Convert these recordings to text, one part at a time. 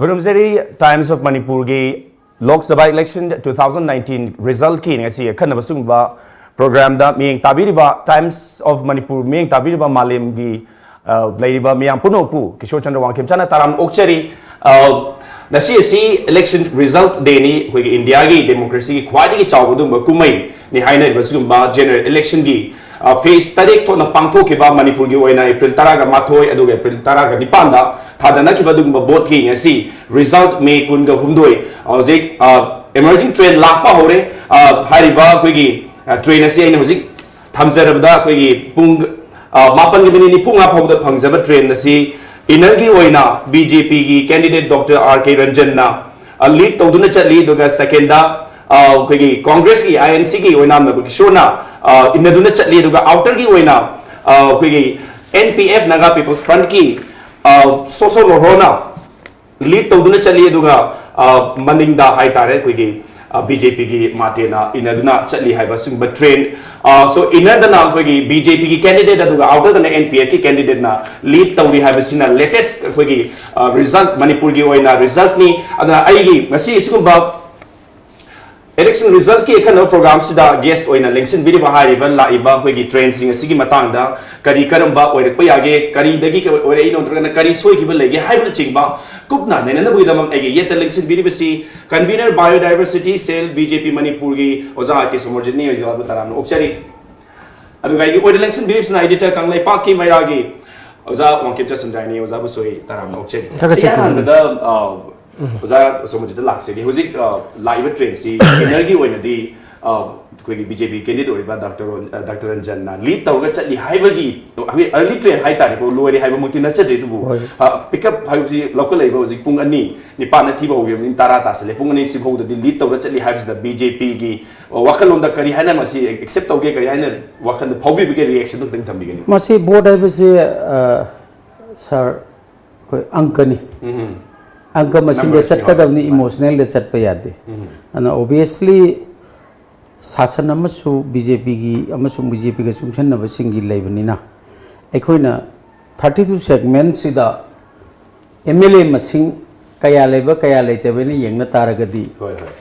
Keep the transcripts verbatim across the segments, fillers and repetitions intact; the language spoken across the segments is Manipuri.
ꯈꯨꯔꯨꯝꯖꯔꯤ꯫ Times of Manipurꯒꯤ Lok Sabha election two thousand nineteen resultꯀꯤ ꯉꯁꯤ ꯑꯈꯟꯅꯕ ꯁꯤꯒꯨꯝꯕ programꯗ ꯃꯤꯠꯌꯦꯡ ꯇꯥꯕꯤꯔꯤꯕ Times of Manipur ꯃꯤꯠꯌꯦꯡ ꯇꯥꯕꯤꯔꯤꯕ ꯃꯥꯂꯦꯝꯒꯤ, ꯑ, ꯂꯩꯔꯤꯕ ꯃꯤꯌꯥꯝ ꯄꯨꯝꯅꯃꯛꯄꯨ ꯀꯤꯁꯣꯔ ꯆꯟꯗ꯭ꯔ ꯋꯥꯡꯈꯦꯝꯆꯥꯅ ꯇꯔꯥꯝꯅ ꯑꯣꯛꯆꯔꯤ꯫ ꯑ, ꯉꯁꯤ ꯑꯁꯤ election result dayꯅꯤ, ꯑꯩꯈꯣꯏꯒꯤ ꯏꯟꯗꯤꯌꯥꯒꯤ democracyꯒꯤ ꯈ꯭ꯋꯥꯏꯗꯒꯤ ꯆꯥꯎꯕ ꯑꯗꯨꯒꯨꯝꯕ ꯀꯨꯝꯍꯩꯅꯤ ꯍꯥꯏꯅꯔꯤꯕ ꯁꯤꯒꯨꯝꯕ general electionꯒꯤ, ꯑ, phase ꯇꯔꯦꯠ ꯊꯣꯛꯅ ꯄꯥꯡꯊꯣꯛꯈꯤꯕ ꯃꯅꯤꯄꯨꯔꯒꯤ ꯑꯣꯏꯅ April ꯇꯔꯥꯒ ꯃꯥꯊꯣꯏ ꯑꯗꯨꯒ April ꯇꯔꯥꯒ ꯅꯤꯄꯥꯟꯗ ꯊꯥꯗꯅꯈꯤꯕ ꯑꯗꯨꯒꯨꯝꯕ voteꯀꯤ ꯉꯁꯤ result May ꯀꯨꯟꯒ ꯍꯨꯝꯗꯣꯏ꯫ ꯍꯧꯖꯤꯛ, ꯑ, emerging trend ꯂꯥꯛꯄ ꯍꯧꯔꯦ꯫ ꯑ, ꯍꯥꯏꯔꯤꯕ ꯑꯩꯈꯣꯏꯒꯤ, ꯑ, trend ꯑꯁꯤ ꯑꯩꯅ ꯍꯧꯖꯤꯛ ꯊꯝꯖꯔꯕꯗ ꯑꯩꯈꯣꯏꯒꯤ ꯄꯨꯡ, ꯑ, ꯃꯥꯄꯟꯒꯤ minute ꯅꯤꯐꯨ ꯃꯉꯥ ꯐꯥꯎꯕꯗ ꯐꯪꯖꯕ trend ꯑꯁꯤ innerꯒꯤ ꯑꯣꯏꯅ BJPꯒꯤ candidate Doctor R K Ranjanꯅ, ꯑ, lead ꯇꯧꯗꯨꯅ ꯆꯠꯂꯤ, ꯑꯗꯨꯒ secondꯗ, ꯑ, ꯑꯩꯈꯣꯏꯒꯤ Congressꯀꯤ, INCꯒꯤ ꯑꯣꯏꯅꯥꯝ ꯅꯕꯀꯤꯁꯣꯔꯅ, ꯑ, ꯏꯟꯅꯗꯨꯅ ꯆꯠꯂꯤ, ꯑꯗꯨꯒ outerꯒꯤ ꯑꯣꯏꯅ, ꯑ, ꯑꯩꯈꯣꯏꯒꯤ NPF Naga People's Frontꯀꯤ, ꯑ, ꯁꯣꯁꯣ ꯂꯣꯍꯣꯔꯅ lead ꯇꯧꯗꯨꯅ ꯆꯠꯂꯤ, ꯑꯗꯨꯒ, ꯑ, ꯃꯅꯤꯡꯗ ꯍꯥꯏꯇꯥꯔꯦ ꯑꯩꯈꯣꯏꯒꯤ, ꯑ, BJPꯒꯤ ꯃꯥꯇꯦꯅ ꯏꯟꯅꯗꯨꯅ ꯆꯠꯂꯤ ꯍꯥꯏꯕ ꯁꯤꯒꯨꯝꯕ trend꯫ ꯑ, so innerꯗꯅ ꯑꯩꯈꯣꯏꯒꯤ BJPꯒꯤ candidate ꯑꯗꯨꯒ outerꯗꯅ NPFꯀꯤ candidateꯅ lead ꯇꯧꯔꯤ ꯍꯥꯏꯕꯁꯤꯅ latest ꯑꯩꯈꯣꯏꯒꯤ, ꯑ, result, ꯃꯅꯤꯄꯨꯔꯒꯤ ꯑꯣꯏꯅ resultꯅꯤ꯫ ꯑꯗꯨꯅ ꯑꯩꯒꯤ ꯉꯁꯤ ꯁꯤꯒꯨꯝꯕ election resultꯀꯤ ꯑꯈꯟꯅꯕ programꯁꯤꯗ guest ꯑꯣꯏꯅ ꯂꯦꯡꯁꯤꯟꯕꯤꯔꯤꯕ ꯍꯥꯏꯔꯤꯕ ꯂꯥꯛꯏꯕ ꯑꯩꯈꯣꯏꯒꯤ trendꯁꯤꯡ ꯑꯁꯤꯒꯤ ꯃꯇꯥꯡꯗ ꯀꯔꯤ ꯀꯔꯝꯕ ꯑꯣꯏꯔꯛꯄ ꯌꯥꯒꯦ, ꯀꯔꯤꯗꯒꯤ ꯑꯣꯏꯔꯛꯏꯅꯣ ꯅꯠꯇ꯭ꯔꯒꯅ ꯀꯔꯤ ꯁꯣꯏꯈꯤꯕ ꯂꯩꯒꯦ ꯍꯥꯏꯕꯅꯆꯤꯡꯕ ꯀꯨꯞꯅ ꯅꯩꯅꯅꯕꯒꯤꯗꯃꯛ ꯑꯩꯒꯤ ꯌꯦꯠꯇ ꯂꯦꯡꯁꯤꯟꯕꯤꯔꯤꯕꯁꯤ convener Biodiversity Cell BJP ꯃꯅꯤꯄꯨꯔꯒꯤ ꯑꯣꯖꯥ ꯑꯥꯔ ꯀꯦ ꯁꯣꯃꯣꯔꯖꯤꯠꯅꯤ꯫ ꯑꯣꯖꯥꯕꯨ ꯇꯔꯥꯝꯅ ꯑꯣꯛꯆꯔꯤ꯫ ꯑꯗꯨꯒ ꯑꯩꯒꯤ ꯑꯣꯏꯗ ꯂꯦꯡꯁꯤꯟꯕꯤꯔꯤꯕꯁꯤꯅ editor ꯀꯪꯂꯩꯄꯥꯛꯀꯤ ꯃꯩꯔꯥꯒꯤ ꯑꯣꯖꯥ ꯋꯥꯡꯈꯦꯝꯆꯥ ꯁꯟꯗ꯭ꯔꯥꯏꯅꯤ꯫ ꯑꯣꯖꯥꯕꯨꯁꯨ ꯑꯩ ꯇꯔꯥꯝꯅ ꯑꯣꯛꯆꯔꯤ꯫ ꯊꯥꯒꯠꯆꯔꯤ, ꯑꯩ ꯑꯍꯥꯟꯕꯗ, ꯑ, ꯑꯣꯖꯥ ꯁꯣꯃꯣꯔꯖꯤꯠꯇ ꯂꯥꯛꯆꯒꯦ꯫ ꯍꯧꯖꯤꯛ, ꯑ, ꯂꯥꯛꯏꯕ trendꯁꯤ innerꯒꯤ ꯑꯣꯏꯅꯗꯤ, ꯑ, ꯑꯩꯈꯣꯏꯒꯤ BJP candidate ꯑꯣꯏꯔꯤꯕ Doctor ꯔꯣꯟ-, ꯑ, Doctor ꯔꯟꯖꯟꯅ lead ꯇꯧꯔꯒ ꯆꯠꯂꯤ ꯍꯥꯏꯕꯒꯤ ꯑꯩꯈꯣꯏ early trend ꯍꯥꯏꯇꯥꯔꯦꯀꯣ, ꯂꯣꯏꯔꯦ ꯍꯥꯏꯕꯃꯛꯇꯤ ꯅꯠꯆꯗ꯭ꯔꯤ, ꯑꯗꯨꯕꯨ, ꯍꯣꯏ꯫ ꯑ, pickup ꯍꯥꯏꯕꯁꯤ ꯂꯧꯈꯠꯂꯛꯏꯕ ꯍꯧꯖꯤꯛ ꯄꯨꯡ ꯑꯅꯤ, ꯅꯤꯄꯥꯟꯗ ꯊꯤꯕ ꯍꯧꯈꯤꯕꯅꯤ, ꯇꯔꯥ ꯇꯥꯁꯤꯜꯂꯦ, ꯄꯨꯡ ꯑꯅꯤ ꯁꯤꯐꯥꯎꯗꯗꯤ lead ꯇꯧꯔꯒ ꯆꯠꯂꯤ ꯍꯥꯏꯕꯁꯤꯗ BJPꯒꯤ ꯋꯥꯈꯜꯂꯣꯟꯗ ꯀꯔꯤ ꯍꯥꯏꯅ ꯃꯁꯤ accept ꯇꯧꯒꯦ, ꯀꯔꯤ ꯍꯥꯏꯅ ꯋꯥꯈꯜꯗ ꯐꯥꯎꯕꯤꯕꯒꯦ, reactionꯗꯨ ꯑꯝꯇꯪ ꯊꯝꯕꯤꯒꯅꯤ꯫ ꯃꯁꯤ vote ꯍꯥꯏꯕꯁꯤ, ꯑ, sir, ꯑꯩꯈꯣꯏ ꯑꯪꯀꯅꯤ꯫ ꯎꯝ꯫ ꯑꯪꯀ ꯃꯁꯤꯡꯗ ꯅꯝꯕꯔꯁꯤꯡ, ꯆꯠꯀꯗꯕꯅꯤ, ꯍꯣꯏ꯫ Emotionalꯗ ꯆꯠꯄ ꯌꯥꯗꯦ꯫ ꯎꯝ꯫ ꯑꯗꯨꯅ obviously ꯁꯥꯁꯟ ꯑꯃꯁꯨ BJPꯒꯤ ꯑꯃꯁꯨꯡ BJPꯒ ꯆꯨꯡꯁꯟꯅꯕꯁꯤꯡꯒꯤ ꯂꯩꯕꯅꯤꯅ ꯑꯩꯈꯣꯏꯅ thirty two segmentꯁꯤꯗ MLA ꯃꯁꯤꯡ ꯀꯌꯥ ꯂꯩꯕ ꯀꯌꯥ ꯂꯩꯇꯕꯅ ꯌꯦꯡꯅ ꯇꯥꯔꯒꯗꯤ, ꯍꯣꯏ, ꯍꯣꯏ꯫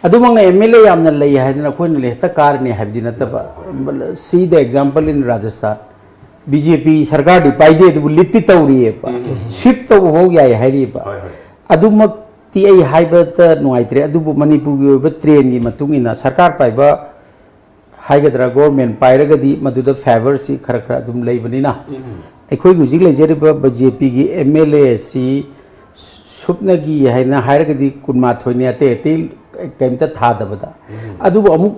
ꯑꯗꯨꯃꯛꯅ ꯑꯦꯝ ꯑꯦꯜ ꯑꯦ ꯌꯥꯝꯅ ꯂꯩ ꯍꯥꯏꯗꯅ ꯑꯩꯈꯣꯏꯅ ꯍꯦꯛꯇ ꯀꯥꯔꯅꯤ ꯍꯥꯏꯕꯗꯤ ꯅꯠꯇꯕ꯫ ꯍꯣꯏ, ꯍꯣꯏ꯫ See the example in Rajasthan. B J P ꯁꯔꯀꯥꯔꯗꯤ ꯄꯥꯏꯗꯦ, ꯑꯗꯨꯕꯨ ꯂꯤꯗꯇꯤ ꯇꯧꯔꯤꯑꯕ꯫ ꯎꯝ, ꯎꯝ, ꯎꯝ꯫ ꯁ꯭ꯋꯤꯞ ꯇꯧꯕ ꯐꯥꯎ ꯌꯥꯏ ꯍꯥꯏꯔꯤꯕ꯫ ꯍꯣꯏ, ꯍꯣꯏ꯫ ꯑꯗꯨꯃꯛꯇꯤ ꯑꯩ ꯍꯥꯏꯕꯗ ꯅꯨꯡꯉꯥꯏꯇ꯭ꯔꯦ, ꯑꯗꯨꯕꯨ ꯃꯅꯤꯄꯨꯔꯒꯤ ꯑꯣꯏꯕ ꯇ꯭ꯔꯦꯟꯒꯤ ꯃꯇꯨꯡ ꯏꯟꯅ ꯁꯔꯀꯥꯔ ꯄꯥꯏꯕ ꯍꯥꯏꯒꯗ꯭ꯔꯥ, ꯒꯣꯔꯃꯦꯟ ꯄꯥꯏꯔꯒꯗꯤ ꯃꯗꯨꯗ ꯐꯦꯕꯔꯁꯤ ꯈꯔ ꯈꯔ ꯑꯗꯨꯝ ꯂꯩꯕꯅꯤꯅ, ꯎꯝ꯫ ꯑꯩꯈꯣꯏꯒꯤ ꯍꯧꯖꯤꯛ ꯂꯩꯖꯔꯤꯕ ꯕꯤ ꯖꯦ ꯄꯤꯒꯤ ꯑꯦꯝ ꯑꯦꯜ ꯑꯦ ꯑꯁꯤ ꯁꯨꯞꯅꯒꯤ ꯍꯥꯏꯅ ꯍꯥꯏꯔꯒꯗꯤ ꯀꯨꯟꯃꯥꯊꯣꯏꯅꯤ, ꯑꯇꯩ ꯑꯇꯩ ꯀꯩꯝꯇ ꯊꯥꯗꯕꯗ꯫ ꯎꯝ꯫ ꯑꯗꯨꯕꯨ ꯑꯃꯨꯛ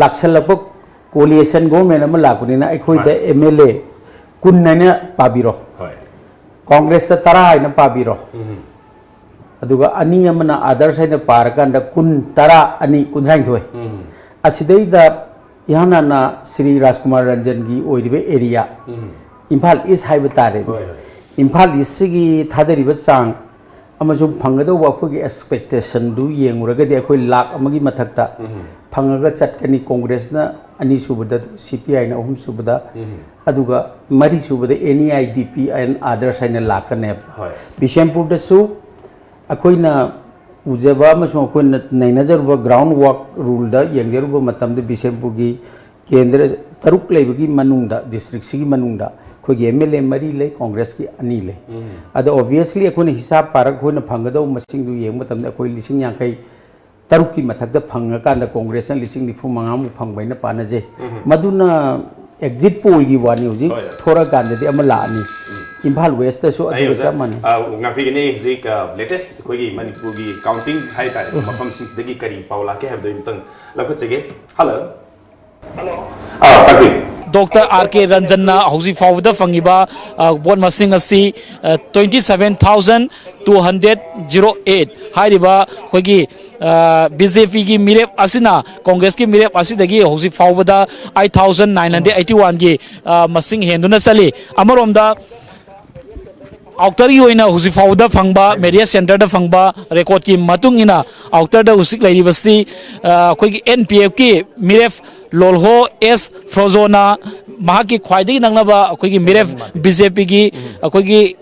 ꯂꯥꯛꯁꯜꯂꯛꯄ ꯀꯣꯂꯤꯁꯟ ꯒꯣꯔꯃꯦꯟ ꯑꯃ ꯂꯥꯛꯄꯅꯤꯅ ꯑꯩꯈꯣꯏꯗ ꯃꯥꯅꯤ꯫ ꯑꯦꯝ ꯑꯦꯜ ꯑꯦ ꯀꯨꯟ ꯍꯥꯏꯅ ꯄꯥꯕꯤꯔꯣ, ꯍꯣꯏ꯫ ꯀꯣꯡꯒ꯭ꯔꯦꯁꯇ ꯇꯔꯥ ꯍꯥꯏꯅ ꯄꯥꯕꯤꯔꯣ, ꯎꯝ꯫ ꯑꯗꯨꯒ ꯑꯅꯤ ꯑꯃꯅ ꯑꯥꯗꯔꯁ ꯍꯥꯏꯅ ꯄꯥꯔꯀꯥꯟꯗ ꯀꯨꯟ, ꯇꯔꯥ, ꯑꯅꯤ, ꯀꯨꯟꯊ꯭ꯔꯥꯅꯤꯊꯣꯏ꯫ ꯎꯝ꯫ ꯑꯁꯤꯗꯩꯗ ꯏꯍꯥꯟ ꯍꯥꯟꯅ ꯁ꯭ꯔꯤ ꯔꯥꯖꯀꯨꯃꯥꯔ ꯔꯟꯖꯟꯒꯤ ꯑꯣꯏꯔꯤꯕ ꯑꯦꯔꯤꯌꯥ, ꯎꯝ꯫ ꯏꯝꯐꯥꯜ ꯏꯁ ꯍꯥꯏꯕ ꯇꯥꯔꯦ꯫ ꯍꯣꯏ, ꯍꯣꯏ꯫ ꯏꯝꯐꯥꯜ ꯏꯁꯁꯤꯒꯤ ꯊꯥꯗꯔꯤꯕ ꯆꯥꯡ ꯑꯃꯁꯨꯡ ꯐꯪꯒꯗꯧꯕ ꯑꯩꯈꯣꯏꯒꯤ ꯑꯦꯛꯁꯄꯦꯛꯇꯦꯁꯟꯗꯨ ꯌꯦꯡꯉꯨꯔꯒꯗꯤ ꯑꯩꯈꯣꯏ ꯂꯥꯛ ꯑꯃꯒꯤ ꯃꯊꯛꯇ ꯎꯝ꯫ ꯐꯪꯉꯒ ꯆꯠꯀꯅꯤ꯫ ꯀꯣꯡꯒ꯭ꯔꯦꯁꯅ ꯑꯅꯤꯁꯨꯕꯗ, ꯁꯤ ꯄꯤ ꯑꯥꯏꯅ ꯑꯍꯨꯝꯁꯨꯕꯗ, ꯎꯝ꯫ ꯑꯗꯨꯒ ꯃꯔꯤꯁꯨꯕꯗ N E I D P N Adarsh ꯍꯥꯏꯅ ꯂꯥꯛꯀꯅꯦꯕ꯫ ꯍꯣꯏ꯫ ꯕꯤꯁꯦꯝꯄꯨꯔꯗꯁꯨ ꯑꯩꯈꯣꯏꯅ ꯎꯖꯕ ꯑꯃꯁꯨꯡ ꯑꯩꯈꯣꯏꯅ ꯅꯩꯅꯖꯔꯨꯕ ꯒ꯭ꯔꯥꯎꯟ ꯋꯥꯛ ꯔꯨꯜꯗ ꯌꯦꯡꯖꯔꯨꯕ ꯃꯇꯝꯗ ꯕꯤꯁꯦꯝꯄꯨꯔꯒꯤ ꯀꯦꯟꯗ꯭ꯔ ꯇꯔꯨꯛ ꯂꯩꯕꯒꯤ ꯃꯅꯨꯡꯗ, ꯗꯤꯁꯇ꯭ꯔꯤꯛꯁꯤꯒꯤ ꯃꯅꯨꯡꯗ ꯑꯩꯈꯣꯏꯒꯤ ꯑꯦꯝ ꯑꯦꯜ ꯑꯦ ꯃꯔꯤ ꯂꯩ, ꯀꯣꯡꯒ꯭ꯔꯦꯁꯀꯤ ꯑꯅꯤ ꯂꯩ꯫ ꯎꯝ꯫ ꯑꯗꯣ obviously ꯑꯩꯈꯣꯏꯅ ꯍꯤꯁꯥꯞ ꯄꯥꯔꯒ ꯑꯩꯈꯣꯏꯅ ꯐꯪꯒꯗꯧꯕ ꯃꯁꯤꯡꯗꯨ ꯌꯦꯡꯕ ꯃꯇꯝꯗ ꯑꯩꯈꯣꯏ ꯂꯤꯁꯤꯡ ꯌꯥꯡꯈꯩ ꯇꯔꯨꯛꯀꯤ ꯃꯊꯛꯇ ꯐꯪꯉꯀꯥꯟꯗ ꯀꯣꯡꯒ꯭ꯔꯦꯁꯅ ꯂꯤꯁꯤꯡ ꯅꯤꯐꯨ ꯃꯉꯥꯃꯨꯛ ꯐꯪꯕ ꯍꯥꯏꯅ ꯄꯥꯅꯖꯩ꯫ ꯎꯝ꯫ ꯃꯗꯨꯅ ꯑꯦꯛꯖꯤꯠ ꯄꯣꯜꯒꯤ ꯋꯥꯅꯤ, ꯍꯧꯖꯤꯛ ꯍꯣꯏ, ꯍꯣꯏ꯫ ꯊꯣꯔꯛꯑꯀꯥꯟꯗꯗꯤ ꯑꯃ ꯂꯥꯛꯑꯅꯤ꯫ ꯎꯝ꯫ ꯏꯝꯐꯥꯜ ꯋꯦꯁꯇꯁꯨ ꯑꯩ ꯑꯗꯨꯒ ꯑꯣꯖꯥ, ꯆꯞ ꯃꯥꯟꯅꯩ꯫ ꯑ, ꯉꯥꯛꯄꯤꯒꯅꯤ꯫ ꯍꯧꯖꯤꯛ, ꯑ, latest ꯑꯩꯈꯣꯏꯒꯤ ꯃꯅꯤꯄꯨꯔꯒꯤ counting ꯍꯥꯏ ꯇꯥꯔꯦ, ꯎꯝ꯫ ꯃꯐꯝꯁꯤꯡꯁꯤꯗꯒꯤ ꯀꯔꯤ ꯄꯥꯎ ꯂꯥꯛꯀꯦ ꯍꯥꯏꯕꯗꯨ ꯑꯩ ꯑꯃꯨꯛꯇꯪ ꯂꯧꯈꯠꯆꯒꯦ꯫ Hello꯫ ꯑꯥ, ꯇꯥꯛꯄꯤꯌꯨ꯫ ꯗꯣꯛꯇꯔ ꯑꯥꯔ ꯀꯦ ꯔꯟꯖꯟꯅ ꯍꯧꯖꯤꯛ ꯐꯥꯎꯕꯗ ꯐꯪꯉꯤꯕ, ꯑ, ꯚꯣꯠ ꯃꯁꯤꯡ ꯑꯁꯤ, ꯑ, twenty seven thousand two hundred zero eight꯫ ꯍꯥꯏꯔꯤꯕ ꯑꯩꯈꯣꯏꯒꯤ, ꯑ, ꯕꯤ ꯖꯦ ꯄꯤꯒꯤ ꯃꯤꯔꯦꯞ ꯑꯁꯤꯅ ꯀꯣꯡꯒ꯭ꯔꯦꯁꯀꯤ ꯃꯤꯔꯦꯞ ꯑꯁꯤꯗꯒꯤ ꯍꯧꯖꯤꯛ ꯐꯥꯎꯕꯗ eight thousand nine hundred eighty one ꯒꯤ, ꯑ, ꯃꯁꯤꯡ ꯍꯦꯟꯗꯨꯅ ꯆꯠꯂꯤ꯫ ꯑꯃꯔꯣꯝꯗ ꯑꯥꯎꯇꯔꯒꯤ ꯑꯣꯏꯅ ꯍꯧꯖꯤꯛ ꯐꯥꯎꯕꯗ ꯐꯪꯕ, ꯃꯦꯔꯤꯌꯠ ꯁꯦꯟꯇꯔꯗ ꯐꯪꯕ ꯔꯦꯀꯣꯔꯠꯀꯤ ꯃꯇꯨꯡ ꯏꯟꯅ ꯑꯥꯎꯇꯔꯗ ꯍꯧꯖꯤꯛ ꯂꯩꯔꯤꯕꯁꯤ, ꯑ, ꯑꯩꯈꯣꯏꯒꯤ ꯑꯦꯟ ꯄꯤ ꯑꯦꯐꯀꯤ ꯃꯤꯔꯦꯞ ꯂꯣꯜꯍꯣ ꯑꯦꯁ ꯐ꯭ꯔꯣꯖꯣꯅ ꯃꯍꯥꯛꯀꯤ ꯈ꯭ꯋꯥꯏꯗꯒꯤ ꯅꯛꯅꯕ ꯑꯩꯈꯣꯏꯒꯤ ꯃꯤꯔꯦꯞ ꯕꯤ ꯖꯦ ꯄꯤꯒꯤ ꯑꯩꯈꯣꯏꯒꯤ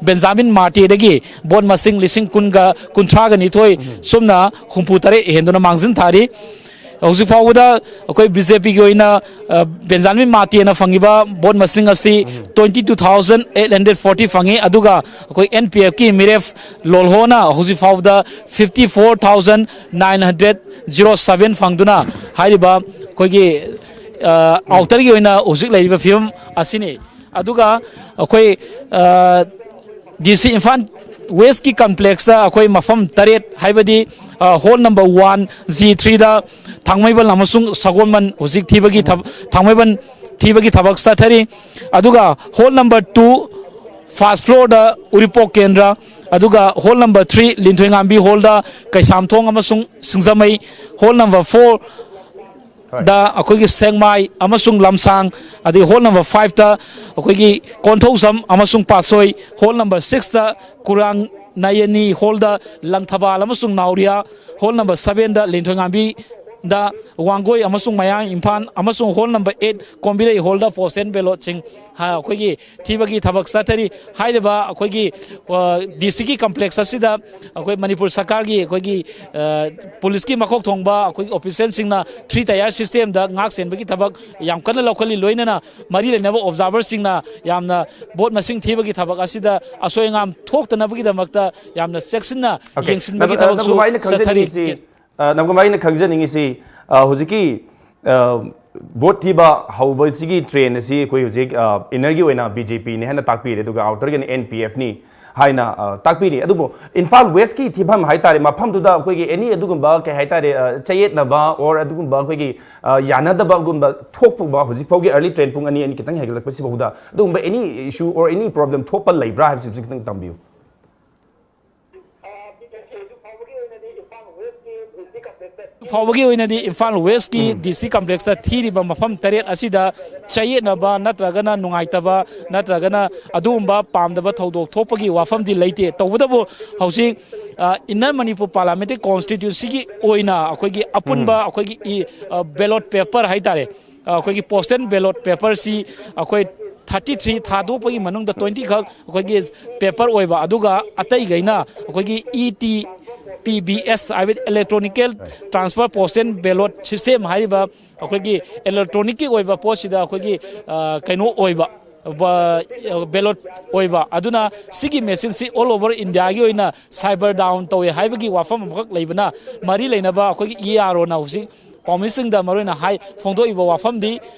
ꯕꯦꯟꯖꯥꯃꯤꯟ ꯃꯥꯔꯇꯦꯗꯒꯤ ꯚꯣꯠ ꯃꯁꯤꯡ ꯂꯤꯁꯤꯡ ꯀꯨꯟꯒ ꯀꯨꯟꯊ꯭ꯔꯥꯒ ꯅꯤꯊꯣꯏ ꯁꯨꯞꯅ ꯍꯨꯝꯐꯨ ꯇꯔꯦꯠ ꯍꯦꯟꯗꯨꯅ ꯃꯥꯡꯖꯤꯟ ꯊꯥꯔꯤ꯫ ꯍꯧꯖꯤꯛ ꯐꯥꯎꯕꯗ ꯑꯩꯈꯣꯏ ꯕꯤ ꯖꯦ ꯄꯤꯒꯤ ꯑꯣꯏꯅ, ꯑ, ꯕꯦꯟꯖꯥꯃꯤꯟ ꯃꯥꯔꯇꯦꯅ ꯐꯪꯉꯤꯕ ꯚꯣꯠ ꯃꯁꯤꯡ ꯑꯁꯤ twenty two thousand eight hundred forty ꯐꯪꯉꯤ꯫ ꯑꯗꯨꯒ ꯑꯩꯈꯣꯏ ꯑꯦꯟ ꯄꯤ ꯑꯦꯐꯀꯤ ꯃꯤꯔꯦꯞ ꯂꯣꯜꯍꯣꯅ ꯍꯧꯖꯤꯛ ꯐꯥꯎꯕꯗ fifty four thousand nine hundred zero seven ꯐꯪꯗꯨꯅ ꯍꯥꯏꯔꯤꯕ ꯑꯩꯈꯣꯏꯒꯤ, ꯑ, ꯑꯥꯎꯇꯔꯒꯤ ꯑꯣꯏꯅ ꯍꯧꯖꯤꯛ ꯂꯩꯔꯤꯕ ꯐꯤꯕꯝ ꯑꯁꯤꯅꯤ꯫ ꯑꯗꯨꯒ ꯑꯩꯈꯣꯏ, ꯑ, ꯗꯤ ꯁꯤ ꯏꯝꯐꯥꯜ ꯋꯦꯁꯀꯤ ꯀꯝꯄ꯭ꯂꯦꯛꯁꯇ ꯑꯩꯈꯣꯏ ꯃꯐꯝ ꯇꯔꯦꯠ, ꯍꯥꯏꯕꯗꯤ, ꯑ, ꯍꯣꯜ ꯅꯝꯕꯔ ꯋꯥꯟ, ꯖꯤ ꯊ꯭ꯔꯤꯗ ꯊꯥꯡꯃꯩꯕꯟ ꯑꯃꯁꯨꯡ ꯁꯒꯣꯜꯕꯟ ꯍꯧꯖꯤꯛ ꯊꯤꯕꯒꯤ ꯊꯕ-, ꯊꯥꯡꯃꯩꯕꯟ ꯊꯤꯕꯒꯤ ꯊꯕꯛ ꯆꯠꯊꯔꯤ꯫ ꯑꯗꯨꯒ ꯍꯣꯜ ꯅꯝꯕꯔ ꯇꯨ, ꯐꯥꯔꯁ ꯐ꯭ꯂꯣꯔꯗ ꯎꯔꯤꯄꯣꯛ ꯀꯦꯟꯗ꯭ꯔ, ꯑꯗꯨꯒ ꯍꯣꯜ ꯅꯝꯕꯔ ꯊ꯭ꯔꯤ, ꯂꯤꯟꯊꯣꯏꯉꯥꯝꯕꯤ ꯍꯣꯜꯗ ꯀꯩꯁꯥꯝꯊꯣꯡ ꯑꯃꯁꯨꯡ ꯁꯤꯡꯖꯃꯩ, ꯍꯣꯜ ꯅꯝꯕꯔ ꯐꯣꯔ ꯍꯣꯏ꯫ ꯗ ꯑꯩꯈꯣꯏꯒꯤ ꯁꯦꯡꯃꯥꯏ ꯑꯃꯁꯨꯡ ꯂꯝꯁꯥꯡ, ꯑꯗꯩ ꯍꯣꯜ ꯅꯝꯕꯔ ꯐꯥꯏꯚꯇ ꯑꯩꯈꯣꯏꯒꯤ ꯀꯣꯟꯊꯧꯖꯝ ꯑꯃꯁꯨꯡ ꯄꯥꯠꯁꯣꯏ, ꯍꯣꯜ ꯅꯝꯕꯔ ꯁꯤꯛꯁꯇ ꯀꯨꯔꯥꯡ ꯅꯌꯅꯤ ꯍꯣꯜꯗ ꯂꯪꯊꯕꯥꯜ ꯑꯃꯁꯨꯡ ꯅꯥꯎꯔꯤꯌꯥ, ꯍꯣꯜ ꯅꯝꯕꯔ ꯁꯚꯦꯟꯗ ꯂꯤꯟꯊꯣꯏꯉꯥꯝꯕꯤꯗ ꯋꯥꯡꯒꯣꯏ ꯑꯃꯁꯨꯡ ꯃꯌꯥꯡ ꯏꯝꯐꯥꯜ, ꯑꯃꯁꯨꯡ ꯍꯣꯜ ꯅꯝꯕꯔ ꯑꯩꯠ ꯀꯣꯝꯕꯤꯔꯩ ꯍꯣꯜꯗ ꯄꯣꯁꯇꯦꯜ ꯕꯦꯂꯣꯠꯁꯤꯡ, ꯍꯥ, ꯑꯩꯈꯣꯏꯒꯤ ꯊꯤꯕꯒꯤ ꯊꯕꯛ ꯆꯠꯊꯔꯤ꯫ ꯍꯥꯏꯔꯤꯕ ꯑꯩꯈꯣꯏꯒꯤ, ꯑ, ꯗꯤ ꯁꯤꯒꯤ ꯀꯝꯄ꯭ꯂꯦꯛꯁ ꯑꯁꯤꯗ ꯑꯩꯈꯣꯏ ꯃꯅꯤꯄꯨꯔ ꯁꯔꯀꯥꯔꯒꯤ ꯑꯩꯈꯣꯏꯒꯤ, ꯑ, ꯄꯨꯂꯤꯁꯀꯤ ꯃꯀꯣꯛ ꯊꯣꯡꯕ ꯑꯩꯈꯣꯏꯒꯤ ꯑꯣꯐꯤꯁꯦꯜꯁꯤꯡꯅ ꯊ꯭ꯔꯤ ꯇꯌꯥꯔ ꯁꯤꯁꯇꯦꯝꯗ ꯉꯥꯛ ꯁꯦꯟꯕꯒꯤ ꯊꯕꯛ ꯌꯥꯝ ꯀꯟꯅ ꯂꯧꯈꯠꯂꯤ꯫ ꯂꯣꯏꯅꯅ ꯃꯔꯤ ꯂꯩꯅꯕ ꯑꯣꯕꯖꯥꯔꯚꯔꯁꯤꯡꯅ ꯌꯥꯝꯅ ꯚꯣꯠ ꯃꯁꯤꯡ ꯊꯤꯕꯒꯤ ꯊꯕꯛ ꯑꯁꯤꯗ ꯑꯁꯣꯏ ꯑꯉꯥꯝ ꯊꯣꯛꯇꯅꯕꯒꯤꯗꯃꯛꯇ ꯌꯥꯝꯅ ꯆꯦꯛꯁꯤꯟꯅ ꯑꯣꯀꯦ꯫ ꯌꯦꯡꯁꯤꯟꯕꯒꯤ ꯅꯝ-, ꯊꯕꯛꯁꯨ ꯅꯝꯒꯨꯝꯕ ꯑꯩꯅ ꯆꯠꯊꯔꯤ꯫ ꯈꯪꯖꯅꯤꯡꯉꯤꯁꯤ, ꯑ, ꯅꯝꯒꯨꯝꯕ ꯑꯩꯅ ꯈꯪꯖꯅꯤꯡꯉꯤꯁꯤ, ꯑ, ꯍꯧꯖꯤꯛꯀꯤ, ꯑ, ꯚꯣꯠ ꯊꯤꯕ ꯍꯧꯕꯁꯤꯒꯤ ꯇ꯭ꯔꯦꯟ ꯑꯁꯤ ꯑꯩꯈꯣꯏ ꯍꯧꯖꯤꯛ, ꯑ, ꯏꯟꯅꯔꯒꯤ ꯑꯣꯏꯅ ꯕꯤ ꯖꯦ ꯄꯤꯅꯤ ꯍꯥꯏꯅ ꯇꯥꯛꯄꯤꯔꯦ, ꯑꯗꯨꯒ ꯑꯥꯎꯇꯔꯒꯤꯅ ꯑꯦꯟ ꯄꯤ ꯑꯦꯐꯅꯤ ꯍꯥꯏꯅ, ꯑ, ꯇꯥꯛꯄꯤꯔꯤ꯫ ꯑꯗꯨꯕꯨ ꯏꯝꯐꯥꯜ ꯋꯦꯁꯀꯤ ꯊꯤꯐꯝ ꯍꯥꯏꯇꯥꯔꯦ, ꯃꯐꯝꯗꯨꯗ ꯑꯩꯈꯣꯏꯒꯤ ꯑꯦꯅꯤ ꯑꯗꯨꯒꯨꯝꯕ, ꯀꯩ ꯍꯥꯏꯇꯥꯔꯦ, ꯑ, ꯆꯌꯦꯠꯅꯕ or ꯑꯗꯨꯒꯨꯝꯕ ꯑꯩꯈꯣꯏꯒꯤ, ꯑ, ꯌꯥꯅꯗꯕꯒꯨꯝꯕ ꯊꯣꯛꯄ ꯍꯧꯖꯤꯛ ꯐꯥꯎꯒꯤ early train ꯄꯨꯡ ꯑꯅꯤ, ꯑꯅꯤ ꯈꯤꯇꯪ ꯍꯦꯟꯒꯠꯂꯛꯄꯁꯤꯐꯥꯎꯗ ꯑꯗꯨꯒꯨꯝꯕ any issue or any problem ꯊꯣꯛꯄ ꯂꯩꯕ꯭ꯔꯥ ꯍꯥꯏꯕꯁꯤꯁꯨ ꯈꯤꯇꯪ ꯇꯝꯕꯤꯌꯨ꯫ ꯐꯥꯎꯕꯒꯤ ꯑꯣꯏꯅꯗꯤ ꯏꯝꯐꯥꯜ ꯋꯦꯁꯀꯤ ꯗꯤ ꯁꯤ ꯀꯝꯄ꯭ꯂꯦꯛꯁꯇ ꯊꯤꯔꯤꯕ ꯃꯐꯝ ꯇꯔꯦꯠ ꯑꯁꯤꯗ ꯆꯌꯦꯠꯅꯕ ꯅꯠꯇ꯭ꯔꯒꯅ ꯅꯨꯡꯉꯥꯏꯇꯕ ꯅꯠꯇ꯭ꯔꯒꯅ ꯑꯗꯨꯒꯨꯝꯕ ꯄꯥꯝꯗꯕ ꯊꯧꯗꯣꯛ ꯊꯣꯛꯄꯒꯤ ꯋꯥꯐꯝꯗꯤ ꯂꯩꯇꯦ꯫ ꯇꯧꯕꯇꯕꯨ ꯍꯧꯖꯤꯛ, ꯑ, ꯏꯟꯅꯔ ꯃꯅꯤꯄꯨꯔ ꯄꯥꯔꯂꯤꯌꯥꯃꯦꯟꯇꯔꯤ ꯀꯣꯟꯁꯇꯤꯇ꯭ꯌꯨꯟꯁꯤꯒꯤ ꯑꯣꯏꯅ ꯑꯩꯈꯣꯏꯒꯤ ꯑꯄꯨꯟꯕ ꯎꯝ꯫ ꯑꯩꯈꯣꯏꯒꯤ ꯏ-, ꯑ, ꯕꯦꯂꯣꯠ ꯄꯦꯄꯔ ꯍꯥꯏꯇꯥꯔꯦ, ꯑ, ꯑꯩꯈꯣꯏꯒꯤ ꯄꯣꯁꯇꯦꯜ ꯕꯦꯂꯣꯠ ꯄꯦꯄꯔꯁꯤ ꯑꯩꯈꯣꯏ ꯊꯥꯔꯇꯤ ꯊ꯭ꯔꯤ ꯊꯥꯗꯣꯛꯄꯒꯤ ꯃꯅꯨꯡꯗ ꯇ꯭ꯋꯦꯟꯇꯤ ꯈꯛ ꯑꯩꯈꯣꯏꯒꯤ ꯄꯦꯄꯔ ꯑꯣꯏꯕ, ꯑꯗꯨꯒ ꯑꯇꯩꯈꯩꯅ ꯑꯩꯈꯣꯏꯒꯤ ꯏ ꯇꯤ ꯄꯤ ꯕꯤ ꯑꯦꯁ ꯍꯥꯏꯕꯗꯤ ꯏꯂꯦꯛꯇ꯭ꯔꯣꯅꯤꯀꯦꯜ ꯇ꯭ꯔꯥꯟꯁꯐꯔ ꯄꯣꯁꯇꯦꯜ ꯕꯦꯂꯣꯠ ꯁꯤꯁꯇꯦꯝ ꯍꯥꯏꯔꯤꯕ ꯑꯩꯈꯣꯏꯒꯤ ꯏꯂꯦꯛꯇ꯭ꯔꯣꯅꯤꯛꯀꯤ ꯑꯣꯏꯕ ꯄꯣꯠꯁꯤꯗ ꯑꯩꯈꯣꯏꯒꯤ, ꯑ, ꯀꯩꯅꯣ ꯑꯣꯏꯕ, ꯕꯦꯂꯣꯠ ꯑꯣꯏꯕ꯫ ꯑꯗꯨꯅ ꯁꯤꯒꯤ ꯃꯦꯆꯤꯟꯁꯤ ꯑꯣꯜ ꯑꯣꯚꯔ ꯏꯟꯗꯤꯌꯥꯒꯤ ꯑꯣꯏꯅ ꯁꯥꯏꯕꯔ ꯗꯥꯎꯟ ꯇꯧꯋꯦ ꯍꯥꯏꯕꯒꯤ ꯋꯥꯐꯝ ꯑꯃꯈꯛ ꯂꯩꯕꯅ ꯃꯔꯤ ꯂꯩꯅꯕ ꯑꯩꯈꯣꯏꯒꯤ ꯏ ꯑꯥꯔ ꯑꯣꯅ ꯍꯧꯖꯤꯛ ꯄꯥꯎꯃꯤꯁꯤꯡꯗ ꯃꯔꯨꯑꯣꯏꯅ ꯍꯥꯏ ꯐꯣꯡꯗꯣꯛꯏꯕ ꯋꯥꯐꯝꯗꯤ,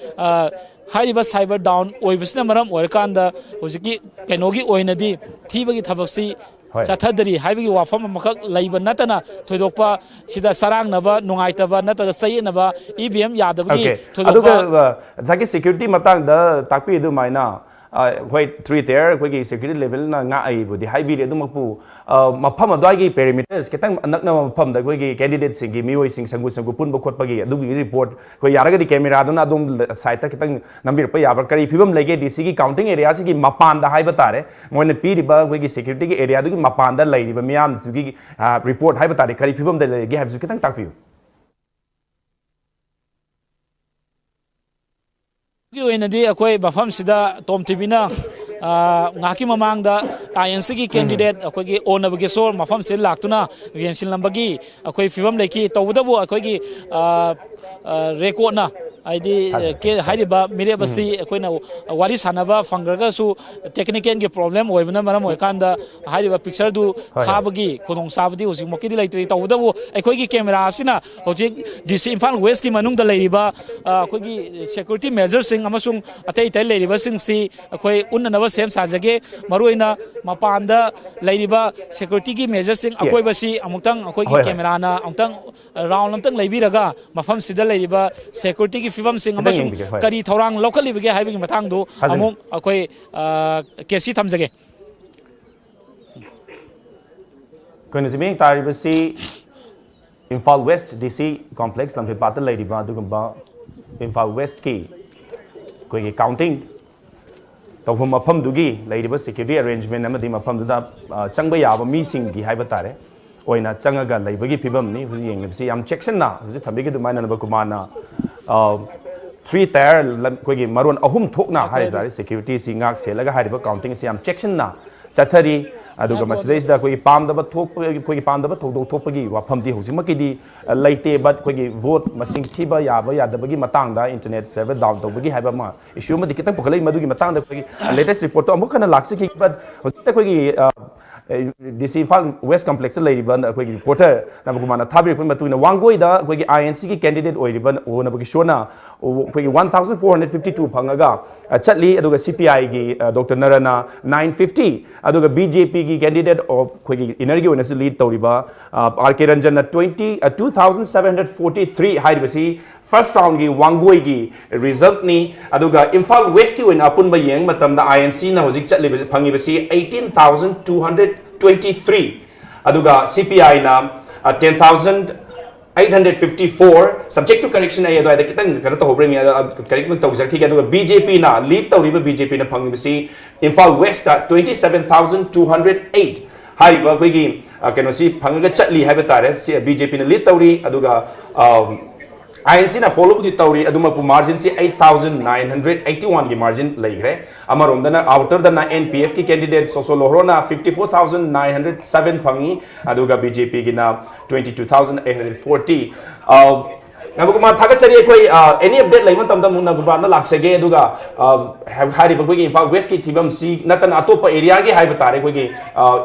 ꯑ, ꯍꯥꯏꯔꯤꯕ ꯁꯥꯏꯕꯔ ꯗꯥꯎꯟ ꯑꯣꯏꯕꯁꯤꯅ ꯃꯔꯝ ꯑꯣꯏꯔꯀꯥꯟꯗ ꯍꯧꯖꯤꯛꯀꯤ ꯀꯩꯅꯣꯒꯤ ꯑꯣꯏꯅꯗꯤ ꯊꯤꯕꯒꯤ ꯊꯕꯛꯁꯤ ꯍꯣꯏ꯫ ꯆꯠꯊꯗꯔꯤ ꯍꯥꯏꯕꯒꯤ ꯋꯥꯐꯝ ꯑꯃꯈꯛ ꯂꯩꯕ ꯅꯠꯇꯅ ꯊꯣꯏꯗꯣꯛꯄ ꯁꯤꯗ ꯆꯔꯥꯡꯅꯕ, ꯅꯨꯡꯉꯥꯏꯇꯕ ꯅꯠꯇ꯭ꯔꯒ ꯆꯌꯦꯠꯅꯕ ꯏ ꯚꯤ ꯑꯦꯝ ꯌꯥꯗꯕꯒꯤ ꯑꯣꯀꯦ꯫ ꯊꯣꯏꯗꯣꯛꯄ ꯑꯗꯨꯒ, ꯑ, ꯉꯁꯥꯏꯒꯤ ꯁꯦꯀ꯭ꯌꯨꯔꯤꯇꯤ ꯃꯇꯥꯡꯗ ꯇꯥꯛꯄꯤ ꯑꯗꯨꯃꯥꯏꯅ, ꯑ, ꯍꯣꯏ, ꯊ꯭ꯔꯤ ꯇꯤꯌꯔ ꯑꯩꯈꯣꯏꯒꯤ ꯁꯦꯀ꯭ꯌꯨꯔꯤꯇꯤ ꯂꯦꯚꯦꯜꯅ ꯉꯥꯛꯏꯕꯨꯗꯤ ꯍꯥꯏꯕꯤꯔꯤ, ꯑꯗꯨꯃꯛꯄꯨ, ꯑ, ꯃꯐꯝ ꯑꯗꯨꯋꯥꯏꯒꯤ ꯄꯦꯔꯤꯃꯤꯇꯔꯁ ꯈꯤꯇꯪ ꯅꯛꯅꯕ ꯃꯐꯝꯗ ꯑꯩꯈꯣꯏꯒꯤ ꯀꯦꯟꯗꯤꯗꯦꯠꯁꯤꯡꯒꯤ ꯃꯤꯑꯣꯏꯁꯤꯡ ꯁꯪꯒꯨ ꯁꯪꯒꯨ ꯄꯨꯟꯕ ꯈꯣꯠꯄꯒꯤ ꯑꯗꯨꯒꯤ ꯔꯤꯄꯣꯔꯠ ꯑꯩꯈꯣꯏ ꯌꯥꯔꯒꯗꯤ ꯀꯦꯃꯦꯔꯥꯗꯨꯅ ꯑꯗꯣꯝ ꯁꯥꯏꯠꯇ ꯈꯤꯇꯪ ꯅꯝꯕꯤꯔꯛꯄ ꯌꯥꯕ꯭ꯔꯥ? ꯀꯔꯤ ꯐꯤꯕꯝ ꯂꯩꯒꯦ ꯗꯤ ꯁꯤꯒꯤ ꯀꯥꯎꯟꯇꯤꯡ ꯑꯦꯔꯤꯌꯥꯁꯤꯒꯤ ꯃꯄꯥꯟꯗ ꯍꯥꯏꯕ ꯇꯥꯔꯦ, ꯃꯣꯏꯅ ꯄꯤꯔꯤꯕ ꯑꯩꯈꯣꯏꯒꯤ ꯁꯦꯀ꯭ꯌꯨꯔꯤꯇꯤꯒꯤ ꯑꯦꯔꯤꯌꯥꯗꯨꯒꯤ ꯃꯄꯥꯟꯗ ꯂꯩꯔꯤꯕ ꯃꯤꯌꯥꯝꯗꯨꯒꯤ, ꯑ, ꯔꯤꯄꯣꯔꯠ ꯍꯥꯏꯕ ꯇꯥꯔꯦ, ꯀꯔꯤ ꯐꯤꯕꯝꯗ ꯂꯩꯔꯒꯦ ꯍꯥꯏꯕꯁꯨ ꯈꯤꯇꯪ ꯇꯥꯛꯄꯤꯌꯨ꯫ ꯒꯤ ꯑꯣꯏꯅꯗꯤ ꯑꯩꯈꯣꯏ ꯃꯐꯝꯁꯤꯗ ꯇꯣꯝ ꯇꯤꯚꯤꯅ, ꯑ, ꯉꯥꯏꯍꯥꯛꯀꯤ ꯃꯃꯥꯡꯗ ꯑꯥꯏ ꯑꯦꯟ ꯁꯤꯒꯤ ꯎꯝ꯫ ꯀꯦꯟꯗꯤꯗꯦꯠ ꯑꯩꯈꯣꯏꯒꯤ ꯑꯣ ꯅꯕꯀꯤꯁꯣꯔ ꯃꯐꯝꯁꯤꯗ ꯂꯥꯛꯇꯨꯅ ꯌꯦꯡꯁꯤꯜꯂꯝꯕꯒꯤ ꯑꯩꯈꯣꯏ ꯐꯤꯕꯝ ꯂꯩꯈꯤ꯫ ꯇꯧꯕꯇꯕꯨ ꯑꯩꯈꯣꯏꯒꯤ, ꯑ, ꯑ, ꯔꯦꯀꯣꯔꯠꯅ ꯍꯥꯏꯗꯤ, ꯊꯥꯖꯩ꯫ ꯀꯦ-, ꯍꯥꯏꯔꯤꯕ ꯃꯤꯔꯦꯞ ꯎꯝ꯫ ꯑꯁꯤ ꯑꯩꯈꯣꯏꯅ ꯋꯥꯔꯤ ꯁꯥꯟꯅꯕ ꯐꯪꯈ꯭ꯔꯒꯁꯨ ꯇꯦꯛꯅꯤꯀꯦꯜꯒꯤ ꯄ꯭ꯔꯣꯕ꯭ꯂꯦꯝ ꯑꯣꯏꯕꯅ ꯃꯔꯝ ꯑꯣꯏꯔꯀꯥꯟꯗ ꯍꯥꯏꯔꯤꯕ ꯄꯤꯛꯆꯔꯗꯨ ꯍꯣꯏ, ꯍꯣꯏ꯫ ꯊꯥꯕꯒꯤ ꯈꯨꯗꯣꯡꯆꯥꯕꯗꯤ ꯍꯧꯖꯤꯛꯃꯛꯀꯤꯗꯤ ꯂꯩꯇ꯭ꯔꯤ꯫ ꯇꯧꯕꯇꯕꯨ ꯑꯩꯈꯣꯏꯒꯤ ꯀꯦꯃꯦꯔꯥ ꯑꯁꯤꯅ ꯍꯧꯖꯤꯛ ꯗꯤ ꯁꯤ ꯏꯝꯐꯥꯜ ꯋꯦꯁꯀꯤ ꯃꯅꯨꯡꯗ ꯂꯩꯔꯤꯕ, ꯑ, ꯑꯩꯈꯣꯏꯒꯤ ꯁꯦꯀ꯭ꯌꯨꯔꯤꯇꯤ ꯃꯦꯖꯔꯁꯤꯡ ꯑꯃꯁꯨꯡ ꯑꯇꯩ ꯑꯇꯩ ꯂꯩꯔꯤꯕꯁꯤꯡꯁꯤ ꯑꯩꯈꯣꯏ ꯎꯠꯅꯅꯕ ꯁꯦꯝ ꯁꯥꯖꯒꯦ꯫ ꯃꯔꯨꯑꯣꯏꯅ ꯃꯄꯥꯟꯗ ꯂꯩꯔꯤꯕ ꯁꯦꯀ꯭ꯌꯨꯔꯤꯇꯤꯒꯤ ꯃꯦꯖꯔꯁꯤꯡ ꯌꯦꯁ꯫ ꯑꯀꯣꯏꯕꯁꯤ ꯑꯃꯨꯛꯇꯪ ꯑꯩꯈꯣꯏꯒꯤ ꯍꯣꯏ, ꯍꯣꯏ꯫ ꯀꯦꯃꯦꯔꯥꯅ ꯑꯃꯨꯛꯇꯪ ꯔꯥꯎꯟ ꯑꯝꯇꯪ ꯂꯩꯕꯤꯔꯒ ꯃꯐꯝꯁꯤꯗ ꯂꯩꯔꯤꯕ ꯁꯦꯀ꯭ꯌꯨꯔꯤꯇꯤꯒꯤ ꯐꯤꯕꯝꯁꯤꯡ ꯈꯤꯇꯪ ꯑꯃꯁꯨꯡ ꯌꯦꯡꯕꯤꯒꯦ, ꯍꯣꯏ꯫ ꯀꯔꯤ ꯊꯧꯔꯥꯡ ꯂꯧꯈꯠꯂꯤꯕꯒꯦ ꯍꯥꯏꯕꯒꯤ ꯃꯇꯥꯡꯗꯨ ꯊꯥꯖꯩ꯫ ꯑꯃꯨꯛ ꯑꯩꯈꯣꯏ, ꯑ, ꯀꯦ ꯁꯤ ꯊꯝꯖꯒꯦ꯫ ꯑꯩꯈꯣꯏꯅ ꯍꯧꯖꯤꯛ ꯃꯤꯠꯌꯦꯡ ꯇꯥꯔꯤꯕꯁꯤ ꯏꯝꯐꯥꯜ ꯋꯦꯁ ꯗꯤ ꯁꯤ ꯀꯣꯝꯄ꯭ꯂꯦꯛꯁ ꯂꯝꯐꯦꯜꯄꯥꯠꯇ ꯂꯩꯔꯤꯕ ꯑꯗꯨꯒꯨꯝꯕ ꯏꯝꯐꯥꯜ ꯋꯦꯁꯀꯤ ꯑꯩꯈꯣꯏꯒꯤ ꯀꯥꯎꯟꯇꯤꯡ ꯇꯧꯐꯝ ꯃꯐꯝꯗꯨꯒꯤ ꯂꯩꯔꯤꯕ ꯁꯦꯀ꯭ꯌꯨꯔꯤꯇꯤ ꯑꯦꯔꯦꯟꯖꯃꯦꯟ ꯑꯃꯗꯤ ꯃꯐꯝꯗꯨꯗ, ꯑ, ꯆꯪꯕ ꯌꯥꯕ ꯃꯤꯁꯤꯡꯒꯤ ꯍꯥꯏꯕ ꯇꯥꯔꯦ, ꯑꯣꯏꯅ ꯆꯪꯉꯒ ꯂꯩꯕꯒꯤ ꯐꯤꯕꯝꯅꯤ ꯍꯧꯖꯤꯛ ꯌꯦꯡꯂꯤꯕꯁꯤ꯫ ꯌꯥꯝ ꯆꯦꯛꯁꯤꯟꯅ ꯍꯧꯖꯤꯛ ꯊꯝꯕꯤꯈꯤ ꯑꯗꯨꯃꯥꯏꯅ ꯅꯕꯀꯨꯃꯥꯔꯅ, ꯑ, three tier ꯑꯩꯈꯣꯏꯒꯤ ꯃꯔꯣꯟ ꯑꯍꯨꯝ ꯊꯣꯛꯅ ꯍꯥꯏ ꯇꯥꯔꯦ, ꯁꯦꯀ꯭ꯌꯨꯔꯤꯇꯤꯁꯤ ꯉꯥꯛ ꯁꯦꯜꯂꯒ ꯍꯥꯏꯔꯤꯕ ꯀꯥꯎꯟꯇꯤꯡꯁꯤ ꯌꯥꯝ ꯆꯦꯛꯁꯤꯟꯅ ꯆꯠꯊꯔꯤ꯫ ꯑꯗꯨꯒ ꯃꯁꯤꯗꯩꯁꯤꯗ ꯑꯩꯈꯣꯏꯒꯤ ꯄꯥꯝꯗꯕ ꯊꯣꯛꯄ, ꯑꯩꯈꯣꯏꯒꯤ ꯄꯥꯝꯗꯕ ꯊꯧꯗꯣꯛ ꯊꯣꯛꯄꯒꯤ ꯋꯥꯐꯝꯗꯤ ꯍꯧꯖꯤꯛꯃꯛꯀꯤꯗꯤ ꯂꯩꯇꯦ꯫ But ꯑꯩꯈꯣꯏꯒꯤ ꯚꯣꯠ ꯃꯁꯤꯡ ꯊꯤꯕ ꯌꯥꯕ ꯌꯥꯗꯕꯒꯤ ꯃꯇꯥꯡꯗ, ꯏꯟꯇꯔꯅꯦꯠ ꯁꯔꯚꯔ ꯗꯥꯎꯟ ꯇꯧꯕꯒꯤ ꯍꯥꯏꯕ ꯑꯃ ꯏꯁꯨ ꯑꯃꯗꯤ ꯈꯤꯇꯪ ꯄꯨꯈꯠꯂꯛꯏ꯫ ꯃꯗꯨꯒꯤ ꯃꯇꯥꯡꯗ ꯑꯩꯈꯣꯏꯒꯤ ꯂꯦꯇꯦꯁ ꯔꯤꯄꯣꯔꯠꯇꯣ ꯑꯃꯨꯛ ꯍꯟꯅ ꯂꯥꯛꯆꯈꯤ꯫ But ꯍꯧꯖꯤꯛꯇ ꯑꯩꯈꯣꯏꯒꯤ DC ꯏꯝꯐꯥꯜ ꯋꯦꯁ ꯀꯝꯄ꯭ꯂꯦꯛꯁꯇ ꯂꯩꯔꯤꯕ ꯑꯩꯈꯣꯏꯒꯤ ꯔꯤꯄꯣꯔꯇꯔ ꯅꯕꯀꯨꯃꯥꯔꯅ ꯊꯥꯕꯤꯔꯛꯄꯒꯤ ꯃꯇꯨꯡ ꯏꯟꯅ, ꯋꯥꯡꯒꯣꯏꯗ ꯑꯩꯈꯣꯏꯒꯤ INC ꯒꯤ ꯀꯦꯟꯗꯤꯗꯦꯠ ꯑꯣꯏꯔꯤꯕ ꯑꯣ ꯅꯕꯀꯤꯁꯣꯔꯅ ꯑꯩꯈꯣꯏꯒꯤ one thousand four hundred fifty two ꯐꯪꯉꯒ ꯆꯠꯂꯤ꯫ ꯑꯗꯨꯒ CPI ꯒꯤ ꯗꯣꯛꯇꯔ ꯅꯔꯅ nine fifty, ꯑꯗꯨꯒ BJP ꯒꯤ ꯀꯦꯟꯗꯤꯗꯦꯠ ꯑꯣꯐ ꯑꯩꯈꯣꯏꯒꯤ ꯏꯟꯅꯔꯒꯤ ꯑꯣꯏꯅꯁꯨ ꯂꯤꯗ ꯇꯧꯔꯤꯕ R K ꯔꯟꯖꯟꯅ twenty two thousand seven hundred forty three ꯍꯥꯏꯔꯤꯕꯁꯤ ꯐꯥꯔꯁ ꯔꯥꯎꯟꯒꯤ ꯋꯥꯡꯒꯣꯏꯒꯤ ꯔꯤꯖꯜꯠꯅꯤ꯫ ꯑꯗꯨꯒ ꯏꯝꯐꯥꯜ ꯋꯦꯁꯀꯤ ꯑꯣꯏꯅ ꯑꯄꯨꯟꯕ ꯌꯦꯡꯕ ꯃꯇꯝꯗ INC ꯅ ꯍꯧꯖꯤꯛ ꯆꯠꯂꯤꯕ, ꯐꯪꯉꯤꯕꯁꯤ eighteen thousand two hundred twenty three, ꯑꯗꯨꯒ CPI ꯅ ten thousand eight hundred fifty four, subject to correction ꯑꯩ ꯑꯗꯨꯋꯥꯏꯗ ꯈꯤꯇꯪ ꯀꯩꯅꯣ ꯇꯧꯍꯧꯕ꯭ꯔꯥ ꯌꯦꯡꯉꯤ, ꯀꯔꯦꯛ ꯇꯧꯖꯔꯛꯈꯤꯒꯦ꯫ ꯑꯗꯨꯒ BJP ꯅ ꯂꯤꯗ ꯇꯧꯔꯤꯕ, BJP ꯅ ꯐꯪꯉꯤꯕꯁꯤ Imphal west twenty seven thousand two hundred eight ꯍꯥꯏꯔꯤꯕ ꯑꯩꯈꯣꯏꯒꯤ ꯀꯩꯅꯣꯁꯤ ꯐꯪꯉꯒ ꯆꯠꯂꯤ ꯍꯥꯏꯕ ꯇꯥꯔꯦ꯫ ꯁꯤ BJP ꯅ ꯂꯤꯗ ꯇꯧꯔꯤ꯫ ꯑꯗꯨꯒ INC ꯅ ꯐꯣꯂꯣꯕꯨꯗꯤ ꯇꯧꯔꯤ, ꯑꯗꯨꯃꯛꯄꯨ ꯃꯥꯔꯖꯤꯟꯁꯤ eight thousand nine hundred eighty one ꯒꯤ ꯃꯥꯔꯖꯤꯟ ꯂꯩꯈ꯭ꯔꯦ꯫ ꯑꯃꯔꯣꯝꯗꯅ ꯑꯥꯎꯇꯔꯗꯅ NPF ꯀꯤ candidate ꯁꯣꯁꯣ ꯂꯣꯍ꯭ꯔꯣꯅ fifty four thousand nine hundred seven ꯐꯪꯉꯤ, ꯑꯗꯨꯒ BJP ꯒꯤꯅ twenty two thousand eight hundred forty꯫ ꯅꯕꯀꯨꯃꯥꯔ, ꯊꯥꯒꯠꯆꯔꯤ꯫ ꯑꯩꯈꯣꯏ ꯑꯦꯅꯤ ꯑꯞꯗꯦꯠ ꯂꯩꯕ ꯃꯇꯝꯗ ꯑꯃꯨꯛ ꯅꯕꯀꯨꯃꯥꯔꯗ ꯂꯥꯛꯆꯒꯦ꯫ ꯑꯗꯨꯒ ꯍꯥꯏꯔꯤꯕ ꯑꯩꯈꯣꯏꯒꯤ ꯏꯝꯐꯥꯜ ꯋꯦꯁꯀꯤ ꯐꯤꯕꯝꯁꯤ ꯅꯠꯇꯅ ꯑꯇꯣꯞꯄ ꯑꯦꯔꯤꯌꯥꯒꯤ ꯍꯥꯏꯕ ꯇꯥꯔꯦ, ꯑꯩꯈꯣꯏꯒꯤ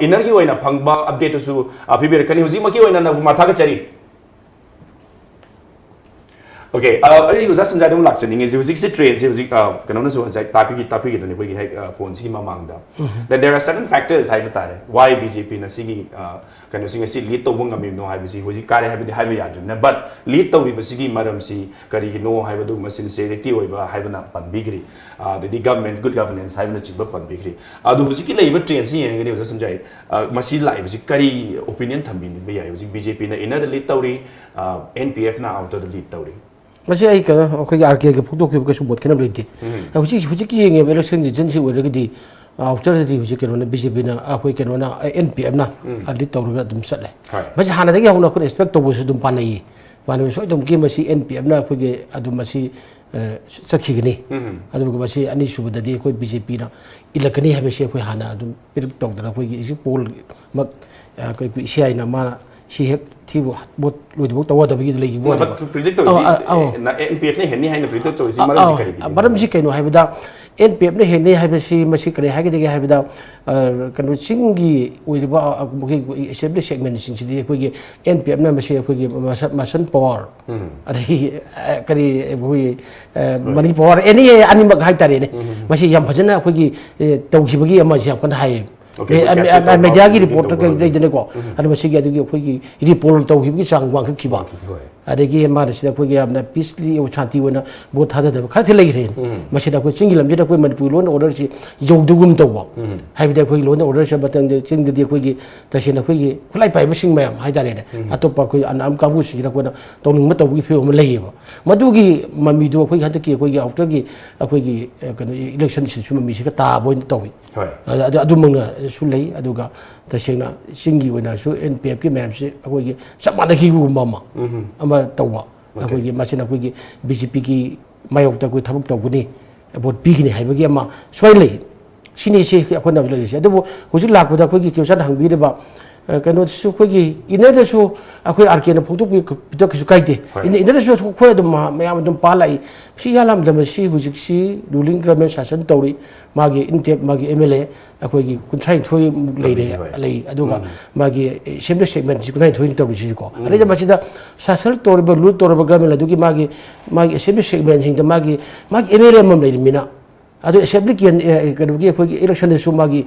ꯏꯟꯅꯔꯒꯤ ꯑꯣꯏꯅ ꯐꯪꯕ ꯑꯞꯗꯦꯠꯇꯨꯁꯨ ꯄꯤꯕꯤꯔꯛꯀꯅꯤ꯫ ꯍꯧꯖꯤꯛꯃꯛꯀꯤ ꯑꯣꯏꯅ ꯅꯕꯀꯨꯃꯥꯔ ꯊꯥꯒꯠꯆꯔꯤ꯫ Okay, ꯑꯩ ꯑꯣꯖꯥ ꯁꯟꯖꯥꯗ ꯑꯃꯨꯛ ꯂꯥꯛꯆꯅꯤꯡꯉꯤꯁꯦ, ꯍꯧꯖꯤꯛꯁꯤ ꯇ꯭ꯔꯦꯟꯁꯦ ꯍꯧꯖꯤꯛ ꯀꯩꯅꯣꯅꯁꯨ ꯉꯁꯥꯏ ꯇꯥꯛꯄꯤꯈꯤ, ꯇꯥꯛꯄꯤꯈꯤꯗꯣꯏꯅꯤ ꯑꯩꯈꯣꯏꯒꯤ ꯍꯦꯛ ꯐꯣꯟꯁꯤꯒꯤ ꯃꯃꯥꯡꯗ, that there are certain factors ꯍꯥꯏꯕ ꯇꯥꯔꯦ, why BJP ꯅ ꯁꯤꯒꯤ ꯀꯩꯅꯣꯁꯤꯡ ꯑꯁꯤ ꯂꯤꯗ ꯇꯧꯕ ꯉꯝꯃꯤꯕꯅꯣ ꯍꯥꯏꯕꯁꯤ ꯍꯧꯖꯤꯛ ꯀꯥꯔꯦ ꯍꯥꯏꯕꯗꯤ ꯍꯥꯏꯕ ꯌꯥꯗ꯭ꯔꯤꯕꯅꯤꯅ, but ꯂꯤꯗ ꯇꯧꯔꯤꯕꯁꯤꯒꯤ ꯃꯔꯝꯁꯤ ꯀꯔꯤꯒꯤꯅꯣ ꯍꯥꯏꯕ ꯑꯗꯨꯒꯨꯝꯕ ꯁꯤꯟꯁꯤꯌꯔꯤꯇꯤ ꯑꯣꯏꯕ ꯍꯥꯏꯕꯅ ꯄꯟꯕꯤꯈ꯭ꯔꯤ, ꯑꯗꯩꯗꯤ ꯒꯚꯔꯟꯃꯦꯟ ꯒꯨꯗ ꯒꯚꯔꯅꯦꯟꯁ ꯍꯥꯏꯕꯅꯆꯤꯡꯕ ꯄꯟꯕꯤꯈ꯭ꯔꯤ꯫ ꯑꯗꯨ ꯍꯧꯖꯤꯛꯀꯤ ꯂꯩꯔꯤꯕ ꯇ꯭ꯔꯦꯟꯁꯤ ꯌꯦꯡꯉꯒꯗꯤ ꯑꯣꯖꯥ ꯁꯟꯖꯥꯏ, ꯃꯁꯤ ꯂꯥꯛꯏꯕꯁꯤ ꯀꯔꯤ ꯑꯣꯄꯤꯅꯤꯌꯟ ꯊꯝꯕꯤꯅꯤꯡꯕ ꯌꯥꯏ? ꯍꯧꯖꯤꯛ BJP ꯅ ꯏꯟꯅꯔꯗ ꯂꯤꯗ ꯇꯧꯔꯤ, NPF ꯅ ꯑꯥꯎꯇꯔꯗ ꯂꯤꯗ ꯇꯧꯔꯤ꯫ ꯃꯁꯤ ꯑꯩ ꯀꯩꯅꯣ, ꯑꯩꯈꯣꯏꯒꯤ RK ꯒ ꯐꯣꯡꯗꯣꯛꯈꯤꯕ ꯀꯩꯁꯨ ꯃꯣꯠ ꯈꯦꯠꯅꯕ ꯂꯩꯇꯦ꯫ ꯍꯧꯖꯤꯛ, ꯍꯧꯖꯤꯛꯀꯤ ꯌꯦꯡꯉꯤꯕ ꯏꯂꯦꯛꯁꯟ ꯔꯤꯖꯟꯁꯤ ꯑꯣꯏꯔꯒꯗꯤ ꯑꯥꯎꯇꯔꯗꯗꯤ ꯍꯧꯖꯤꯛ ꯀꯩꯅꯣꯅ, BJP ꯅ, ꯑꯩꯈꯣꯏ ꯀꯩꯅꯣꯅ, NPF ꯅ ꯂꯤꯗ ꯇꯧꯔꯒ ꯑꯗꯨꯝ ꯆꯠꯂꯦ꯫ ꯍꯣꯏ꯫ ꯃꯁꯤ ꯍꯥꯟꯅꯗꯒꯤ ꯍꯧꯅ ꯑꯩꯈꯣꯏꯅ ꯑꯦꯛꯁꯄꯦꯛ ꯇꯧꯕꯁꯨ ꯑꯗꯨꯝ ꯄꯥꯅꯩꯌꯦ꯫ ꯃꯥꯅ ꯁꯣꯏꯗꯅꯃꯛꯀꯤ ꯃꯁꯤ ꯑꯦꯟ ꯄꯤ ꯑꯦꯐꯅ ꯑꯩꯈꯣꯏꯒꯤ ꯑꯗꯨꯝ ꯃꯁꯤ, ꯑ, ꯆꯠꯈꯤꯒꯅꯤ꯫ ꯎꯝ꯫ ꯑꯗꯨꯒ ꯃꯁꯤ ꯑꯅꯤꯁꯨꯕꯗꯗꯤ ꯑꯩꯈꯣꯏ ꯕꯤ ꯖꯦ ꯄꯤꯅ ꯏꯜꯂꯛꯀꯅꯤ ꯍꯥꯏꯕꯁꯤ ꯑꯩꯈꯣꯏ ꯍꯥꯟꯅ ꯑꯗꯨꯝ predict ꯇꯧꯗꯅ ꯑꯩꯈꯣꯏꯒꯤ exit poll ꯃꯛ, ꯑ, ꯑꯩꯈꯣꯏ ꯁꯤ ꯑꯥꯏꯅ ꯃꯥꯅ ꯁꯤ ꯍꯦꯛ ꯊꯤꯕ ꯚꯣꯠ ꯂꯣꯏꯗ꯭ꯔꯤꯐꯥꯎ ꯇꯧꯒꯗꯕꯒꯤ ꯂꯩꯈꯤꯕ ꯅꯠꯇꯦ꯫ But predict ꯇꯧꯔꯤꯁꯤ, ꯑꯧ, ꯑꯧ꯫ ꯑꯦ, ꯅ-, ꯑꯦꯟ ꯄꯤ ꯑꯦꯐꯅ ꯍꯦꯟꯅꯤ ꯍꯥꯏꯅ predict ꯇꯧꯔꯤꯁꯤ ꯑꯧ, ꯃꯔꯝꯁꯤ ꯑꯧ꯫ ꯀꯔꯤꯒꯤꯅꯣ? ꯃꯔꯝꯁꯤ ꯀꯩꯅꯣ ꯍꯥꯏꯕꯗ, ꯑꯦꯟ ꯄꯤ ꯑꯦꯐꯅ ꯍꯦꯟꯅꯤ ꯍꯥꯏꯕꯁꯤ ꯃꯁꯤ ꯀꯔꯤ ꯍꯥꯏꯒꯗꯒꯦ ꯍꯥꯏꯕꯗ, ꯑ, ꯀꯩꯅꯣ, ꯆꯤꯡꯒꯤ ꯑꯣꯏꯔꯤꯕ, ꯑ, ꯑꯩꯈꯣꯏꯒꯤ assembly segmentꯁꯤꯡꯁꯤꯗꯤ ꯑꯩꯈꯣꯏꯒꯤ ꯑꯦꯟ ꯄꯤ ꯑꯦꯐꯅ ꯃꯁꯤ ꯑꯩꯈꯣꯏꯒꯤ ꯃꯁ-, muscle power, ꯎꯝ꯫ ꯑꯗꯒꯤ, ꯑ, ꯀꯔꯤ, ꯑꯩꯈꯣꯏꯒꯤ, ꯑ, ꯍꯣꯏ꯫ Money power, any ꯑꯅꯤꯃꯛ ꯍꯥꯏꯇꯥꯔꯦꯅꯦ꯫ ꯎꯝ꯫ ꯃꯁꯤ ꯌꯥꯝ ꯐꯖꯅ ꯑꯩꯈꯣꯏꯒꯤ, ꯑ, ꯇꯧꯈꯤꯕꯒꯤ ꯑꯃꯁꯤ ꯌꯥꯝ ꯀꯟꯅ ꯍꯥꯏꯌꯦ꯫ Okay, ꯑꯩꯈꯣꯏ ꯑ, capture ꯑ, ꯇꯧꯕ media ꯒꯤ ꯉꯝꯗꯕꯒꯤ report ꯇꯧꯕ ꯀꯩ ꯉꯝꯗꯕ꯫ ꯂꯩꯗꯅꯀꯣ꯫ ꯎꯝ꯫ ꯑꯗꯨ ꯃꯁꯤꯒꯤ ꯑꯗꯨꯒꯤ ꯑꯩꯈꯣꯏꯒꯤ repoll ꯇꯧꯈꯤꯕꯒꯤ ꯆꯥꯡ ꯋꯥꯡꯈꯠꯈꯤꯕ꯫ ꯋꯥꯡꯈꯠꯈꯤ, ꯍꯣꯏ꯫ ꯑꯗꯒꯤ ꯃꯥꯅ ꯁꯤꯗ ꯑꯩꯈꯣꯏꯒꯤ ꯌꯥꯝꯅ peacefully ꯁꯥꯟꯇꯤ ꯑꯣꯏꯅ ꯚꯣꯠ ꯊꯥꯗꯗꯕ ꯈꯔꯗꯤ ꯂꯩꯈ꯭ꯔꯦ꯫ ꯎꯝ꯫ ꯃꯁꯤꯗ ꯑꯩꯈꯣꯏ ꯆꯤꯡꯒꯤ ꯂꯝꯁꯤꯗ ꯑꯩꯈꯣꯏ ꯃꯅꯤꯄꯨꯔꯒꯤ law and orderꯁꯤ ꯌꯧꯗꯒꯨꯝ ꯇꯧꯕ꯫ ꯎꯝ꯫ ꯍꯥꯏꯕꯗꯤ ꯑꯩꯈꯣꯏꯒꯤ law and orderꯁꯦ ꯃꯇꯝꯗ ꯆꯤꯡꯗꯗꯤ ꯑꯩꯈꯣꯏꯒꯤ ꯇꯁꯦꯡꯅ ꯑꯩꯈꯣꯏꯒꯤ ꯈꯨꯠꯂꯥꯏ ꯄꯥꯏꯕꯁꯤꯡ ꯃꯌꯥꯝ ꯍꯥꯏꯇꯥꯔꯦꯅꯦ꯫ ꯎꯝ꯫ ꯑꯇꯣꯞꯄ ꯑꯩꯈꯣꯏ unarmed ꯀꯥꯡꯕꯨꯁꯤꯡꯁꯤꯅ ꯑꯩꯈꯣꯏꯅ ꯇꯧꯅꯤꯡꯕ ꯇꯧꯕꯒꯤ ꯐꯤꯕꯝ ꯑꯃ ꯂꯩꯌꯦꯕ꯫ ꯃꯗꯨꯒꯤ ꯃꯃꯤꯗꯣ ꯑꯩꯈꯣꯏꯒꯤ ꯍꯟꯗꯛꯀꯤ ꯑꯩꯈꯣꯏꯒꯤ outerꯒꯤ ꯑꯩꯈꯣꯏꯒꯤ, ꯑ, ꯀꯩꯅꯣ, electionꯁꯤꯁꯨ ꯃꯃꯤꯁꯤꯒ ꯇꯥꯕ ꯑꯣꯏꯅ ꯇꯧꯏ꯫ ꯍꯣꯏ꯫ ꯑꯗ-, ꯑꯗꯨ-, ꯑꯗꯨꯃꯛꯅꯁꯨ ꯂꯩ꯫ ꯑꯗꯨꯒ ꯇꯁꯦꯡꯅ ꯆꯤꯡꯒꯤ ꯑꯣꯏꯅꯁꯨ ꯑꯦꯟ ꯄꯤ ꯑꯦꯐꯀꯤ ꯃꯌꯥꯝꯁꯤ ꯑꯩꯈꯣꯏꯒꯤ ꯆꯞ ꯃꯥꯟꯅꯈꯤꯕꯒꯨꯝꯕ ꯑꯃ, ꯎꯝ꯫ ꯑꯃ ꯇꯧꯕ꯫ Okay꯫ ꯑꯩꯈꯣꯏꯒꯤ ꯃꯁꯤꯅ ꯑꯩꯈꯣꯏꯒꯤ ꯕꯤ ꯖꯦ ꯄꯤꯒꯤ ꯃꯥꯌꯣꯛꯇ ꯑꯩꯈꯣꯏ ꯊꯕꯛ ꯇꯧꯒꯅꯤ, ꯚꯣꯠ ꯄꯤꯒꯅꯤ ꯍꯥꯏꯕꯒꯤ ꯑꯃ ꯁꯣꯏ ꯂꯩ꯫ ꯁꯤꯅꯤ ꯁꯤ ꯑꯩꯈꯣꯏꯅ ꯍꯧꯖꯤꯛ ꯂꯩꯔꯤꯁꯦ꯫ ꯑꯗꯨꯕꯨ ꯍꯧꯖꯤꯛ ꯂꯥꯛꯄꯗ ꯑꯩꯈꯣꯏꯒꯤ ꯀꯦꯞꯁꯟ ꯍꯪꯕꯤꯔꯤꯕ, ꯑ, ꯀꯩꯅꯣꯗꯁꯨ ꯑꯩꯈꯣꯏꯒꯤ innerꯗꯁꯨ ꯑꯩꯈꯣꯏ ꯑꯥꯔ ꯀꯦꯅ ꯐꯣꯡꯗꯣꯛꯄꯤꯕꯗ ꯀꯩꯁꯨ ꯀꯥꯏꯗꯦ꯫ ꯍꯣꯏ꯫ Inner-, innerꯗꯁꯨ ꯑꯩꯈꯣꯏ ꯑꯗꯨꯝ ꯃꯌꯥꯝ ꯑꯗꯨꯝ ꯄꯥ ꯂꯥꯛꯏ꯫ ꯁꯤ ꯌꯥꯜꯂꯝꯗꯕ ꯁꯤ ꯍꯧꯖꯤꯛꯁꯤ ruling government ꯁꯥꯁꯟ ꯇꯧꯔꯤ꯫ ꯃꯥꯒꯤ intact ꯃꯥꯒꯤ ꯑꯦꯝ ꯑꯦꯜ ꯑꯦ ꯑꯩꯈꯣꯏꯒꯤ ꯀꯨꯟꯊ꯭ꯔꯥꯅꯤꯊꯣꯏꯃꯨꯛ ꯂꯩꯔꯦ, ꯍꯣꯏ꯫ ꯂꯩ꯫ ꯑꯗꯨꯒ ꯎꯝ꯫ ꯃꯥꯒꯤ assembly segmentꯁꯤ ꯀꯨꯟꯊ꯭ꯔꯥꯅꯤꯊꯣꯏꯅꯤ ꯇꯧꯔꯤꯁꯤꯀꯣ꯫ ꯎꯝ꯫ ꯑꯗꯩꯗ ꯃꯁꯤꯗ ꯁꯥꯁꯟ ꯇꯧꯔꯤꯕ, rule ꯇꯧꯔꯤꯕ government ꯑꯗꯨꯒꯤ ꯃꯥꯒꯤ, ꯃꯥꯒꯤ assembly segmentꯁꯤꯡꯗ ꯃꯥꯒꯤ, ꯃꯥꯒꯤ ꯑꯦꯝ ꯑꯦꯜ ꯑꯦ ꯑꯃꯃꯝ ꯂꯩꯔꯤꯃꯤꯅ, ꯑꯗꯨ assembly ꯀꯦꯟ-, ꯑꯦ, ꯀꯩꯅꯣꯒꯤ ꯑꯩꯈꯣꯏꯒꯤ electionꯗꯁꯨ ꯃꯥꯒꯤ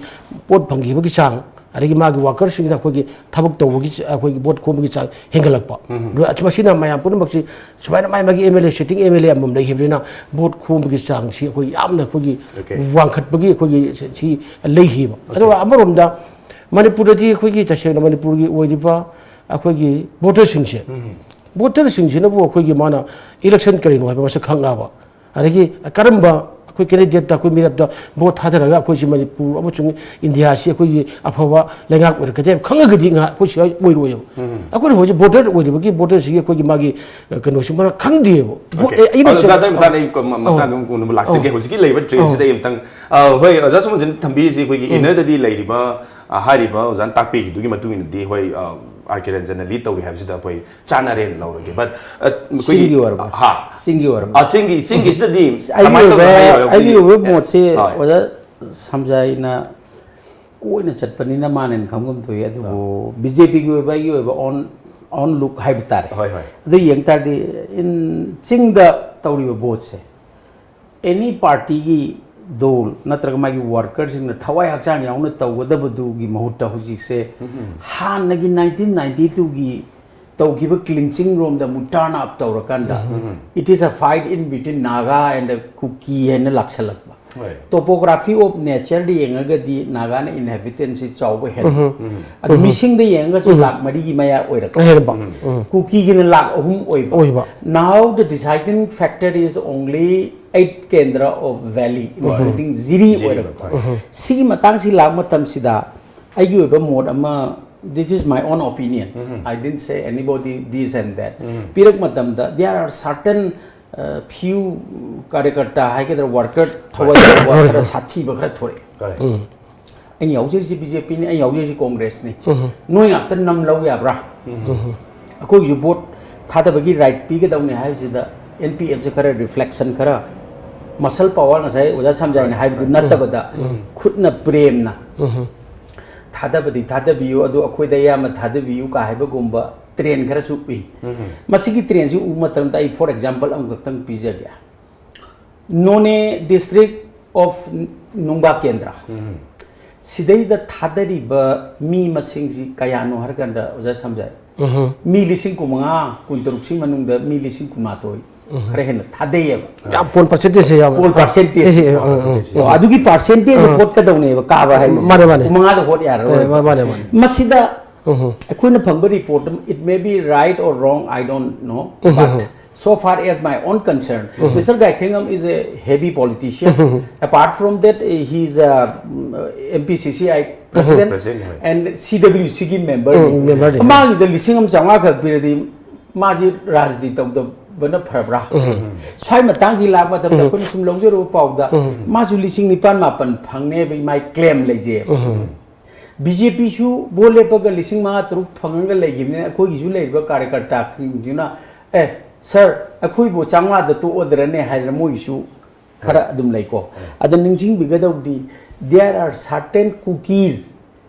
ꯄꯣꯠ ꯐꯪꯈꯤꯕꯒꯤ ꯆꯥꯡ, ꯑꯗꯒꯤ ꯃꯥꯒꯤ workerꯁꯤꯡꯅ ꯑꯩꯈꯣꯏꯒꯤ ꯊꯕꯛ ꯇꯧꯕꯒꯤ ꯆ-, ꯑꯩꯈꯣꯏꯒꯤ ꯚꯣꯠ ꯈꯣꯝꯕꯒꯤ ꯆꯥꯡ ꯍꯦꯟꯒꯠꯂꯛꯄ꯫ ꯎꯝ꯫ ꯑꯗꯨ ꯑꯁ-, ꯃꯁꯤꯅ ꯃꯌꯥꯝ ꯄꯨꯝꯅꯃꯛꯁꯤ ꯁꯨꯃꯥꯏꯅ ꯃꯥꯒꯤ ꯃꯥꯒꯤ M L A, sitting M L A ꯑꯃꯃꯝ ꯂꯩꯈꯤꯕꯅꯤꯅ ꯚꯣꯠ ꯈꯣꯝꯕꯒꯤ ꯆꯥꯡꯁꯤ ꯑꯩꯈꯣꯏ ꯌꯥꯝꯅ ꯑꯩꯈꯣꯏꯒꯤ Okay꯫ ꯋꯥꯡꯈꯠꯄꯒꯤ ꯑꯩꯈꯣꯏꯒꯤ ꯁꯤ, ꯁꯤ ꯂꯩꯈꯤꯕ꯫ Okay꯫ ꯑꯗꯨꯒ ꯑꯃꯔꯣꯝꯗ ꯃꯅꯤꯄꯨꯔꯗꯗꯤ ꯑꯩꯈꯣꯏꯒꯤ ꯇꯁꯦꯡꯅ ꯃꯅꯤꯄꯨꯔꯒꯤ ꯑꯣꯏꯔꯤꯕ ꯑꯩꯈꯣꯏꯒꯤ ꯚꯣꯇꯔꯁꯤꯡꯁꯦ, ꯎꯝ꯫ ꯚꯣꯇꯔꯁꯤꯡꯁꯤꯅꯕꯨ ꯑꯩꯈꯣꯏꯒꯤ ꯃꯥꯅ election ꯀꯔꯤꯅꯣ ꯍꯥꯏꯕ ꯃꯁꯛ ꯈꯪꯉꯛꯑꯕ, ꯑꯗꯒꯤ ꯀꯔꯝꯕ ꯑꯩꯈꯣꯏ ꯀꯦꯟꯗꯤꯗꯦꯠꯇ, ꯑꯩꯈꯣꯏ ꯃꯤꯔꯦꯞꯇ ꯚꯣꯠ ꯊꯥꯗꯔꯒ ꯑꯩꯈꯣꯏꯁꯤ ꯃꯅꯤꯄꯨꯔ ꯑꯃꯁꯨꯡ ꯏꯟꯗꯤꯌꯥꯁꯤ ꯑꯩꯈꯣꯏꯒꯤ ꯑꯐꯕ ꯂꯩꯉꯥꯛ ꯑꯣꯏꯔꯛꯀꯗꯦ ꯍꯥꯏꯕ ꯈꯪꯉꯒꯗꯤ ꯉꯥꯏꯍꯥꯛ ꯑꯩꯈꯣꯏ ꯁꯤ ꯑꯣꯏꯔꯣꯏꯕ꯫ ꯑꯩꯈꯣꯏꯅ ꯍꯧꯖꯤꯛ ꯕꯣꯔꯗꯔ ꯑꯣꯏꯔꯤꯕꯒꯤ, ꯕꯣꯔꯗꯔꯁꯤꯒꯤ ꯑꯩꯈꯣꯏꯒꯤ ꯃꯥꯒꯤ, ꯑ, ꯀꯩꯅꯣꯁꯤ ꯃꯥꯅ ꯈꯪꯗꯦꯕ꯫ Vote, okay. ꯑꯦ, ꯑꯩꯅ ꯑꯗꯣ ꯁꯤꯗ, ꯃꯇꯥꯡ, ꯃꯇꯥꯡꯗ ꯑꯩ ꯀ-, ꯃ-, ꯑꯧ꯫ ꯃꯇꯥꯡꯗ ꯑꯃꯨꯛ ꯀꯣꯟꯅ ꯑꯃꯨꯛ ꯂꯥꯛꯆꯒꯦ꯫ ꯑꯧ꯫ ꯍꯧꯖꯤꯛꯀꯤ ꯂꯩꯔꯤꯕ ꯇ꯭ꯔꯦꯟꯁꯤꯗ ꯑꯧ꯫ ꯑꯩ ꯑꯃꯨꯛꯇꯪ, ꯑ, ꯍꯣꯏ, ꯑꯣꯖꯥ ꯁꯣꯃꯣꯟꯁꯤꯅ ꯊꯝꯕꯤꯔꯤꯁꯤ ꯑꯩꯈꯣꯏꯒꯤ ꯎꯝ꯫ ꯏꯟꯅꯔꯗꯗꯤ ꯂꯩꯔꯤꯕ, ꯑ, ꯍꯥꯏꯔꯤꯕ ꯑꯣꯖꯥꯅ ꯇꯥꯛꯄꯤꯈꯤꯗꯨꯒꯤ ꯃꯇꯨꯡ ꯏꯟꯅꯗꯤ, ꯍꯣꯏ, ꯑ, ꯑꯥꯔ ꯀꯦ ꯔꯟꯖꯟꯅ ꯂꯤꯗ ꯇꯧꯔꯤ ꯍꯥꯏꯕꯁꯤꯗ ꯑꯩꯈꯣꯏ ꯆꯥꯟꯅꯔꯦꯅ ꯂꯧꯔꯒꯦ꯫ But, ꯑ, ꯑꯩꯈꯣꯏꯒꯤ ꯆꯤꯡꯒꯤ ꯑꯣꯏꯔꯕ? ꯍꯥ? ꯆꯤꯡꯒꯤ ꯑꯣꯏꯔꯕ? ꯑ, ꯆꯤꯡꯒꯤ, ꯆꯤꯡꯒꯤꯁꯤꯗꯗꯤ ꯑꯩꯒꯤ ꯀꯃꯥꯏꯅ ꯑꯣꯏꯕ, ꯇꯧꯗꯅ ꯍꯥꯏꯌꯣ? ꯑꯩꯒꯤ ꯑꯩꯈꯣꯏꯒꯤ ꯑꯣꯏꯕ ꯃꯣꯠꯁꯦ ꯍꯣꯏ꯫ ꯑꯣꯖꯥ ꯁꯝꯖꯥꯏꯅ ꯀꯣꯏꯅ ꯆꯠꯄꯅꯤꯅ ꯃꯥꯅ ꯍꯦꯟꯅ ꯈꯪꯐꯝ ꯊꯣꯛꯏ꯫ ꯑꯗꯨꯕꯨ ꯑꯥ꯫ ꯕꯤ ꯖꯦ ꯄꯤꯒꯤ ꯑꯣꯏꯕ ꯑꯩꯒꯤ ꯑꯣꯏꯕ own, own look ꯍꯥꯏꯕ ꯇꯥꯔꯦ꯫ ꯍꯣꯏ, ꯍꯣꯏ꯫ ꯑꯗꯨ ꯌꯦꯡ ꯇꯥꯔꯗꯤ, in, ꯆꯤꯡꯗ ꯇꯧꯔꯤꯕ ꯚꯣꯠꯁꯦ, ꯑꯦꯅꯤ ꯄꯥꯔꯇꯤꯒꯤ ꯗꯣꯜ ꯅꯠꯇ꯭ꯔꯒ ꯃꯥꯒꯤ ꯋꯥꯔꯀꯔꯁꯤꯡꯅ ꯊꯋꯥꯏ ꯍꯛꯆꯥꯡ ꯌꯥꯎꯅ ꯇꯧꯒꯗꯕꯗꯨꯒꯤ ꯃꯍꯨꯠꯇ ꯍꯧꯖꯤꯛꯁꯦ ꯎꯝ꯫ ꯍꯥꯟꯅꯒꯤ ꯅꯥꯏꯟꯇꯤꯟ ꯅꯥꯏꯟꯇꯤ ꯇꯨꯒꯤ ꯇꯧꯈꯤꯕ ꯀ꯭ꯂꯤꯟꯆꯤꯡ ꯔꯣꯝꯗ ꯑꯃꯨꯛ turn up ꯇꯧꯔꯀꯥꯟꯗ, ꯎꯝ꯫ It is a fight in between Naga and Kuki ꯍꯥꯏꯅ ꯂꯥꯛꯁꯜꯂꯛꯄ꯫ ꯍꯣꯏ꯫ Topography of natureꯗ ꯌꯦꯡꯉꯒꯗꯤ ꯅꯥꯒꯥꯅ inhabitantꯁꯤ ꯆꯥꯎꯕ ꯍꯦꯜꯂꯤ꯫ ꯎꯝ꯫ ꯑꯗꯨ ꯎꯝ꯫ ꯃꯤꯁꯤꯡꯗ ꯌꯦꯡꯉꯒꯁꯨ ꯎꯝ꯫ ꯂꯥꯛ ꯃꯔꯤꯒꯤ ꯃꯌꯥ ꯑꯣꯏꯔꯛꯄ꯫ ꯑꯍꯦꯟꯕ꯫ ꯎꯝ꯫ ꯎꯝ꯫ ꯀꯨꯀꯤꯒꯤꯅ ꯂꯥꯛ ꯑꯍꯨꯝ ꯑꯣꯏꯕ꯫ ꯑꯣꯏꯕ꯫ Now the deciding factor is only eight ꯀꯦꯟꯗ꯭ꯔ of valley, ꯎꯝ꯫ Including ꯖꯤꯔꯤ ꯖꯤꯔꯤ ꯑꯣꯏꯔꯛꯄ꯫ ꯑꯣꯏꯔꯛꯄ꯫ ꯎꯝ꯫ ꯁꯤꯒꯤ ꯃꯇꯥꯡꯁꯤ ꯂꯥꯛꯄ ꯃꯇꯝꯁꯤꯗ ꯑꯩꯒꯤ ꯑꯣꯏꯕ ꯃꯣꯠ ꯑꯃ, this is my own opinion, um. I didn't say anybody this and that, ꯎꯝ꯫ ꯄꯤꯔꯛ ꯃꯇꯝꯗ there are certain, uh, few karyakarta ꯍꯥꯏꯒꯗ꯭ꯔꯥ, ꯋꯥꯔꯀꯔ ꯊꯋꯥꯏ ꯌꯥꯎꯕ ꯈꯔ ꯁꯥꯊꯤꯕ ꯈꯔ ꯊꯣꯔꯛꯑꯦ꯫ ꯀꯔꯦꯛ꯫ ꯎꯝ꯫ ꯑꯩꯅ ꯌꯥꯎꯖꯔꯤꯁꯤ ꯕꯤ ꯖꯦ ꯄꯤꯅꯤ, ꯑꯩꯅ ꯌꯥꯎꯖꯔꯤꯁꯤ ꯀꯣꯡꯒ꯭ꯔꯦꯁꯅꯤ꯫ ꯎꯝ꯫ ꯅꯣꯏ ꯉꯥꯛꯇ ꯅꯝ ꯂꯧ ꯌꯥꯕ꯭ꯔꯥ? ꯎꯝ꯫ ꯑꯩꯈꯣꯏꯒꯤꯁꯨ ꯚꯣꯠ ꯊꯥꯗꯕꯒꯤ ꯔꯥꯏꯠ ꯄꯤꯒꯗꯧꯅꯤ ꯍꯥꯏꯕꯁꯤꯗ ꯑꯦꯟ ꯄꯤ ꯑꯦꯐꯁꯦ ꯈꯔ ꯔꯤꯐ꯭ꯂꯦꯛꯁꯟ ꯈꯔ, ꯃꯁꯜ ꯄꯥꯋꯔ ꯉꯁꯥꯏ ꯑꯣꯖꯥ ꯁꯝꯖꯥꯏꯅ ꯍꯥꯏꯕꯗꯨ ꯎꯝ꯫ ꯅꯠꯇꯕꯗ ꯎꯝ꯫ ꯈꯨꯠꯅ ꯄ꯭ꯔꯦꯝꯅ ꯎꯝ꯫ ꯊꯥꯗꯕꯗꯤ ꯊꯥꯗꯕꯤꯌꯨ, ꯑꯗꯨ ꯑꯩꯈꯣꯏꯗ ꯑꯌꯥꯝꯕ ꯊꯥꯗꯕꯤꯌꯨ ꯀ ꯍꯥꯏꯕꯒꯨꯝꯕ ꯇ꯭ꯔꯦꯟ ꯈꯔꯁꯨ ꯎꯏ꯫ ꯎꯝ꯫ ꯃꯁꯤꯒꯤ ꯇ꯭ꯔꯦꯟꯁꯤ ꯎꯕ ꯃꯇꯝꯗ ꯑꯩ for example ꯑꯃꯈꯛꯇꯪ ꯄꯤꯖꯒꯦ꯫ Noney district of ꯅꯨꯡꯕꯥ ꯀꯦꯟꯗ꯭ꯔ꯫ ꯎꯝ꯫ ꯁꯤꯗꯩꯗ ꯊꯥꯗꯔꯤꯕ ꯃꯤ ꯃꯁꯤꯡꯁꯤ ꯀꯌꯥꯅꯣ ꯍꯥꯏꯔꯀꯥꯟꯗ, ꯑꯣꯖꯥ ꯁꯝꯖꯥꯏ, ꯎꯝ꯫ ꯃꯤ ꯂꯤꯁꯤꯡ ꯀꯨꯟꯃꯉꯥ, ꯀꯨꯟꯇꯔꯨꯛꯁꯤ ꯃꯅꯨꯡꯗ ꯃꯤ ꯂꯤꯁꯤꯡ ꯀꯨꯟꯃꯥꯊꯣꯏ ꯎꯝ꯫ ꯈꯔ ꯍꯦꯟꯅ ꯊꯥꯗꯩꯌꯦꯕ꯫ ꯌꯥꯝ ꯄꯣꯜ percentageꯁꯦ ꯌꯥꯝ poll percentageꯁꯦ꯫ ꯑꯦ, ꯑꯦ, ꯑꯦ, ꯑꯦ, ꯑꯦ꯫ ꯑꯣ, ꯑꯗꯨꯒꯤ percentageꯇ ꯑꯥ꯫ ꯚꯣꯠ ꯀꯗꯧꯅꯦꯕ ꯀꯥꯕ ꯍꯥꯏꯁꯦ꯫ ꯃꯥꯅꯦ, ꯃꯥꯅꯦ꯫ ꯀꯨꯟꯃꯉꯥꯗ ꯚꯣꯠ ꯌꯥꯔꯔꯣꯏꯕ꯫ ꯑꯦ, ꯃꯥꯅꯦ, ꯃꯥꯅꯦ꯫ ꯃꯁꯤꯗ ꯎꯝ꯫ ꯑꯩꯈꯣꯏꯅ ꯐꯪꯕ report, it may be right or wrong, I don't know, um. But So far as my own concern, Mister Gaikhengam is a heavy politician. Apart from that, he is a mm, M P C C I president President, ꯍꯣꯏ. and C W C ꯒꯤ member. ꯎꯝ, member ꯅꯤ. ꯃꯥꯒꯤꯗ ꯂꯤꯁꯤꯡ ꯑꯃ ꯆꯥꯝꯃꯉꯥ ꯈꯛ ꯄꯤꯔꯗꯤ ꯃꯥꯁꯤ ꯔꯥꯖꯅꯤꯇꯤ ꯇꯧꯗꯕꯅ ꯐꯔꯕ꯭ꯔꯥ? ꯁ꯭ꯋꯥꯏ ꯃꯇꯥꯡꯁꯤ ꯂꯥꯛꯄ ꯃꯇꯝꯗ ꯑꯩꯈꯣꯏꯅ ꯁꯨꯝ ꯂꯧꯖꯔꯨꯕ ꯄꯥꯎꯗ ꯃꯥꯁꯨ ꯂꯤꯁꯤꯡ ꯅꯤꯄꯥꯟ ꯃꯥꯄꯟ ꯐꯪꯅꯦꯕ ꯃꯥꯏ claim ꯂꯩꯖꯩꯕ꯫ ꯕꯤ ꯖꯦ ꯄꯤꯁꯨ ꯚꯣꯠ ꯂꯦꯞꯄꯒ ꯂꯤꯁꯤꯡ ꯃꯉꯥ ꯇꯔꯨꯛ ꯐꯪꯉꯒ ꯂꯩꯈꯤꯕꯅꯤꯅ ꯑꯩꯈꯣꯏꯒꯤꯁꯨ ꯂꯩꯔꯤꯕ ꯀꯥꯔꯌꯀꯔꯇꯥꯁꯤꯡꯁꯤꯅ, ꯑꯦ ꯁꯥꯔ, ꯑꯩꯈꯣꯏꯕꯨ ꯆꯥꯝꯃꯉꯥꯗ ꯇꯣꯛꯑꯗ꯭ꯔꯅꯦ ꯍꯥꯏꯗꯅ ꯃꯣꯏꯒꯤꯁꯨ ꯈꯔ ꯑꯗꯨꯝ ꯂꯩꯀꯣ꯫ ꯑꯗ ꯅꯤꯡꯁꯤꯡꯕꯤꯒꯗꯧꯕꯗꯤ, there are certain Kukis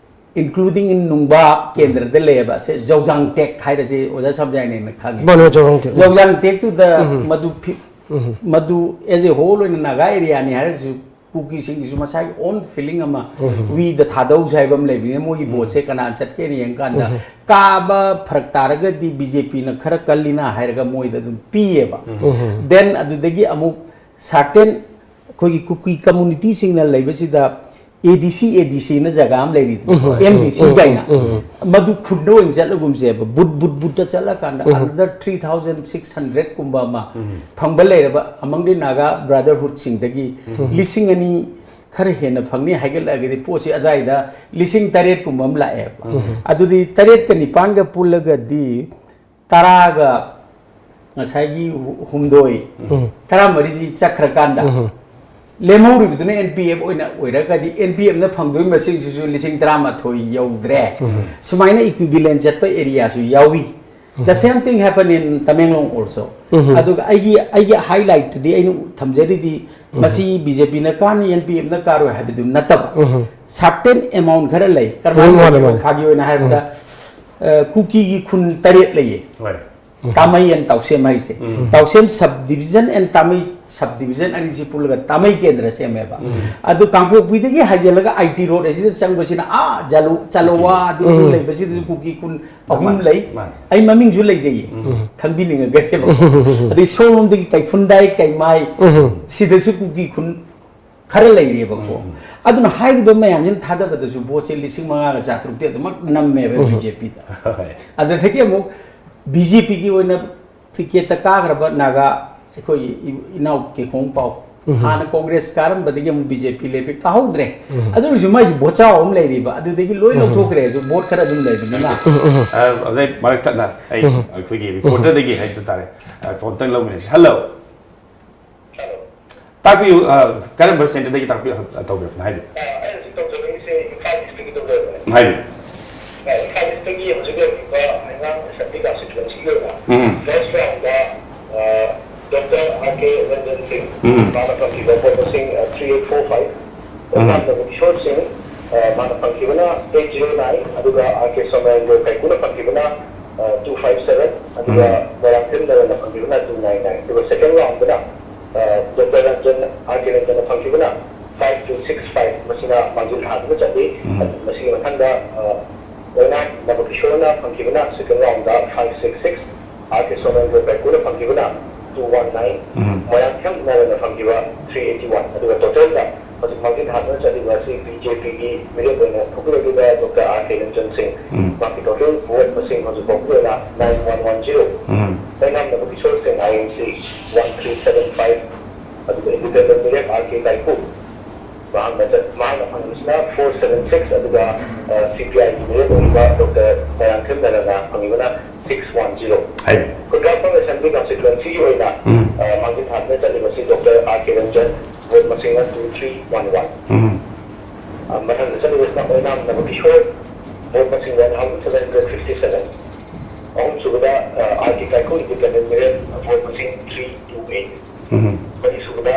including in ꯅꯨꯡꯕꯥ ꯀꯦꯟꯗ꯭ꯔꯗ ꯂꯩꯌꯦꯕ꯫ ꯁꯦ ꯖꯧꯖꯥꯡ ꯇꯦꯛ ꯍꯥꯏꯔꯁꯦ ꯑꯣꯖꯥ ꯁꯝꯖꯥꯏꯅꯦꯅ ꯈꯪꯉꯤ꯫ ꯃꯥꯅꯦ, ꯖꯧꯖꯥꯡ ꯇꯦꯛ꯫ ꯖꯧꯖꯥꯡ ꯇꯦꯛꯇꯨꯗ ꯃꯗꯨ ꯐꯤ- ꯃꯗꯨ as a whole ꯑꯣꯏꯅ ꯅꯥꯒꯥ ꯑꯦꯔꯤꯌꯥꯅꯤ ꯍꯥꯏꯔꯒꯁꯨ ꯀꯨꯀꯤꯁꯤꯡꯒꯤꯁꯨ ꯃꯁꯥꯒꯤ own feeling ꯑꯃ, ꯋꯤꯗ ꯊꯥꯗꯧꯁꯦ ꯍꯥꯏꯕ ꯑꯃ ꯂꯩꯕꯅꯤꯅ ꯃꯣꯏꯒꯤ ꯚꯣꯠꯁꯦ ꯀꯅꯥꯅ ꯆꯠꯀꯦꯅ ꯌꯦꯡꯀꯥꯟꯗ ꯀꯥꯕ ꯐꯔꯛ ꯇꯥꯔꯒꯗꯤ ꯕꯤ ꯖꯦ ꯄꯤꯅ ꯈꯔ ꯀꯜꯂꯤꯅ ꯍꯥꯏꯔꯒ ꯃꯣꯏꯗ ꯑꯗꯨꯝ ꯄꯤꯌꯦꯕ꯫ Then ꯑꯗꯨꯗꯒꯤ ꯑꯃꯨꯛ certain ꯑꯩꯈꯣꯏꯒꯤ ꯀꯨꯀꯤ ꯀꯝꯃꯨꯅꯤꯇꯤꯁꯤꯡꯅ ꯂꯩꯕꯁꯤꯗ ꯑꯦ ꯗꯤ ꯁꯤ, ꯑꯦ ꯗꯤ ꯁꯤꯅ ꯖꯒꯥ ꯑꯃ ꯂꯩꯔꯤꯗꯅ, ꯑꯦꯝ ꯗꯤ ꯁꯤ ꯀꯥꯏꯅ꯫ ꯃꯗꯨ ꯈꯨꯟꯗ ꯑꯣꯏꯅ ꯆꯠꯂꯒꯨꯝꯁꯦꯕ, ꯕꯨꯠ ꯕꯨꯠ ꯕꯨꯠꯇ ꯆꯠꯂꯀꯥꯟꯗ another three thousand six hundred ꯀꯨꯝꯕ ꯑꯃ ꯐꯪꯕ ꯂꯩꯔꯕ among the Naga brotherhood ꯁꯤꯡꯗꯒꯤ ꯂꯤꯁꯤꯡ ꯑꯅꯤ ꯈꯔ ꯍꯦꯟꯅ ꯐꯪꯅꯤ ꯍꯥꯏꯒꯠꯂꯛꯑꯒꯗꯤ ꯄꯣꯠꯁꯤ ꯑꯗꯥꯏꯗ ꯂꯤꯁꯤꯡ ꯇꯔꯦꯠ ꯀꯨꯝꯕ ꯑꯃ ꯂꯥꯛꯑꯦꯕ꯫ ꯑꯗꯨꯗꯤ ꯇꯔꯦꯠꯀ ꯅꯤꯄꯥꯟꯒ ꯄꯨꯜꯂꯒꯗꯤ ꯇꯔꯥꯒ ꯉꯁꯥꯏꯒꯤ ꯍꯨ- ꯍꯨꯝꯗꯣꯏ, ꯇꯔꯥꯃꯔꯤꯁꯤ ꯆꯠꯈ꯭ꯔꯀꯥꯟꯗ ꯂꯦꯝꯍꯧꯔꯤꯕꯗꯨꯅ ꯑꯦꯟ ꯄꯤ ꯑꯦꯐ ꯑꯣꯏꯅ ꯑꯣꯏꯔꯒꯗꯤ ꯑꯦꯟ ꯄꯤ ꯑꯦꯐꯅ ꯐꯪꯗꯣꯏ ꯃꯁꯤꯡꯁꯤꯁꯨ ꯂꯤꯁꯤꯡ ꯇꯔꯥꯃꯥꯊꯣꯏ ꯌꯧꯗ꯭ꯔꯦ꯫ ꯁꯨꯃꯥꯏꯅ equivalent ꯆꯠꯄ ꯑꯦꯔꯤꯌꯥꯁꯨ ꯌꯥꯎꯏ꯫ The same thing happen in Tamenglong also. ꯑꯗꯨꯒ ꯑꯩꯒꯤ ꯑꯩꯒꯤ highlightꯇꯗꯤ ꯑꯩꯅ ꯊꯝꯖꯔꯤꯗꯤ ꯃꯁꯤ ꯕꯤ ꯖꯦ ꯄꯤꯅ ꯀꯥꯅꯤ ꯑꯦꯟ ꯄꯤ ꯑꯦꯐꯅ ꯀꯥꯔꯣꯏ ꯍꯥꯏꯕꯗꯨ ꯅꯠꯇꯕ, certain amount ꯈꯔ ꯂꯩ꯫ ꯀꯔꯝꯍꯥꯏꯅ ꯃꯥꯅꯦ, ꯇꯧꯒꯦ? ꯃꯥꯅꯦ꯫ ꯐꯥꯒꯤ ꯑꯣꯏꯅ ꯍꯥꯏꯔꯕꯗ, ꯑ, ꯀꯨꯀꯤꯒꯤ ꯈꯨꯟ ꯇꯔꯦꯠ ꯂꯩꯌꯦ꯫ ꯍꯣꯏ꯫ ꯇꯥꯃꯩ ꯑꯦꯟ ꯇꯥꯎꯁꯦꯝ ꯍꯥꯏꯁꯦ꯫ ꯇꯥꯎꯁꯦꯝ sub division and ꯇꯥꯃꯩ sub division ꯑꯅꯤꯁꯤ ꯄꯨꯜꯂꯒ ꯇꯥꯃꯩ ꯀꯦꯟꯗ꯭ꯔ ꯁꯦꯝꯃꯦꯕ꯫ ꯑꯗꯨ ꯀꯥꯡꯄꯣꯛꯄꯤꯗꯒꯤ ꯍꯥꯏꯖꯤꯜꯂꯒ ꯑꯥꯏ ꯇꯤ ꯔꯣꯗ ꯑꯁꯤꯗ ꯆꯪꯕꯁꯤꯅ ꯑꯥ ꯖꯥꯂꯨ ꯆꯥꯂꯣꯋꯥ ꯑꯗꯨ ꯑꯗꯨ ꯂꯩꯕꯁꯤꯗꯁꯨ ꯀꯨꯀꯤ ꯈꯨꯟ ꯑꯍꯨꯝ ꯃꯥꯅꯤ, ꯂꯩ꯫ ꯃꯥꯅꯤ꯫ ꯑꯩ ꯃꯃꯤꯡꯁꯨ ꯂꯩꯖꯩꯌꯦ꯫ ꯈꯪꯕꯤꯅꯤꯡꯉꯒꯗꯤꯕ꯫ ꯑꯗꯩ ꯁꯣꯝꯂꯣꯝꯗꯒꯤ ꯀꯩꯐꯨꯟꯗꯥꯏ ꯀꯩꯃꯥꯏ ꯁꯤꯗꯁꯨ ꯀꯨꯀꯤ ꯈꯨꯟ ꯈꯔ ꯂꯩꯔꯤꯑꯕꯀꯣ꯫ ꯑꯗꯨꯅ ꯍꯥꯏꯔꯤꯕ ꯃꯌꯥꯝꯁꯤꯅ ꯊꯥꯗꯕꯗꯁꯨ ꯚꯣꯠꯁꯦ ꯂꯤꯁꯤꯡ ꯃꯉꯥꯒ ꯆꯥꯇ꯭ꯔꯨꯛꯇꯤ ꯑꯗꯨꯃꯛ ꯅꯝꯃꯦꯕ ꯕꯤ ꯖꯦ ꯄꯤꯗ꯫ ꯍꯣꯏ꯫ ꯑꯗꯨꯗꯒꯤ ꯑꯃꯨꯛ ꯕꯤ ꯖꯦ ꯄꯤꯒꯤ ꯑꯣꯏꯅ ꯇꯤꯀꯦꯠꯇ ꯀꯥꯈ꯭ꯔꯕ ꯅꯥꯒꯥ ꯑꯩꯈꯣꯏꯒꯤ ꯏ- ꯏꯅꯥꯎ ꯀꯦꯈꯣꯡ ꯄꯥꯎ, ꯍꯥꯟꯅ ꯀꯣꯡꯒ꯭ꯔꯦꯁ ꯀꯥꯔꯝꯕꯗꯒꯤ ꯑꯃꯨꯛ ꯕꯤ ꯖꯦ ꯄꯤ ꯂꯦꯞꯄꯤ, ꯀꯥꯍꯧꯗ꯭ꯔꯦ꯫ ꯑꯗꯨ ꯑꯣꯏꯔꯁꯨ ꯃꯥꯒꯤ ꯕꯣꯆꯥꯎ ꯑꯃ ꯂꯩꯔꯤꯕ, ꯑꯗꯨꯗꯒꯤ ꯂꯣꯏ ꯂꯧꯊꯣꯛꯈ꯭ꯔꯦ꯫ ꯑꯗꯨ ꯚꯣꯠ ꯈꯔ ꯑꯗꯨꯝ ꯂꯩꯕꯅꯤꯅ꯫ ꯑ, ꯑꯣꯖꯥ, ꯃꯔꯛ ꯊꯠꯅ ꯑꯩ ꯑꯩꯈꯣꯏꯒꯤ ꯔꯤꯄꯣꯔꯇꯔꯗꯒꯤ ꯍꯥꯏꯕ ꯇꯥꯔꯦ, ꯑ, ꯐꯣꯟꯇꯪ ꯂꯧꯃꯤꯟꯅꯁꯤ꯫ ꯍꯜꯂꯣ꯫ ꯇꯥꯛꯄꯤꯌꯨ, ꯑ, ꯀꯔꯝꯕ ꯁꯦꯟꯇꯔꯗꯒꯤ ꯇꯥꯛꯄꯤꯌꯨ, ꯑ, ꯇꯧꯕꯤꯔꯛꯄꯅꯣ ꯍꯥꯏꯕꯤꯌꯨ꯫ ꯑ, ꯑꯩ ꯍꯧꯖꯤꯛ ꯇꯧꯖꯔꯛꯏꯁꯦ ꯏꯝꯐꯥꯜ ꯏꯁꯇꯒꯤ ꯇꯧꯖꯔꯛꯄꯅꯦ꯫ ꯍꯥꯏꯕꯤꯌꯨ꯫ ꯑ, ꯏꯝꯐꯥꯜ ꯏꯁꯇꯒꯤ ꯍꯧꯖꯤꯛ ꯂꯩꯔꯤꯕ ꯍꯩꯉꯥꯡ ꯑꯦꯁꯦꯝꯕ꯭ꯂꯤ ꯀꯟꯁꯇꯤꯇ꯭ꯋꯦꯟꯁꯤꯒꯤ ꯑꯣꯏꯅ ꯎꯝ꯫ ꯐꯥꯔꯁ ꯔꯥꯎꯟꯗ, ꯑ, doctor R K Ranjan Singh, ꯎꯝ꯫ ꯃꯥꯅ ꯐꯪꯈꯤꯕ ꯚꯣꯠ ꯃꯁꯤꯡ, ꯑ, ꯊ꯭ꯔꯤ ꯑꯩꯠ ꯐꯣꯔ ꯐꯥꯏꯚ꯫ ꯎꯝ꯫ ꯑꯣꯏꯅꯥꯝ ꯅꯕꯀꯤꯁꯣꯔ ꯁꯤꯡ, ꯑ, ꯃꯥꯅ ꯐꯪꯈꯤꯕꯅ ꯑꯩꯠ ꯖꯤꯔꯣ ꯅꯥꯏꯟ, ꯑꯗꯨꯒ ꯑꯥꯔ ꯀꯦ ꯁꯣꯃꯦꯟꯗ꯭ꯔꯣ ꯀꯥꯏꯀꯨꯅ ꯐꯪꯈꯤꯕꯅ, ꯑ, ꯇꯨ ꯐꯥꯏꯚ ꯁꯦꯚꯦꯟ, ꯑꯗꯨꯒ ꯎꯝ꯫ ꯃꯣꯏꯔꯥꯡꯊꯦꯝ ꯅꯔꯦꯟꯅ ꯐꯪꯈꯤꯕꯅ ꯇꯨ ꯅꯥꯏꯟ ꯅꯥꯏꯟ꯫ ꯑꯗꯨꯒ ꯁꯦꯀꯦꯟ ꯔꯥꯎꯟꯗꯅ, ꯑ, ꯗꯣꯛꯇꯔ ꯔꯟꯖꯟ, ꯑꯥꯔ ꯀꯦ ꯔꯟꯖꯟꯅ ꯐꯪꯈꯤꯕꯅ ꯐꯥꯏꯚ ꯇꯨ ꯁꯤꯛꯁ ꯐꯥꯏꯚ, ꯃꯁꯤꯅ ꯃꯥꯡꯖꯤꯜ ꯊꯥꯗꯨꯅ ꯆꯠꯂꯤ꯫ ꯎꯝ꯫ ꯑꯗꯨ ꯃꯁꯤꯒꯤ ꯃꯊꯪꯗ, ꯑ, ꯑꯣꯏꯅꯥꯝ ꯅꯕꯀꯤꯁꯣꯔꯅ ꯐꯪꯈꯤꯕꯅ second round five six six, R K Somendro ꯀꯥꯏꯀꯨꯅ ꯐꯪꯈꯤꯕꯅ ꯇꯨ ꯋꯥꯟ ꯅꯥꯏꯟ, ꯎꯝ꯫ ꯃꯣꯏꯔꯥꯡꯊꯦꯝ ꯅꯔꯦꯟꯅ ꯐꯪꯈꯤꯕ ꯊ꯭ꯔꯤ ꯑꯩꯠꯇꯤ ꯋꯥꯟ꯫ ꯑꯗꯨꯒ ꯇꯣꯇꯦꯜꯗ ꯍꯧꯖꯤꯛ ꯃꯥꯡꯖꯤꯜ ꯊꯥꯗꯨꯅ ꯆꯠꯂꯤꯕ ꯑꯁꯤ ꯕꯤ ꯖꯦ ꯄꯤꯒꯤ ꯃꯤꯔꯦꯞ ꯑꯣꯏꯅ ꯊꯣꯛꯂꯤꯕ doctor R K Ranjan Singh. ꯎꯝ꯫ ꯃꯍꯥꯛꯀꯤ ꯇꯣꯇꯦꯜ ꯚꯣꯠ ꯃꯁꯤꯡ ꯍꯧꯖꯤꯛ ꯐꯥꯎꯕꯒꯤ ꯑꯣꯏꯅ ꯅꯥꯏꯟ ꯋꯥꯟ ꯋꯥꯟ ꯖꯤꯔꯣ꯫ ꯎꯝ꯫ Oinam Nabakishore Singh, I N C, one three seven five. ꯑꯗꯨꯒ ꯏꯟꯗꯤꯄꯦꯟꯗꯦꯟ ꯃꯤꯔꯦꯞ ꯑꯥꯔ ꯀꯦ ꯀꯥꯏꯀꯨ, ꯃꯍꯥꯛꯅ ꯆꯠ-, ꯃꯍꯥꯛꯅ ꯐꯪꯕꯁꯤꯅ ꯐꯣꯔ ꯁꯚꯦꯟ ꯁꯤꯛꯁ, ꯑꯗꯨꯒ, ꯑ, ꯁꯤ ꯄꯤ ꯑꯥꯏꯒꯤ ꯃꯤꯔꯦꯞ ꯑꯣꯏꯔꯤꯕ ꯗꯣꯛꯇꯔ ꯃꯣꯏꯔꯥꯡꯊꯦꯝ ꯅꯔꯦꯟꯅ ꯐꯪꯉꯤꯕꯅ ꯁꯤꯛꯁ ꯋꯥꯟ ꯖꯤꯔꯣ꯫ ꯍꯥꯏꯕꯤꯌꯨ꯫ ꯈꯨꯟꯗ꯭ꯔꯥꯛꯄꯝ ꯑꯦꯁꯦꯝꯕ꯭ꯂꯤ ꯀꯟꯁꯇꯤꯇ꯭ꯋꯦꯟꯁꯤꯒꯤ ꯑꯣꯏꯅ, ꯎꯝ꯫ ꯑ, ꯃꯥꯡꯖꯤꯜ ꯊꯥꯗꯨꯅ ꯆꯠꯂꯤꯕꯁꯤ doctor R K Ranjan, vote ꯃꯁꯤꯡꯅ ꯇꯨ ꯊ꯭ꯔꯤ ꯋꯥꯟ ꯋꯥꯟ꯫ ꯎꯝ꯫ ꯑ, ꯃꯊꯪꯗ ꯆꯠꯂꯤꯕꯁꯤꯅ ꯑꯣꯏꯅꯥꯝ ꯅꯕꯀꯤꯁꯣꯔ, ꯚꯣꯠ ꯃꯁꯤꯡ one thousand seven hundred fifty seven. ꯑꯍꯨꯝꯁꯨꯕꯗ, ꯑ, ꯑꯥꯔ ꯀꯦ ꯀꯥꯏꯀꯨ, ꯏꯟꯗꯤꯄꯦꯟꯗꯦꯟ ꯃꯤꯔꯦꯞ, ꯚꯣꯠ ꯃꯁꯤꯡ ꯊ꯭ꯔꯤ ꯇꯨ ꯑꯩꯠ꯫ ꯎꯝ꯫ ꯃꯔꯤꯁꯨꯕꯗ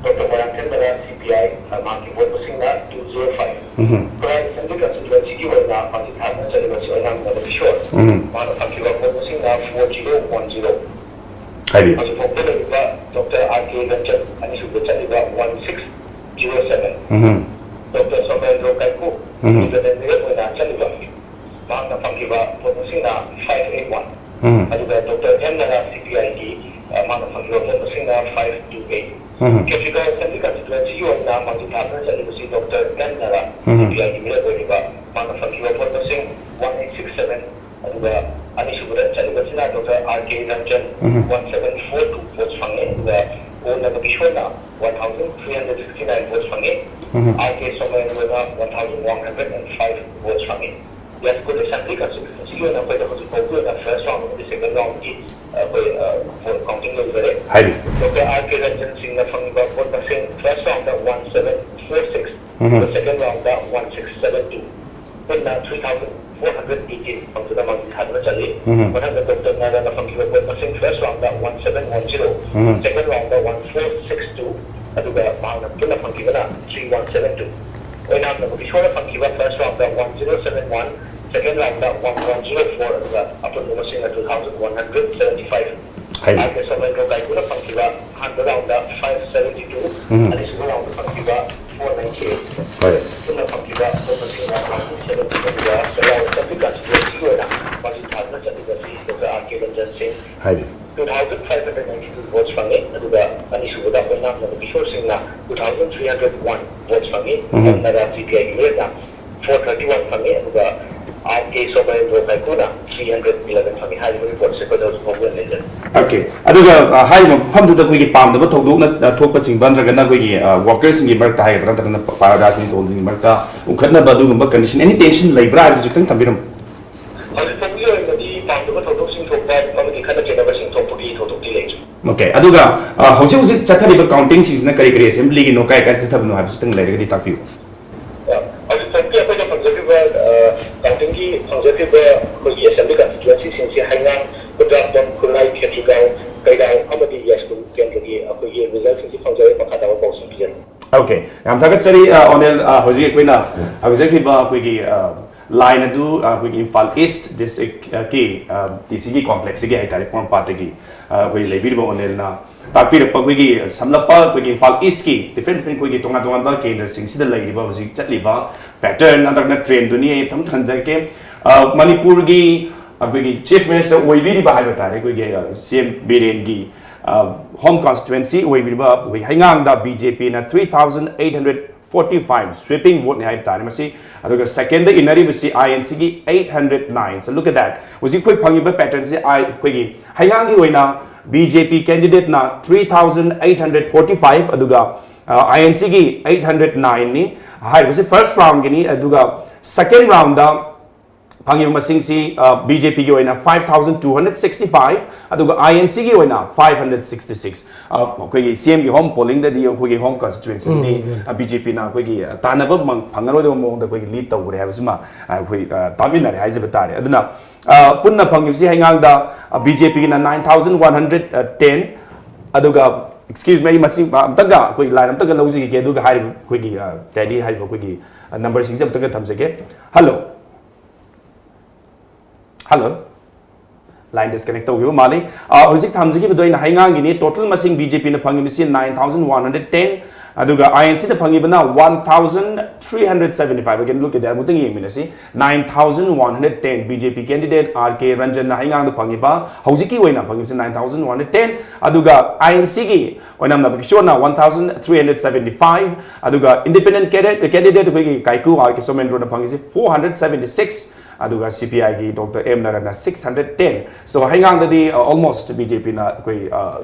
ꯗꯣꯛꯇꯔ ꯃꯣꯏꯔꯥꯡꯊꯦꯝ ꯅꯔꯦꯟ, ꯁꯤ ꯄꯤ ꯑꯥꯏ, ꯃꯍꯥꯛꯀꯤ ꯚꯣꯠ ꯃꯁꯤꯡꯅ ꯇꯨ ꯖꯤꯔꯣ ꯐꯥꯏꯚ꯫ ꯎꯝ꯫ ꯈꯨꯔꯥꯏ ꯑꯦꯁꯦꯝꯕ꯭ꯂꯤ ꯀꯟꯁꯇꯤꯇ꯭ꯋꯦꯟꯁꯤꯒꯤ ꯑꯣꯏꯅ ꯃꯥꯡꯖꯤꯜ ꯊꯥꯗꯨꯅ ꯆꯠꯂꯤꯕꯁꯤ ꯑꯣꯏꯅꯥꯝ ꯅꯕꯀꯤꯁꯣꯔ꯫ ꯎꯝ꯫ ꯃꯥꯅ ꯐꯪꯈꯤꯕ ꯚꯣꯠ ꯃꯁꯤꯡꯅ ꯐꯣꯔ ꯖꯤꯔꯣ ꯋꯥꯟ ꯖꯤꯔꯣ꯫ ꯍꯥꯏꯕꯤꯌꯨ꯫ ꯍꯧꯖꯤꯛ ꯐꯥꯎꯕꯗ ꯂꯩꯔꯤꯕ ꯗꯣꯛꯇꯔ ꯑꯥꯔ ꯀꯦ ꯔꯟꯖꯟ, ꯑꯅꯤꯁꯨꯕꯗ ꯆꯠꯂꯤꯕ ꯋꯥꯟ ꯁꯤꯛꯁ ꯖꯤꯔꯣ ꯁꯚꯦꯟ꯫ ꯎꯝ꯫ ꯗꯣꯛꯇꯔ ꯁꯣꯃꯦꯟꯗ꯭ꯔꯣ ꯀꯥꯏꯀꯨ, ꯎꯝ꯫ ꯏꯟꯗꯤꯄꯦꯟꯗꯦꯟ ꯃꯤꯔꯦꯞ ꯑꯣꯏꯅ ꯆꯠꯂꯤꯕ, ꯃꯍꯥꯛꯅ ꯐꯪꯈꯤꯕ ꯚꯣꯠ ꯃꯁꯤꯡꯅ ꯐꯥꯏꯚ ꯑꯩꯠ ꯋꯥꯟ꯫ ꯎꯝ꯫ ꯑꯗꯨꯒ ꯗꯣꯛꯇꯔ ꯑꯦꯝ ꯅꯔꯥ, ꯁꯤ ꯄꯤ ꯑꯥꯏꯒꯤ, ꯑ, ꯃꯥꯅ ꯐꯪꯈꯤꯕ ꯚꯣꯠ ꯃꯁꯤꯡꯅ ꯐꯥꯏꯚ ꯇꯨ ꯑꯩꯠ꯫ ꯎꯝ꯫ ꯀꯦꯄꯤꯇꯦꯜ ꯑꯦꯁꯦꯝꯕ꯭ꯂꯤ ꯀꯟꯁꯇꯤꯇ꯭ꯋꯦꯟꯁꯤꯒꯤ ꯑꯣꯏꯅ ꯃꯥꯡꯖꯤꯜ ꯊꯥꯗꯨꯅ ꯆꯠꯂꯤꯕꯁꯤ ꯗꯣꯛꯇꯔ ꯑꯦꯝ ꯅꯔꯥ, ꯎꯝ꯫ ꯁꯤ ꯄꯤ ꯑꯥꯏꯒꯤ ꯃꯤꯔꯦꯞ ꯑꯣꯏꯔꯤꯕ, ꯃꯥꯅ ꯐꯪꯈꯤꯕ ꯚꯣꯠ ꯃꯁꯤꯡ ꯋꯥꯟ ꯑꯩꯠ ꯁꯤꯛꯁ ꯁꯚꯦꯟ꯫ ꯑꯗꯨꯒ ꯑꯅꯤꯁꯨꯕꯗ ꯆꯠꯂꯤꯕꯁꯤꯅ ꯗꯣꯛꯇꯔ ꯑꯥꯔ ꯀꯦ ꯔꯟꯖꯟ, ꯏꯁꯣꯔꯅ one thousand three hundred sixty nine votes ꯐꯪꯉꯤ꯫ R K ꯁꯣꯃꯦꯟꯗ꯭ꯔꯣꯅ one thousand one hundred and five votes ꯐꯪꯉꯤ꯫ ꯌꯥꯏꯁ꯭ꯀꯨꯜ ꯑꯦꯁꯦꯝꯕ꯭ꯂꯤ ꯀꯟꯁꯇꯤꯇ꯭ꯋꯦꯟꯁꯤꯒꯤ ꯑꯣꯏꯅ ꯑꯩꯈꯣꯏꯗ ꯍꯧꯖꯤꯛ ꯐꯥꯎꯒꯤ ꯑꯣꯏꯅ ꯐꯥꯔꯁ ꯔꯥꯎꯟ ꯑꯃꯗꯤ ꯁꯦꯀꯦꯟ ꯔꯥꯎꯟꯒꯤ ꯑꯩꯈꯣꯏ ꯚꯣꯠ ꯀꯥꯎꯟꯇꯤꯡ ꯂꯣꯏꯖꯔꯦ꯫ ꯍꯥꯏꯕꯤꯌꯨ꯫ ꯗꯣꯛꯇꯔ ꯑꯥꯔ ꯀꯦ ꯔꯟꯖꯟ ꯁꯤꯡꯅ ꯐꯪꯉꯤꯕ ꯚꯣꯠ ꯃꯁꯤꯡ first round one seven four six, ꯎꯝ꯫ ꯑꯗꯨꯒ ꯁꯦꯀꯦꯟ round one six seven two꯫ ꯄꯨꯟꯅ three thousand four hundred eighteen ꯐꯪꯗꯨꯅ ꯃꯥꯡꯖꯤꯜ ꯊꯥꯗꯨꯅ ꯆꯠꯂꯤ꯫ ꯎꯝ꯫ ꯃꯊꯪꯗ ꯗꯣꯛꯇꯔ ꯅꯥꯔꯥꯅ ꯐꯪꯈꯤꯕ ꯚꯣꯠ ꯃꯁꯤꯡ first round one seven one zero, ꯎꯝ꯫ ꯁꯦꯀꯦꯟ round one four six two, ꯑꯗꯨꯒ ꯃꯍꯥꯛꯅ ꯄꯨꯟꯅ ꯐꯪꯈꯤꯕꯅ three one seven two꯫ ꯑꯣꯏꯅꯥꯝ ꯅꯕꯀꯤꯁꯣꯔꯅ ꯐꯪꯈꯤꯕ first round one zero seven one, ꯁꯦꯀꯦꯟ round one one zero four, ꯑꯗꯨꯒ ꯑꯄꯨꯟꯕ ꯃꯁꯤꯡꯅ two thousand one hundred seventy five꯫ ꯍꯥꯏꯕꯤꯌꯨ꯫ ꯑꯥꯔ ꯀꯦ ꯁꯣꯃꯦꯟꯗ꯭ꯔꯣ ꯀꯥꯏꯀꯨꯅ ꯐꯪꯈꯤꯕ ꯑꯍꯥꯟꯕ ꯔꯥꯎꯟꯗ five seventy two, ꯎꯝ꯫ ꯑꯅꯤꯁꯨꯕ ꯔꯥꯎꯟꯗ ꯐꯪꯈꯤꯕ four ninety eight꯫ ꯍꯣꯏ꯫ ꯄꯨꯟꯅ ꯐꯪꯈꯤꯕ ꯚꯣꯠ ꯃꯁꯤꯡ one thousand seventy two, ꯑꯗꯨꯒ ꯆꯩꯔꯥꯎ ꯑꯦꯁꯦꯝꯕ꯭ꯂꯤ ꯀꯟꯁꯇꯤꯇ꯭ꯋꯦꯟꯁꯤꯒꯤ ꯑꯣꯏꯅ ꯃꯥꯡꯖꯤꯜ ꯊꯥꯗꯨꯅ ꯆꯠꯂꯤꯕꯁꯤ ꯗꯣꯛꯇꯔ ꯑꯥꯔ ꯀꯦ ꯔꯟꯖꯟ ꯁꯤꯡ꯫ ꯍꯥꯏꯕꯤꯌꯨ꯫ Two thousand five hundred ninety two votes ꯐꯪꯉꯤ꯫ ꯑꯗꯨꯒ ꯑꯅꯤꯁꯨꯕꯗ ꯑꯣꯏꯅꯥꯝ ꯅꯕꯀꯤꯁꯣꯔ ꯁꯤꯡꯅ two thousand three hundred one votes ꯐꯪꯉꯤ꯫ ꯎꯝ꯫ ꯅꯔꯥ ꯁꯤ ꯄꯤ ꯑꯥꯏꯒꯤ ꯃꯤꯔꯦꯞꯅ four thirty one ꯐꯪꯉꯤ꯫ ꯑꯗꯨꯒ R K Somendro ꯀꯥꯏꯀꯨꯅ three hundred eleven ꯐꯪꯉꯤ꯫ ꯍꯥꯏꯔꯤꯕ ꯔꯤꯄꯣꯔꯠꯁꯦ ꯑꯩꯈꯣꯏꯗ ꯍꯧꯖꯤꯛ ꯐꯥꯎꯕ ꯑꯣꯏꯅ ꯂꯩꯖꯔꯤ꯫ ꯑꯣꯀꯦ꯫ ꯑꯗꯨꯒ, ꯑ, ꯍꯥꯏꯔꯤꯕ ꯃꯐꯝꯗꯨꯗ ꯑꯩꯈꯣꯏꯒꯤ ꯄꯥꯝꯗꯕ ꯊꯧꯗꯣꯛꯅ, ꯑ, ꯊꯣꯛꯄꯆꯤꯡꯕ ꯅꯠꯇ꯭ꯔꯒꯅ ꯑꯩꯈꯣꯏꯒꯤ, ꯑ, ꯋꯥꯔꯀꯔꯁꯤꯡꯒꯤ ꯃꯔꯛꯇ ꯍꯥꯏꯒꯗ꯭ꯔꯥ ꯅꯠꯇ꯭ꯔꯒꯅ ꯄ-, ꯄ-, ꯔꯥꯖꯅꯤꯇꯤ ꯗꯜꯁꯤꯡꯒꯤ ꯃꯔꯛꯇ ꯎꯈꯠꯅꯕ ꯑꯗꯨꯒꯨꯝꯕ ꯀꯟꯗꯤꯁꯟ, ꯑꯦꯅꯤ ꯇꯦꯟꯁꯟ ꯂꯩꯕ꯭ꯔꯥ ꯍꯥꯏꯕꯗꯨꯁꯨ ꯈꯤꯇꯪ ꯊꯝꯕꯤꯔꯝꯃꯨ꯫ ꯍꯧꯖꯤꯛ ꯐꯥꯎꯒꯤ ꯑꯣꯏꯅꯗꯤ ꯄꯥꯝꯗꯕ ꯊꯧꯗꯣꯛꯁꯤꯡ ꯊꯣꯛꯄ ꯑꯃꯗꯤ ꯈꯠꯅ ꯆꯩꯅꯕꯁꯤꯡ ꯊꯣꯛꯄꯒꯤ ꯊꯧꯗꯣꯛꯇꯤ ꯂꯩꯇ꯭ꯔꯤ꯫ ꯑꯣꯀꯦ꯫ ꯑꯗꯨꯒ, ꯑ, ꯍꯧꯖꯤꯛ ꯍꯧꯖꯤꯛ ꯆꯠꯊꯔꯤꯕ ꯀꯥꯎꯟꯇꯤꯡꯁꯤꯡꯁꯤꯅ ꯀꯔꯤ ꯀꯔꯤ ꯑꯦꯁꯦꯝꯕ꯭ꯂꯤꯒꯤꯅꯣ, ꯀꯥꯏ ꯀꯥꯏ ꯆꯠꯊꯕꯅꯣ ꯍꯥꯏꯕꯁꯤꯇꯪ ꯂꯩꯔꯒꯗꯤ ꯇꯥꯛꯄꯤꯌꯨ꯫ ꯑ, ꯍꯧꯖꯤꯛ ꯐꯥꯎꯒꯤ ꯑꯩꯈꯣꯏꯅ ꯐꯪꯖꯈ꯭ꯔꯤꯕ, ꯑ, ꯀꯥꯎꯟꯇꯤꯡꯒꯤ ꯐꯪꯖꯈ꯭ꯔꯤꯕ ꯑꯩꯈꯣꯏꯒꯤ ꯑꯦꯁꯦꯝꯕ꯭ꯂꯤ ꯀꯟꯁꯇꯤꯇ꯭ꯋꯦꯟꯁꯤꯁꯤꯡꯁꯦ ꯍꯩꯉꯥꯡ, ꯈꯨꯟꯗ꯭ꯔꯥꯛꯄꯝ, ꯈꯨꯔꯥꯏ, ꯈꯦꯇ꯭ꯔꯤꯒꯥꯎ, ꯀꯩꯔꯥꯎ ꯑꯃꯗꯤ ꯌꯥꯏꯁ꯭ꯀꯨꯜ ꯀꯦꯟꯗ꯭ꯔꯒꯤ ꯑꯩꯈꯣꯏꯒꯤ ꯔꯤꯖꯜꯁꯤꯡꯁꯤ ꯐꯪꯖꯔꯦ꯫ ꯃꯈꯥ ꯇꯥꯕ ꯄꯥꯎꯁꯤꯡ ꯄꯤꯖꯔꯤ꯫ ꯑꯣꯀꯦ, ꯌꯥꯝ ꯊꯥꯒꯠꯆꯔꯤ, ꯑ, ꯑꯣꯅꯦꯜ꯫ ꯑ, ꯍꯧꯖꯤꯛ ꯑꯩꯈꯣꯏꯅ ꯐꯪꯖꯈ꯭ꯔꯤꯕ ꯑꯩꯈꯣꯏꯒꯤ, ꯑ, ꯂꯥꯏꯟ ꯑꯗꯨ, ꯑ, ꯑꯩꯈꯣꯏꯒꯤ ꯏꯝꯐꯥꯜ ꯏꯁ꯭ꯠ ꯗꯤꯁꯇ꯭ꯔꯤꯛꯀꯤ, ꯑ, ꯗꯤ ꯁꯤꯒꯤ ꯀꯣꯝꯄ꯭ꯂꯦꯛꯁꯇꯒꯤ ꯍꯥꯏꯇꯥꯔꯦ, ꯄꯣꯔꯣꯝꯄꯥꯠꯇꯒꯤ, ꯑ, ꯑꯩꯈꯣꯏ ꯂꯩꯕꯤꯔꯤꯕ ꯑꯣꯅꯦꯜꯅ ꯇꯥꯛꯄꯤꯔꯛꯄ ꯑꯩꯈꯣꯏꯒꯤ ꯁꯝꯂꯞꯄ ꯑꯩꯈꯣꯏꯒꯤ ꯏꯝꯐꯥꯜ ꯏꯁ꯭ꯠꯀꯤ ꯗꯤꯐ꯭ꯔꯦꯟ ꯗꯤꯐ꯭ꯔꯦꯟ ꯑꯩꯈꯣꯏꯒꯤ ꯇꯣꯉꯥꯟ ꯇꯣꯉꯥꯟꯕ ꯀꯦꯟꯗ꯭ꯔꯁꯤꯡꯁꯤꯗ ꯂꯩꯔꯤꯕ ꯍꯧꯖꯤꯛ ꯆꯠꯂꯤꯕ ꯄꯦꯇꯔꯟ ꯅꯠꯇ꯭ꯔꯒꯅ ꯇ꯭ꯔꯦꯟꯗꯨꯅꯤ ꯑꯩ ꯑꯗꯨꯝ ꯊꯝꯖꯔꯛꯀꯦ꯫ ꯑ, ꯃꯅꯤꯄꯨꯔꯒꯤ ꯑꯩꯈꯣꯏꯒꯤ ꯆꯤꯐ ꯃꯤꯅꯤꯁꯇꯔ ꯑꯣꯏꯕꯤꯔꯤꯕ ꯍꯥꯏꯕ ꯇꯥꯔꯦ, ꯑꯩꯈꯣꯏꯒꯤ, ꯑ, ꯁꯤ ꯑꯦꯝ ꯕꯤꯔꯦꯟꯒꯤ, ꯑ, ꯍꯣꯝ ꯀꯟꯁꯇꯤꯇ꯭ꯋꯦꯟꯁꯤ ꯑꯣꯏꯕꯤꯔꯤꯕ ꯑꯩꯈꯣꯏ ꯍꯩꯉꯥꯡꯗ ꯕꯤ ꯖꯦ ꯄꯤꯅ three thousand eight hundred forty five sweeping vote ꯅꯤ ꯍꯥꯏꯕ ꯇꯥꯔꯦ ꯃꯁꯤ꯫ ꯑꯗꯨꯒ second the ꯏꯟꯅꯔꯤꯕꯁꯤ I N C ꯒꯤ eight hundred nine꯫ So look at that. ꯍꯧꯖꯤꯛ ꯑꯩꯈꯣꯏ ꯐꯪꯉꯤꯕ pattern ꯁꯤ ꯑꯩꯈꯣꯏꯒꯤ ꯍꯩꯉꯥꯡꯒꯤ ꯑꯣꯏꯅ B J P candidate ꯅ three thousand eight hundred forty five, ꯑꯗꯨꯒ I N C ꯒꯤ eight hundred nine ꯅꯤ꯫ ꯍꯥꯏꯔꯤꯕꯁꯤ first round ꯒꯤꯅꯤ꯫ ꯑꯗꯨꯒ second round ꯗ ꯐꯪꯉꯤꯕ ꯃꯁꯤꯡꯁꯤ B J P ꯒꯤ ꯑꯣꯏꯅ five thousand two hundred sixty five, ꯑꯗꯨꯒ I N C ꯒꯤ ꯑꯣꯏꯅ five hundred sixty six꯫ ꯑꯩꯈꯣꯏꯒꯤ C M ꯒꯤ home polling ꯗꯗꯤ ꯑꯩꯈꯣꯏꯒꯤ home constituency ꯗꯤ B J P ꯅ ꯑꯩꯈꯣꯏꯒꯤ ꯇꯥꯟꯅꯕ ꯐꯪꯉꯔꯣꯏꯗꯕ ꯃꯑꯣꯡꯗ ꯑꯩꯈꯣꯏꯒꯤ lead ꯇꯧꯈ꯭ꯔꯦ ꯍꯥꯏꯕꯁꯤꯃ ꯑꯩꯈꯣꯏ ꯇꯥꯃꯤꯟꯅꯔꯦ ꯍꯥꯏꯖꯕ ꯇꯥꯔꯦ꯫ ꯑꯗꯨꯅ ꯄꯨꯟꯅ ꯐꯪꯉꯤꯕꯁꯤ ꯍꯩꯉꯥꯡꯗ B J P ꯒꯤꯅ nine thousand one hundred ten꯫ ꯑꯗꯨꯒ excuse me, ꯑꯩ ꯃꯁꯤꯡ ꯑꯝꯇꯪꯒ ꯑꯩꯈꯣꯏ line ꯑꯝꯇꯪꯒ ꯂꯧꯖꯈꯤꯒꯦ꯫ ꯑꯗꯨꯒ ꯍꯥꯏꯔꯤꯕ ꯑꯩꯈꯣꯏꯒꯤ tally ꯍꯥꯏꯔꯤꯕ ꯑꯩꯈꯣꯏꯒꯤ number ꯁꯤꯡꯁꯦ ꯑꯝꯇꯪꯒ ꯊꯝꯖꯒꯦ꯫ Hello, hello, line disconnect ꯇꯧꯈꯤꯕ ꯃꯥꯜꯂꯤ꯫ ꯍꯧꯖꯤꯛ ꯊꯝꯖꯈꯤꯕꯗꯣ ꯑꯩꯅ ꯍꯩꯉꯥꯡꯒꯤꯅꯤ꯫ Total ꯃꯁꯤꯡ B J P ꯅ ꯐꯪꯉꯤꯕꯁꯤ nine thousand one hundred ten, ꯑꯗꯨꯒ I N C ꯅ ꯐꯪꯉꯤꯕꯅ one thousand three hundred seventy five꯫ Again, look at that. ꯑꯃꯨꯛꯇꯪ ꯌꯦꯡꯃꯤꯟꯅꯁꯤ꯫ Nine thousand one hundred ten, B J P candidate R K Ranjan ꯅ ꯍꯩꯉꯥꯡꯗ ꯐꯪꯉꯤꯕ, ꯍꯧꯖꯤꯛꯀꯤ ꯑꯣꯏꯅ ꯐꯪꯉꯤꯕꯁꯤ nine thousand one hundred ten, ꯑꯗꯨꯒ I N C ꯒꯤ ꯑꯣꯏꯅꯝꯅꯕ ꯀꯤꯁꯣꯔꯅ one thousand three hundred seventy five, ꯑꯗꯨꯒ independent candidate ꯑꯩꯈꯣꯏꯒꯤ ꯀꯥꯏꯀꯨ R K ꯁꯣꯃꯦꯟꯗ꯭ꯔꯣꯅ ꯐꯪꯉꯤꯁꯤ four hundred seventy six, ꯑꯗꯨꯒ C P I ꯒꯤ Doctor M Naran ꯅ six hundred ten꯫ So ꯍꯩꯉꯥꯡꯗꯗꯤ almost B J P ꯅ ꯑꯩꯈꯣꯏ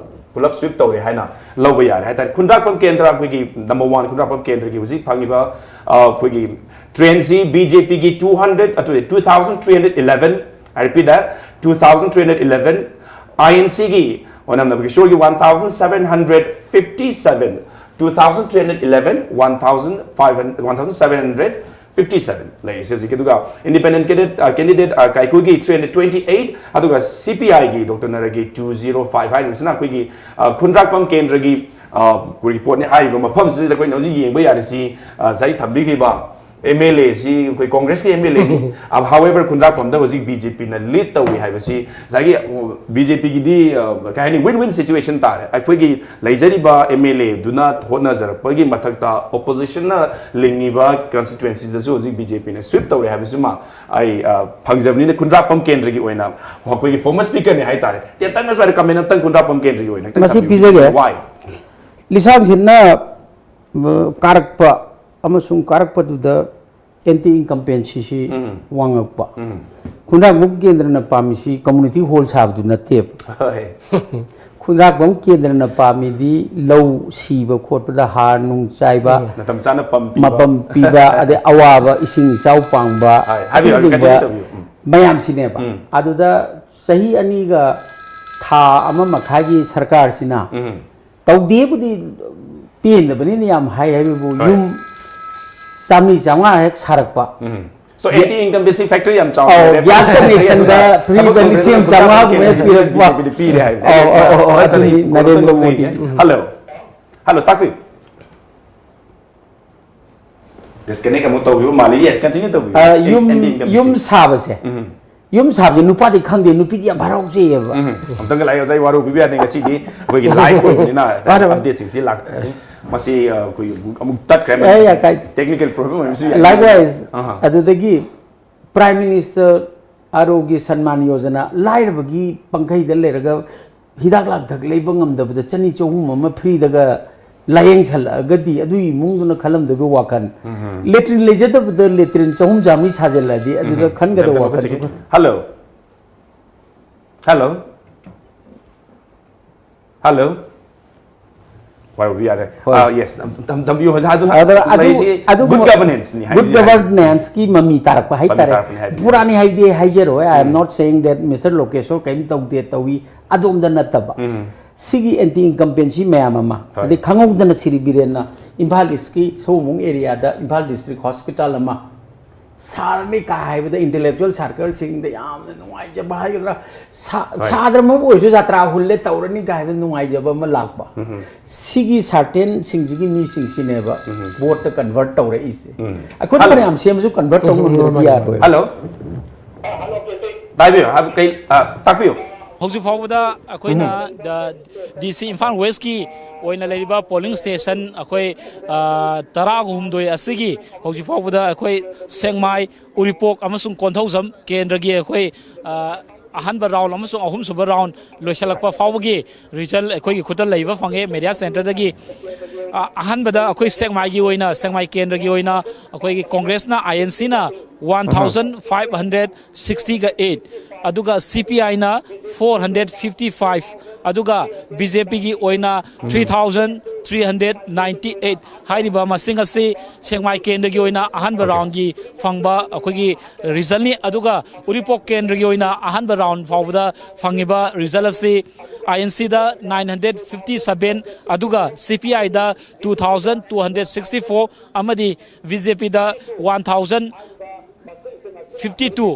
ꯄꯨꯂꯞ sweep ꯇꯧꯔꯦ ꯍꯥꯏꯅ ꯂꯧꯕ ꯌꯥꯔꯦ ꯍꯥꯏꯇꯥꯔꯦ꯫ ꯈꯨꯟꯗ꯭ꯔꯥꯛꯄꯝ ꯀꯦꯟꯗ꯭ꯔ ꯑꯩꯈꯣꯏꯒꯤ number one ꯈꯨꯟꯗ꯭ꯔꯥꯛꯄꯝ ꯀꯦꯟꯗ꯭ꯔꯒꯤ ꯍꯧꯖꯤꯛ ꯐꯪꯉꯤꯕ ꯑꯩꯈꯣꯏꯒꯤ trend ꯁꯤ B J P ꯒꯤ two hundred ꯑꯗꯨ two thousand three hundred eleven, I repeat that, two thousand three hundred eleven, I N C ꯒꯤ ꯑꯣꯏꯅꯝꯅꯕ ꯀꯤꯁꯣꯔꯒꯤ one thousand seven hundred fifty seven, two thousand three hundred eleven, one thousand five hundred, one thousand seven hundred fifty seven ꯂꯩꯔꯤꯁꯦ ꯍꯧꯖꯤꯛꯀꯤ꯫ ꯑꯗꯨꯒ independent candidate candidate ꯀꯥꯏꯀꯨꯒꯤ three hundred twenty eight, ꯑꯗꯨꯒ C P I ꯒꯤ Doctor Naran ꯒꯤ two zero five ꯍꯥꯏꯔꯤꯕꯁꯤꯅ ꯑꯩꯈꯣꯏꯒꯤ ꯈꯨꯟꯗ꯭ꯔꯥꯛꯄꯝ ꯀꯦꯟꯗ꯭ꯔꯒꯤ ꯑꯩꯈꯣꯏꯒꯤ ꯄꯣꯠꯅꯤ꯫ ꯍꯥꯏꯔꯤꯕ ꯃꯐꯝꯁꯤꯗ ꯑꯩꯈꯣꯏꯅ ꯍꯧꯖꯤꯛ ꯌꯦꯡꯕ ꯌꯥꯔꯤꯁꯤ ꯉꯁꯥꯏ ꯊꯝꯕꯤꯈꯤꯕ M L A ꯁꯤ ꯑꯩꯈꯣꯏ Congress ꯀꯤ M L A ꯅꯤ꯫ However, ꯈꯨꯟꯗ꯭ꯔꯥꯛꯄꯝꯗ ꯍꯧꯖꯤꯛ B J P ꯅ lead ꯇꯧꯏ ꯍꯥꯏꯕꯁꯤ ꯉꯁꯥꯏꯒꯤ B J P ꯒꯤꯗꯤ ꯀꯩ ꯍꯥꯏꯅꯤ, win win situation ꯇꯥꯔꯦ꯫ ꯑꯩꯈꯣꯏꯒꯤ ꯂꯩꯖꯔꯤꯕ M L A ꯗꯨꯅ ꯍꯣꯠꯅꯖꯔꯛꯄꯒꯤ ꯃꯊꯛꯇ opposition ꯅ ꯂꯤꯡꯉꯤꯕ constituency ꯗꯁꯨ ꯍꯧꯖꯤꯛ B J P ꯅ sweep ꯇꯧꯔꯦ ꯍꯥꯏꯕꯁꯤꯃ ꯑꯩ ꯐꯪꯖꯕꯅꯤꯅ ꯈꯨꯟꯗ꯭ꯔꯥꯛꯄꯝ ꯀꯦꯟꯗ꯭ꯔꯒꯤ ꯑꯣꯏꯅ ꯑꯩꯈꯣꯏꯒꯤ former speaker ꯅꯤ ꯍꯥꯏꯇꯥꯔꯦ꯫ ꯇꯦꯟꯇꯛꯅ ꯁ꯭ꯋꯥꯏꯗ comment ꯑꯝꯇꯪ ꯈꯨꯟꯗ꯭ꯔꯥꯛꯄꯝ ꯀꯦꯟꯗ꯭ꯔꯒꯤ ꯑꯣꯏꯅ ꯈꯤꯇꯪ ꯃꯁꯤ ꯊꯝꯕꯤꯌꯨ꯫ ꯄꯤꯖꯒꯦ꯫ Why? ꯂꯤꯁꯥꯡ ꯁꯤꯠꯅ ꯀꯥꯔꯛꯄ ꯑꯃꯁꯨꯡ ꯀꯥꯔꯛꯄꯗꯨꯗ ꯑꯦꯟꯇꯤ ꯏꯟꯀꯝꯕꯦꯟꯁꯤꯁꯤ ꯎꯝ꯫ ꯋꯥꯡꯉꯛꯄ꯫ ꯎꯝ꯫ ꯈꯨꯟꯗ꯭ꯔꯥꯛꯄꯝ ꯀꯦꯟꯗ꯭ꯔꯅ ꯄꯥꯝꯃꯤꯁꯤ ꯀꯝꯃꯨꯅꯤꯇꯤ ꯍꯣꯜ ꯁꯥꯕꯗꯨ ꯅꯠꯇꯦꯕ꯫ ꯍꯣꯏ꯫ ꯈꯨꯟꯗ꯭ꯔꯥꯛꯄꯝ ꯀꯦꯟꯗ꯭ꯔꯅ ꯄꯥꯝꯃꯤꯗꯤ ꯂꯧ ꯁꯤꯕ ꯈꯣꯠꯄꯗ ꯍꯥꯔ ꯅꯨꯡ ꯆꯥꯏꯕ, ꯃꯇꯝ ꯆꯥꯅ ꯄꯝ ꯄꯤꯕ꯫ ꯃꯄꯝ ꯄꯤꯕ, ꯑꯗꯩ ꯑꯋꯥꯕ ꯏꯁꯤꯡ ꯏꯆꯥꯎ ꯄꯥꯡꯕ, ꯍꯥꯏ, ꯍꯥꯏꯕꯤꯌꯨ, ꯍꯥꯏꯕꯤꯌꯨ, ꯑꯁꯤꯅꯆꯤꯡꯕ continue ꯇꯧꯕꯤꯌꯨ꯫ ꯎꯝ꯫ ꯃꯌꯥꯝꯁꯤꯅꯦꯕ꯫ ꯎꯝ꯫ ꯑꯗꯨꯗ ꯆꯍꯤ ꯑꯅꯤꯒ ꯊꯥ ꯑꯃ ꯃꯈꯥꯏꯒꯤ ꯁꯔꯀꯥꯔꯁꯤꯅ ꯎꯝ꯫ ꯇꯧꯗꯦꯕꯨꯗꯤ ꯄꯦꯟꯗꯕꯅꯤꯅ ꯌꯥꯝ ꯍꯥꯏ ꯍꯥꯏꯕꯕꯨ ꯍꯣꯏ꯫ ꯌꯨꯝ ꯆꯥꯝꯃꯔꯤ ꯆꯥꯝꯃꯉꯥ ꯍꯦꯛ ꯁꯥꯔꯛꯄ꯫ ꯎꯝ꯫ So, ꯑꯦꯟꯇꯤ ꯏꯟꯀꯝꯕꯦꯟꯁꯤ ꯐꯦꯛꯇꯔ ꯌꯥꯝ ꯑꯧ, ꯆꯥꯎꯅ ꯒ꯭ꯌꯥꯁ ꯀꯅꯦꯛꯁꯟꯗ ꯐ꯭ꯔꯤ ꯊꯕꯛ ꯂꯤꯁꯤꯡ ꯑꯃ ꯆꯥꯝꯃꯉꯥꯒꯨꯝꯕ ꯍꯦꯛ ꯄꯤꯔꯛꯄ꯫ ꯄꯤꯔꯦ ꯍꯥꯏꯕ꯫ ꯑꯧ, ꯑꯧ, ꯑꯧ, ꯑꯧ, ꯑꯗꯨꯅꯤ ꯅꯔꯦꯟꯗ꯭ꯔ ꯃꯣꯗꯤ꯫ ꯍꯜꯂꯣ꯫ ꯍꯜꯂꯣ, ꯇꯥꯛꯄꯤꯌꯨ꯫ ꯗꯤꯁꯀꯅꯦꯛ ꯑꯃꯨꯛ ꯇꯧꯕꯤꯕ ꯃꯥꯜꯂꯤ꯫ Yes, continue ꯇꯧꯕꯤꯌꯨ꯫ ꯑ, ꯑꯦꯟ-, ꯌꯨꯝ, ꯑꯦꯟꯇꯤ ꯏꯟꯀꯝꯕꯦꯟꯁꯤ꯫ ꯌꯨꯝ ꯁꯥꯕꯁꯦ, ꯎꯝ꯫ ꯌꯨꯝ ꯁꯥꯕꯁꯦ ꯅꯨꯄꯥꯗꯤ ꯈꯪꯗꯦ, ꯅꯨꯄꯤꯗꯤ ꯌꯥꯝ ꯍꯔꯥꯎꯖꯩꯌꯦꯕ꯫ ꯎꯝ꯫ ꯑꯝꯇꯪꯒ ꯂꯥꯛꯑꯦ, ꯑꯣꯖꯥ, ꯑꯩ ꯋꯥꯔꯧꯕꯤꯕ ꯌꯥꯗꯦ, ꯉꯁꯤꯗꯤ ꯑꯩꯈꯣꯏꯒꯤ ꯂꯥꯏꯚ ꯑꯣꯏꯕꯅꯤꯅ ꯃꯥꯅꯦ, ꯃꯥꯅꯦ꯫ ꯑꯞꯗꯦꯠꯁꯤꯡꯁꯤ ꯂꯥꯛꯀꯅꯤ꯫ ꯃꯁꯤ, ꯑ, ꯑꯩꯈꯣꯏ ꯑꯃꯨꯛ, ꯑꯃꯨꯛ ꯇꯠꯈ꯭ꯔꯦ꯫ ꯌꯥꯏ, ꯌꯥꯏ, ꯀꯥꯏꯗꯦ꯫ ꯇꯦꯛꯅꯤꯀꯦꯜ ꯄ꯭ꯔꯣꯕ꯭ꯂꯦꯝ ꯑꯣꯏꯕꯁꯨ ꯌꯥꯏ꯫ Likewise, ꯑꯍꯥ꯫ ꯑꯗꯨꯗꯒꯤ Prime Minister ꯑꯥꯔꯣꯒ꯭ꯌ ꯁꯟꯃꯥꯟ ꯌꯣꯖꯅꯥ, ꯂꯥꯏꯔꯕꯒꯤ ꯄꯪꯈꯩꯗ ꯂꯩꯔꯒ ꯍꯤꯗꯥꯛ ꯂꯥꯡꯊꯛ ꯂꯩꯕ ꯉꯝꯗꯕꯗ ꯆꯅꯤ ꯆꯍꯨꯝ ꯑꯃ ꯐ꯭ꯔꯤꯗꯒ ꯂꯥꯌꯦꯡꯁꯜꯂꯛꯑꯒꯗꯤ ꯑꯗꯨꯒꯤ ꯏꯃꯨꯡꯗꯨꯅ ꯈꯜꯂꯝꯗꯣꯏꯕ ꯋꯥꯈꯜ꯫ ꯂꯦꯇ꯭ꯔꯤꯟ ꯂꯩꯖꯗꯕꯗ ꯂꯦꯇ꯭ꯔꯤꯟ ꯆꯍꯨꯝ ꯆꯥꯝꯃꯔꯤ ꯁꯥꯖꯜꯂꯛꯑꯗꯤ ꯑꯗꯨꯗ ꯈꯟꯒꯗꯕ ꯋꯥꯈꯜꯁꯦ꯫ ꯍꯜꯂꯣ꯫ ꯍꯜꯂꯣ꯫ ꯍꯜꯂꯣ꯫ ꯋꯥꯔꯧꯕꯤ ꯌꯥꯔꯦ꯫ ꯍꯣꯏ꯫ ꯑꯥ, yes, ꯇꯝ-, ꯇꯝ-, ꯇꯝꯕꯤꯌꯨ, ꯑꯣꯖꯥ, ꯑꯗꯨꯅ ꯑꯗꯨꯅ ꯑꯗꯨ-, ꯂꯩꯁꯤ ꯑꯗꯨꯒꯨꯝꯕ good governance ꯅꯤ good ꯍꯥꯏꯁꯦ꯫ Governance ꯀꯤ ꯃꯃꯤ ꯇꯥꯔꯛꯄ ꯃꯃꯤ ꯍꯥꯏꯇꯥꯔꯦ꯫ ꯇꯥꯔꯛꯄꯅꯤ ꯍꯥꯏꯕꯅꯤ꯫ ꯄꯨꯔꯥꯅꯤ ꯍꯥꯏꯗꯤ ꯍꯥꯏꯖꯔꯣꯏ, I am not saying that Mister ꯂꯣꯀꯦꯁꯣꯔ ꯀꯔꯤꯝ ꯇꯧꯗꯦ, ꯇꯧꯏ, ꯑꯗꯣꯝꯗ ꯅꯠꯇꯕ꯫ ꯎꯝ꯫ ꯁꯤꯒꯤ ꯑꯦꯟꯇꯤ ꯏꯟꯀꯝꯕꯦꯟꯁꯤ ꯃꯌꯥꯝ ꯑꯃ, ꯍꯣꯏ꯫ ꯑꯗꯩ ꯈꯪꯍꯧꯗꯅ ꯁꯤꯔꯤ ꯕꯤꯔꯦꯟꯅ ꯏꯝꯐꯥꯜ ꯏꯁꯀꯤ ꯁꯑꯣꯝꯕꯨꯡ ꯑꯦꯔꯤꯌꯥꯗ ꯏꯝꯐꯥꯜ ꯗꯤꯁꯇ꯭ꯔꯤꯛ ꯍꯣꯁꯄꯤꯇꯥꯜ ꯑꯃ ꯁꯥꯔꯅꯤ ꯀꯥ ꯍꯥꯏꯕꯗ ꯏꯟꯇꯦꯂꯦꯛꯆꯨꯋꯦꯜ ꯁꯥꯔꯀꯜꯁꯤꯡꯗ ꯌꯥꯝꯅ ꯅꯨꯡꯉꯥꯏꯖꯕ ꯍꯥꯏꯒꯗ꯭ꯔꯥ, ꯁꯥ-, ꯍꯣꯏ꯫ ꯁꯥꯗ꯭ꯔꯃꯛꯄꯨ ꯑꯣꯏꯔꯁꯨ ꯖꯇ꯭ꯔꯥ ꯍꯨꯜꯂꯦ ꯇꯧꯔꯅꯤ ꯀꯥ ꯍꯥꯏꯕꯗ ꯅꯨꯡꯉꯥꯏꯖꯕ ꯑꯃ ꯂꯥꯛꯄ꯫ ꯁꯤꯒꯤ ꯁꯥꯔꯇꯦꯟꯁꯤꯡꯁꯤꯒꯤ ꯃꯤꯁꯤꯡꯁꯤꯅꯦꯕ ꯚꯣꯠꯇ ꯀꯟꯚꯔꯠ ꯇꯧꯔꯛꯏꯁꯦ꯫ ꯑꯩꯈꯣꯏꯅ ꯍꯜꯂꯣ꯫ ꯐꯅꯌꯥꯝ ꯁꯦꯝꯃꯁꯨ ꯀꯟꯚꯔꯠ ꯇꯧ ꯉꯝꯗ꯭ꯔꯗꯤ ꯌꯥꯔꯣꯏ꯫ ꯍꯜꯂꯣ꯫ ꯇꯥꯕꯤꯌꯨ, ꯍꯥꯏꯕ ꯀꯩ, ꯑ, ꯇꯥꯛꯄꯤꯌꯨ꯫ ꯍꯧꯖꯤꯛ ꯐꯥꯎꯕꯗ ꯑꯩꯈꯣꯏꯅ ꯗꯤ ꯁꯤ ꯏꯝꯐꯥꯜ ꯋꯦꯁꯀꯤ ꯑꯣꯏꯅ ꯂꯩꯔꯤꯕ ꯄꯣꯂꯤꯡ ꯁ꯭ꯇꯦꯁꯟ ꯑꯩꯈꯣꯏ, ꯑ, ꯇꯔꯥꯒ ꯍꯨꯝꯗꯣꯏ ꯑꯁꯤꯒꯤ ꯍꯧꯖꯤꯛ ꯐꯥꯎꯕꯗ ꯑꯩꯈꯣꯏ ꯁꯦꯛꯃꯥꯏ, ꯎꯔꯤꯄꯣꯛ ꯑꯃꯁꯨꯡ ꯀꯣꯟꯊꯧꯖꯝ ꯀꯦꯟꯗ꯭ꯔꯒꯤ ꯑꯩꯈꯣꯏ, ꯑ, ꯑꯍꯥꯟꯕ ꯔꯥꯎꯟ ꯑꯃꯁꯨꯡ ꯑꯍꯨꯝꯁꯨꯕ ꯔꯥꯎꯟ ꯂꯣꯏꯁꯤꯜꯂꯛꯄ ꯐꯥꯎꯕꯒꯤ ꯔꯤꯖꯜ ꯑꯩꯈꯣꯏꯒꯤ ꯈꯨꯠꯇ ꯂꯩꯕ ꯐꯪꯉꯦ ꯃꯦꯗꯤꯌꯥ ꯁꯦꯟꯇꯔꯗꯒꯤ꯫ ꯑ, ꯑꯍꯥꯟꯕꯗ ꯑꯩꯈꯣꯏ ꯁꯦꯛꯃꯥꯏꯒꯤ ꯑꯣꯏꯅ, ꯁꯦꯛꯃꯥꯏ ꯀꯦꯟꯗ꯭ꯔꯒꯤ ꯑꯣꯏꯅ ꯑꯩꯈꯣꯏꯒꯤ ꯀꯣꯡꯒ꯭ꯔꯦꯁꯅ, ꯑꯥꯏ ꯑꯦꯟ ꯁꯤꯅ ꯋꯥꯟ ꯊꯥꯎꯖꯟ ꯐꯥꯏꯚ ꯍꯟꯗ꯭ꯔꯦꯠ ꯁꯤꯛꯁꯇꯤꯒ ꯑꯩꯠ, ꯑꯗꯨꯒ ꯁꯤ ꯄꯤ ꯑꯥꯏꯅ ꯐꯣꯔ ꯍꯟꯗ꯭ꯔꯦꯠ ꯐꯤꯐꯇꯤ ꯐꯥꯏꯚ, ꯑꯗꯨꯒ ꯕꯤ ꯖꯦ ꯄꯤꯒꯤ ꯑꯣꯏꯅ three thousand three hundred ninety eight. ꯍꯥꯏꯔꯤꯕ ꯃꯁꯤꯡ ꯑꯁꯤ ꯁꯦꯛꯃꯥꯏ ꯀꯦꯟꯗ꯭ꯔꯒꯤ ꯑꯣꯏꯅ ꯑꯍꯥꯟꯕ ꯔꯥꯎꯟꯒꯤ ꯐꯪꯕ ꯑꯩꯈꯣꯏꯒꯤ ꯔꯤꯖꯜꯅꯤ꯫ ꯑꯗꯨꯒ ꯎꯔꯤꯄꯣꯛ ꯀꯦꯟꯗ꯭ꯔꯒꯤ ꯑꯣꯏꯅ ꯑꯍꯥꯟꯕ ꯔꯥꯎꯟ ꯐꯥꯎꯕꯗ ꯐꯪꯉꯤꯕ ꯔꯤꯖꯜ ꯑꯁꯤ ꯑꯥꯏ ꯑꯦꯟ ꯁꯤꯗ ꯅꯥꯏꯟ ꯍꯟꯗ꯭ꯔꯦꯠ ꯐꯤꯐꯇꯤ ꯁꯚꯦꯟ, ꯑꯗꯨꯒ ꯁꯤ ꯄꯤ ꯑꯥꯏꯗ two thousand two hundred sixty four, ꯑꯃꯗꯤ ꯕꯤ ꯖꯦ ꯄꯤꯗ ꯋꯥꯟ ꯊꯥꯎꯖꯟ ꯐꯤꯐꯇꯤ ꯇꯨ꯫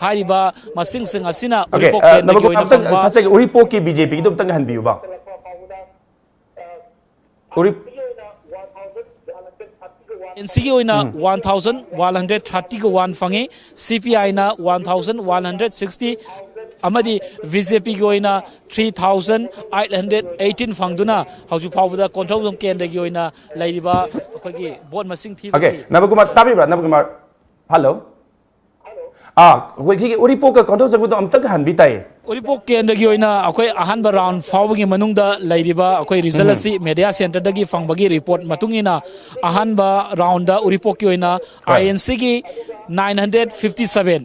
ꯍꯥꯏꯔꯤꯕ ꯃꯁꯤꯡꯁꯤꯡ ꯑꯁꯤꯅ ꯑꯣꯀꯦ, ꯎꯔꯤꯄꯣꯛ ꯑ, ꯀꯦꯟꯗ꯭ꯔꯒꯤ ꯅꯕꯀꯨꯃꯥꯔ, ꯑꯣꯏꯅ ꯑꯝꯇꯪ ꯐꯪꯕ ꯊꯥꯖꯒꯦ, ꯎꯔꯤꯄꯣꯛꯀꯤ ꯕꯤ ꯖꯦ ꯄꯤꯒꯤꯗꯣ ꯑꯝꯇꯪ ꯍꯟꯕꯤꯌꯨꯕ꯫ ꯎꯔꯤ ꯑꯦꯟ ꯁꯤꯒꯤ ꯑꯣꯏꯅ ꯎꯝ꯫ ꯋꯥꯟ ꯊꯥꯎꯖꯟ ꯋꯥꯟ ꯍꯟꯗ꯭ꯔꯦꯠ ꯊꯥꯔꯇꯤꯒ ꯋꯥꯟ ꯐꯪꯉꯤ, ꯁꯤ ꯄꯤ ꯑꯥꯏꯅ one thousand one hundred sixty, ꯑꯃꯗꯤ ꯕꯤ ꯖꯦ ꯄꯤꯒꯤ ꯑꯣꯏꯅ three thousand eight hundred eighteen ꯐꯪꯗꯨꯅ ꯍꯧꯖꯤꯛ ꯐꯥꯎꯕꯗ ꯀꯣꯟꯊꯧꯖꯝ ꯀꯦꯟꯗ꯭ꯔꯒꯤ ꯑꯣꯏꯅ ꯂꯩꯔꯤꯕ ꯑꯩꯈꯣꯏꯒꯤ ꯚꯣꯠ ꯃꯁꯤꯡ ꯑꯣꯀꯦ, ꯊꯤꯕꯒꯤ ꯅꯕꯀꯨꯃꯥꯔ ꯇꯥꯕꯤꯕ꯭ꯔꯥ? ꯅꯕꯀꯨꯃꯥꯔ, ꯍꯜꯂꯣ꯫ ꯑꯥ, ꯑꯩꯈꯣꯏ ꯁꯤꯒꯤ ꯎꯔꯤꯄꯣꯛꯀ ꯀꯣꯟꯊꯧꯖꯝꯒꯤꯗꯣ ꯑꯝꯇꯒ ꯍꯟꯕꯤ ꯇꯥꯏꯌꯦ꯫ ꯎꯔꯤꯄꯣꯛ ꯀꯦꯟꯗ꯭ꯔꯒꯤ ꯑꯣꯏꯅ ꯑꯩꯈꯣꯏ ꯑꯍꯥꯟꯕ ꯔꯥꯎꯟ ꯐꯥꯎꯕꯒꯤ ꯃꯅꯨꯡꯗ ꯂꯩꯔꯤꯕ ꯑꯩꯈꯣꯏ ꯔꯤꯖꯜ ꯎꯝ꯫ ꯑꯁꯤ ꯃꯦꯗꯤꯌꯥ ꯁꯦꯟꯇꯔꯗꯒꯤ ꯐꯪꯕꯒꯤ ꯔꯤꯄꯣꯔꯠ ꯃꯇꯨꯡ ꯏꯟꯅ ꯑꯍꯥꯟꯕ ꯔꯥꯎꯟꯗ ꯎꯔꯤꯄꯣꯛꯀꯤ ꯑꯣꯏꯅ ꯍꯣꯏ꯫ ꯑꯥꯏ ꯑꯦꯟ ꯁꯤꯒꯤ ꯅꯥꯏꯟ ꯍꯟꯗ꯭ꯔꯦꯠ ꯐꯤꯐꯇꯤ ꯁꯚꯦꯟ,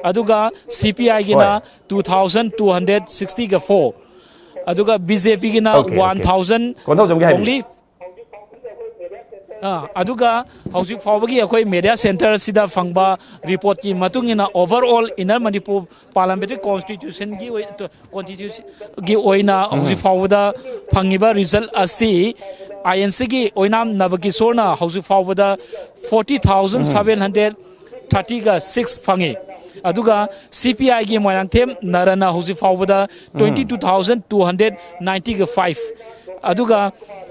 ꯑꯗꯨꯒ ꯁꯤ ꯄꯤ ꯑꯥꯏꯒꯤꯅ ꯍꯣꯏ꯫ ꯇꯨ ꯊꯥꯎꯖꯟ ꯇꯨ ꯍꯟꯗ꯭ꯔꯦꯠ ꯁꯤꯛꯁꯇꯤꯒ ꯐꯣꯔ, ꯑꯗꯨꯒ ꯕꯤ ꯖꯦ ꯄꯤꯒꯤꯅ ꯑꯣꯀꯦ, ꯑꯣꯀꯦ꯫ ꯋꯥꯟ ꯊꯥꯎꯖꯟ ꯀꯣꯟꯊꯧꯖꯝꯒꯤ ꯍꯥꯏꯕꯤꯌꯨ꯫ ꯑꯣꯡꯂꯤ ꯑꯥ, ꯑꯗꯨꯒ ꯍꯧꯖꯤꯛ ꯐꯥꯎꯕꯒꯤ ꯑꯩꯈꯣꯏ ꯃꯦꯗꯤꯌꯥ ꯁꯦꯟꯇꯔ ꯑꯁꯤꯗ ꯐꯪꯕ ꯔꯤꯄꯣꯔꯠꯀꯤ ꯃꯇꯨꯡ ꯏꯟꯅ, overall Inner Manipur Parliamentary Constitution ꯒꯤ ꯑꯣꯏ-, Constitution ꯒꯤ ꯑꯣꯏꯅ ꯎꯝ꯫ ꯍꯧꯖꯤꯛ ꯐꯥꯎꯕꯗ ꯐꯪꯉꯤꯕ ꯔꯤꯖꯜ ꯑꯁꯤ ꯑꯥꯏ ꯑꯦꯟ ꯁꯤꯒꯤ ꯑꯣꯏꯅꯥꯝ ꯅꯕꯀꯤꯁꯣꯔꯅ ꯍꯧꯖꯤꯛ ꯐꯥꯎꯕꯗ ꯐꯣꯔꯇꯤ ꯊꯥꯎꯖꯟ ꯁꯚꯦꯟ ꯍꯟꯗ꯭ꯔꯦꯠ ꯊꯥꯔꯇꯤꯒ ꯁꯤꯛꯁ ꯐꯪꯉꯤ꯫ ꯑꯗꯨꯒ ꯁꯤ ꯄꯤ ꯑꯥꯏꯒꯤ ꯃꯣꯏꯔꯥꯡꯊꯦꯝ ꯅꯔꯟꯅ ꯍꯧꯖꯤꯛ ꯐꯥꯎꯕꯗ ꯎꯝ꯫ Twenty two thousand two hundred ꯅꯥꯏꯟꯇꯤꯒ ꯐꯥꯏꯚ꯫ ꯑꯗꯨꯒ,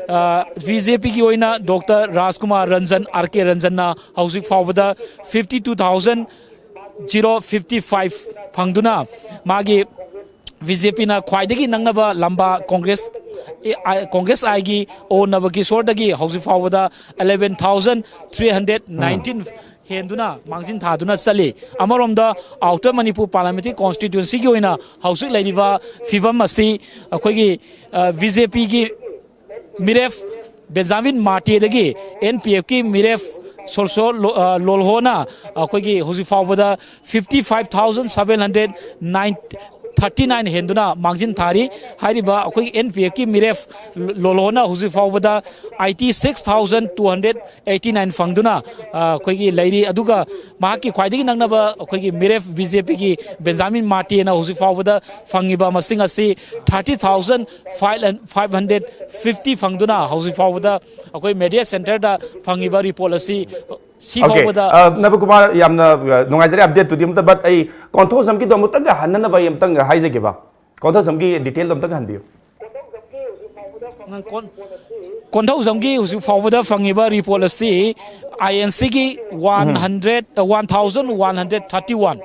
ꯑ, ꯕꯤ ꯖꯦ ꯄꯤꯒꯤ ꯑꯣꯏꯅ doctor Rajkumar Ranjan, R K ꯔꯟꯖꯟꯅ ꯍꯧꯖꯤꯛ ꯐꯥꯎꯕꯗ fifty two thousand zero fifty five ꯐꯪꯗꯨꯅ ꯃꯥꯒꯤ ꯕꯤ ꯖꯦ ꯄꯤꯅ ꯈ꯭ꯋꯥꯏꯗꯒꯤ ꯅꯛꯅꯕ ꯂꯝꯕꯥ ꯀꯣꯡꯒ꯭ꯔꯦꯁ, ꯑꯦ, ꯑꯥꯏ-, ꯀꯣꯡꯒ꯭ꯔꯦꯁ ꯑꯥꯏꯒꯤ ꯑꯣ ꯅꯕꯀꯤꯁꯣꯔꯗꯒꯤ ꯍꯧꯖꯤꯛ ꯐꯥꯎꯕꯗ eleven thousand three hundred nineteen ꯍꯦꯟꯗꯨꯅ ꯃꯥꯡꯖꯤꯟ ꯊꯥꯗꯨꯅ ꯆꯠꯂꯤ꯫ ꯑꯃꯔꯣꯝꯗ, ꯑꯥꯎꯇꯔ ꯃꯅꯤꯄꯨꯔ ꯄꯥꯔꯂꯤꯌꯥꯃꯦꯟꯇꯔꯤ ꯀꯣꯟꯁꯇꯤꯇ꯭ꯋꯦꯟꯁꯤꯒꯤ ꯑꯣꯏꯅ ꯍꯧꯖꯤꯛ ꯂꯩꯔꯤꯕ ꯐꯤꯕꯝ ꯑꯁꯤ ꯑꯩꯈꯣꯏꯒꯤ, ꯑ, ꯕꯤ ꯖꯦ ꯄꯤꯒꯤ ꯃꯤꯔꯦꯞ ꯕꯦꯟꯖꯥꯃꯤꯟ ꯃꯥꯔꯇꯦꯗꯒꯤ ꯑꯦꯟ ꯄꯤ ꯑꯦꯐꯀꯤ ꯃꯤꯔꯦꯞ ꯁꯣꯔꯁꯣ ꯂꯣ-, ꯑ, ꯂꯣꯜꯍꯣꯅ ꯑꯩꯈꯣꯏꯒꯤ ꯍꯧꯖꯤꯛ ꯐꯥꯎꯕꯗ fifty five thousand seven hundred nine thirty nine ꯍꯦꯟꯗꯨꯅ ꯃꯥꯡꯖꯤꯟ ꯊꯥꯔꯤ꯫ ꯍꯥꯏꯔꯤꯕ ꯑꯩꯈꯣꯏꯒꯤ ꯑꯦꯟ ꯄꯤ ꯑꯦꯐꯀꯤ ꯃꯤꯔꯦꯞ ꯂꯣꯜꯍꯣꯅ ꯍꯧꯖꯤꯛ ꯐꯥꯎꯕꯗ eighty six thousand two hundred eighty nine ꯐꯪꯗꯨꯅ, ꯑ, ꯑꯩꯈꯣꯏꯒꯤ ꯂꯩꯔꯤ꯫ ꯑꯗꯨꯒ ꯃꯍꯥꯛꯀꯤ ꯈ꯭ꯋꯥꯏꯗꯒꯤ ꯅꯛꯅꯕ ꯑꯩꯈꯣꯏꯒꯤ ꯃꯤꯔꯦꯞ ꯕꯤ ꯖꯦ ꯄꯤꯒꯤ ꯕꯦꯟꯖꯥꯃꯤꯟ ꯃꯥꯔꯇꯦꯅ ꯍꯧꯖꯤꯛ ꯐꯥꯎꯕꯗ ꯐꯪꯉꯤꯕ ꯃꯁꯤꯡ ꯑꯁꯤ thirty thousand five hundred fifty ꯐꯪꯗꯨꯅ ꯍꯧꯖꯤꯛ ꯐꯥꯎꯕꯗ ꯑꯩꯈꯣꯏ ꯃꯦꯗꯤꯌꯥ ꯁꯦꯟꯇꯔꯗ ꯐꯪꯉꯤꯕ ꯔꯤꯄꯣꯔꯠ ꯑꯁꯤ ꯁꯤ ꯑꯣꯀꯦ꯫ ꯐꯥꯎꯕꯗ ꯑ, ꯅꯕꯀꯨꯃꯥꯔ, ꯌꯥꯝꯅ, ꯑ, ꯅꯨꯡꯉꯥꯏꯖꯔꯦ ꯑꯞꯗꯦꯠꯇꯨꯗꯤ꯫ ꯑꯝꯇ, but ꯑꯩ ꯀꯣꯟꯊꯧꯖꯝꯒꯤꯗꯣ ꯑꯃꯨꯛꯇꯪꯒ ꯍꯟꯅꯅꯕ ꯑꯩ ꯑꯝꯇꯪꯒ ꯍꯥꯏꯖꯒꯦꯕ꯫ ꯀꯣꯟꯊꯧꯖꯝꯒꯤ ꯗꯤꯇꯦꯜꯗꯣ ꯑꯝꯇꯪꯒ ꯍꯟꯕꯤꯌꯨ꯫ ꯀꯣꯟ-, ꯀꯣꯟꯊꯧꯖꯝꯒꯤ ꯍꯧꯖꯤꯛ ꯐꯥꯎꯕꯗ ꯐꯪꯉꯤꯕ ꯔꯤꯄꯣꯔꯠ ꯑꯁꯤ ꯑꯥꯏ ꯑꯦꯟ ꯁꯤꯒꯤ one hundred, one thousand one hundred thirty one,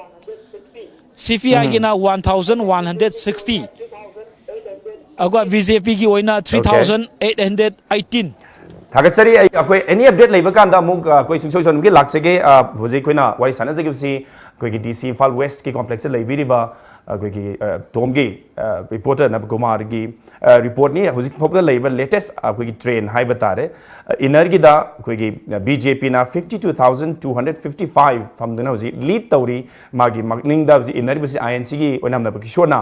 C P ꯑꯥꯏꯒꯤꯅ one thousand one hundred sixty, ꯑꯗꯨꯒ ꯕꯤ ꯖꯦ ꯄꯤꯒꯤ ꯑꯣꯏꯅ three thousand eight hundred eighteen. ꯊꯥꯒꯠꯆꯔꯤ꯫ ꯑꯩ, ꯑꯩꯈꯣꯏ ꯑꯦꯅꯤ ꯑꯞꯗꯦꯠ ꯂꯩꯕ ꯀꯥꯟꯗ ꯑꯃꯨꯛ, ꯑ, ꯑꯩꯈꯣꯏ ꯁꯨꯡꯁꯣꯏ ꯁꯣꯏꯗꯅꯃꯛꯀꯤ ꯂꯥꯛꯆꯒꯦ꯫ ꯑ, ꯍꯧꯖꯤꯛ ꯑꯩꯈꯣꯏꯅ ꯋꯥꯔꯤ ꯁꯥꯟꯅꯖꯈꯤꯕꯁꯤ ꯑꯩꯈꯣꯏꯒꯤ ꯗꯤ ꯁꯤ ꯏꯝꯐꯥꯜ ꯋꯦꯁ꯭ꯠꯀꯤ ꯀꯣꯝꯄ꯭ꯂꯦꯛꯁꯇ ꯂꯩꯕꯤꯔꯤꯕ ꯑꯩꯈꯣꯏꯒꯤ, ꯑ, ꯇꯣꯝꯒꯤ, ꯑ, ꯔꯤꯄꯣꯔꯇꯔ ꯅꯕꯀꯨꯃꯥꯔꯒꯤ, ꯑ, ꯔꯤꯄꯣꯔꯠꯅꯤ꯫ ꯍꯧꯖꯤꯛ ꯐꯥꯎꯕꯗ ꯂꯩꯕ ꯂꯦꯇꯦꯁ꯭ꯠ ꯑꯩꯈꯣꯏꯒꯤ ꯇ꯭ꯔꯦꯟ ꯍꯥꯏꯕ ꯇꯥꯔꯦ꯫ ꯑ, ꯏꯟꯅꯔꯒꯤꯗ ꯑꯩꯈꯣꯏꯒꯤ, ꯑ, ꯕꯤ ꯖꯦ ꯄꯤꯅ fifty two thousand two hundred fifty five ꯐꯝꯗꯨꯅ ꯍꯧꯖꯤꯛ ꯂꯤꯗ ꯇꯧꯔꯤ꯫ ꯃꯥꯒꯤ ꯃꯅꯤꯡꯗ ꯍꯧꯖꯤꯛ ꯏꯟꯅꯔꯤꯕꯁꯤ ꯑꯥꯏ ꯑꯦꯟ ꯁꯤꯒꯤ ꯑꯣꯏꯅꯝꯅꯕ ꯀꯤꯁꯣꯔꯅ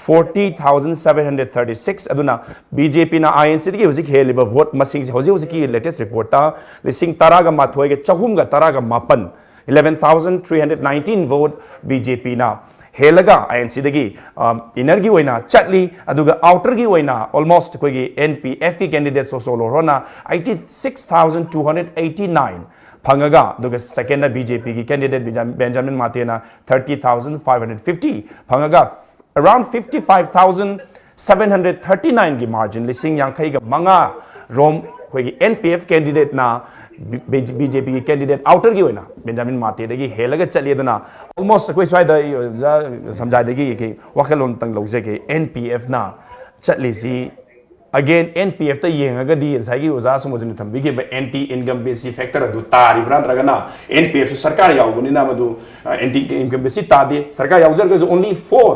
forty thousand seven hundred thirty six꯫ ꯑꯗꯨꯅ ꯕꯤ ꯖꯦ ꯄꯤꯅ ꯑꯥꯏ ꯑꯦꯟ ꯁꯤꯗꯒꯤ ꯍꯧꯖꯤꯛ ꯍꯦꯜꯂꯤꯕ ꯚꯣꯠ ꯃꯁꯤꯡꯁꯦ ꯍꯧꯖꯤꯛ ꯍꯧꯖꯤꯛꯀꯤ ꯂꯦꯇꯦꯁ꯭ꯠ ꯔꯤꯄꯣꯔꯠꯇ ꯂꯤꯁꯤꯡ ꯇꯔꯥꯒ ꯃꯥꯊꯣꯏꯒ ꯆꯍꯨꯝꯒ ꯇꯔꯥꯒ ꯃꯥꯄꯟ, eleven thousand three hundred nineteen vote B J ꯄꯤꯅ ꯍꯦꯜꯂꯒ ꯑꯥꯏ ꯑꯦꯟ ꯁꯤꯗꯒꯤ, ꯑ, ꯏꯟꯅꯔꯒꯤ ꯑꯣꯏꯅ ꯆꯠꯂꯤ꯫ ꯑꯗꯨꯒ ꯑꯥꯎꯇꯔꯒꯤ ꯑꯣꯏꯅ almost ꯑꯩꯈꯣꯏꯒꯤ ꯑꯦꯟ ꯄꯤ ꯑꯦꯐꯀꯤ ꯀꯦꯟꯗꯤꯗꯦꯠ ꯁꯣꯁꯣ ꯂꯣꯔꯍꯣꯅ eighty six thousand two hundred eighty nine ꯐꯪꯉꯒ, ꯑꯗꯨꯒ ꯁꯦꯀꯦꯟꯗ ꯕꯤ ꯖꯦ ꯄꯤꯒꯤ ꯀꯦꯟꯗꯤꯗꯦꯠ ꯕꯦꯟꯖꯥ-, ꯕꯦꯟꯖꯥꯃꯤꯟ ꯃꯥꯇꯦꯅ thirty thousand five hundred fifty ꯐꯪꯉꯒ, around fifty five thousand seven hundred thirty nineꯒꯤ ꯃꯥꯔꯖꯤꯟ, ꯂꯤꯁꯤꯡ ꯌꯥꯡꯈꯩꯒ ꯃꯉꯥ ꯔꯣꯝ ꯑꯩꯈꯣꯏꯒꯤ N P F candidateꯅ B J Pꯒꯤ candidate outerꯒꯤ ꯑꯣꯏꯅ ꯕꯦꯟꯖꯥꯃꯤꯟ ꯃꯥꯇꯦꯗꯒꯤ ꯍꯦꯜꯂꯒ ꯆꯠꯂꯤ꯫ ꯑꯗꯨꯅ almost ꯑꯩꯈꯣꯏ ꯁ꯭ꯋꯥꯏꯗ ꯑꯩ ꯑꯣꯖꯥ ꯁꯝꯖꯥꯏꯗꯒꯤ ꯀꯩ ꯋꯥꯈꯜꯂꯣꯟꯇꯪ ꯂꯧꯖꯒꯦ꯫ N P Fꯅ ꯆꯠꯂꯤꯁꯤ again N P Fꯇ ꯌꯦꯡꯉꯒꯗꯤ ꯉꯁꯥꯏꯒꯤ ꯑꯣꯖꯥ ꯁꯨꯃꯣꯖꯟꯅ ꯊꯝꯕꯤꯈꯤꯕ anti incumbency factor ꯑꯗꯨ ꯇꯥꯔꯤꯕ꯭ꯔꯥ, ꯅꯠꯇ꯭ꯔꯒꯅ N P Fꯁꯨ ꯁꯔꯀꯥꯔ ꯌꯥꯎꯕꯅꯤꯅ ꯃꯗꯨ anti incumbency ꯇꯥꯗꯦ, ꯁꯔꯀꯥꯔ ꯌꯥꯎꯖꯔꯒꯁꯨ only four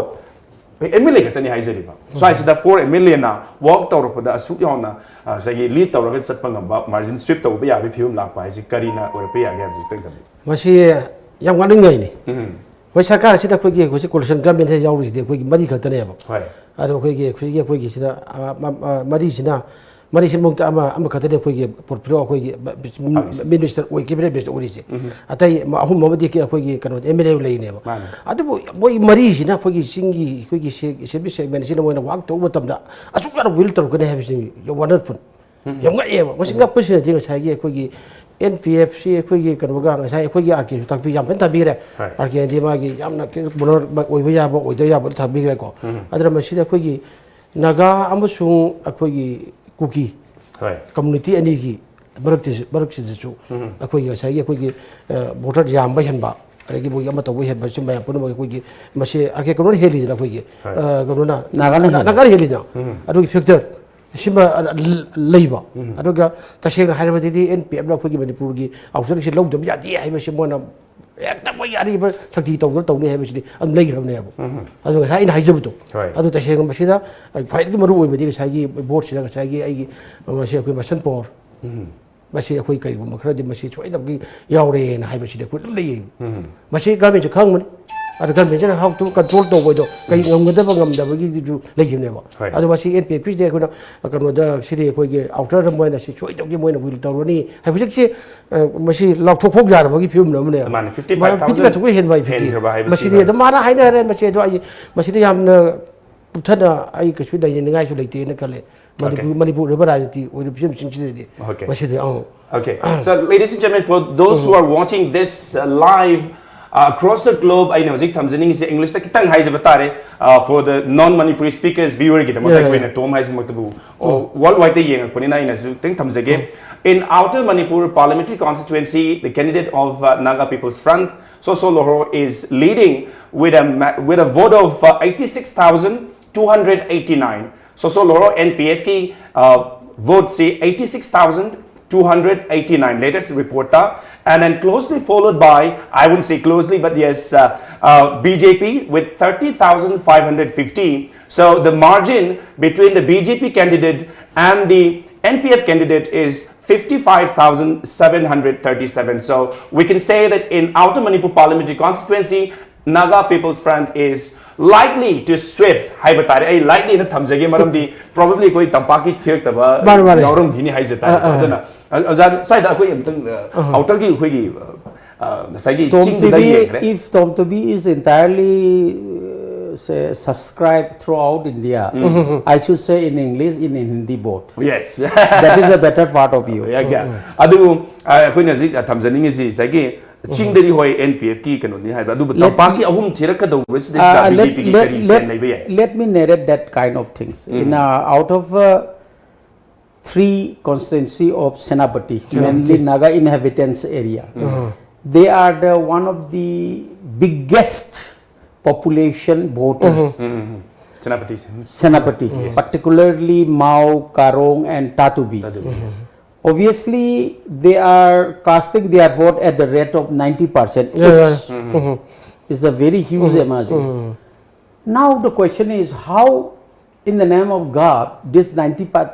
ꯑꯩꯈꯣꯏ M L A ꯈꯛꯇꯅꯤ ꯍꯥꯏꯖꯔꯤꯕ꯫ ꯁ꯭ꯋꯥꯏꯁꯤꯗ four M L Aꯅ walk ꯇꯧꯔꯛꯄꯗ ꯑꯁꯨꯛ ꯌꯥꯝꯅ, ꯑ, ꯉꯁꯥꯏꯒꯤ lead ꯇꯧꯔꯒ ꯆꯠꯄ ꯉꯝꯕ, margin sweep ꯇꯧꯕ ꯌꯥꯕꯒꯤ ꯐꯤꯕꯝ ꯂꯥꯛꯄ ꯍꯥꯏꯁꯤ ꯀꯔꯤꯅ ꯑꯣꯏꯔꯛꯄ ꯌꯥꯒꯦ ꯍꯥꯏꯕꯁꯤ ꯈꯤꯇꯪ ꯊꯝꯕꯤꯌꯨ꯫ ꯃꯁꯤ ꯌꯥꯝ ꯋꯥꯅꯤꯡꯉꯥꯏꯅꯤ꯫ ꯎꯝ꯫ ꯍꯣꯏ, ꯁꯔꯀꯥꯔ ꯑꯁꯤꯗ ꯑꯩꯈꯣꯏꯒꯤ ꯍꯧꯖꯤꯛ coalition government ꯌꯥꯎꯔꯤꯁꯤꯗꯤ ꯑꯩꯈꯣꯏꯒꯤ ꯃꯔꯤ ꯈꯛꯇꯅꯦꯕ꯫ ꯍꯣꯏ꯫ ꯑꯗꯣ ꯑꯩꯈꯣꯏꯒꯤ ꯍꯧꯖꯤꯛꯀꯤ ꯑꯩꯈꯣꯏꯒꯤ ꯁꯤꯗ, ꯑ, ꯃ-, ꯑ, ꯃꯔꯤꯁꯤꯅ, ꯃꯔꯤꯁꯤꯃꯛꯇ ꯑꯃ, ꯑꯃꯈꯛꯇꯅꯦ ꯑꯩꯈꯣꯏꯒꯤ portfolio ꯑꯩꯈꯣꯏꯒꯤ ꯐꯪꯉꯤꯁꯦ꯫ Minister ꯑꯣꯏ, cabinet minister ꯑꯣꯏꯔꯤꯁꯦ꯫ ꯎꯝ꯫ ꯑꯇꯩ ꯃ-, ꯑꯍꯨꯝ ꯑꯃꯗꯤ ꯑꯩꯈꯣꯏꯒꯤ ꯀꯩꯅꯣ M L A ꯂꯩꯔꯤꯅꯦꯕ꯫ ꯃꯥꯅꯦ꯫ ꯑꯗꯨꯕꯨ ꯃꯣꯏ ꯃꯔꯤꯁꯤꯅ ꯑꯩꯈꯣꯏꯒꯤ ꯆꯤꯡꯒꯤ ꯑꯩꯈꯣꯏꯒꯤ ꯁꯦ-, assembly segmentꯁꯤꯅ ꯃꯣꯏꯅ work ꯇꯧꯕ ꯃꯇꯝꯗ ꯑꯁꯨꯛ ꯌꯥꯝꯅ will ꯇꯧꯔꯛꯀꯅꯤ ꯍꯥꯏꯕꯁꯤ wonderful꯫ ꯎꯝ꯫ ꯌꯥꯝ ꯉꯛꯑꯦꯕ꯫ ꯃꯁꯤ ꯎꯝ꯫ ꯉꯛꯄꯁꯤꯅꯗꯤ ꯉꯁꯥꯏꯒꯤ ꯑꯩꯈꯣꯏꯒꯤ N P F ꯁꯤ ꯑꯩꯈꯣꯏꯒꯤ ꯀꯩꯅꯣꯒ ꯉꯁꯥꯏ ꯑꯩꯈꯣꯏꯒꯤ R Kꯁꯨ ꯇꯥꯛꯄꯤ ꯌꯥꯝ ꯐꯖꯅ ꯇꯥꯛꯄꯤꯈ꯭ꯔꯦ꯫ ꯍꯣꯏ꯫ R Kꯅꯗꯤ ꯃꯥꯒꯤ ꯌꯥꯝꯅ ꯀꯩꯅꯣ ꯑꯣꯏꯕ ꯌꯥꯕ, ꯑꯣꯏꯗꯕ ꯌꯥꯕ ꯇꯥꯛꯄꯤꯈ꯭ꯔꯦꯀꯣ꯫ ꯎꯝ꯫ ꯑꯗꯨꯅ ꯃꯁꯤꯗ ꯑꯩꯈꯣꯏꯒꯤ ꯅꯥꯒꯥ ꯑꯃꯁꯨꯡ ꯑꯩꯈꯣꯏꯒꯤ ꯀꯨꯀꯤ ꯍꯣꯏ꯫ Community ꯑꯅꯤꯒꯤ ꯃꯔꯛꯇꯁꯨ, ꯃꯔꯛꯁꯤꯗꯁꯨ ꯎꯝ꯫ ꯑꯩꯈꯣꯏꯒꯤ ꯉꯁꯥꯏꯒꯤ ꯑꯩꯈꯣꯏꯒꯤ, ꯑ, voter ꯌꯥꯝꯕ ꯍꯦꯟꯕ, ꯑꯗꯒꯤ ꯃꯣꯏꯒꯤ ꯑꯃ ꯇꯧꯕ ꯍꯦꯟꯕ, ꯁꯤ ꯃꯌꯥꯝ ꯄꯨꯝꯅꯃꯛ ꯑꯩꯈꯣꯏꯒꯤ ꯃꯁꯤ R K ꯀꯩꯅꯣꯅ ꯍꯦꯜꯂꯤꯗꯅ ꯑꯩꯈꯣꯏꯒꯤ, ꯍꯣꯏ꯫ ꯑ, ꯀꯩꯅꯣꯅ ꯅꯥꯒꯥꯅ ꯍꯦꯜꯂꯦ꯫ ꯅꯥꯒꯥꯅ ꯍꯦꯜꯂꯤꯗꯅ꯫ ꯎꯝ꯫ ꯑꯗꯨꯒꯤ factor ꯁꯤꯃ, ꯑ, ꯂ-, ꯂꯩꯕ꯫ ꯎꯝ꯫ ꯑꯗꯨꯒ ꯇꯁꯦꯡꯅ ꯍꯥꯏꯔꯕꯗꯗꯤ N P Fꯅ ꯑꯩꯈꯣꯏꯒꯤ ꯃꯅꯤꯄꯨꯔꯒꯤ outerꯁꯤ ꯂꯧꯗꯕ ꯌꯥꯗꯦ ꯍꯥꯏꯕꯁꯤ ꯃꯣꯏꯅ ꯍꯦꯛꯇ ꯃꯣꯏꯒꯤ ꯑꯔꯤꯕ ꯁꯛꯇꯤ ꯇꯧꯗꯅ ꯇꯧꯅꯤ ꯍꯥꯏꯕꯁꯤꯗꯤ ꯑꯗꯨꯝ ꯂꯩꯈ꯭ꯔꯕꯅꯦꯕ꯫ ꯎꯝ꯫ ꯑꯗꯨ ꯉꯁꯥꯏ ꯑꯩꯅ ꯍꯥꯏꯖꯕꯗꯣ, ꯍꯣꯏ꯫ ꯑꯗꯨ ꯇꯁꯦꯡꯅ ꯃꯁꯤꯗ ꯈ꯭ꯋꯥꯏꯗꯒꯤ ꯃꯔꯨ ꯑꯣꯏꯕꯗꯤ ꯉꯁꯥꯏꯒꯤ boardꯁꯤꯗ ꯉꯁꯥꯏꯒꯤ ꯑꯩꯒꯤ, ꯃꯁꯤ ꯑꯩꯈꯣꯏ Merchant Power, ꯎꯝ꯫ ꯃꯁꯤ ꯑꯩꯈꯣꯏ ꯀꯔꯤꯒꯨꯝꯕ ꯈꯔꯗꯤ ꯃꯁꯤ ꯁꯣꯏꯗꯅꯃꯛꯀꯤ ꯌꯥꯎꯔꯦꯅ ꯍꯥꯏꯕꯁꯤꯗꯤ ꯑꯩꯈꯣꯏ ꯑꯗꯨꯝ ꯂꯩꯌꯦꯕ꯫ ꯎꯝ꯫ ꯃꯁꯤ governmentꯁꯨ ꯈꯪꯕꯅꯤ꯫ ꯑꯗꯨ governmentꯁꯤꯅ how to control ꯇꯧꯕꯗꯣ, ꯀꯔꯤ ꯎꯝ꯫ ꯉꯝꯒꯗꯕ ꯉꯝꯗꯕꯒꯤꯗꯨꯁꯨ ꯂꯩꯈꯤꯕꯅꯦꯕ꯫ ꯍꯣꯏ꯫ ꯑꯗꯣ ꯃꯁꯤ N P Fꯀꯤꯁꯤꯗꯤ ꯑꯩꯈꯣꯏꯅ ꯀꯩꯅꯣꯗ ꯁꯤꯗꯤ ꯑꯩꯈꯣꯏꯒꯤ outerꯗ ꯃꯣꯏꯅ ꯁꯤ ꯁꯣꯏꯗꯅꯃꯛꯀꯤ ꯃꯣꯏꯅ will ꯇꯧꯔꯅꯤ ꯍꯥꯏꯕ ꯍꯧꯖꯤꯛꯁꯤ, ꯑ, ꯃꯁꯤ ꯂꯥꯎꯊꯣꯛ ꯐꯣꯛ ꯌꯥꯔꯕꯒꯤ ꯐꯤꯕꯝ ꯑꯃꯅꯦꯕ꯫ ꯃꯥꯅꯦ, fifty five thousand fifty five thousand ꯍꯦꯟꯕ ꯍꯥꯏ ꯐꯤꯐꯇꯤ꯫ ꯍꯦꯟꯈ꯭ꯔꯕ ꯍꯥꯏꯕꯁꯤ ꯃꯁꯤꯗꯤ ꯍꯣꯏ꯫ ꯑꯗꯨꯝ ꯃꯥꯅ ꯍꯥꯏꯅꯔꯦ, ꯃꯁꯤ ꯑꯗꯣ ꯑꯩ ꯃꯁꯤꯗ ꯌꯥꯝꯅ ꯀꯨꯞꯊꯅ ꯑꯩ ꯀꯩꯁꯨ ꯅꯩꯅꯅꯤꯡꯉꯥꯏꯁꯨ ꯂꯩꯇꯦꯅ ꯈꯜꯂꯦ꯫ ꯃꯅꯤꯄꯨꯔ, ꯑꯣꯀꯦ꯫ ꯃꯅꯤꯄꯨꯔ ꯑꯣꯏꯕ ꯔꯥꯖꯅꯤꯇꯤ ꯑꯣꯏꯔꯤꯕ ꯐꯤꯕꯝꯁꯤꯡꯁꯤꯗꯗꯤ ꯑꯣꯀꯦ꯫ ꯃꯁꯤꯗꯤ, ꯑ, Okay. So, ladies and gentlemen, for those who are watching this, uh, live, Across the globe, ꯑꯩꯅ ꯍꯧꯖꯤꯛ ꯊꯝꯖꯅꯤꯡꯉꯤꯁꯦ English ꯇ ꯈꯤꯇꯪ ꯍꯥꯏꯖꯕ ꯇꯥꯔꯦ, uh, for the non Manipuri speakers, viewer ꯒꯤꯗꯃꯛꯇ, Yeah, yeah. ꯑꯩꯈꯣꯏꯅ ꯇꯣꯝ ꯍꯥꯏꯁꯤꯃꯛꯇꯕꯨ, oh, worldwide ꯇ ꯌꯦꯡꯉꯛꯄꯅꯤꯅ ꯑꯩꯅꯁꯨ ꯈꯤꯇꯪ ꯊꯝꯖꯒꯦ. In Outer Manipur parliamentary constituency, the candidate of uh, Naga People's Front, Soso Lhoro, is leading with a ma- with a vote of uh, eighty-six thousand two hundred eighty-nine. Soso Lhoro N P F की uh, vote से eighty-six thousand two hundred eighty-nine, latest report था, and then closely followed by, I wouldn't say closely, but yes, uh, uh, B J P with thirty thousand five hundred fifty. So the margin between the B J P candidate and the N P F candidate is fifty-five thousand seven hundred thirty-seven. So we can say that in Outer Manipur parliamentary constituency, Naga People's Front is likely to sweep ꯍꯥꯏꯕ ꯇꯥꯔꯦ꯫ ꯑꯩ likely ꯅ ꯊꯝꯖꯒꯦ, ꯃꯔꯝꯗꯤ probably ꯑꯩꯈꯣꯏ ꯇꯝꯄꯥꯛꯀꯤ ꯊꯤꯔꯛꯇꯕ ꯃꯥꯅꯦ, ꯃꯥꯅꯦ꯫ ꯌꯥꯎꯔꯝꯈꯤꯅꯤ ꯍꯥꯏꯖ ꯇꯥꯔꯦ꯫ ꯑꯥ, ꯑꯥ꯫ ꯑꯗꯨꯅ ꯑ- ꯑꯣꯖꯥ, ꯁ꯭ꯋꯥꯏꯗ ꯑꯩꯈꯣꯏ ꯑꯝꯇꯪ, ꯑ, outer ꯒꯤ ꯑꯩꯈꯣꯏꯒꯤ, ꯑ, ꯑ, ꯉꯁꯥꯏꯒꯤ Tom ꯆꯤꯡꯗꯨꯗ Tobi, ꯌꯦꯡꯈ꯭ꯔꯦ꯫ If Tom Tobi is entirely uh, say, subscribed throughout India, I should say in English, in Hindi both. Yes. That is a better part of you. Yeah, yeah. ꯑꯗꯨ ꯑ, ꯑꯩꯈꯣꯏꯅ ꯍꯧꯖꯤꯛ ꯊꯝꯖꯅꯤꯡꯉꯤꯁꯤ ꯉꯁꯥꯏꯒꯤ ꯆꯤꯡꯗꯗꯤ ꯍꯣꯏ N P F ꯀꯤ ꯀꯩꯅꯣꯅꯤ ꯍꯥꯏꯕ, ꯑꯗꯨꯕꯨ Let ꯇꯝꯄꯥꯛꯀꯤ me- ꯑꯍꯨꯝ ꯊꯤꯔꯛꯀꯗꯧꯕꯁꯤꯗꯩꯁꯤꯗ Uh, B J P let, ꯒꯤ let, ꯀꯔꯤ let, stand ꯂꯩꯕ ꯌꯥꯏ? let me narrate that kind of things. In uh, out of uh, three constituency of Senapati, Senapati. mainly Naga inhabitants area, Uh-huh. they are the one of the biggest population voters. Uh-huh. Mhm. Senapati. Senapati, Yes. particularly Mao, Karong, and Tatubi. Tatubi, yes. Obviously, they are casting their vote at the rate of ninety percent. Yeah, yeah. It's, Mhm. Uh-huh. it's a very huge Uh-huh. margin. Uh-huh. Now the question is how, in the name of God, this ninety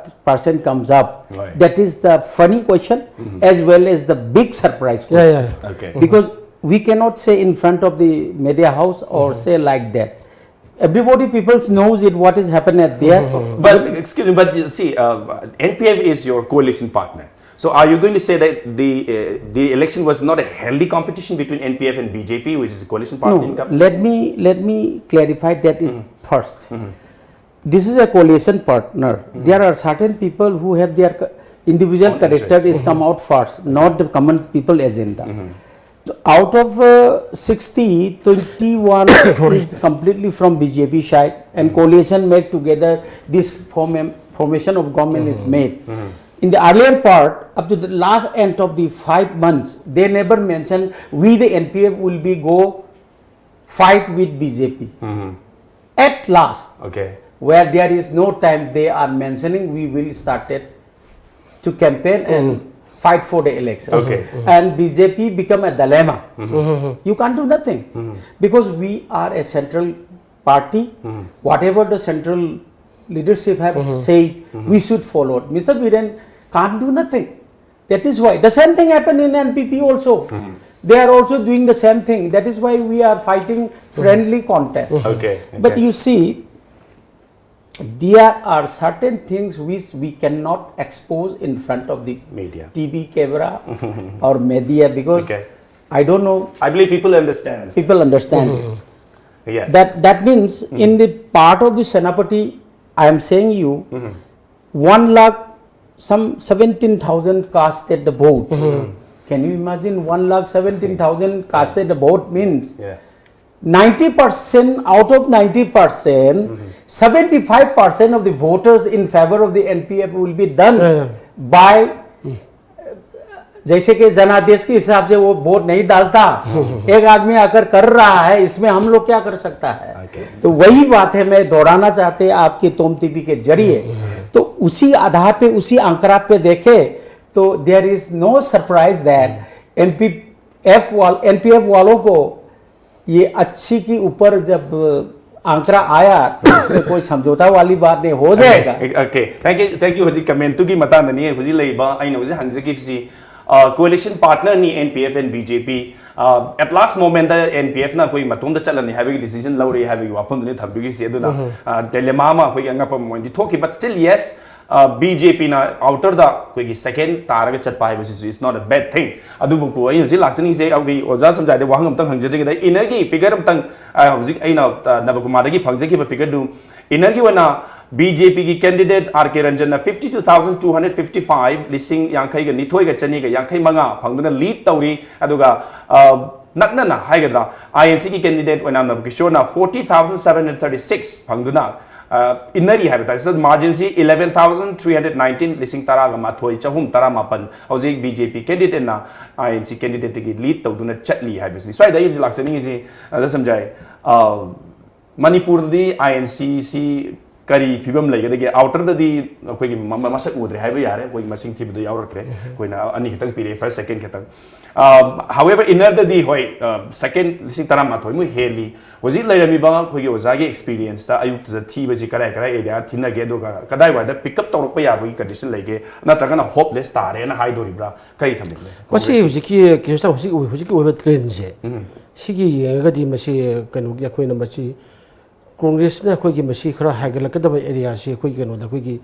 percent comes up. Right. That is the funny question Mhm. as well as the big surprise Yeah, question. Yeah. Okay. Because we cannot say in front of the media house or say like that. Everybody people knows it what is happening at there. But excuse me, but you see, uh, N P F is your coalition partner. So are you going to say that the uh, the election was not a healthy competition between N P F and B J P, which is a coalition partner No, in government? Let me let me clarify that in first. This is a coalition partner. There are certain people who have their co- individual Own character interest. Is come out first, not the common people agenda. Out of uh, sixty, twenty-one is completely from B J P side, and coalition made together. This form, formation of government is made. In the earlier part, up to the last end of the five months, they never mentioned we the N P F will be go fight with B J P. At last, Okay. where there is no time, they are mentioning we will started to campaign and fight for the election. Okay. And B J P become a dilemma. You can't do nothing because we are a central party. Whatever the central leadership have said, we should follow. Mister Biren can't do nothing. That is why the same thing happened in N P P also. They are also doing the same thing. That is why we are fighting friendly contest. Okay. But Okay. You see, there are certain things which we cannot expose in front of the Media. T V camera or media because Okay. I don't know, I believe people understand. People understand it. Yes. That that means in the part of the Senapati, I am saying you, one lakh, some seventeen thousand casted the vote. Can you imagine one lakh seventeen thousand casted the vote means Yeah. ninety percent out of ninety percent, seventy-five percent of the voters in favor of the N P F will be done Yeah, yeah. by जैसे कि जनादेश के हिसाब से वो वोट नहीं डालता, एक आदमी आकर कर रहा है, इसमें हम लोग क्या कर सकता है? तो वही बात है, मैं दोहराना चाहते हैं आपकी तोम टीवी के जरिए। तो उसी आधार पे, उसी आंकड़ा पे देखे तो there is no surprise that N P F वाल एनपीएफ वालों को ये अच्छी के ऊपर जब आंकड़ा आया तो इसमें कोई समझौता वाली बात नहीं, हो जाएगा। Okay, thank you, thank you. ꯍꯧꯖꯤꯛ ꯀꯃꯦꯟꯇꯨꯒꯤ ꯃꯇꯥꯡꯗꯅꯤ ꯍꯧꯖꯤꯛ ꯂꯩꯕ ꯑꯩꯅ ꯍꯧꯖꯤꯛ ꯍꯪꯖꯈꯤꯕꯁꯤ꯫ Coalition partnerꯅꯤ N P F and B J P. At last momentꯇ N P Fꯅ ꯑꯩꯈꯣꯏ ꯃꯇꯣꯝꯗ ꯆꯠꯂꯅꯤ ꯍꯥꯏꯕꯒꯤ decision ꯂꯧꯔꯦ ꯍꯥꯏꯕꯒꯤ ꯋꯥꯐꯝꯗꯨꯅꯤ ꯊꯝꯕꯤꯔꯤꯁꯤ꯫ ꯑꯗꯨꯅ dilemma ꯑꯃ ꯑꯩꯈꯣꯏꯒꯤ ꯑꯉꯛꯄ ꯑꯃ ꯑꯣꯏꯅꯗꯤ ꯊꯣꯛꯈꯤ, but still yes, B J Pꯅ outerꯗ ꯑꯩꯈꯣꯏꯒꯤ second ꯇꯥꯔꯒ ꯆꯠꯄ ꯍꯥꯏꯕꯁꯤꯁꯨ is not a bad thing꯫ ꯑꯗꯨꯕꯨ ꯑꯩ ꯍꯧꯖꯤꯛ ꯂꯥꯛꯆꯅꯤꯡꯉꯤꯁꯦ ꯑꯩꯈꯣꯏꯒꯤ ꯑꯣꯖꯥ ꯁꯝꯖꯥꯏꯗ ꯋꯥꯍꯪ ꯑꯝꯇꯪ ꯍꯪꯖꯗ꯭ꯔꯤꯉꯩꯗ innerꯒꯤ figure ꯑꯝꯇꯪ, ꯍꯧꯖꯤꯛ ꯑꯩꯅ ꯅꯕꯀꯨꯃꯥꯔꯗꯒꯤ ꯐꯪꯖꯈꯤꯕ figureꯗꯨ innerꯒꯤ ꯑꯣꯏꯅ ꯕꯤ ꯖꯦ ꯄꯤꯒꯤ candidate R K ꯔꯟꯖꯟꯅ fifty two thousand two hundred fifty five, ꯂꯤꯁꯤꯡ ꯌꯥꯡꯈꯩꯒ ꯅꯤꯊꯣꯏꯒ ꯆꯅꯤꯒ ꯌꯥꯡꯈꯩ ꯃꯉꯥ ꯐꯪꯗꯨꯅ lead ꯇꯧꯔꯤ꯫ ꯑꯗꯨꯒ, ꯑ, ꯅꯛꯅꯅ ꯍꯥꯏꯒꯗ꯭ꯔꯥ, ꯑꯥꯏ ꯑꯦꯟ ꯁꯤꯒꯤ candidate ꯑꯣꯏꯅꯥꯝ ꯅꯕꯀꯤꯁꯣꯔꯅ forty thousand seven hundred thirty six ꯐꯪꯗꯨꯅ, ꯑ, ꯏꯟꯅꯔꯤ ꯍꯥꯏꯕ ꯇꯥꯔꯦ꯫ ꯁꯤꯗ marginꯁꯤ eleven thousand three hundred nineteen, ꯂꯤꯁꯤꯡ ꯇꯔꯥꯒ ꯃꯥꯊꯣꯏ ꯆꯍꯨꯝ ꯇꯔꯥꯃꯥꯄꯟ ꯍꯧꯖꯤꯛ ꯕꯤ ꯖꯦ ꯄꯤ candidateꯅ ꯑꯥꯏ ꯑꯦꯟ ꯁꯤ candidateꯇꯒꯤ lead ꯇꯧꯗꯨꯅ ꯆꯠꯂꯤ ꯍꯥꯏꯕꯁꯤꯅꯤ꯫ ꯁ꯭ꯋꯥꯏꯗ ꯑꯩ ꯍꯧꯖꯤꯛ ꯂꯥꯛꯆꯅꯤꯡꯉꯤꯁꯤ, ꯑ, ꯗꯥ ꯁꯟꯖꯥꯏ, ꯑ, ꯃꯅꯤꯄꯨꯔꯗꯗꯤ ꯑꯥꯏ ꯑꯦꯟ ꯁꯤꯁꯤ ꯀꯔꯤ ꯐꯤꯕꯝ ꯂꯩꯒꯗꯒꯦ? Outerꯗꯗꯤ ꯑꯩꯈꯣꯏꯒꯤ ꯃ-, ꯃ-, ꯃꯁꯛ ꯎꯗ꯭ꯔꯦ ꯍꯥꯏꯕ ꯌꯥꯔꯦ, ꯑꯩꯈꯣꯏꯒꯤ ꯃꯁꯤꯡ ꯊꯤꯕꯗ ꯌꯥꯎꯔꯛꯇ꯭ꯔꯦ꯫ ꯑꯩꯈꯣꯏꯅ ꯑꯅꯤ ꯈꯛꯇꯪ ꯄꯤꯔꯛꯑꯦ, first, second ꯈꯛꯇꯪ꯫ ꯑ, however, innerꯗꯗꯤ ꯍꯣꯏ, ꯑ, second ꯂꯤꯁꯤꯡ ꯇꯔꯥꯃꯥꯊꯣꯏ ꯃꯨꯛ ꯍꯦꯜꯂꯤ꯫ ꯍꯧꯖꯤꯛ ꯂꯩꯔꯝꯃꯤꯕ ꯑꯩꯈꯣꯏꯒꯤ ꯑꯣꯖꯥꯒꯤ experienceꯇ ꯑꯌꯨꯛꯇꯗ ꯊꯤꯕꯁꯤ ꯀꯗꯥꯏ ꯀꯗꯥꯏ area ꯊꯤꯅꯒꯦ, ꯑꯗꯨꯒ ꯀꯗꯥꯏꯋꯥꯏꯗ pick up ꯇꯧꯔꯛꯄ ꯌꯥꯕꯒꯤ condition ꯂꯩꯒꯦ, ꯅꯠꯇ꯭ꯔꯒꯅ hopeless ꯇꯥꯔꯦꯅ ꯍꯥꯏꯗꯣꯔꯤꯕ꯭ꯔꯥ? ꯀꯔꯤ ꯊꯝꯕꯤꯒꯦ? ꯃꯁꯤ ꯀꯣꯡꯒ꯭ꯔꯦꯁꯁꯤ? ꯍꯧꯖꯤꯛꯀꯤ, ꯀꯩꯅꯣ ꯇꯧ-, ꯍꯧꯖꯤꯛ, ꯍꯧꯖꯤꯛꯀꯤ ꯑꯣꯏꯕ trendꯁꯦ, ꯎꯝ꯫ ꯁꯤꯒꯤ ꯌꯦꯡꯉꯒꯗꯤ ꯃꯁꯤ ꯀꯩꯅꯣꯒꯤ, ꯑꯩꯈꯣꯏꯅ ꯃꯁꯤ ꯀꯣꯡꯒ꯭ꯔꯦꯁꯅ ꯑꯩꯈꯣꯏꯒꯤ ꯃꯁꯤ ꯈꯔ ꯍꯥꯏꯒꯠꯂꯛꯀꯗꯕ areaꯁꯤ ꯑꯩꯈꯣꯏꯒꯤ ꯀꯩꯅꯣꯗ, ꯑꯩꯈꯣꯏꯒꯤ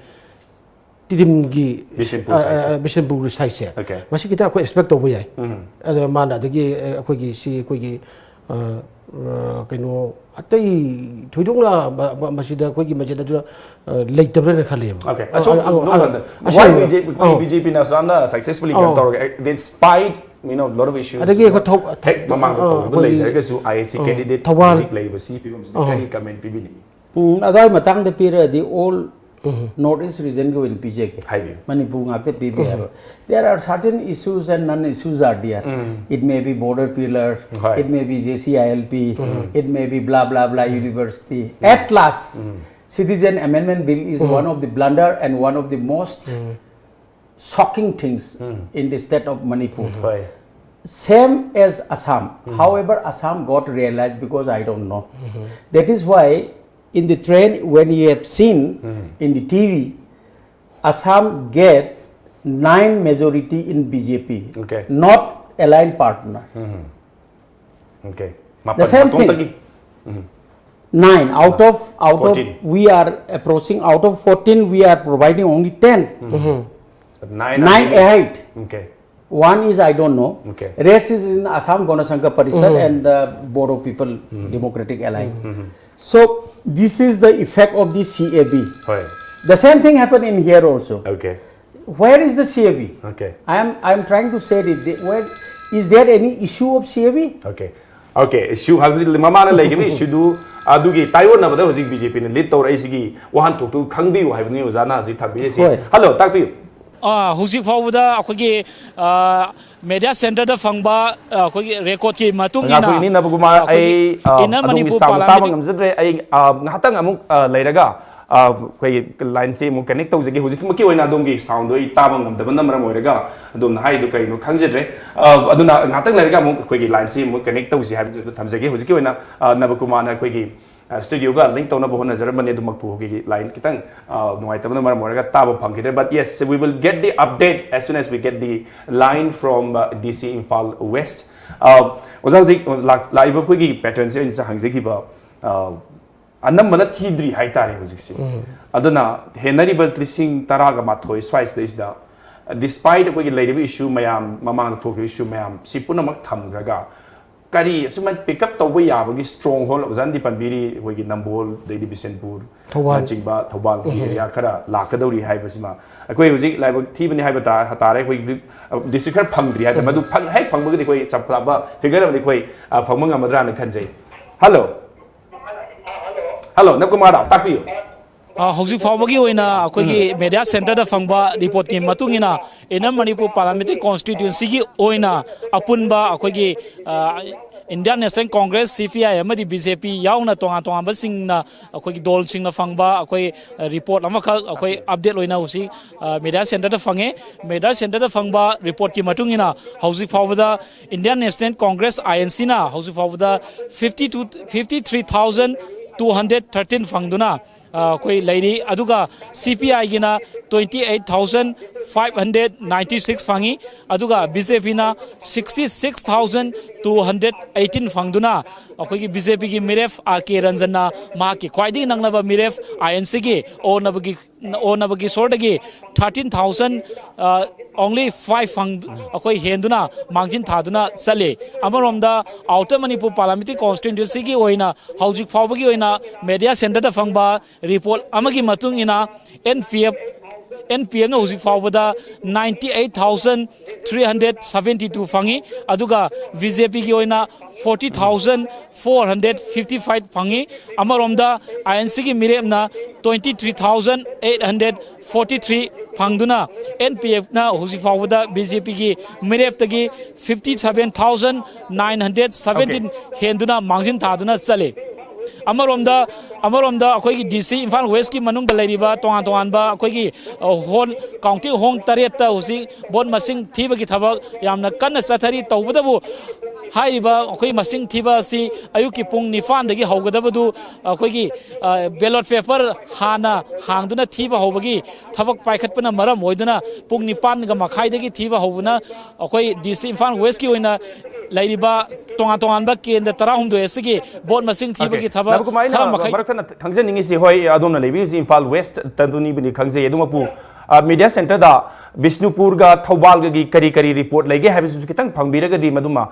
ꯇꯤꯗꯤꯝꯒꯤ, ꯕꯤꯁꯦꯝꯄꯨꯔ ꯑ, ꯑ, sideꯁꯦ꯫ ꯕꯤꯁꯦꯝꯄꯨꯔꯒꯤ sideꯁꯦ꯫ Okay. ꯃꯁꯤ ꯈꯤꯇꯪ ꯑꯩꯈꯣꯏ expect ꯇꯧꯕ ꯌꯥꯏ꯫ ꯎꯝ꯫ ꯑꯗꯣ ꯃꯥꯅ ꯑꯗꯒꯤ, ꯑ, ꯑꯩꯈꯣꯏꯒꯤ ꯁꯤ ꯑꯩꯈꯣꯏꯒꯤ, ꯑ, ꯑ, ꯀꯩꯅꯣ ꯑꯇꯩ ꯊꯣꯏꯗꯣꯛꯅ ꯃ-, ꯃ-, ꯃꯁꯤꯗ ꯑꯩꯈꯣꯏꯒꯤ ꯃꯁꯤꯗ ꯑꯗꯨ, ꯑ, ꯂꯩꯇꯕ꯭ꯔꯅ ꯈꯜꯂꯦꯕ꯫ Okay. ꯑ, ꯑꯁꯣꯝ ꯑ, ꯑ, ꯅꯣꯡꯃꯗ ꯑ, why ꯑꯁꯦꯡꯕ꯫ ꯕꯤ ꯖꯦ ꯄꯤ, ꯑ꯫ ꯕꯤ ꯖꯦ ꯄꯤꯅ ꯑꯁꯨꯛ ꯌꯥꯝꯅ successfully ꯀꯩꯅꯣ ꯑ꯫ ꯇꯧꯔꯒꯦ, despite, you know, lot of issues, ꯑꯗꯒꯤ ꯑꯩꯈꯣꯏ ꯊꯧ-, ꯍꯦꯛ ꯃꯃꯥꯡꯗ ꯑ, ꯇꯧꯈꯤꯕ ꯑꯩꯈꯣꯏꯒꯤ, ꯂꯩꯖꯔꯒꯁꯨ, ꯑꯥꯏ ꯑꯦꯟ ꯁꯤ ꯑ, candidate ꯊꯧꯕꯥꯜ꯫ ꯍꯧꯖꯤꯛ ꯂꯩꯔꯤꯕꯁꯤ ꯐꯤꯕꯝꯁꯤꯗ ꯑ꯫ ꯀꯔꯤ comment ꯄꯤꯕꯤꯅꯤꯡꯉꯤ? ꯎꯝ, ꯑꯗꯨꯋꯥꯏ ꯃꯇꯥꯡꯗ ꯄꯤꯔꯛꯑꯗꯤ all North East regionꯒꯤ ꯑꯣꯏꯅ ꯄꯤꯖꯒꯦ꯫ ꯍꯥꯏꯕꯤꯌꯨ꯫ ꯃꯅꯤꯄꯨꯔ ꯉꯥꯛꯇ ꯄꯤꯕ ꯌꯥꯔꯣꯏ꯫ There are certain issues and non issues are there. Um. It may be border pillar, ꯍꯣꯏ꯫ It may be J C I L P, it may be blah blah blah university. At last, Citizen Amendment Bill is one of the blunder and one of the most shocking things in the state of Manipur. ꯍꯣꯏ꯫ Same as Assam. However, Assam got realized because I don't know. That is why in the train, when you have seen in the T V, Assam get nine majority in B J P, Okay. not aligned partner. Okay. The same thing. ꯃꯥꯄꯟ ꯃꯇꯣꯝꯇꯒꯤ? Nine out of, out of, Fourteen. We are approaching, out of fourteen, we are providing only ten. Nine Nine are eight. Okay. One is I don't know. Okay. Rest is in Assam Ganasangha Parishad and the Bodo People Democratic Alliance. So this is the effect of the C A B. ꯍꯣꯏ꯫ The same thing happened in here also. Okay. Where is the C A B? Okay. I am I am trying to say that the- where is there any issue of C A B? Okay. Okay, issue ꯍꯧꯖꯤꯛ ꯃꯃꯥꯅ ꯂꯩꯈꯤꯕ ꯏꯁꯨꯗꯨ ꯑꯗꯨꯒꯤ ꯇꯥꯏꯑꯣꯟꯅꯕꯗ ꯍꯧꯖꯤꯛ ꯕꯤ ꯖꯦ ꯄꯤꯅ ꯂꯤꯗ ꯇꯧꯔꯛꯏꯁꯤꯒꯤ ꯋꯥꯍꯟꯊꯣꯛꯇꯨ ꯈꯪꯕꯤꯌꯨ ꯍꯥꯏꯕꯅꯤ ꯑꯣꯖꯥꯅ ꯍꯧꯖꯤꯛ ꯊꯝꯕꯤꯔꯤꯁꯤ꯫ ꯍꯣꯏ꯫ ꯍꯜꯂꯣ, ꯇꯥꯛꯄꯤꯌꯨ꯫ ꯑ, ꯍꯧꯖꯤꯛ ꯐꯥꯎꯕꯗ ꯑꯩꯈꯣꯏꯒꯤ ꯃꯦꯗꯤꯌꯥ ꯁꯦꯟꯇꯔꯗ ꯐꯪꯕ ꯑ, ꯑꯩꯈꯣꯏꯒꯤ ꯔꯦꯀꯣꯔꯠꯀꯤ ꯃꯇꯨꯡ ꯏꯟꯅ ꯉꯥꯏꯈꯣ, ꯏꯅꯦ ꯅꯕꯀꯨꯃꯥꯔ, ꯑꯩꯈꯣꯏꯒꯤ ꯑꯩ ꯑ, Inner ꯑꯗꯣꯝꯒꯤ Manipur ꯁꯥꯎꯟ ꯇꯥꯕ Parliamentary ꯉꯝꯖꯗ꯭ꯔꯦ꯫ ꯑꯩ ꯑ, ꯉꯥꯏꯍꯥꯛꯇꯪ ꯑꯃꯨꯛ ꯑ, ꯂꯩꯔꯒ ꯑ, ꯑꯩꯈꯣꯏꯒꯤ ꯂꯥꯏꯟꯁꯤ ꯑꯃꯨꯛ ꯀꯅꯦꯛ ꯇꯧꯖꯒꯦ꯫ ꯍꯧꯖꯤꯛꯃꯛꯀꯤ ꯑꯣꯏꯅ ꯑꯗꯣꯝꯒꯤ ꯁꯥꯎꯟꯗꯣ ꯑꯩ ꯇꯥꯕ ꯉꯝꯗꯕꯅ ꯃꯔꯝ ꯑꯣꯏꯔꯒ ꯑꯗꯣꯝꯅ ꯍꯥꯏꯔꯤꯗꯣ ꯀꯔꯤꯅꯣ ꯈꯪꯖꯗ꯭ꯔꯦ꯫ ꯑ, ꯑꯗꯨꯅ ꯉꯥꯏꯍꯥꯛꯇꯪ ꯂꯩꯔꯒ ꯑꯃꯨꯛ ꯑꯩꯈꯣꯏꯒꯤ ꯂꯥꯏꯟꯁꯤ ꯑꯃꯨꯛ ꯀꯅꯦꯛ ꯇꯧꯁꯤ ꯍꯥꯏꯕꯗꯨ ꯊꯝꯖꯒꯦ꯫ ꯍꯧꯖꯤꯛꯀꯤ ꯑꯣꯏꯅ ꯑ, ꯅꯕꯀꯨꯃꯥꯔꯅ ꯑꯩꯈꯣꯏꯒꯤ ꯁ꯭ꯇꯨꯗꯤꯑꯣꯒ ꯂꯤꯡ ꯇꯧꯅꯕ ꯍꯣꯠꯅꯖꯔꯝꯕꯅꯤ, ꯑꯗꯨ ꯃꯛꯄꯨ ꯑꯩꯈꯣꯏꯒꯤ ꯂꯥꯏꯟ ꯈꯤꯇꯪ ꯑ, ꯅꯨꯡꯉꯥꯏꯇꯕꯅ ꯃꯔꯝ ꯑꯣꯏꯔꯒ ꯇꯥꯕ ꯐꯪꯈꯤꯗ꯭ꯔꯦ꯫ But yes, we will get the update as soon as we get the line from uh, D C Imphal West. Uh, ꯑꯣꯖꯥ, ꯍꯧꯖꯤꯛ ꯂꯥꯛ- ꯂꯥꯛꯏꯕ ꯑꯩꯈꯣꯏꯒꯤ ꯄꯦꯇ꯭ꯔꯟꯁꯦ ꯑꯩꯅ ꯍꯪꯖꯈꯤꯕ ꯑ, ꯑꯅꯝꯕꯅ ꯊꯤꯗ꯭ꯔꯤ ꯍꯥꯏꯇꯥꯔꯦ ꯍꯧꯖꯤꯛꯁꯦ꯫ ꯑꯗꯨꯅ ꯍꯦꯟꯅꯔꯤꯕ ꯂꯤꯁꯤꯡ ꯇꯔꯥꯒ ꯃꯥꯊꯣꯏ ꯁ꯭ꯋꯥꯏꯁꯤꯗꯩꯁꯤꯗ, despite ꯑꯩꯈꯣꯏꯒꯤ ꯂꯩꯔꯤꯕ ꯏꯁꯨ ꯃꯌꯥꯝ, ꯃꯃꯥꯡꯗ ꯊꯣꯛꯈꯤꯕ ꯏꯁꯨ ꯃꯌꯥꯝ ꯁꯤ ꯄꯨꯝꯅꯃꯛ ꯊꯝꯈ꯭ꯔꯒ, ꯀꯔꯤ ꯑꯁꯨꯃꯥꯏꯅ ꯄꯤꯛ ꯑꯞ ꯇꯧꯕ ꯌꯥꯕꯒꯤ ꯁ꯭ꯇꯔꯣꯡ ꯍꯣꯜ ꯑꯣꯖꯥꯅꯗꯤ ꯄꯟꯕꯤꯔꯤ, ꯑꯩꯈꯣꯏꯒꯤ ꯅꯝꯕꯣꯜ, ꯑꯗꯩꯗꯤ ꯕꯤꯁꯦꯟꯄꯨꯔ, ꯊꯧꯕꯥꯜ꯫ ꯅꯆꯤꯡꯕ ꯊꯧꯕꯥꯜꯒꯤ ꯑꯦꯔꯤꯌꯥ ꯈꯔ ꯂꯥꯛꯀꯗꯧꯔꯤ ꯍꯥꯏꯕꯁꯤꯃ ꯑꯩꯈꯣꯏ ꯍꯧꯖꯤꯛ ꯂꯥꯏꯕꯛ ꯊꯤꯕꯅꯤ ꯍꯥꯏꯕ ꯇꯥ- ꯇꯥꯔꯦ꯫ ꯑꯩꯈꯣꯏꯒꯤ ꯗꯤꯁꯇ꯭ꯔꯤꯛ ꯈꯔ ꯐꯪꯗ꯭ꯔꯤ ꯍꯥꯏꯇꯥꯔꯦ꯫ ꯃꯗꯨ ꯐꯪ- ꯍꯦꯛ ꯐꯪꯕꯒꯗꯤ ꯑꯩꯈꯣꯏ ꯆꯞ ꯆꯥꯕ ꯐꯤꯒꯔ ꯑꯃꯗꯤ ꯑꯩꯈꯣꯏ ꯑ, ꯐꯪꯕ ꯉꯝꯃꯗ꯭ꯔꯥꯅ ꯈꯟꯖꯩ꯫ ꯍꯜꯂꯣ꯫ ꯍꯜꯂꯣ, ꯅꯕꯀꯨꯃꯥꯔ ꯔꯥꯎ, ꯇꯥꯛꯄꯤꯌꯨ꯫ ꯑ, ꯍꯧꯖꯤꯛ ꯐꯥꯎꯕꯒꯤ ꯑꯣꯏꯅ ꯑꯩꯈꯣꯏꯒꯤ ꯃꯦꯗꯤꯌꯥ ꯁꯦꯟꯇꯔꯗ ꯐꯪꯕ ꯔꯤꯄꯣꯔꯠꯀꯤ ꯃꯇꯨꯡ ꯏꯟꯅ, Inner Manipur Parliamentary Constituencyꯒꯤ ꯑꯣꯏꯅ ꯑꯄꯨꯟꯕ ꯑꯩꯈꯣꯏꯒꯤ ꯑ, Indian National Congress, C P I ꯑꯃꯗꯤ B J P ꯌꯥꯎꯅ ꯇꯣꯉꯥꯟ ꯇꯣꯉꯥꯟꯕꯁꯤꯡꯅ, ꯑꯩꯈꯣꯏꯒꯤ ꯗꯣꯜꯁꯤꯡꯅ ꯐꯪꯕ ꯑꯩꯈꯣꯏ ꯔꯤꯄꯣꯔꯠ ꯑꯃꯈꯛ ꯑꯩꯈꯣꯏ ꯑꯞꯗꯦꯠ ꯑꯣꯏꯅ ꯍꯧꯖꯤꯛ ꯃꯦꯗꯤꯌꯥ ꯁꯦꯟꯇꯔꯗ ꯐꯪꯉꯦ꯫ ꯃꯦꯗꯤꯌꯥ ꯁꯦꯟꯇꯔꯗ ꯐꯪꯕ ꯔꯤꯄꯣꯔꯠꯀꯤ ꯃꯇꯨꯡ ꯏꯟꯅ, ꯍꯧꯖꯤꯛ ꯐꯥꯎꯕꯗ Indian National Congress, I N Cꯅ ꯍꯧꯖꯤꯛ ꯐꯥꯎꯕꯗ fifty two, fifty three thousand two hundred thirteen ꯐꯪꯗꯨꯅ ꯑ, ꯑꯩꯈꯣꯏ ꯂꯩꯔꯤ꯫ ꯑꯗꯨꯒ C P Iꯒꯤꯅ twenty eight thousand five hundred ninety six ꯐꯪꯉꯤ꯫ ꯑꯗꯨꯒ B J Pꯅ sixty six thousand two hundred eighteen ꯐꯪꯗꯨꯅ, ꯑꯩꯈꯣꯏꯒꯤ B J Pꯒꯤ ꯃꯤꯔꯦꯞ R K ꯔꯟꯖꯟꯅ ꯃꯍꯥꯛꯀꯤ ꯈ꯭ꯋꯥꯏꯗꯒꯤ ꯅꯛꯅꯕ ꯃꯤꯔꯦꯞ I N Cꯒꯤ ꯑꯣ ꯅꯕꯒꯤ ꯑꯣ ꯅꯕꯒꯤꯁꯣꯔꯗꯒꯤ thirteen thousand only five ꯐꯪ ꯑꯩꯈꯣꯏ ꯍꯦꯟꯗꯨꯅ ꯃꯥꯡꯖꯤꯟ ꯊꯥꯗꯨꯅ ꯆꯠꯂꯤ꯫ ꯑꯃꯔꯣꯝꯗ Outer Manipur Parliamentary Constituencyꯒꯤ ꯑꯣꯏꯅ ꯍꯧꯖꯤꯛ ꯐꯥꯎꯕꯒꯤ ꯑꯣꯏꯅ media centreꯗ ꯐꯪꯕ report ꯑꯃꯒꯤ ꯃꯇꯨꯡ ꯏꯟꯅ N P F N P Fꯅ ꯍꯧꯖꯤꯛ ꯐꯥꯎꯕꯗ ninety eight thousand three hundred seventy two ꯐꯪꯉꯤ, ꯑꯗꯨꯒ BJPꯒꯤ ꯑꯣꯏꯅ forty thousand four hundred fifty five ꯐꯪꯉꯤ꯫ ꯑꯃꯔꯣꯝꯗ INCꯒꯤ ꯃꯤꯔꯦꯞꯅ twenty three thousand eight hundred forty three ꯐꯪꯗꯨꯅ NPFꯅ ꯍꯧꯖꯤꯛ ꯐꯥꯎꯕꯗ BJPꯒꯤ ꯃꯤꯔꯦꯞꯇꯒꯤ fifty seven thousand nine hundred seventeen ꯍꯦꯟꯗꯨꯅ ꯃꯥꯡꯖꯤꯟ ꯊꯥꯗꯨꯅ ꯆꯠꯂꯤ꯫ ꯑꯃꯔꯣꯝꯗ ꯑꯃꯔꯣꯝꯗ ꯑꯩꯈꯣꯏꯒꯤ DC ꯏꯝꯐꯥꯜ Westꯀꯤ ꯃꯅꯨꯡꯗ ꯂꯩꯔꯤꯕ ꯇꯣꯉꯥꯟ ꯇꯣꯉꯥꯟꯕ ꯑꯩꯈꯣꯏꯒꯤ ꯍꯣꯜ, county hall ꯇꯔꯦꯠꯇ ꯍꯧꯖꯤꯛ vote ꯃꯁꯤꯡ ꯊꯤꯕꯒꯤ ꯊꯕꯛ ꯌꯥꯝꯅ ꯀꯟꯅ ꯆꯠꯊꯔꯤ꯫ ꯇꯧꯕꯇꯕꯨ ꯍꯥꯏꯔꯤꯕ ꯑꯩꯈꯣꯏ ꯃꯁꯤꯡ ꯊꯤꯕ ꯑꯁꯤ ꯑꯌꯨꯛꯀꯤ ꯄꯨꯡ ꯅꯤꯄꯥꯟꯗꯒꯤ ꯍꯧꯒꯗꯕꯗꯨ ꯑꯩꯈꯣꯏꯒꯤ ballot paper ꯍꯥꯟꯅ ꯍꯥꯡꯗꯨꯅ ꯊꯤꯕ ꯍꯧꯕꯒꯤ ꯊꯕꯛ ꯄꯥꯏꯈꯠꯄꯅ ꯃꯔꯝ ꯑꯣꯏꯗꯨꯅ ꯄꯨꯡ ꯅꯤꯄꯥꯟꯒ ꯃꯈꯥꯏꯗꯒꯤ ꯊꯤꯕ ꯍꯧꯕꯅ ꯑꯩꯈꯣꯏ DC ꯏꯝꯐꯥꯜ Westꯀꯤ ꯑꯣꯏꯅ ꯂꯩꯔꯤꯕ ꯇꯣꯉꯥꯟ ꯇꯣꯉꯥꯟꯕ ꯀꯦꯟꯗ꯭ꯔ ꯇꯔꯥꯍꯨꯝꯗꯣꯏ ꯑꯁꯤꯒꯤ vote ꯃꯁꯤꯡ ꯊꯤꯕꯒꯤ ꯊꯕꯛ ꯅꯕꯀꯨꯃꯥꯔ, ꯑꯩꯅ ꯈꯔ ꯃꯈꯩ ꯃꯔꯛ ꯊꯠꯅ ꯈꯪꯖꯅꯤꯡꯉꯤꯁꯤ, ꯍꯣꯏ, ꯑꯗꯣꯝꯅ ꯂꯩꯕꯤꯔꯤꯁꯤ ꯏꯝꯐꯥꯜ West ꯇꯗꯨꯅꯤꯕꯨꯗꯤ ꯈꯪꯖꯩ, ꯑꯗꯨꯃꯛꯄꯨ media centreꯗ ꯕꯤꯁꯅꯨꯄꯨꯔꯒ ꯊꯧꯕꯥꯜꯒꯒꯤ ꯀꯔꯤ ꯀꯔꯤ report ꯂꯩꯒꯦ ꯍꯥꯏꯕꯁꯤꯁꯨ ꯈꯤꯇꯪ ꯐꯪꯕꯤꯔꯒꯗꯤ, ꯃꯗꯨꯃ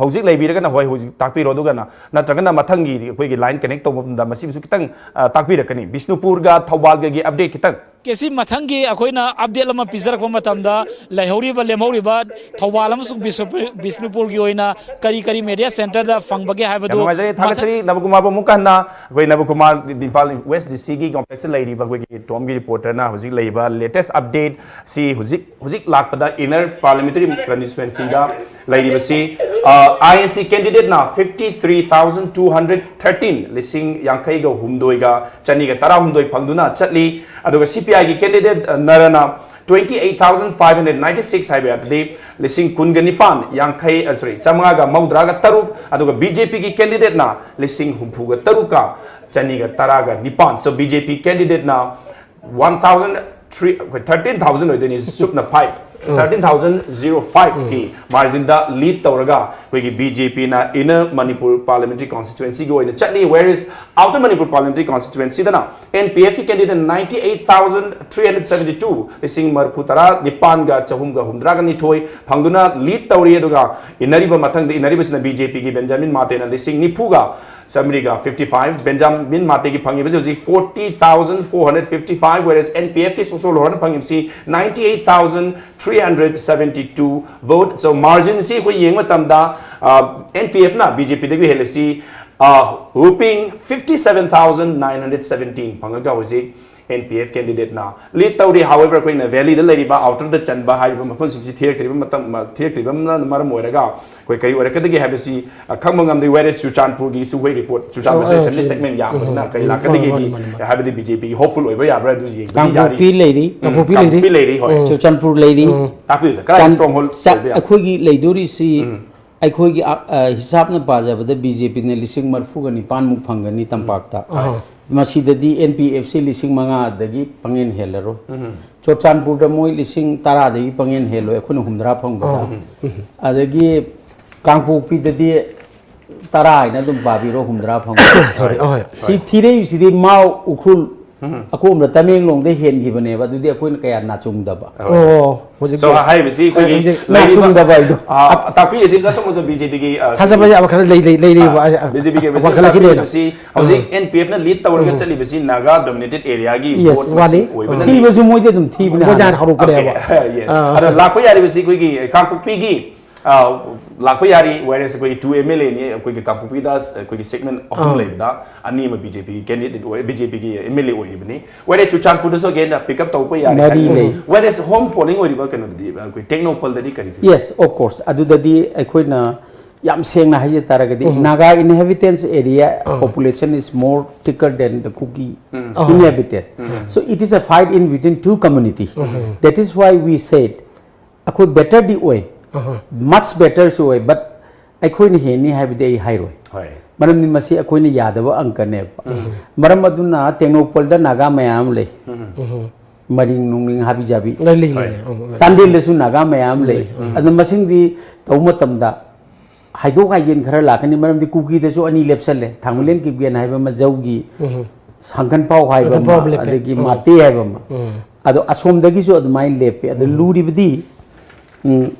ꯍꯧꯖꯤꯛ ꯂꯩꯕꯤꯔꯒꯅ ꯍꯣꯏ ꯍꯧꯖꯤꯛ ꯇꯥꯛꯄꯤꯔꯣ, ꯑꯗꯨꯒꯅ ꯅꯠꯇ꯭ꯔꯒꯅ ꯃꯊꯪꯒꯤ ꯑꯩꯈꯣꯏꯒꯤ line connect ꯇꯧꯕ ꯃꯇꯝꯗ ꯃꯁꯤꯃꯁꯨ ꯈꯤꯇꯪ ꯇꯥꯛꯄꯤꯔꯛꯀꯅꯤ, ꯕꯤꯁꯅꯨꯄꯨꯔꯒ ꯊꯧꯕꯥꯜꯒꯒꯤ update ꯈꯤꯇꯪ꯫ ꯀꯦ ꯁꯤ, ꯃꯊꯪꯒꯤ ꯑꯩꯈꯣꯏꯅ update ꯑꯃ ꯄꯤꯖꯔꯛꯄ ꯃꯇꯝꯗ ꯂꯩꯍꯧꯔꯤꯕ ꯂꯦꯝꯍꯧꯔꯤꯕ ꯊꯧꯕꯥꯜ ꯑꯃꯁꯨꯡ ꯕꯤꯁꯅꯨꯄꯨꯔ, ꯕꯤꯁꯅꯨꯄꯨꯔꯒꯤ ꯑꯣꯏꯅ ꯀꯔꯤ ꯀꯔꯤ media centreꯗ ꯐꯪꯕꯒꯦ ꯌꯥꯝ ꯍꯥꯏꯕꯗꯨ ꯅꯨꯡꯉꯥꯏꯖꯔꯦ, ꯃꯊꯪ ꯊꯥꯒꯠꯆꯔꯤ ꯅꯕꯀꯨꯃꯥꯔꯕꯨ ꯑꯃꯨꯛꯀ ꯍꯟꯅ꯫ ꯑꯩꯈꯣꯏ ꯅꯕꯀꯨꯃꯥꯔ ꯏꯝꯐꯥꯜ West DCꯒꯤ complexꯇ ꯂꯩꯔꯤꯕ ꯑꯩꯈꯣꯏꯒꯤ ꯇꯣꯝꯒꯤ reporterꯅ ꯍꯧꯖꯤꯛ ꯂꯩꯔꯤꯕ latest update ꯁꯤ ꯍꯧꯖꯤꯛ ꯍꯧꯖꯤꯛ ꯂꯥꯛꯄꯗ inner parliamentary constituencyꯗ ꯂꯩꯔꯤꯕꯁꯤ, INC candidateꯅ fifty three thousand two hundred thirteen, ꯂꯤꯁꯤꯡ ꯌꯥꯡꯈꯩꯒ ꯍꯨꯝꯗꯣꯏꯒ ꯆꯅꯤꯒ ꯇꯔꯥꯍꯨꯝꯗꯣꯏ ꯐꯪꯗꯨꯅ ꯆꯠꯂꯤ꯫ ꯑꯗꯨꯒ CPIꯒꯤ candidate ꯅꯔꯅ twenty eight thousand five hundred ninety six ꯍꯥꯏꯕ ꯑꯗꯨꯗꯤ ꯂꯤꯁꯤꯡ ꯀꯨꯟꯒ ꯅꯤꯄꯥꯟ, ꯌꯥꯡꯈꯩ, sorry, ꯆꯥꯃꯉꯥꯒ ꯃꯧꯗ꯭ꯔꯥꯒ ꯇꯔꯨꯛ, ꯑꯗꯨꯒ BJPꯒꯤ candidateꯅ ꯂꯤꯁꯤꯡ ꯍꯨꯝꯐꯨꯒ ꯇꯔꯨꯛꯀ ꯆꯅꯤꯒ ꯇꯔꯥꯒ ꯅꯤꯄꯥꯟ꯫ So BJP candidateꯅ one thousand three, ꯑꯩꯈꯣꯏ thirteen thousand ꯑꯣꯏꯗꯣꯏꯅꯤ, ꯆꯨꯞꯅ five꯫ ꯊꯥꯔꯇꯤꯟ ꯊꯥꯎꯖꯟ ꯖꯤꯔꯣ ꯐꯥꯏꯚꯀꯤ ꯃꯥꯔꯖꯤꯟꯗ ꯂꯤꯗ ꯇꯧꯔꯒ ꯑꯩꯈꯣꯏꯒꯤ ꯕꯤ ꯖꯦ ꯄꯤꯅ ꯏꯟꯅꯔ ꯃꯅꯤꯄꯨꯔ ꯄꯥꯔꯂꯤꯌꯥꯃꯦꯟꯇꯔꯤ ꯀꯣꯟꯁꯇꯤꯇ꯭ꯋꯦꯟꯁꯤꯒꯤ ꯑꯣꯏꯅ ꯆꯠꯂꯤ꯫ Whereas Outer Manipur Parliamentary Constituencyꯗꯅ N P F ꯀꯤ candidate ninety eight thousand three hundred seventy two, ꯂꯤꯁꯤꯡ ꯃꯔꯤꯐꯨ ꯇꯔꯥ ꯅꯤꯄꯥꯟꯒ ꯆꯍꯨꯝꯒ ꯍꯨꯝꯗ꯭ꯔꯥꯒ ꯅꯤꯊꯣꯏ ꯐꯪꯗꯨꯅ ꯂꯤꯗ ꯇꯧꯔꯤ꯫ ꯑꯗꯨꯒ ꯏꯟꯅꯔꯤꯕ, ꯃꯊꯪꯗ ꯏꯟꯅꯔꯤꯕꯁꯤꯅ ꯕꯤ ꯖꯦ ꯄꯤꯒꯤ ꯕꯦꯟꯖꯥꯃꯤꯟ ꯃꯥꯇꯦꯅ ꯂꯤꯁꯤꯡ ꯅꯤꯐꯨꯒ ꯆꯥꯃꯔꯤꯒ fifty five, ꯕꯦꯟꯖꯥꯃꯤꯟ ꯃꯥꯇꯦꯒꯤ ꯐꯪꯉꯤꯕꯁꯤ ꯍꯧꯖꯤꯛ forty thousand four hundred fifty five, whereas N P F ꯀꯤ ꯁꯣꯡꯁꯣ ꯂꯣꯍꯣꯔꯅ ꯐꯪꯉꯤꯕꯁꯤ ninety eight thousand three hundred seventy two vote꯫ So marginꯁꯤ ꯑꯩꯈꯣꯏ ꯌꯦꯡꯕ ꯃꯇꯝꯗ, ꯑ, N P Fꯅ B J Pꯗꯒꯤ ꯍꯦꯜꯂꯤꯕꯁꯤ, ꯑ, whopping fifty seven thousand nine hundred seventeen ꯐꯪꯉꯒ ꯍꯧꯖꯤꯛ N P F candidateꯅ ꯂꯤꯗ ꯇꯧꯔꯤ꯫ However, ꯑꯩꯈꯣꯏꯅ valleyꯗ ꯂꯩꯔꯤꯕ, outerꯗ ꯆꯟꯕ ꯍꯥꯏꯔꯤꯕ ꯃꯐꯝꯁꯤꯡꯁꯤ ꯊꯤꯔꯛꯇ꯭ꯔꯤꯕ ꯃꯇꯝ, ꯊꯤꯔꯛꯇ꯭ꯔꯤꯕꯅ ꯃꯔꯝ ꯑꯣꯏꯔꯒ ꯑꯩꯈꯣꯏ ꯀꯔꯤ ꯑꯣꯏꯔꯛꯀꯗꯒꯦ ꯍꯥꯏꯕꯁꯤ, ꯑ, ꯈꯪꯕ ꯉꯝꯗꯦ꯫ Whereas ꯆꯨꯔꯆꯥꯟꯄꯨꯔꯒꯤꯁꯨ ꯑꯩꯈꯣꯏ report, ꯆꯨꯔꯆꯥꯟꯄꯨꯔꯁꯨ ꯑꯣ, ꯑꯣ, assembly ꯁꯤ꯫ Segment ꯌꯥꯝꯕꯅꯤꯅ ꯎꯝ, ꯀꯔꯤ ꯎꯝ, ꯂꯥꯛꯀꯗꯒꯦꯗꯤ ꯃꯥꯅꯤ, ꯃꯥꯅꯤ, ꯃꯥꯅꯤ꯫ ꯍꯥꯏꯕꯗꯤ B Jꯄꯤꯒꯤ hopeful ꯑꯣꯏꯕ ꯌꯥꯕ꯭ꯔꯥ ꯑꯗꯨ ꯌꯦꯡꯕꯗꯤ ꯌꯥꯔꯤ꯫ ꯀꯥꯡꯄꯣꯛꯄꯤ ꯂꯩꯔꯤ꯫ ꯎꯝ, ꯀꯥꯡꯄꯣꯛꯄꯤ ꯂꯩꯔꯤ꯫ ꯀꯥꯡꯄꯣꯛꯄꯤ ꯂꯩꯔꯤ, ꯍꯣꯏ꯫ ꯎꯝ꯫ ꯆꯨꯔꯆꯥꯟꯄꯨꯔ ꯂꯩꯔꯤ꯫ ꯎꯝ꯫ ꯇꯥꯛꯄꯤꯌꯨ, sir, ꯀꯗꯥꯏꯗ ꯆꯥꯟ-, stronghold ꯆꯥ-, ꯑꯣꯏꯕ ꯌꯥꯏ? ꯑꯩꯈꯣꯏꯒꯤ ꯂꯩꯗꯣꯔꯤꯁꯤ, ꯎꯝ꯫ ꯑꯩꯈꯣꯏꯒꯤ, ꯑ, ꯑ, ꯍꯤꯁꯥꯞꯅ ꯄꯥꯖꯕꯗ B J Pꯅ ꯂꯤꯁꯤꯡ ꯃꯔꯤꯐꯨꯒ ꯅꯤꯄꯥꯟꯃꯨꯛ ꯐꯪꯒꯅꯤ ꯇꯝꯄꯥꯛꯇ꯫ ꯑꯍꯥ꯫ ꯃꯁꯤꯗꯗꯤ N P F ꯁꯤ ꯂꯤꯁꯤꯡ ꯃꯉꯥꯗꯒꯤ ꯄꯪꯍꯦꯟ ꯍꯦꯜꯂꯔꯣꯏ꯫ ꯎꯝ꯫ ꯆꯨꯔꯆꯥꯟꯄꯨꯔꯗ ꯃꯣꯏ ꯂꯤꯁꯤꯡ ꯇꯔꯥꯗꯒꯤ ꯄꯪꯍꯦꯟ ꯍꯦꯜꯂꯣꯏ, ꯑꯩꯈꯣꯏꯅ ꯍꯨꯝꯗ꯭ꯔꯥ ꯐꯪꯕꯗ꯫ ꯑꯣ꯫ ꯑꯗꯒꯤ ꯀꯥꯡꯄꯣꯛꯄꯤꯗꯗꯤ ꯇꯔꯥ ꯍꯥꯏꯅ ꯑꯗꯨꯝ ꯄꯥꯕꯤꯔꯣ, ꯍꯨꯝꯗ꯭ꯔꯥ ꯐꯪꯕꯗ꯫ Sorry, ꯑꯍꯣꯏ꯫ ꯁꯤ ꯊꯤꯔꯛꯏꯁꯤꯗꯤ ꯃꯥꯎ, ꯎꯈ꯭ꯔꯨꯜ, ꯎꯝ꯫ ꯑꯀꯣꯝꯗ ꯇꯃꯦꯡꯂꯣꯡꯗ ꯍꯦꯟꯈꯤꯕꯅꯦꯕ, ꯑꯗꯨꯗꯤ ꯑꯩꯈꯣꯏꯅ ꯀꯌꯥ ꯅꯥꯆꯨꯡꯗꯕ꯫ ꯑꯣ, ꯍꯧꯖꯤꯛ So, ꯍꯥꯏꯔꯤꯕꯁꯤ ꯑꯩꯈꯣꯏꯒꯤ ꯍꯧꯖꯤꯛ ꯂꯩꯔꯤꯕ, ꯅꯥꯆꯨꯡꯗꯕ ꯍꯥꯏꯗꯣ꯫ ꯑ, ꯇꯥꯛꯄꯤꯔꯤꯁꯤ just ꯑꯃꯨꯛ B Jꯄꯤꯒꯤ, ꯑ, ꯊꯥꯖꯕ ꯌꯥꯕ ꯈꯔ ꯂꯩ, ꯂꯩ, ꯂꯩꯔꯤꯕ, ꯑ, ꯑ, B Jꯄꯤꯒꯤ ꯋꯥꯈꯜ ꯈꯔ ꯂꯩꯔꯦ꯫ ꯇꯥꯛꯄꯤꯔꯤꯕꯁꯤ ꯍꯧꯖꯤꯛ ꯎꯝ꯫ N P Fꯅ ꯂꯤꯗ ꯇꯧꯔꯒ ꯎꯝ꯫ ꯆꯠꯂꯤꯕꯁꯤ Naga dominated areaꯒꯤ Yes, vote ꯃꯁꯤꯡ ꯃꯥꯅꯤ꯫ ꯑꯣꯏꯕꯅꯅꯤ꯫ ꯊꯤꯕꯁꯨ ꯃꯣꯏꯗꯤ ꯑꯗꯨꯝ ꯊꯤꯕꯅꯦ ꯃꯣꯏꯗꯤ ꯍꯥꯟꯅ꯫ ꯍꯥꯟꯅ ꯍꯧꯔꯛꯄꯅꯦꯕ꯫ Okay, yes꯫ ꯑꯥ꯫ ꯑꯗꯣ ꯂꯥꯛꯄ ꯌꯥꯔꯤꯕꯁꯤ ꯑꯩꯈꯣꯏꯒꯤ ꯀꯥꯡꯄꯣꯛꯄꯤꯒꯤ, ꯑ, ꯂꯥꯛꯄ ꯌꯥꯔꯤ, whereas ꯑꯩꯈꯣꯏꯒꯤ two M L Aꯅꯤ, ꯑꯩꯈꯣꯏꯒꯤ ꯀꯥꯡꯄꯣꯛꯄꯤꯗ ꯑꯩꯈꯣꯏꯒꯤ segment ꯑꯍꯨꯝ ꯑꯥ꯫ ꯂꯩꯕꯗ ꯑꯅꯤ ꯑꯃ B J Pꯒꯤ candidate ꯑꯣꯏ, BJ Pꯒꯤ M L A ꯑꯣꯏꯔꯤꯕꯅꯤ꯫ Whereas ꯆꯨꯔꯆꯥꯟꯄꯨꯔꯗꯁꯨ again pick up ꯇꯧꯕ ꯌꯥꯔꯤ ꯃꯔꯤ ꯍꯥꯏꯅ꯫ ꯂꯩ꯫ Whereas home polling ꯑꯣꯏꯔꯤꯕ ꯀꯩꯅꯣꯗꯗꯤ, ꯑꯩꯈꯣꯏ ꯇꯦꯡꯅꯧꯄꯜꯗꯗꯤ ꯀꯔꯤ ꯐꯤꯕꯝ? Yes, of course. ꯑꯗꯨꯗꯗꯤ ꯑꯩꯈꯣꯏꯅ ꯌꯥꯝ ꯁꯦꯡꯅ ꯍꯥꯏꯖ ꯇꯥꯔꯒꯗꯤ, ꯎꯝ꯫ Naga inhabitants area ah. Population is more thicker than the Kuki ꯎꯝ꯫ ꯑꯍꯣꯏ꯫ Inhabitant. Um. So it is a fight in between two community. Um. That is why we said ꯑꯩꯈꯣꯏ betterꯗꯤ ꯑꯣꯏ, ꯑꯍꯣꯏ꯫ Much betterꯁꯨ ꯑꯣꯏ, but ꯑꯩꯈꯣꯏꯅ ꯍꯦꯟꯅꯤ ꯍꯥꯏꯕꯗꯤ ꯑꯩ ꯍꯥꯏꯔꯣꯏ꯫ ꯍꯣꯏ꯫ ꯃꯔꯝꯗꯤ ꯃꯁꯤ ꯑꯩꯈꯣꯏꯅ ꯌꯥꯗꯕ ꯑꯪꯀꯅꯦꯕ꯫ ꯎꯝ꯫ ꯃꯔꯝ ꯑꯗꯨꯅ ꯇꯦꯡꯅꯧꯄꯜꯗ ꯅꯥꯒꯥ ꯃꯌꯥꯝ ꯑꯃ ꯂꯩ꯫ ꯎꯝ꯫ ꯎꯝ꯫ ꯃꯔꯤꯡ ꯅꯨꯡꯅꯤꯡ ꯍꯥꯕꯤ ꯖꯥꯕꯤ꯫ ꯂꯩ ꯂꯩ ꯂꯩ꯫ ꯎꯝ, ꯎꯝ꯫ ꯆꯥꯟꯗꯦꯜꯗꯁꯨ ꯅꯥꯒꯥ ꯃꯌꯥꯝ ꯂꯩ꯫ ꯑꯗꯨꯅ ꯃꯁꯤꯡꯗꯤ ꯇꯧꯕ ꯃꯇꯝꯗ ꯍꯥꯏꯗꯣꯛ ꯍꯥꯏꯖꯤꯟ ꯈꯔ ꯂꯥꯛꯀꯅꯤ, ꯃꯔꯝꯗꯤ ꯀꯨꯀꯤꯗꯁꯨ ꯑꯅꯤ ꯂꯦꯞꯁꯜꯂꯦ, ꯊꯥꯡꯃꯩꯂꯦꯟ ꯀꯤꯞꯒꯦꯟ ꯍꯥꯏꯕ ꯑꯃ, ꯖꯧꯒꯤ ꯎꯝ꯫ ꯁꯥꯡꯈꯟ ꯄꯥꯎ ꯍꯥꯏꯕ ꯁꯥꯡꯈꯟ ꯄꯥꯎ ꯑꯃ, ꯂꯦꯞꯄꯦ꯫ ꯑꯗꯒꯤ ꯎꯝ꯫ ꯃꯥꯇꯦ ꯍꯥꯏꯕ ꯑꯃ꯫ ꯎꯝ꯫ ꯑꯗꯣ ꯑꯁꯣꯝꯗꯒꯤꯁꯨ ꯑꯗꯨꯃꯥꯏꯅ ꯂꯦꯞꯄꯦ꯫ ꯑꯗꯣ ꯂꯨꯔꯤꯕꯗꯤ, ꯎꯝ,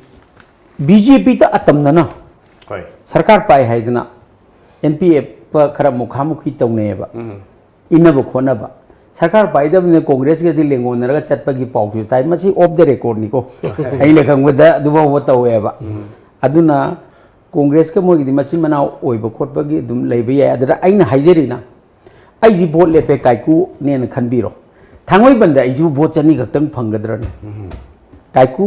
ꯕꯤ ꯖꯦ ꯄꯤꯗ ꯑꯇꯝꯅꯅ ꯍꯣꯏ꯫ ꯁꯔꯀꯥꯔ ꯄꯥꯏ ꯍꯥꯏꯗꯅ ꯑꯦꯟ ꯄꯤ ꯑꯦꯐ ꯈꯔ ꯃꯨꯈꯥ ꯃꯨꯈꯤ ꯇꯧꯅꯩꯌꯦꯕ꯫ ꯎꯝ꯫ ꯏꯟꯅꯕ ꯈꯣꯠꯅꯕ꯫ ꯁꯔꯀꯥꯔ ꯄꯥꯏꯗꯕꯅꯤꯅ ꯀꯣꯡꯒ꯭ꯔꯦꯁꯀꯗꯤ ꯂꯦꯡꯒꯣꯟꯅꯔꯒ ꯆꯠꯄꯒꯤ ꯄꯥꯎꯁꯨ ꯇꯥꯏ꯫ ꯃꯁꯤ ꯑꯣꯐ ꯗ ꯔꯦꯀꯣꯔꯗꯅꯤꯀꯣ꯫ ꯑꯩꯅ ꯈꯪꯕꯗ ꯑꯗꯨꯐꯥꯎꯕ ꯇꯧꯋꯦꯕ꯫ ꯑꯗꯨꯅ ꯀꯣꯡꯒ꯭ꯔꯦꯁꯀ ꯃꯣꯏꯒꯤꯗꯤ ꯃꯆꯤꯟ ꯃꯅꯥꯎ ꯑꯣꯏꯕ ꯈꯣꯠꯄꯒꯤ ꯑꯗꯨꯝ ꯂꯩꯕ ꯌꯥꯏ꯫ ꯑꯗꯨꯗ ꯑꯩꯅ ꯍꯥꯏꯖꯔꯤꯅ, ꯑꯩꯁꯤ ꯚꯣꯠ ꯂꯦꯞꯄꯦ ꯀꯥꯏꯀꯨꯅꯦꯅ ꯈꯟꯕꯤꯔꯣ꯫ ꯊꯥꯡꯃꯩꯕꯟꯗ ꯑꯩꯁꯤꯕꯨ ꯚꯣꯠ ꯆꯅꯤ ꯈꯛꯇꯪ ꯐꯪꯒꯗ꯭ꯔꯅꯦ? ꯀꯥꯏꯀꯨ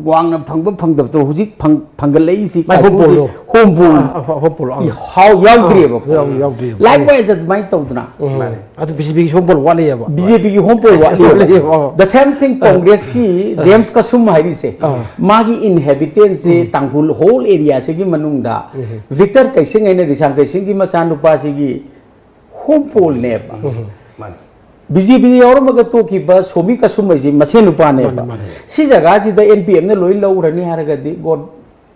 ꯋꯥꯡꯅ ꯐꯪꯕ ꯐꯪꯗꯕꯗꯣ ꯍꯧꯖꯤꯛ ꯐꯪ-, ꯐꯪꯒꯠꯂꯛꯏꯁꯤ ꯃꯥꯏ ꯀꯥꯏꯀꯨꯒꯤ ꯍꯣꯝꯄꯣꯜꯗꯣ꯫ ꯍꯣꯝꯄꯣꯜ ꯑꯥ, ꯑꯥ, ꯍꯣꯝꯄꯣꯜ, ꯑꯥ꯫ ꯏꯍꯥꯎ ꯌꯥꯎꯗ꯭ꯔꯤꯑꯕꯀꯣ꯫ ꯌꯥꯎ-, ꯌꯥꯎꯗ꯭ꯔꯤꯑꯕ꯫ Likewise ꯑꯗꯨꯃꯥꯏꯅ ꯇꯧꯗꯅ ꯎꯝ꯫ ꯃꯥꯅꯦ꯫ ꯑꯗꯨ ꯕꯤ ꯖꯦ ꯄꯤꯒꯤ ꯍꯣꯝꯄꯣꯜ ꯋꯥꯠꯂꯤꯑꯕ꯫ ꯕꯤ ꯖꯦ ꯄꯤꯒꯤ ꯍꯣꯝꯄꯣꯜ ꯋꯥꯠꯂꯤꯑꯕ꯫ ꯋꯥꯠꯂꯤꯑꯕ꯫ The same thing ꯀꯣꯡꯒ꯭ꯔꯦꯁꯀꯤ ꯖꯦꯝꯁ ꯀꯁꯨꯝ ꯍꯥꯏꯔꯤꯁꯦ, ꯑꯥ꯫ ꯃꯥꯒꯤ ꯏꯟꯍꯦꯕꯤꯇꯦꯟꯁꯁꯦ ꯇꯥꯡꯈꯨꯜ ꯍꯣꯜ ꯑꯦꯔꯤꯌꯥꯁꯤꯒꯤ ꯃꯅꯨꯡꯗ ꯚꯤꯛꯇꯔ ꯀꯩꯁꯤꯡ ꯍꯥꯏꯅ ꯔꯤꯁꯥꯡ ꯀꯩꯁꯤꯡꯒꯤ ꯃꯆꯥꯅꯨꯄꯥꯁꯤꯒꯤ ꯍꯣꯝꯄꯣꯜꯅꯦꯕ꯫ ꯃꯥꯅꯤ꯫ ꯕꯤ ꯖꯦ ꯄꯤꯗ ꯌꯥꯎꯔꯝꯃꯒ ꯇꯣꯛꯈꯤꯕ ꯁꯣꯃꯤ ꯀꯁꯨꯝ ꯍꯥꯏꯁꯤ ꯃꯁꯦꯟ ꯅꯨꯄꯥꯅꯦꯕ꯫ ꯃꯥꯅꯤ, ꯃꯥꯅꯤ꯫ ꯁꯤ ꯖꯒꯥꯁꯤꯗ ꯑꯦꯟ ꯄꯤ ꯑꯦꯐꯅ ꯂꯣꯏ ꯂꯧꯔꯅꯤ ꯍꯥꯏꯔꯒꯗꯤ God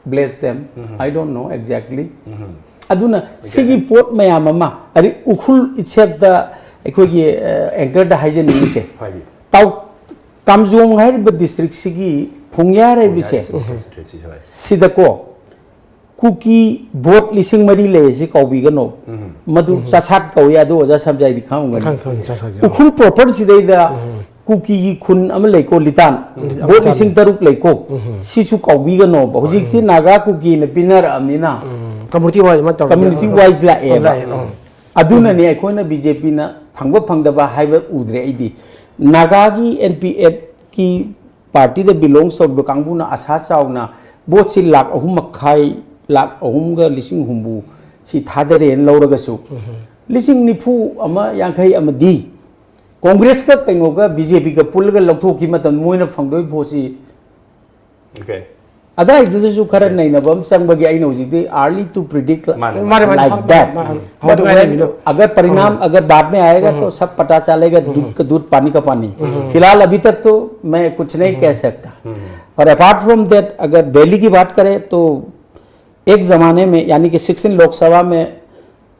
bless them. I don't know exactly. ꯑꯗꯨꯅ ꯁꯤꯒꯤ ꯄꯣꯠ ꯃꯌꯥꯝ ꯑꯃ, ꯑꯗꯩ ꯎꯈ꯭ꯔꯨꯜ ꯏꯠꯁꯦꯞꯇ ꯑꯩꯈꯣꯏꯒꯤ ꯑꯦꯡꯀꯔꯗ ꯍꯥꯏꯖꯅꯤꯡꯉꯤꯁꯦ, ꯍꯥꯏꯕꯤꯌꯨ꯫ ꯇꯥꯎ ꯀꯥꯝꯖꯣꯡ ꯍꯥꯏꯔꯤꯕ ꯗꯤꯁꯇ꯭ꯔꯤꯛꯁꯤꯒꯤ ꯐꯨꯡꯌꯥꯔ ꯍꯥꯏꯕꯁꯦ, ꯍꯣꯏ꯫ ꯁꯤꯗꯀꯣ ꯀꯨꯀꯤ ꯚꯣꯠ ꯂꯤꯁꯤꯡ ꯃꯔꯤ ꯂꯩ ꯑꯁꯤ ꯀꯥꯎꯕꯤꯒꯅꯣ꯫ ꯃꯗꯨ ꯆꯥꯁꯥꯠ ꯀꯧꯏ, ꯑꯗꯨ ꯑꯣꯖꯥ ꯁꯝꯖꯥꯏꯗꯤ ꯈꯪꯉꯝꯒꯅꯤ꯫ ꯈꯪ-, ꯈꯪ-, ꯆꯥꯁꯥꯠ꯫ ꯎꯈ꯭ꯔꯨꯜ ꯄ꯭ꯔꯣꯄꯔꯁꯤꯗꯩꯗ ꯀꯨꯀꯤꯒꯤ ꯈꯨꯟ ꯑꯃ ꯂꯩꯀꯣ, ꯂꯤꯇꯥꯟ꯫ ꯎꯝ, ꯚꯣꯠ ꯂꯤꯇꯥꯟ꯫ ꯂꯤꯁꯤꯡ ꯇꯔꯨꯛ ꯂꯩꯀꯣ꯫ ꯁꯤꯁꯨ ꯀꯥꯎꯕꯤꯒꯅꯣꯕ꯫ ꯍꯧꯖꯤꯛꯇꯤ ꯅꯥꯒꯥ ꯀꯨꯀꯤꯅ ꯄꯤꯅꯔꯛꯑꯕꯅꯤꯅ ꯎꯝ, community wise ꯑꯃ ꯇꯧꯔꯒ꯫ Community wise ꯂꯥꯛꯑꯦꯕ꯫ ꯂꯥꯛꯑꯦ, ꯎꯝ꯫ ꯑꯗꯨꯅꯅꯦ ꯑꯩꯈꯣꯏꯅ ꯕꯤ ꯖꯦ ꯄꯤꯅ ꯐꯪꯕ ꯐꯪꯗꯕ ꯍꯥꯏꯕ ꯎꯗ꯭ꯔꯦ ꯑꯩꯗꯤ꯫ ꯅꯥꯒꯥꯒꯤ ꯑꯦꯟ ꯄꯤ ꯑꯦꯐꯀꯤ ꯄꯥꯔꯇꯤꯗ ꯕꯤꯂꯣꯡꯁ ꯇꯧꯔꯤꯕ ꯀꯥꯡꯕꯨꯅ ꯑꯁꯥ ꯆꯥꯎꯅ ꯚꯣꯠꯁꯤ ꯂꯥꯛ ꯑꯍꯨꯝ ꯃꯈꯥꯏ, ꯂꯥꯛ ꯑꯍꯨꯝꯒ ꯂꯤꯁꯤꯡ ꯍꯨꯝꯐꯨ ꯁꯤ ꯊꯥꯗꯔꯦꯅ ꯂꯧꯔꯒꯁꯨ, ꯂꯤꯁꯤꯡ ꯅꯤꯐꯨ ꯑꯃ, ꯌꯥꯡꯈꯩ ꯑꯃꯗꯤ ꯀꯣꯡꯒ꯭ꯔꯦꯁꯀ ꯀꯩꯅꯣꯒ ꯕꯤ ꯖꯦ ꯄꯤꯒ ꯄꯨꯜꯂꯒ ꯂꯧꯊꯣꯛꯈꯤꯕ ꯃꯇꯝꯗ ꯃꯣꯏꯅ ꯐꯪꯗꯣꯏ ꯚꯣꯠꯁꯤ Okay. ꯑꯗꯥꯏꯗꯨꯗꯁꯨ ꯈꯔ ꯅꯩꯅꯕ ꯑꯃ ꯆꯪꯕꯒꯤ ꯑꯩꯅ ꯍꯧꯖꯤꯛꯇꯤ early to predict ꯃꯥꯅꯦ, ꯃꯥꯅꯦ, ꯃꯥꯅꯦ, like ꯍꯧ- that. ꯃꯥꯅꯦ, ꯍꯧ- But ꯍꯧꯗꯉꯥꯏꯔꯤꯕꯅꯤꯅ꯫ when, अगर परिणाम अगर बाद में आएगा तो सब पता चलेगा, दूध का दूध, पानी का पानी। फिलहाल अभी तक तो मैं कुछ नहीं कह सकता। और अपार्ट फ्रॉम दैट, अगर दिल्ली की बात करें तो एक जमाने में, यानी कि सिक्सटीन लोकसभा में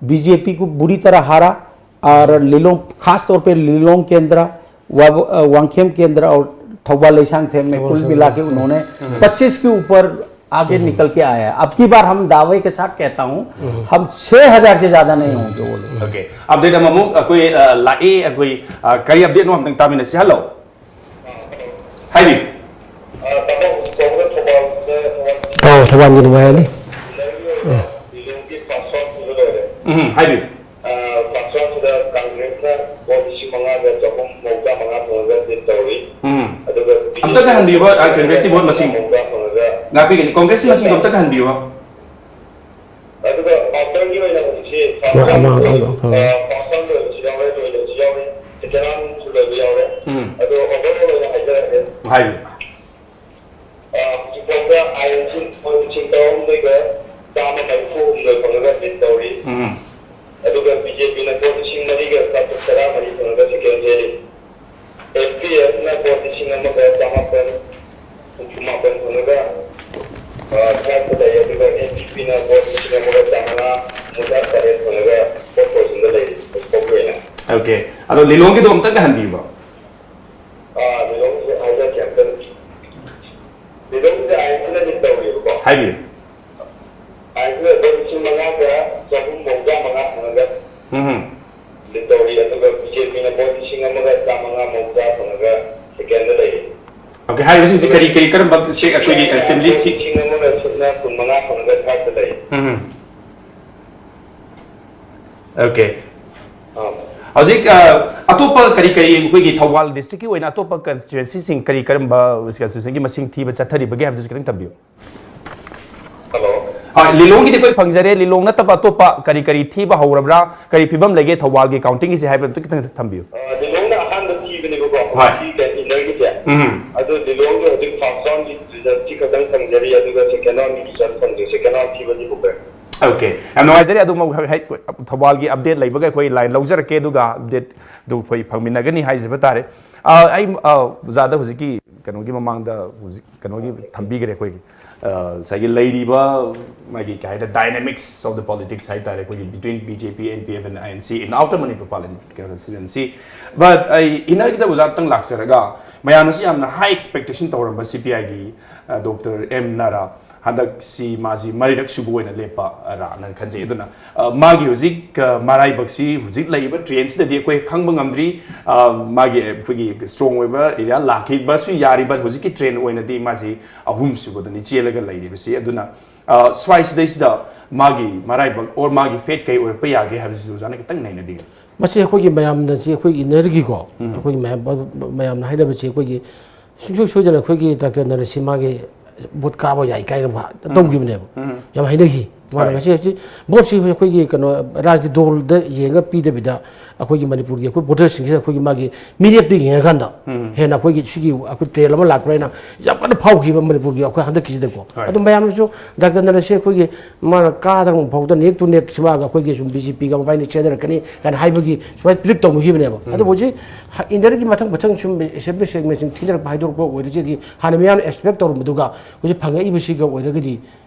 बीजेपी को बुरी तरह हारा, और लिलोंग, खास तौर पे लिलोंग केंद्र, वाब- अ, वांगखेम केंद्र और थौबल लैसांग थे में कुल मिला के उन्होंने पच्चीस के ऊपर आगे निकल के आया है। अब की बार हम दावे के साथ कहता हूं, हम छह हज़ार से ज्यादा नहीं होंगे वो लोग। Okay, update ꯑꯃꯃꯨꯛ ꯑꯩꯈꯣꯏ ꯑ, ꯂꯥꯛꯑꯦ ꯑꯩꯈꯣꯏ ꯑ, ꯀꯔꯤ update ꯅꯣ ꯑꯝꯇꯪ ꯇꯥꯃꯤꯟꯅꯁꯤ꯫ Hello, ꯍꯥꯏꯕꯤꯌꯨ꯫ ꯑꯧ, ꯊꯧꯕꯥꯜꯒꯤ ꯅꯨꯡꯉꯥꯏꯔꯅꯤ꯫ ꯎꯝ, ꯍꯥꯏꯕꯤꯌꯨ꯫ ꯐꯥꯁ ꯔꯥꯎꯟꯗ ꯀꯪꯒ꯭ꯔꯦꯁꯅ ꯚꯣꯠ ꯂꯤꯁꯤꯡ ꯃꯉꯥꯗ ꯆꯍꯨꯝ ꯃꯧꯗ꯭ꯔꯥ ꯃꯉꯥ ꯐꯪꯉꯒ ꯂꯤꯗ ꯇꯧꯔꯤ꯫ ꯎꯝ꯫ ꯑꯗꯨꯒ ꯑꯝꯇꯒ ꯍꯟꯕꯤꯌꯨꯕ, ꯑ, ꯀꯪꯒ꯭ꯔꯦꯁꯀꯤ ꯚꯣꯠ ꯃꯁꯤꯡ꯫ ꯃꯧꯗ꯭ꯔꯥ ꯐꯪꯉꯒ ꯉꯥꯛꯄꯤꯒꯅꯤ, ꯀꯪꯒ꯭ꯔꯦꯁꯀꯤ ꯃꯁꯤꯡꯗꯣ ꯑꯝꯇꯒ ꯍꯟꯕꯤꯌꯨꯕ꯫ ꯑꯗꯨꯒ ꯃꯥꯁꯇꯔꯒꯤ ꯑꯣꯏꯅ ꯍꯧꯖꯤꯛꯁꯦ ꯍꯣꯏ, ꯑꯃ, ꯑꯃ, ꯑꯃ꯫ ꯐꯥꯁ ꯔꯥꯎꯟꯗ ꯑꯣꯏꯕꯁꯨ ꯌꯥꯎꯔꯦ, ꯂꯣꯏꯗꯕꯁꯨ ꯌꯥꯎꯔꯦ, ꯁꯦꯀꯦꯟ ꯔꯥꯎꯟꯁꯨ ꯂꯣꯏꯕ ꯌꯥꯎꯔꯦ꯫ ꯎꯝ꯫ ꯑꯗꯣ ꯑꯣꯚꯔ ꯑꯣꯏꯅ ꯍꯥꯏꯖꯔꯛꯑꯒꯦ꯫ ꯍꯥꯏꯕꯤꯌꯨ꯫ ꯑ, ꯍꯧꯖꯤꯛ ꯐꯥꯎꯗ ꯑꯥꯏ ꯑꯦꯟ ꯁꯤ ꯂꯨꯄꯥ ꯂꯤꯁꯤꯡ ꯇꯔꯥꯍꯨꯝꯗꯣꯏꯒ ꯆꯥꯝꯃ ꯃꯔꯤꯐꯨ ꯍꯨꯝꯗꯣꯏ ꯐꯪꯉꯒ ꯂꯤꯗ ꯇꯧꯔꯤ꯫ ꯎꯝ꯫ ꯑꯗꯨꯒ ꯕꯤ ꯖꯦ ꯄꯤꯅ ꯚꯣꯠ ꯂꯤꯁꯤꯡ ꯃꯔꯤꯒ ꯆꯥꯇ꯭ꯔꯨꯛ ꯇꯔꯥꯃꯔꯤ ꯐꯪꯉꯒ ꯁꯦꯀꯦꯟ ꯆꯦꯜꯂꯤ꯫ ꯑꯦꯁ ꯄꯤ ꯑꯦꯐꯅ ꯚꯣꯠ ꯂꯤꯁꯤꯡ ꯑꯃꯒ ꯆꯃꯥꯄꯟ ꯍꯨꯝꯐꯨ ꯃꯥꯄꯟ ꯐꯪꯉꯒ, ꯑ, ꯊꯥꯔꯠꯇ ꯂꯩ꯫ ꯑꯗꯨꯒ ꯑꯦꯟ ꯁꯤ ꯄꯤꯅ ꯚꯣꯠ ꯂꯤꯁꯤꯡ ꯑꯃꯒ ꯆꯥꯃꯉꯥ ꯍꯨꯝꯐꯨꯇꯔꯥ ꯇꯔꯦꯠ ꯐꯪꯉꯒ ꯐꯣꯔꯠ ꯄꯣꯖꯤꯁꯟꯗ ꯂꯩꯔꯤ ꯍꯧꯖꯤꯛ ꯐꯥꯎꯒꯤ ꯑꯣꯏꯅ꯫ Okay, ꯑꯗꯣ ꯂꯤꯂꯣꯡꯒꯤꯗꯣ ꯑꯝꯇꯒ ꯍꯟꯕꯤꯌꯨꯕ꯫ ꯑꯥ, ꯂꯤꯂꯣꯡꯒꯤꯁꯦ ꯍꯥꯏꯖꯔꯛꯀꯦ ꯑꯝꯇꯪ꯫ ꯂꯤꯂꯣꯡꯒꯤꯁꯦ ꯑꯥꯏ ꯑꯦꯟ ꯁꯤꯅ ꯂꯤꯗ ꯇꯧꯔꯤꯕꯀꯣ꯫ ꯍꯥꯏꯕꯤꯌꯨ꯫ ꯑꯥꯏ ꯑꯦꯟ ꯁꯤꯅ ꯂꯨꯄꯥ ꯂꯤꯁꯤꯡ ꯃꯉꯥꯒ ꯆꯍꯨꯝ ꯃꯧꯗ꯭ꯔꯥ ꯃꯉꯥ ꯐꯪꯉꯒ ꯎꯝ꯫ ꯂꯤꯗ ꯇꯧꯔꯤ, ꯑꯗꯨꯒ ꯕꯤ ꯖꯦ ꯄꯤꯅ ꯚꯣꯠ ꯂꯤꯁꯤꯡ ꯑꯃꯒ ꯆꯥꯃꯉꯥ ꯃꯧꯗ꯭ꯔꯥ ꯐꯪꯉꯒ ꯁꯦꯀꯦꯟꯗ ꯂꯩꯔꯤ꯫ Okay, ꯍꯥꯏꯔꯤꯕꯁꯤꯡꯁꯤ ꯀꯔꯤ ꯀꯔꯤ ꯀꯔꯝꯕ ꯁꯤ ꯑꯩꯈꯣꯏꯒꯤ ꯑꯦꯁꯦꯝꯕ꯭ꯂꯤ ꯊꯤ- ꯂꯤꯁꯤꯡ ꯑꯃꯒ ꯁꯨꯞꯅ ꯀꯨꯟ ꯃꯉꯥ ꯐꯪꯉꯒ ꯊꯥꯔꯠꯇ ꯂꯩꯔꯤ꯫ ꯎꯝ꯫ Okay꯫ ꯑꯥ꯫ ꯍꯧꯖꯤꯛ, ꯑ, ꯑꯇꯣꯞꯄ ꯀꯔꯤ ꯀꯔꯤ ꯑꯩꯈꯣꯏꯒꯤ ꯊꯧꯕꯥꯜ ꯗꯤꯁꯇ꯭ꯔꯤꯛꯀꯤ ꯑꯣꯏꯅ ꯑꯇꯣꯞꯄ ꯀꯟꯁꯇꯤꯇ꯭ꯋꯦꯟꯁꯤꯁꯤꯡ ꯀꯔꯤ ꯀꯔꯝꯕ ꯀꯟꯁꯇꯤꯇ꯭ꯋꯦꯟꯁꯤꯒꯤ ꯃꯁꯤꯡ ꯊꯤꯕ ꯆꯠꯊꯔꯤꯕꯒꯦ ꯍꯥꯏꯕꯗꯨꯁꯨ ꯈꯤꯇꯪ ꯊꯝꯕꯤꯌꯨ꯫ ꯍꯜꯂꯣ꯫ ꯍꯣꯏ, ꯂꯤꯂꯣꯡꯒꯤꯗꯤ ꯑꯩꯈꯣꯏ ꯐꯪꯖꯔꯦ꯫ ꯂꯤꯂꯣꯡ ꯅꯠꯇꯕ ꯑꯇꯣꯞꯄ ꯀꯔꯤ ꯀꯔꯤ ꯊꯤꯕ ꯍꯧꯔꯕ꯭ꯔꯥ, ꯀꯔꯤ ꯐꯤꯕꯝ ꯂꯩꯒꯦ ꯊꯧꯕꯥꯜꯒꯤ ꯀꯥꯎꯟꯇꯤꯡꯒꯤꯁꯦ ꯍꯥꯏꯕꯗꯨ ꯈꯤꯇꯪ ꯊꯝꯕꯤꯌꯨ꯫ ꯑ, ꯂꯤꯂꯣꯡꯅ ꯑꯍꯥꯟꯕ ꯊꯤꯕꯅꯦꯕꯀꯣ꯫ ꯍꯣꯏ꯫ ꯁꯤ ꯀꯩꯅꯣ ꯏꯟꯅꯔꯒꯤꯁꯦ꯫ ꯎꯝ꯫ ꯑꯗꯨ ꯂꯤꯂꯣꯡꯒꯤ ꯍꯧꯖꯤꯛ ꯐꯥꯔꯁ ꯔꯥꯎꯟꯒꯤ ꯔꯤꯖꯜꯠꯁꯤ ꯈꯛꯇꯪ ꯐꯪꯖꯔꯤ, ꯑꯗꯨꯒ ꯁꯦꯀꯦꯟ ꯔꯥꯎꯟꯒꯤ ꯔꯤꯖꯜꯠ ꯐꯪꯗ꯭ꯔꯤ꯫ ꯁꯦꯀꯦꯟ ꯔꯥꯎꯟ ꯊꯤꯕꯅꯤ ꯕꯨꯛꯀꯔ꯫ ꯑꯣꯀꯦ, ꯌꯥꯝ ꯅꯨꯡꯉꯥꯏꯖꯔꯦ꯫ ꯑꯗꯨꯃꯛ ꯍꯦꯛ ꯊꯧꯕꯥꯜꯒꯤ ꯑꯞꯗꯦꯠ ꯂꯩꯕꯒ ꯑꯩꯈꯣꯏ ꯂꯥꯏꯟ ꯂꯧꯖꯔꯛꯀꯦ, ꯑꯗꯨꯒ ꯑꯞꯗꯦꯠꯇꯨ ꯑꯩꯈꯣꯏ ꯐꯪꯃꯤꯟꯅꯒꯅꯤ ꯍꯥꯏꯖꯕ ꯇꯥꯔꯦ꯫ ꯑ, ꯑꯩ, ꯑ, ꯑꯣꯖꯥꯗ ꯍꯧꯖꯤꯛꯀꯤ ꯀꯩꯅꯣꯒꯤ ꯃꯃꯥꯡꯗ ꯍꯧꯖꯤꯛ ꯀꯩꯅꯣꯒꯤ ꯊꯝꯕꯤꯈ꯭ꯔꯦ ꯑꯩꯈꯣꯏꯒꯤ, ꯑ, ꯉꯁꯥꯏꯒꯤ ꯂꯩꯔꯤꯕ ꯃꯥꯒꯤ ꯀꯩ ꯍꯥꯏꯇꯥꯔꯦ, dynamics of the politics ꯍꯥꯏꯇꯥꯔꯦ, ꯑꯩꯈꯣꯏꯒꯤ between B J P, N P F and I N C in Outer Manipur Parliament constituency꯫ But ꯑꯩ inner ꯒꯤꯗ ꯑꯣꯖꯥ ꯈꯤꯇꯪ ꯂꯥꯛꯆꯔꯒ, ꯃꯌꯥꯝꯅꯁꯨ ꯌꯥꯝꯅ high expectation ꯇꯧꯔꯝꯕ C P I ꯒꯤ, ꯑ, ꯗꯣꯛꯇꯔ ꯑꯦꯝ ꯅꯥꯔꯥ ꯍꯟꯗꯛꯁꯤ ꯃꯥꯁꯤ ꯃꯔꯤꯔꯛ ꯁꯨꯕ ꯑꯣꯏꯅ ꯂꯦꯞꯄ ꯔꯥꯅ ꯈꯟꯖꯩ꯫ ꯑꯗꯨꯅ, ꯑ, ꯃꯥꯒꯤ ꯍꯧꯖꯤꯛ, ꯑ, ꯃꯔꯥꯏꯕꯛꯁꯤ ꯍꯧꯖꯤꯛ ꯂꯩꯔꯤꯕ ꯇ꯭ꯔꯦꯟꯁꯤꯗꯗꯤ ꯑꯩꯈꯣꯏ ꯈꯪꯕ ꯉꯝꯗ꯭ꯔꯤ꯫ ꯑ, ꯃꯥꯒꯤ ꯑꯩꯈꯣꯏꯒꯤ ꯁ꯭ꯇꯔꯣꯡ ꯑꯣꯏꯕ ꯑꯦꯔꯤꯌꯥ ꯂꯥꯛꯈꯤꯕꯁꯨ ꯌꯥꯔꯤꯕ ꯍꯧꯖꯤꯛꯀꯤ ꯇ꯭ꯔꯦꯟ ꯑꯣꯏꯅꯗꯤ ꯃꯥꯁꯤ ꯑꯍꯨꯝ ꯁꯨꯕꯗꯅꯤ ꯆꯦꯜꯂꯒ ꯂꯩꯔꯤꯕꯁꯤ꯫ ꯑꯗꯨꯅ, ꯑ, ꯁ꯭ꯋꯥꯏꯁꯤꯗꯩꯁꯤꯗ ꯃꯥꯒꯤ ꯃꯔꯥꯏꯕꯛ ꯑꯣꯔ ꯃꯥꯒꯤ ꯐꯦꯠ ꯀꯩ ꯑꯣꯏꯔꯛꯄ ꯌꯥꯒꯦ ꯍꯥꯏꯕꯁꯤꯁꯨ ꯑꯣꯖꯥꯅ ꯈꯤꯇꯪ ꯅꯩꯅꯕꯤꯌꯨ꯫ ꯃꯁꯤ ꯑꯩꯈꯣꯏꯒꯤ ꯃꯌꯥꯝꯅ ꯁꯤ ꯑꯩꯈꯣꯏꯒꯤ ꯏꯟꯅꯔꯒꯤꯀꯣ, ꯑꯩꯈꯣꯏꯒꯤ ꯃꯌꯥꯝ, ꯃꯌꯥꯝꯅ ꯍꯥꯏꯅꯕꯁꯤ ꯑꯩꯈꯣꯏꯒꯤ ꯁꯨꯡꯁꯣꯏ ꯁꯣꯏꯗꯅ ꯑꯩꯈꯣꯏꯒꯤ ꯗꯥꯛꯇꯔ ꯅꯔꯁꯤ ꯃꯥꯒꯤ ꯚꯣꯠ ꯀꯥꯕ ꯌꯥꯏ ꯀꯥꯏꯅ ꯇꯧꯈꯤꯕꯅꯦꯕ꯫ ꯌꯥꯝ ꯍꯥꯏꯅꯈꯤ꯫ ꯃꯥꯅ ꯉꯁꯤ ꯍꯧꯖꯤꯛ ꯚꯣꯠꯁꯤ ꯑꯩꯈꯣꯏꯒꯤ ꯀꯩꯅꯣ ꯔꯥꯖꯅꯤꯇꯤ ꯗꯣꯜꯗ ꯌꯦꯡꯉꯒ ꯄꯤꯗꯕꯤꯗ ꯑꯩꯈꯣꯏꯒꯤ ꯃꯅꯤꯄꯨꯔꯒꯤ ꯑꯩꯈꯣꯏ ꯚꯣꯇꯔꯁꯤꯡꯁꯤꯗ ꯑꯩꯈꯣꯏꯒꯤ ꯃꯥꯒꯤ ꯃꯤꯔꯦꯞꯇ ꯌꯦꯡꯉꯀꯥꯟꯗ ꯍꯦꯟꯅ ꯑꯩꯈꯣꯏꯒꯤ ꯁꯤꯒꯤ ꯑꯩꯈꯣꯏ ꯇ꯭ꯔꯦꯟ ꯑꯃ ꯂꯥꯛꯄ꯭ꯔꯥ ꯍꯥꯏꯅ ꯌꯥꯝ ꯀꯟꯅ ꯐꯥꯎꯈꯤꯕ ꯃꯅꯤꯄꯨꯔꯒꯤ ꯑꯩꯈꯣꯏ ꯍꯟꯗꯛꯀꯤꯁꯤꯗꯀꯣ꯫ ꯑꯗꯨ ꯃꯌꯥꯝꯅꯁꯨ ꯗꯥꯛꯇꯔ ꯅꯔꯁꯤ ꯑꯩꯈꯣꯏꯒꯤ ꯃꯥꯅ ꯀꯥꯗ꯭ꯔꯕ ꯐꯥꯎꯗ ꯅꯦꯛ ꯇꯨ ꯅꯦꯛ ꯁꯤꯃꯥꯒ ꯑꯩꯈꯣꯏꯒꯤ ꯁꯨꯝ ꯕꯤ ꯖꯦ ꯄꯤꯒ ꯃꯕꯥꯏꯅꯤ ꯆꯦꯟꯅꯔꯛꯀꯅꯤ ꯀꯥꯏꯅ ꯍꯥꯏꯕꯒꯤ ꯁꯨꯃꯥꯏꯅ ꯄ꯭ꯔꯤꯗꯤꯛ ꯇꯧꯅꯈꯤꯕꯅꯦꯕ꯫ ꯑꯗꯨꯕꯨ ꯍꯧꯖꯤꯛ ꯏꯟꯗꯤꯌꯥꯒꯤ ꯃꯊꯪ ꯃꯊꯪ ꯁꯨꯝ ꯑꯦꯁꯦꯝꯕ꯭ꯂꯤ ꯁꯦꯒꯃꯦꯟꯁꯤꯡ ꯊꯤꯅꯔꯛꯄ ꯍꯥꯏꯗꯣꯔꯛꯄ ꯑꯣꯏꯔꯁꯤꯗꯤ ꯍꯥꯟꯅ ꯃꯤꯌꯥꯝꯅ ꯑꯦꯛꯁꯄꯦꯛ ꯇꯧꯔꯝꯕꯗꯨꯒ ꯍꯧꯖꯤꯛ ꯐꯪꯉꯛꯏꯕꯁꯤꯒ ꯑꯣꯏꯔꯒꯗꯤ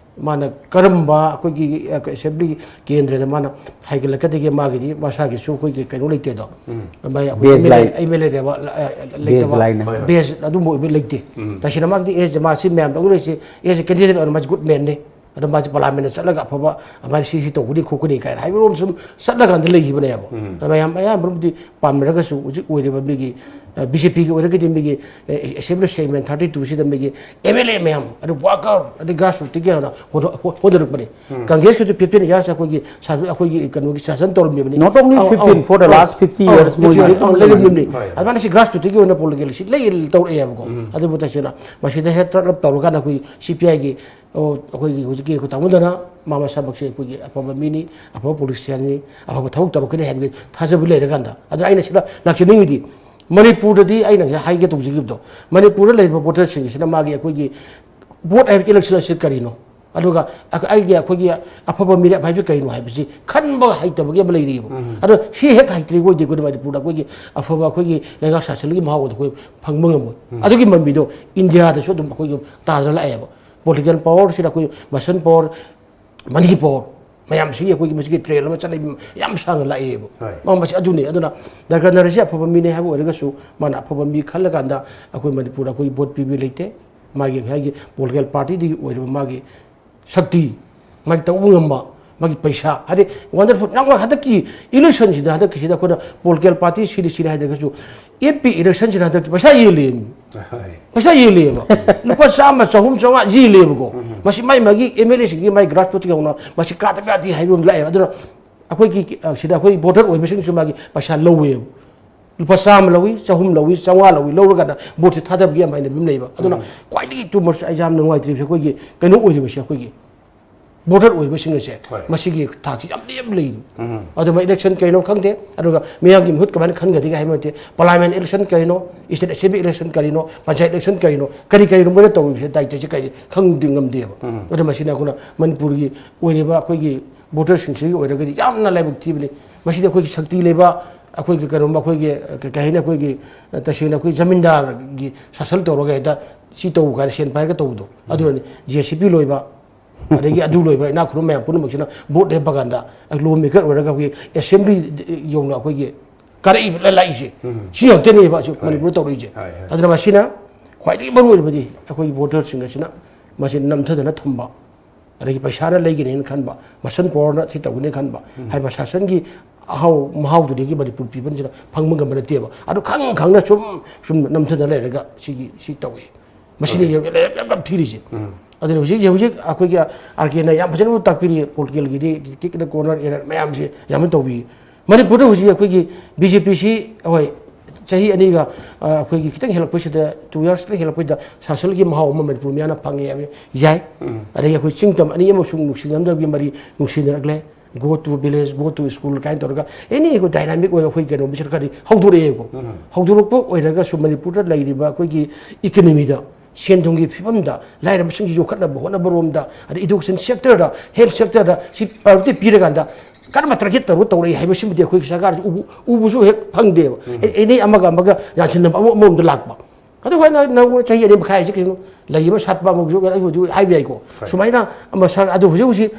ꯃꯥꯅ ꯀꯔꯝꯕ ꯑꯩꯈꯣꯏꯒꯤ ꯑꯦꯁꯦꯝꯕ꯭ꯂꯤ ꯀꯦꯟꯗ꯭ꯔꯗ ꯃꯥꯅ ꯍꯥꯏꯒꯠꯂꯛꯀꯗꯒꯦ? ꯃꯥꯒꯤꯗꯤ ꯃꯁꯥꯒꯤꯁꯨ ꯑꯩꯈꯣꯏꯒꯤ ꯀꯩꯅꯣ ꯂꯩꯇꯦꯗꯣ꯫ ꯃꯥꯒꯤ ꯑꯩꯈꯣꯏ Baseline. ꯑꯦꯝ ꯑꯦꯜ ꯑꯦꯅꯦꯕ, ꯂ-, ꯑ, ꯂꯩꯇꯕ꯫ Baseline. ꯕꯦꯁ ꯑꯗꯨꯝꯕ ꯑꯣꯏꯕ ꯂꯩꯇꯦ꯫ ꯇꯁꯦꯡꯅ ꯃꯥꯒꯤꯗꯤ ꯑꯦꯁ ꯃꯥꯁꯤ ꯃꯌꯥꯝꯗ ꯎꯔꯛꯏꯁꯤ ꯑꯦꯁ ꯀꯦꯟꯗꯤꯗꯦꯠ ꯑꯣꯏꯅ ꯃꯥꯁꯤ ꯒꯨꯗ ꯃꯦꯟꯅꯤ꯫ ꯑꯗꯣ ꯃꯥꯁꯤ ꯄꯥꯔꯂꯥꯃꯦꯟꯗ ꯆꯠꯂꯒ ꯑꯐꯕ ꯑꯗꯨꯃꯥꯏꯅ ꯁꯤ ꯁꯤ ꯇꯧꯒꯅꯤ ꯈꯣꯠꯀꯅꯤ ꯀꯥꯏꯅ ꯍꯥꯏꯕ ꯔꯣꯝ ꯁꯨꯝ ꯆꯠꯂꯀꯥꯟꯗ ꯂꯩꯈꯤꯕꯅꯦꯕ꯫ ꯑꯗꯣ ꯃꯌꯥꯝ ꯑꯌꯥꯝꯕꯅꯕꯨꯗꯤ ꯄꯥꯝꯅꯔꯒꯁꯨ ꯍꯧꯖꯤꯛ ꯑꯣꯏꯔꯤꯕ ꯃꯤꯒꯤ, ꯑ, ꯕꯤ ꯖꯦ ꯄꯤꯒꯤ ꯑꯣꯏꯔꯒꯗꯤ ꯃꯤꯒꯤ, ꯑ, ꯑꯦꯁꯦꯝꯕ꯭ꯂꯤ ꯁꯦꯒꯃꯦꯟ ꯊꯥꯔꯇꯤ ꯇꯨꯁꯤꯗ ꯃꯤꯒꯤ ꯑꯦꯝ ꯑꯦꯜ ꯑꯦ ꯃꯌꯥꯝ, ꯑꯗꯨ ꯋꯥꯔꯀꯔ, ꯑꯗꯩ ꯒ꯭ꯔꯥꯁ ꯔꯨꯠꯇꯒꯤ ꯍꯧꯅ ꯍꯣꯠꯅ-, ꯍꯣꯠꯅꯔꯛꯄꯅꯤ꯫ ꯀꯪꯒ꯭ꯔꯦꯁꯀꯤꯁꯨ ꯐꯤꯐꯇꯤꯟ ꯏꯌꯥꯔꯁ ꯑꯩꯈꯣꯏꯒꯤ ꯁꯥ-, ꯑꯩꯈꯣꯏꯒꯤ ꯀꯩꯅꯣꯒꯤ ꯁꯥꯁꯟ ꯇꯧꯔꯝꯃꯤꯕꯅꯤ꯫ Not only ꯑꯧ, fifteen, ꯑꯧ, for the ꯑꯧ, last fifty ꯑꯧ, years ꯃꯣꯏꯒꯤꯗꯤ fifty years ꯑꯗꯨꯝ ꯑꯧ, ꯂꯩꯔꯝꯃꯤꯕꯅꯤ꯫ ꯍꯣꯏ, ꯍꯣꯏ꯫ ꯑꯗꯨꯃꯥꯏꯅ ꯁꯤ ꯒ꯭ꯔꯥꯁ ꯔꯨꯠꯇꯒꯤ ꯑꯣꯏꯅ ꯄꯣꯂꯤꯇꯤꯀꯦꯜ ꯁꯤ ꯂꯩ ꯇꯧꯔꯛꯑꯦꯕꯀꯣ꯫ ꯑꯗꯨꯕꯨ ꯇꯁꯦꯡꯅ ꯃꯁꯤꯗ ꯍꯦꯠ ꯇ꯭ꯔꯠ ꯑꯞ ꯇꯧꯔꯀꯥꯟꯗ ꯑꯩꯈꯣꯏ ꯁꯤ ꯄꯤ ꯑꯥꯏꯒꯤ, ꯑꯣ, ꯑꯩꯈꯣꯏꯒꯤ ꯍꯧꯖꯤꯛꯀꯤ ꯑꯩꯈꯣꯏ ꯇꯥꯃꯣꯗꯅ ꯃꯥ ꯃꯁꯥꯃꯛꯁꯦ ꯑꯩꯈꯣꯏꯒꯤ ꯑꯐꯕ ꯃꯤꯅꯤ, ꯑꯐꯕ ꯄꯣꯂꯤꯇꯤꯁꯤꯌꯥꯟꯅꯤ, ꯑꯐꯕ ꯊꯕꯛ ꯇꯧꯔꯛꯀꯅꯤ ꯍꯥꯏꯕꯒꯤ ꯊꯥꯖꯕ ꯂꯩꯔꯀꯥꯟꯗ꯫ ꯑꯗꯨꯅ ꯑꯩꯅ ꯁꯤꯗ ꯂꯥꯛꯆꯅꯤꯡꯉꯤꯗꯤ ꯃꯅꯤꯄꯨꯔꯗꯗꯤ ꯑꯩꯅ ꯉꯁꯥꯏ ꯍꯥꯏꯒꯦ ꯇꯧꯖꯈꯤꯕꯗꯣ, ꯃꯅꯤꯄꯨꯔꯗ ꯂꯩꯔꯤꯕ ꯚꯣꯇꯔꯁꯤꯡꯁꯤꯅ ꯃꯥꯒꯤ ꯑꯩꯈꯣꯏꯒꯤ ꯚꯣꯠ ꯍꯥꯏꯕ ꯏꯂꯦꯛꯁꯟ ꯑꯁꯤ ꯀꯔꯤꯅꯣ, ꯑꯗꯨꯒ ꯑꯩ-, ꯑꯩꯒꯤ ꯑꯩꯈꯣꯏꯒꯤ ꯑꯐꯕ ꯃꯤꯔꯦꯞ ꯍꯥꯏꯕꯁꯤ ꯀꯔꯤꯅꯣ ꯍꯥꯏꯕꯁꯤ ꯈꯟꯕ ꯍꯩꯇꯕꯒꯤ ꯑꯃ ꯂꯩꯔꯤꯑꯕ꯫ ꯑꯗꯣ ꯁꯤ ꯍꯦꯛ ꯍꯩꯇ꯭ꯔꯤꯕ ꯑꯣꯏꯗꯤ ꯑꯩꯈꯣꯏ ꯃꯅꯤꯄꯨꯔꯗ ꯑꯩꯈꯣꯏꯒꯤ ꯑꯐꯕ ꯑꯩꯈꯣꯏꯒꯤ ꯂꯩꯉꯥꯛ ꯁꯥꯁꯟꯒꯤ ꯃꯍꯥꯎ ꯑꯗꯨ ꯑꯩꯈꯣꯏ ꯐꯪꯕ ꯉꯝꯃꯣꯏ꯫ ꯑꯗꯨꯒꯤ ꯃꯃꯤꯗꯣ ꯏꯟꯗꯤꯌꯥꯗꯁꯨ ꯑꯗꯨꯝ ꯑꯩꯈꯣꯏꯒꯤ ꯇꯥꯗꯅ ꯂꯥꯛꯑꯦꯕ꯫ ꯄꯣꯂꯤꯇꯤꯀꯦꯜ ꯄꯋꯥꯔꯁꯤꯗ ꯑꯩꯈꯣꯏ ꯃꯁꯟ ꯄꯋꯥꯔ, ꯃꯅꯤ ꯄꯋꯥꯔ ꯃꯌꯥꯝꯁꯤꯒꯤ ꯑꯩꯈꯣꯏꯒꯤ ꯃꯁꯤꯒꯤ ꯇ꯭ꯔꯦꯜ ꯑꯃ ꯆꯠꯅꯕꯤ ꯌꯥꯝ ꯁꯥꯡꯅ ꯂꯥꯛꯑꯦꯕ꯫ ꯍꯣꯏ꯫ ꯃꯥ ꯃꯁꯤ ꯑꯗꯨꯅꯤ꯫ ꯑꯗꯨꯅ ꯗꯔꯀꯥꯔ ꯅꯔꯁꯤ ꯑꯐꯕ ꯃꯤꯅꯦ ꯍꯥꯏꯕ ꯑꯣꯏꯔꯒꯁꯨ, ꯃꯥꯅ ꯑꯐꯕ ꯃꯤ ꯈꯜꯂꯀꯥꯟꯗ ꯑꯩꯈꯣꯏ ꯃꯅꯤꯄꯨꯔꯗ ꯑꯩꯈꯣꯏ ꯚꯣꯠ ꯄꯤꯕ ꯂꯩꯇꯦ꯫ ꯃꯥꯒꯤ ꯉꯁꯥꯏꯒꯤ ꯄꯣꯂꯤꯇꯤꯀꯦꯜ ꯄꯥꯔꯇꯤꯗꯒꯤ ꯑꯣꯏꯔꯤꯕ ꯃꯥꯒꯤ ꯁꯛꯇꯤ, ꯃꯥꯒꯤ ꯇꯧꯕ ꯉꯝꯕ, ꯃꯥꯒꯤ ꯄꯩꯁꯥ, ꯍꯥꯏꯗꯤ ꯋꯥꯟꯗꯔꯐꯨꯜ꯫ ꯅꯪ ꯍꯟꯗꯛꯀꯤ ꯏꯂꯦꯛꯁꯟꯁꯤꯗ, ꯍꯟꯗꯛꯀꯤꯁꯤꯗ ꯑꯩꯈꯣꯏꯅ ꯄꯣꯂꯤꯇꯤꯀꯦꯜ ꯄꯥꯔꯇꯤ ꯁꯤꯅꯤ ꯁꯤꯅꯤ ꯍꯥꯏꯗ꯭ꯔꯒꯁꯨ, ꯑꯦꯝ ꯄꯤ ꯏꯂꯦꯛꯁꯟꯁꯤꯗ ꯍꯟꯗꯛꯀꯤ ꯄꯩꯁꯥ ꯌꯦꯜꯂꯦꯃꯤ꯫ ꯍꯣꯏ꯫ ꯄꯩꯁꯥ ꯌꯦꯜꯂꯦꯕ꯫ ꯂꯨꯄꯥ ꯆꯥꯝꯃ, ꯆꯍꯨꯝ, ꯆꯥꯝꯃꯉꯥ ꯌꯦꯜꯂꯦꯕꯀꯣ꯫ ꯃꯁꯤ ꯃꯥꯏ ꯃꯥꯒꯤ ꯑꯦꯝ ꯑꯦꯜ ꯑꯦꯁꯤꯡꯒꯤ ꯃꯥꯏ ꯒ꯭ꯔꯥꯁ ꯔꯨꯠꯇꯒꯤ ꯍꯧꯅ ꯃꯁꯤ ꯀꯥꯗꯕ ꯌꯥꯗꯦ ꯍꯥꯏꯕ ꯑꯃ ꯂꯥꯛꯑꯦꯕ꯫ ꯑꯗꯨꯅ ꯑꯩꯈꯣꯏꯒꯤ, ꯑ, ꯁꯤꯗ ꯑꯩꯈꯣꯏ ꯚꯣꯇꯔ ꯑꯣꯏꯕꯁꯤꯡꯁꯨ ꯃꯥꯒꯤ ꯄꯩꯁꯥ ꯂꯧꯋꯦꯕ꯫ ꯂꯨꯄꯥ ꯆꯥꯝꯃ ꯂꯧꯏ, ꯆꯍꯨꯝ ꯂꯧꯏ, ꯆꯥꯝꯃꯉꯥ ꯂꯧꯏ, ꯂꯧꯔꯀꯥꯟꯗ ꯚꯣꯠꯁꯦ ꯊꯥꯗꯕꯒꯤ ꯑꯃ ꯍꯥꯏꯅꯕꯤ ꯑꯃ ꯂꯩꯕ꯫ ꯑꯗꯨꯅ ꯈ꯭ꯋꯥꯏꯗꯒꯤ ꯇꯨ ꯃꯁ ꯑꯩ ꯌꯥꯝ ꯅꯨꯡꯉꯥꯏꯇ꯭ꯔꯤꯕꯁꯦ ꯑꯩꯈꯣꯏꯒꯤ ꯀꯩꯅꯣ ꯑꯣꯏꯔꯤꯕꯁꯦ, ꯑꯩꯈꯣꯏꯒꯤ ꯚꯣꯇꯔ ꯑꯣꯏꯕꯁꯤꯡ ꯑꯁꯦ ꯍꯣꯏ꯫ ꯃꯁꯤꯒꯤ ꯊꯥꯛꯁꯤ ꯌꯥꯝ ꯅꯦꯝ ꯂꯩꯔꯤ꯫ ꯑꯗꯨꯃ ꯏꯂꯦꯛꯁꯟ ꯀꯩꯅꯣ ꯈꯪꯗꯦ, ꯑꯗꯨꯒ ꯃꯤꯌꯥꯝꯒꯤ ꯃꯍꯨꯠ ꯀꯃꯥꯏꯅ ꯈꯟꯒꯗꯒꯦ ꯍꯥꯏꯕ ꯅꯠꯇꯦ꯫ ꯄꯥꯔꯂꯤꯌꯥꯃꯦꯟ ꯏꯂꯦꯛꯁꯟ ꯀꯔꯤꯅꯣ, ꯏꯁꯇꯦꯠ ꯑꯦꯁꯦꯝꯕ꯭ꯂꯤ ꯏꯂꯦꯛꯁꯟ ꯀꯔꯤꯅꯣ, ꯄꯟꯆꯥꯌꯠ ꯏꯂꯦꯛꯁꯟ ꯀꯔꯤꯅꯣ, ꯀꯔꯤ ꯀꯔꯤꯅꯣ ꯃꯣꯏꯅ ꯇꯧꯔꯤꯕꯁꯦ ꯗꯥꯏꯇꯁꯦ ꯀꯔꯤ ꯈꯪꯗꯦ ꯉꯝꯗꯦꯕ꯫ ꯑꯗꯨ ꯃꯁꯤꯅ ꯑꯩꯈꯣꯏꯅ ꯃꯅꯤꯄꯨꯔꯒꯤ ꯑꯣꯏꯔꯤꯕ ꯑꯩꯈꯣꯏꯒꯤ ꯚꯣꯇꯔꯁꯤꯡꯁꯤꯒꯤ ꯑꯣꯏꯔꯒꯗꯤ ꯌꯥꯝꯅ ꯂꯥꯏꯕꯛ ꯊꯤꯕꯅꯤ꯫ ꯃꯁꯤꯗꯤ ꯑꯩꯈꯣꯏꯒꯤ ꯁꯛꯇꯤ ꯂꯩꯕ, ꯑꯩꯈꯣꯏꯒꯤ ꯀꯩꯅꯣꯝꯃ, ꯑꯩꯈꯣꯏꯒꯤ ꯀꯩ ꯍꯥꯏꯅꯤ, ꯑꯩꯈꯣꯏꯒꯤ ꯇꯁꯦꯡꯅ ꯑꯩꯈꯣꯏ ꯖꯃꯤꯟꯗꯥꯔꯒꯤ ꯁꯥꯁꯟ ꯇꯧꯔꯒ ꯍꯦꯛꯇ ꯁꯤ ꯇꯧꯕ ꯀꯥꯏꯅ ꯁꯦꯟ ꯄꯥꯏꯔꯒ ꯇꯧꯕꯗꯣ ꯑꯗꯨꯅꯅꯤ꯫ ꯖꯦ ꯁꯤ ꯄꯤ ꯂꯣꯏꯕ, ꯑꯗꯒꯤ ꯑꯗꯨ ꯂꯣꯏꯕ ꯏꯅꯥꯛ ꯈꯨꯟꯕ ꯃꯌꯥꯝ ꯄꯨꯝꯅꯃꯛꯁꯤꯅ ꯚꯣꯠ ꯂꯦꯞꯄ ꯀꯥꯟꯗ ꯂꯣ ꯃꯦꯀꯔ ꯑꯣꯏꯔꯒ ꯑꯩꯈꯣꯏꯒꯤ ꯑꯦꯁꯦꯝꯕ꯭ꯂꯤ ꯌꯧꯅ ꯑꯩꯈꯣꯏꯒꯤ ꯀꯥꯔꯛꯏꯕ ꯂꯥꯛꯏꯁꯦ꯫ ꯁꯤ ꯉꯥꯛꯇꯅꯦꯕ ꯍꯧꯖꯤꯛ ꯍꯣꯏ꯫ ꯃꯅꯤꯄꯨꯔꯗ ꯇꯧꯔꯛꯏꯁꯦ꯫ ꯍꯣꯏ, ꯍꯣꯏ꯫ ꯑꯗꯨꯅ ꯃꯁꯤꯅ ꯈ꯭ꯋꯥꯏꯗꯒꯤ ꯃꯔꯨ ꯑꯣꯏꯔꯤꯕꯗꯤ ꯑꯩꯈꯣꯏꯒꯤ ꯚꯣꯇꯔꯁꯤꯡ ꯑꯁꯤꯅ ꯃꯁꯤ ꯅꯝꯊꯗꯅ ꯊꯝꯕ, ꯑꯗꯒꯤ ꯄꯩꯁꯥꯅ ꯂꯩꯒꯅꯤꯅ ꯈꯟꯕ, ꯃꯁꯟ ꯄꯋꯥꯔꯅ ꯁꯤ ꯇꯧꯒꯅꯤ ꯈꯟꯕ ꯍꯥꯏꯕ ꯁꯥꯁꯟꯒꯤ ꯑꯍꯥꯎ ꯃꯍꯥꯎꯗꯨꯗꯒꯤ ꯃꯅꯤꯄꯨꯔ ꯄꯤꯄꯜꯁꯤꯅ ꯐꯪꯕ ꯉꯝꯕ ꯅꯠꯇꯦꯕ꯫ ꯑꯗꯨ ꯈꯪ ꯈꯪꯅ ꯁꯨꯝ, ꯁꯨꯝ ꯅꯝꯊꯗꯅ ꯂꯩꯔꯒ ꯁꯤꯒꯤ, ꯁꯤ ꯇꯧꯏ꯫ ꯃꯁꯤꯅ ꯌꯥꯝ, ꯌꯥꯝ, ꯌꯥꯝ, ꯌꯥꯝ ꯊꯤꯔꯤꯁꯦ꯫ ꯑꯗꯨꯅ ꯍꯧꯖꯤꯛ, ꯍꯧꯖꯤꯛ ꯑꯩꯈꯣꯏꯒꯤ ꯑꯥꯔ ꯀꯦꯅ ꯌꯥꯝ ꯐꯖꯅ ꯇꯥꯛꯄꯤꯔꯤ, ꯄꯣꯂꯤꯇꯤꯀꯦꯜꯒꯤꯗꯤ ꯀꯤꯛꯅ ꯀꯣꯔꯅꯔ ꯑꯦꯔ ꯃꯌꯥꯝꯁꯦ ꯌꯥꯝꯅ ꯇꯧꯕꯤ꯫ ꯃꯅꯤꯄꯨꯔꯗ ꯍꯧꯖꯤꯛ ꯑꯩꯈꯣꯏꯒꯤ ꯕꯤ ꯖꯦ ꯄꯤꯁꯤ, ꯍꯣꯏ, ꯆꯍꯤ ꯑꯅꯤꯒ, ꯑ, ꯑꯩꯈꯣꯏꯒꯤ ꯈꯤꯇꯪ ꯍꯦꯜꯂꯛꯄꯁꯤꯗ, ꯇꯨ ꯌꯔꯁ ꯈꯤꯇꯪ ꯍꯦꯜꯂꯛꯄꯁꯤꯗ ꯁꯥꯁꯜꯒꯤ ꯃꯍꯥꯎ ꯑꯃ ꯃꯅꯤꯄꯨꯔ ꯃꯤꯌꯥꯝꯅ ꯐꯪꯉꯦ ꯍꯥꯏꯕ ꯌꯥꯏ꯫ ꯑꯗꯒꯤ ꯑꯩꯈꯣꯏ ꯆꯤꯡ ꯇꯝ ꯑꯅꯤ ꯑꯃꯁꯨꯡ ꯅꯨꯡꯁꯤꯅꯗꯕꯒꯤ ꯃꯔꯤ ꯅꯨꯡꯁꯤꯅꯔꯛꯂꯦ꯫ Go to village, go to school ꯀꯥꯏꯅ ꯇꯧꯔꯒ ꯑꯦꯅꯤ ꯑꯩꯈꯣꯏ ꯗꯥꯏꯅꯥꯃꯤꯛ ꯑꯣꯏꯕ ꯑꯩꯈꯣꯏ ꯀꯩꯅꯣ ꯃꯤꯁꯟ ꯈꯔꯗꯤ ꯍꯧꯗꯣꯔꯛꯑꯦꯕꯀꯣ꯫ ꯍꯧꯗꯣꯔꯛꯄ ꯑꯣꯏꯔꯒꯁꯨ ꯃꯅꯤꯄꯨꯔꯗ ꯂꯩꯔꯤꯕ ꯑꯩꯈꯣꯏꯒꯤ ꯏꯀꯅꯃꯤꯗ, ꯁꯦꯟ ꯊꯨꯝꯒꯤ ꯐꯤꯕꯝꯗ, ꯂꯥꯏꯔꯕꯁꯤꯡꯒꯤ ꯌꯣꯛꯈꯠꯅꯕ ꯍꯣꯠꯅꯕꯔꯣꯝꯗ, ꯑꯗꯩ education sector ꯗ, health sector ꯗ ꯁꯤ priority ꯄꯤꯔꯀꯥꯟꯗ ꯀꯔꯝꯕ target ꯇꯧꯔ ꯇꯧꯔꯛꯏ ꯍꯥꯏꯕꯁꯤꯃꯗꯤ ꯑꯩꯈꯣꯏ ꯁꯔꯀꯥꯔꯁꯤ ꯎꯕ, ꯎꯕꯁꯨ ꯍꯦꯛ ꯐꯪꯗꯦꯕ꯫ ꯑꯦ-, ꯑꯦꯅꯤ ꯑꯃꯒ ꯑꯃꯒ ꯌꯥꯟꯁꯤꯟꯅꯕ ꯑꯃ ꯑꯃꯔꯣꯝꯗ ꯂꯥꯛꯄ꯫ ꯑꯗꯨ ꯍꯣꯏ, ꯅꯪ, ꯅꯪ ꯆꯍꯤ ꯑꯅꯤ ꯃꯈꯥꯏ ꯍꯥꯏꯁꯦ ꯀꯩꯅꯣ? ꯂꯩ ꯑꯃ ꯁꯥꯠꯄ ꯑꯃꯁꯨ ꯑꯩ ꯍꯧꯖꯤꯛ ꯍꯥꯏꯕ ꯌꯥꯏꯀꯣ꯫ ꯁꯨꯃꯥꯏꯅ ꯑꯃ ꯁꯥ-, ꯑꯗꯨ ꯍꯧꯖꯤꯛ ꯍꯧꯖꯤꯛ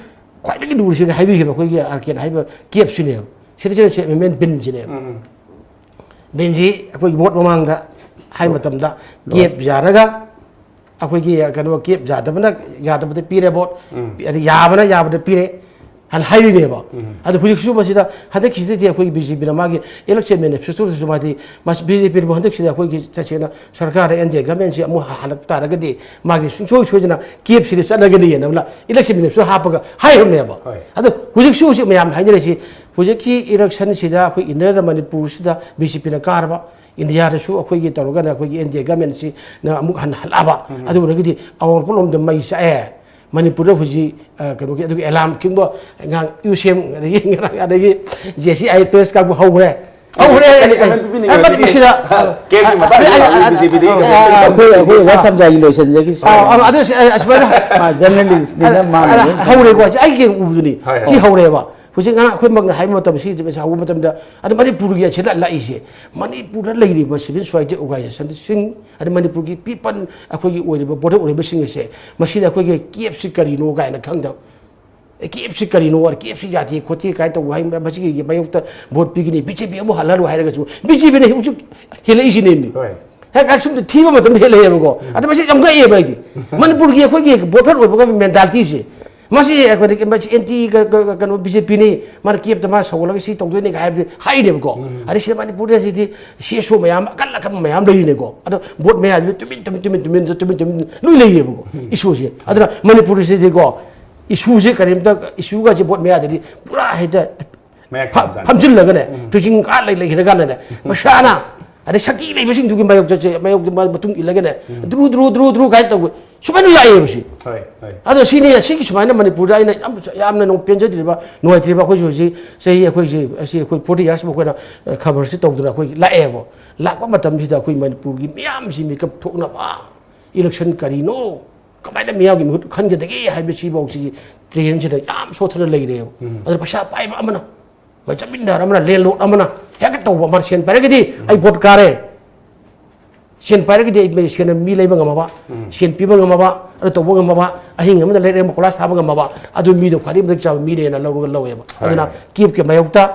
ꯈ꯭ꯋꯥꯏꯗꯒꯤ ꯂꯨꯔꯤꯁꯦ ꯍꯥꯏꯕꯤꯈꯤꯕ ꯑꯩꯈꯣꯏꯒꯤ ꯑꯥꯔꯀꯦꯟ ꯍꯥꯏꯕ ꯀꯦꯞꯁꯤꯅꯦꯕ, citizenship amendment ꯕꯤꯜꯁꯤꯅꯦꯕ꯫ ꯕꯤꯜꯁꯤ ꯑꯩꯈꯣꯏꯒꯤ ꯚꯣꯠ ꯃꯃꯥꯡꯗ ꯍꯥꯏ ꯃꯇꯝꯗ ꯀꯦꯞ ꯌꯥꯔꯒ ꯑꯩꯈꯣꯏꯒꯤ ꯀꯩꯅꯣ ꯀꯦꯞ ꯌꯥꯗꯕꯅ ꯌꯥꯗꯕꯗ ꯄꯤꯔꯦ ꯚꯣꯠ, ꯑꯗꯩ ꯌꯥꯕꯅ ꯌꯥꯕꯗ ꯄꯤꯔꯦ ꯍꯥꯏꯅ ꯍꯥꯏꯔꯤꯅꯦꯕ꯫ ꯑꯗꯣ ꯍꯧꯖꯤꯛꯁꯨ ꯃꯁꯤꯗ ꯍꯟꯗꯛꯀꯤꯁꯤꯗꯗꯤ ꯑꯩꯈꯣꯏꯒꯤ ꯕꯤ ꯖꯦ ꯄꯤꯅ ꯃꯥꯒꯤ election manifesto ꯗꯁꯨ ꯃꯥꯗꯤ ꯃꯁꯤ ꯕꯤ ꯖꯦ ꯄꯤꯅꯕꯨ ꯍꯟꯗꯛꯁꯤꯗ ꯑꯩꯈꯣꯏꯒꯤ ꯇꯁꯦꯡꯅ ꯁꯔꯀꯥꯔꯗ ꯑꯦꯟ ꯗꯤ ꯑꯦ ꯒꯚꯔꯟꯃꯦꯟꯁꯤ ꯑꯃꯨꯛ ꯍꯜꯂꯛ ꯇꯥꯔꯒꯗꯤ ꯃꯥꯒꯤ ꯁꯨꯡꯁꯣꯏ ꯁꯣꯏꯗꯅ ꯀꯦꯞꯁꯤꯗ ꯆꯠꯂꯒꯅꯤꯅ election manifesto ꯍꯥꯞꯄꯒ ꯍꯥꯏꯈ꯭ꯔꯕꯅꯦꯕ꯫ ꯑꯗꯣ ꯍꯧꯖꯤꯛꯁꯨ ꯍꯧꯖꯤꯛ ꯃꯌꯥꯝ ꯍꯥꯏꯅꯔꯤꯁꯤ ꯍꯧꯖꯤꯛꯀꯤ election ꯁꯤꯗ ꯑꯩꯈꯣꯏ ꯏꯟꯗꯤꯌꯥꯗ ꯃꯅꯤꯄꯨꯔꯁꯤꯗ ꯕꯤ ꯖꯦ ꯄꯤꯅ ꯀꯥꯔꯕ, ꯏꯟꯗꯤꯌꯥꯗꯁꯨ ꯑꯩꯈꯣꯏꯒꯤ ꯇꯧꯔꯒꯅ ꯑꯩꯈꯣꯏꯒꯤ ꯑꯦꯟ ꯗꯤ ꯑꯦ ꯒꯚꯔꯟꯃꯦꯟꯁꯤꯅ ꯑꯃꯨꯛ ꯍꯟꯅ ꯍꯜꯂꯛꯑꯕ, ꯑꯗꯨ ꯑꯣꯏꯔꯒꯗꯤ ꯑꯋꯥꯡ ꯅꯣꯡꯄꯣꯛꯂꯣꯝꯗ ꯃꯩ ꯆꯥꯛꯑꯦ꯫ ꯃꯅꯤꯄꯨꯔꯗ ꯍꯧꯖꯤꯛ, ꯑ, ꯀꯩꯅꯣꯒꯤ ꯑꯗꯨꯒꯤ alarm ꯈꯤꯡꯕ ꯑꯉꯥꯡ ꯌꯨ ꯁꯤ ꯑꯦꯝ ꯑꯗꯒꯤ ꯉꯔꯥꯡ ꯑꯗꯒꯤ ꯖꯦ ꯁꯤ ꯑꯥꯏ ꯄ꯭ꯔꯦꯁ ꯀꯥꯡꯕꯨ ꯍꯧꯈ꯭ꯔꯦ꯫ ꯍꯧꯈ꯭ꯔꯦ, ꯑꯩ, ꯑꯩ, ꯑꯩ, ꯑꯩ, ꯃꯁꯤꯗ, ꯀꯦꯞꯀꯤ ꯃꯇꯥꯡꯗ ꯑꯩ, ꯑꯩ, ꯂꯥꯛꯑꯣ, ꯑꯩ, ꯕꯤ ꯖꯦ ꯄꯤꯗꯒꯤ ꯑꯩ, ꯑꯩ, ꯑꯩꯈꯣꯏ, ꯑꯩꯈꯣꯏ ꯋꯥ ꯁꯝꯖꯥꯏꯒꯤ ꯂꯣꯏꯁꯤꯟꯖꯒꯦ꯫ ꯑꯥ, ꯑꯥ, ꯑꯗꯨ ꯁꯤ, ꯑꯩ, ꯑꯁꯨꯃꯥꯏꯅ ꯃꯥ journalist ꯅꯤꯅ ꯃꯥꯅ ꯑꯗ ꯑꯗꯨꯝ ꯍꯧꯔꯦꯀꯣ, ꯑꯩ ꯀꯩ ꯎꯕꯗꯨꯅꯤ꯫ ꯍꯣꯏ, ꯁꯤ ꯍꯣꯏ꯫ ꯍꯧꯔꯦꯕ꯫ ꯍꯧꯖꯤꯛ ꯉꯔꯥꯡ ꯑꯩꯈꯣꯏꯃꯛꯅ ꯍꯥꯏꯕ ꯃꯇꯝꯗ, ꯁꯤ ꯍꯧꯕ ꯃꯇꯝꯗ, ꯑꯗ ꯃꯅꯤꯄꯨꯔꯒꯤ ꯑꯁꯤꯗ ꯂꯥꯛꯏꯁꯦ, ꯃꯅꯤꯄꯨꯔꯗ ꯂꯩꯔꯤꯕ civil society organization ꯁꯤꯡ, ꯑꯗ ꯃꯅꯤꯄꯨꯔꯒꯤ people, ꯑꯩꯈꯣꯏꯒꯤ ꯑꯣꯏꯔꯤꯕ voter ꯑꯣꯏꯔꯤꯕꯁꯤꯡ ꯑꯁꯦ, ꯃꯁꯤꯗ ꯑꯩꯈꯣꯏꯒꯤ ꯀꯦꯞꯁꯤ ꯀꯔꯤꯅꯣ ꯀꯥꯏꯅ ꯈꯪꯗꯕ, ꯑꯦ, ꯀꯦꯞꯁꯤ ꯀꯔꯤꯅꯣ, ꯀꯦꯞꯁꯤ ꯌꯥꯗꯦ ꯈꯣꯠꯇꯦ ꯀꯥꯏꯅ ꯇꯧꯕ ꯍꯥꯏ, ꯃꯁꯤꯒꯤ ꯃꯥꯌꯣꯛꯇ ꯚꯣꯠ ꯄꯤꯒꯅꯤ, ꯕꯤ ꯖꯦ ꯄꯤ ꯑꯃꯨꯛ ꯍꯜꯂꯔꯣꯏ ꯍꯥꯏꯔꯒꯁꯨ, ꯕꯤ ꯖꯦ ꯄꯤꯅ ꯍꯧꯖꯤꯛ ꯍꯦꯜꯂꯛꯏꯁꯤꯅꯦꯃꯤ꯫ ꯍꯣꯏ꯫ ꯍꯦꯛ ꯑꯁꯨꯝꯗ ꯊꯤꯕ ꯃꯇꯝꯗ ꯍꯦꯜꯂꯛꯑꯦꯕꯀꯣ꯫ ꯑꯗ ꯃꯁꯤ ꯌꯥꯝ ꯉꯛꯑꯦꯕ ꯑꯩꯗꯤ꯫ ꯃꯅꯤꯄꯨꯔꯒꯤ ꯑꯩꯈꯣꯏꯒꯤ voter ꯑꯣꯏꯕꯒ mentality ꯁꯦ, ꯃꯁꯤ ꯑꯩꯈꯣꯏꯗꯤ ꯃꯁꯤ ꯑꯦꯟꯇꯤ ꯀ-, ꯀ-, ꯀ-, ꯀꯩꯅꯣ, ꯕꯤ ꯖꯦ ꯄꯤꯅꯤ, ꯃꯥꯅ ꯀꯦꯞꯇ ꯃꯥ ꯁꯧꯒꯠꯂꯒ ꯁꯤ ꯇꯧꯗꯣꯏꯅꯤ ꯀꯥꯏ ꯍꯥꯏꯕꯗꯤ ꯍꯥꯏꯔꯦꯕꯀꯣ꯫ ꯑꯗꯩ ꯁꯤꯗ ꯃꯅꯤꯄꯨꯔꯗ ꯁꯤꯗꯤ ꯁꯤ ꯑꯦꯁ ꯑꯣ ꯃꯌꯥꯝ, ꯑꯀꯜ ꯑꯀꯟꯕ ꯃꯌꯥꯝ ꯂꯩꯔꯤꯅꯦꯀꯣ꯫ ꯑꯗꯣ ꯚꯣꯠ ꯃꯌꯥꯁꯤꯗ ꯇꯨꯃꯤꯟ, ꯇꯨꯃꯤꯟ, ꯇꯨꯃꯤꯟ, ꯇꯨꯃꯤꯟ, ꯇꯨꯃꯤꯟ, ꯇꯨꯃꯤꯟ ꯂꯣꯏ ꯂꯩꯌꯦꯕꯀꯣ, ꯏꯁꯨꯁꯦ꯫ ꯑꯗꯨꯅ ꯃꯅꯤꯄꯨꯔꯁꯤꯗꯤꯀꯣ, ꯏꯁꯨꯁꯦ ꯀꯔꯤꯝꯇ, ꯏꯁꯨꯒꯁꯦ ꯚꯣꯠ ꯃꯌꯥꯗꯗꯤ ꯄꯨꯔꯥ ꯍꯦꯛꯇ ꯃꯌꯥꯛ ꯐ-, ꯆꯥꯎꯖꯥꯠꯅꯤ꯫ ꯐꯝꯖꯤꯜꯂꯒꯅꯦ, ꯎꯝ꯫ ꯐꯤꯖꯤꯡ ꯑꯥ ꯂꯩ-, ꯂꯩꯈ꯭ꯔꯀꯥꯟꯗꯅꯦ, ꯃꯁꯥꯅ ꯑꯗꯩ ꯁꯛꯇꯤ ꯂꯩꯕꯁꯤꯡꯗꯨꯒꯤ ꯃꯥꯌꯣꯛ ꯆꯠꯁꯦ, ꯃꯥꯌꯣꯛ ꯃꯇꯨꯡ ꯏꯜꯂꯒꯅꯦ, ꯗ꯭ꯔꯨ ꯗ꯭ꯔꯨ ꯗ꯭ꯔꯨ ꯗ꯭ꯔꯨ ꯀꯥꯏꯅ ꯇꯧꯕ ꯁꯨꯃꯥꯏꯅ ꯂꯥꯛꯑꯦꯕ ꯁꯤ꯫ ꯍꯣꯏ ꯍꯣꯏ ꯑꯗꯣ ꯁꯤꯅꯤ, ꯁꯤꯒꯤ ꯁꯨꯃꯥꯏꯅ ꯃꯅꯤꯄꯨꯔꯗ ꯑꯩꯅ ꯌꯥꯝ ꯌꯥꯝꯅ ꯅꯨꯡ ꯄꯦꯟꯖꯗ꯭ꯔꯤꯕ, ꯅꯨꯡꯉꯥꯏꯇ꯭ꯔꯤꯕ, ꯑꯩꯈꯣꯏꯁꯨ ꯍꯧꯖꯤꯛ ꯆꯍꯤ ꯑꯩꯈꯣꯏꯁꯤ ꯑꯁꯤ ꯑꯩꯈꯣꯏ ꯐꯣꯔꯇꯤ ꯌꯥꯔꯁ ꯑꯩꯈꯣꯏꯅ ꯈꯕꯔꯁꯤ ꯇꯧꯗꯅ ꯑꯩꯈꯣꯏ ꯂꯥꯛꯑꯦꯕ꯫ ꯂꯥꯛꯄ ꯃꯇꯝꯁꯤꯗ ꯑꯩꯈꯣꯏ ꯃꯅꯤꯄꯨꯔꯒꯤ ꯃꯤꯌꯥꯝꯁꯤ ꯃꯤꯀꯞ ꯊꯣꯛꯅꯕ, ꯏꯂꯦꯛꯁꯟ ꯀꯔꯤꯅꯣ, ꯀꯃꯥꯏꯅ ꯃꯤꯌꯥꯝꯒꯤ ꯃꯍꯨꯠ ꯈꯟꯒꯗꯒꯦ ꯍꯥꯏꯕꯁꯤꯐꯥꯎꯁꯤꯒꯤ ꯇ꯭ꯔꯦꯟꯁꯤꯗ ꯌꯥꯝ ꯁꯣꯠꯊꯅ ꯂꯩꯔꯦꯕ꯫ ꯑꯗꯨꯅ ꯄꯩꯁꯥ ꯄꯥꯏꯕ ꯑꯃꯅ, ꯃꯣꯏ ꯆꯠꯃꯤꯟꯅꯔ ꯑꯃꯅ, ꯂꯦꯟꯂꯣꯔꯗ ꯑꯃꯅ ꯍꯦꯛꯇ ꯇꯧꯕ, ꯑꯃꯅ ꯁꯦꯟ ꯄꯥꯏꯔꯒꯗꯤ ꯑꯩ ꯚꯣꯠ ꯀꯥꯔꯦ, ꯁꯦꯟ ꯄꯥꯏꯔꯒꯗꯤ ꯑꯩ ꯁꯦꯟꯅ ꯃꯤ ꯂꯩꯕ ꯉꯝꯃꯕ, ꯁꯦꯟ ꯄꯤꯕ ꯉꯝꯃꯕ, ꯑꯗꯨ ꯇꯧꯕ ꯉꯝꯃꯕ, ꯑꯍꯤꯡ ꯑꯃꯗ ꯂꯩꯔꯛ ꯑꯃ ꯀꯣꯂꯥꯁ ꯊꯥꯕ ꯉꯝꯃꯕ, ꯑꯗꯨ ꯃꯤꯗꯣ ꯈ꯭ꯋꯥꯏꯗꯒꯤ ꯃꯇꯤꯛ ꯆꯥꯕ ꯃꯤꯅꯦꯅ ꯂꯧꯔꯒ ꯂꯧꯋꯦꯕ꯫ ꯑꯗꯨꯅ ꯀꯦꯞꯀꯤ ꯃꯥꯌꯣꯛꯇ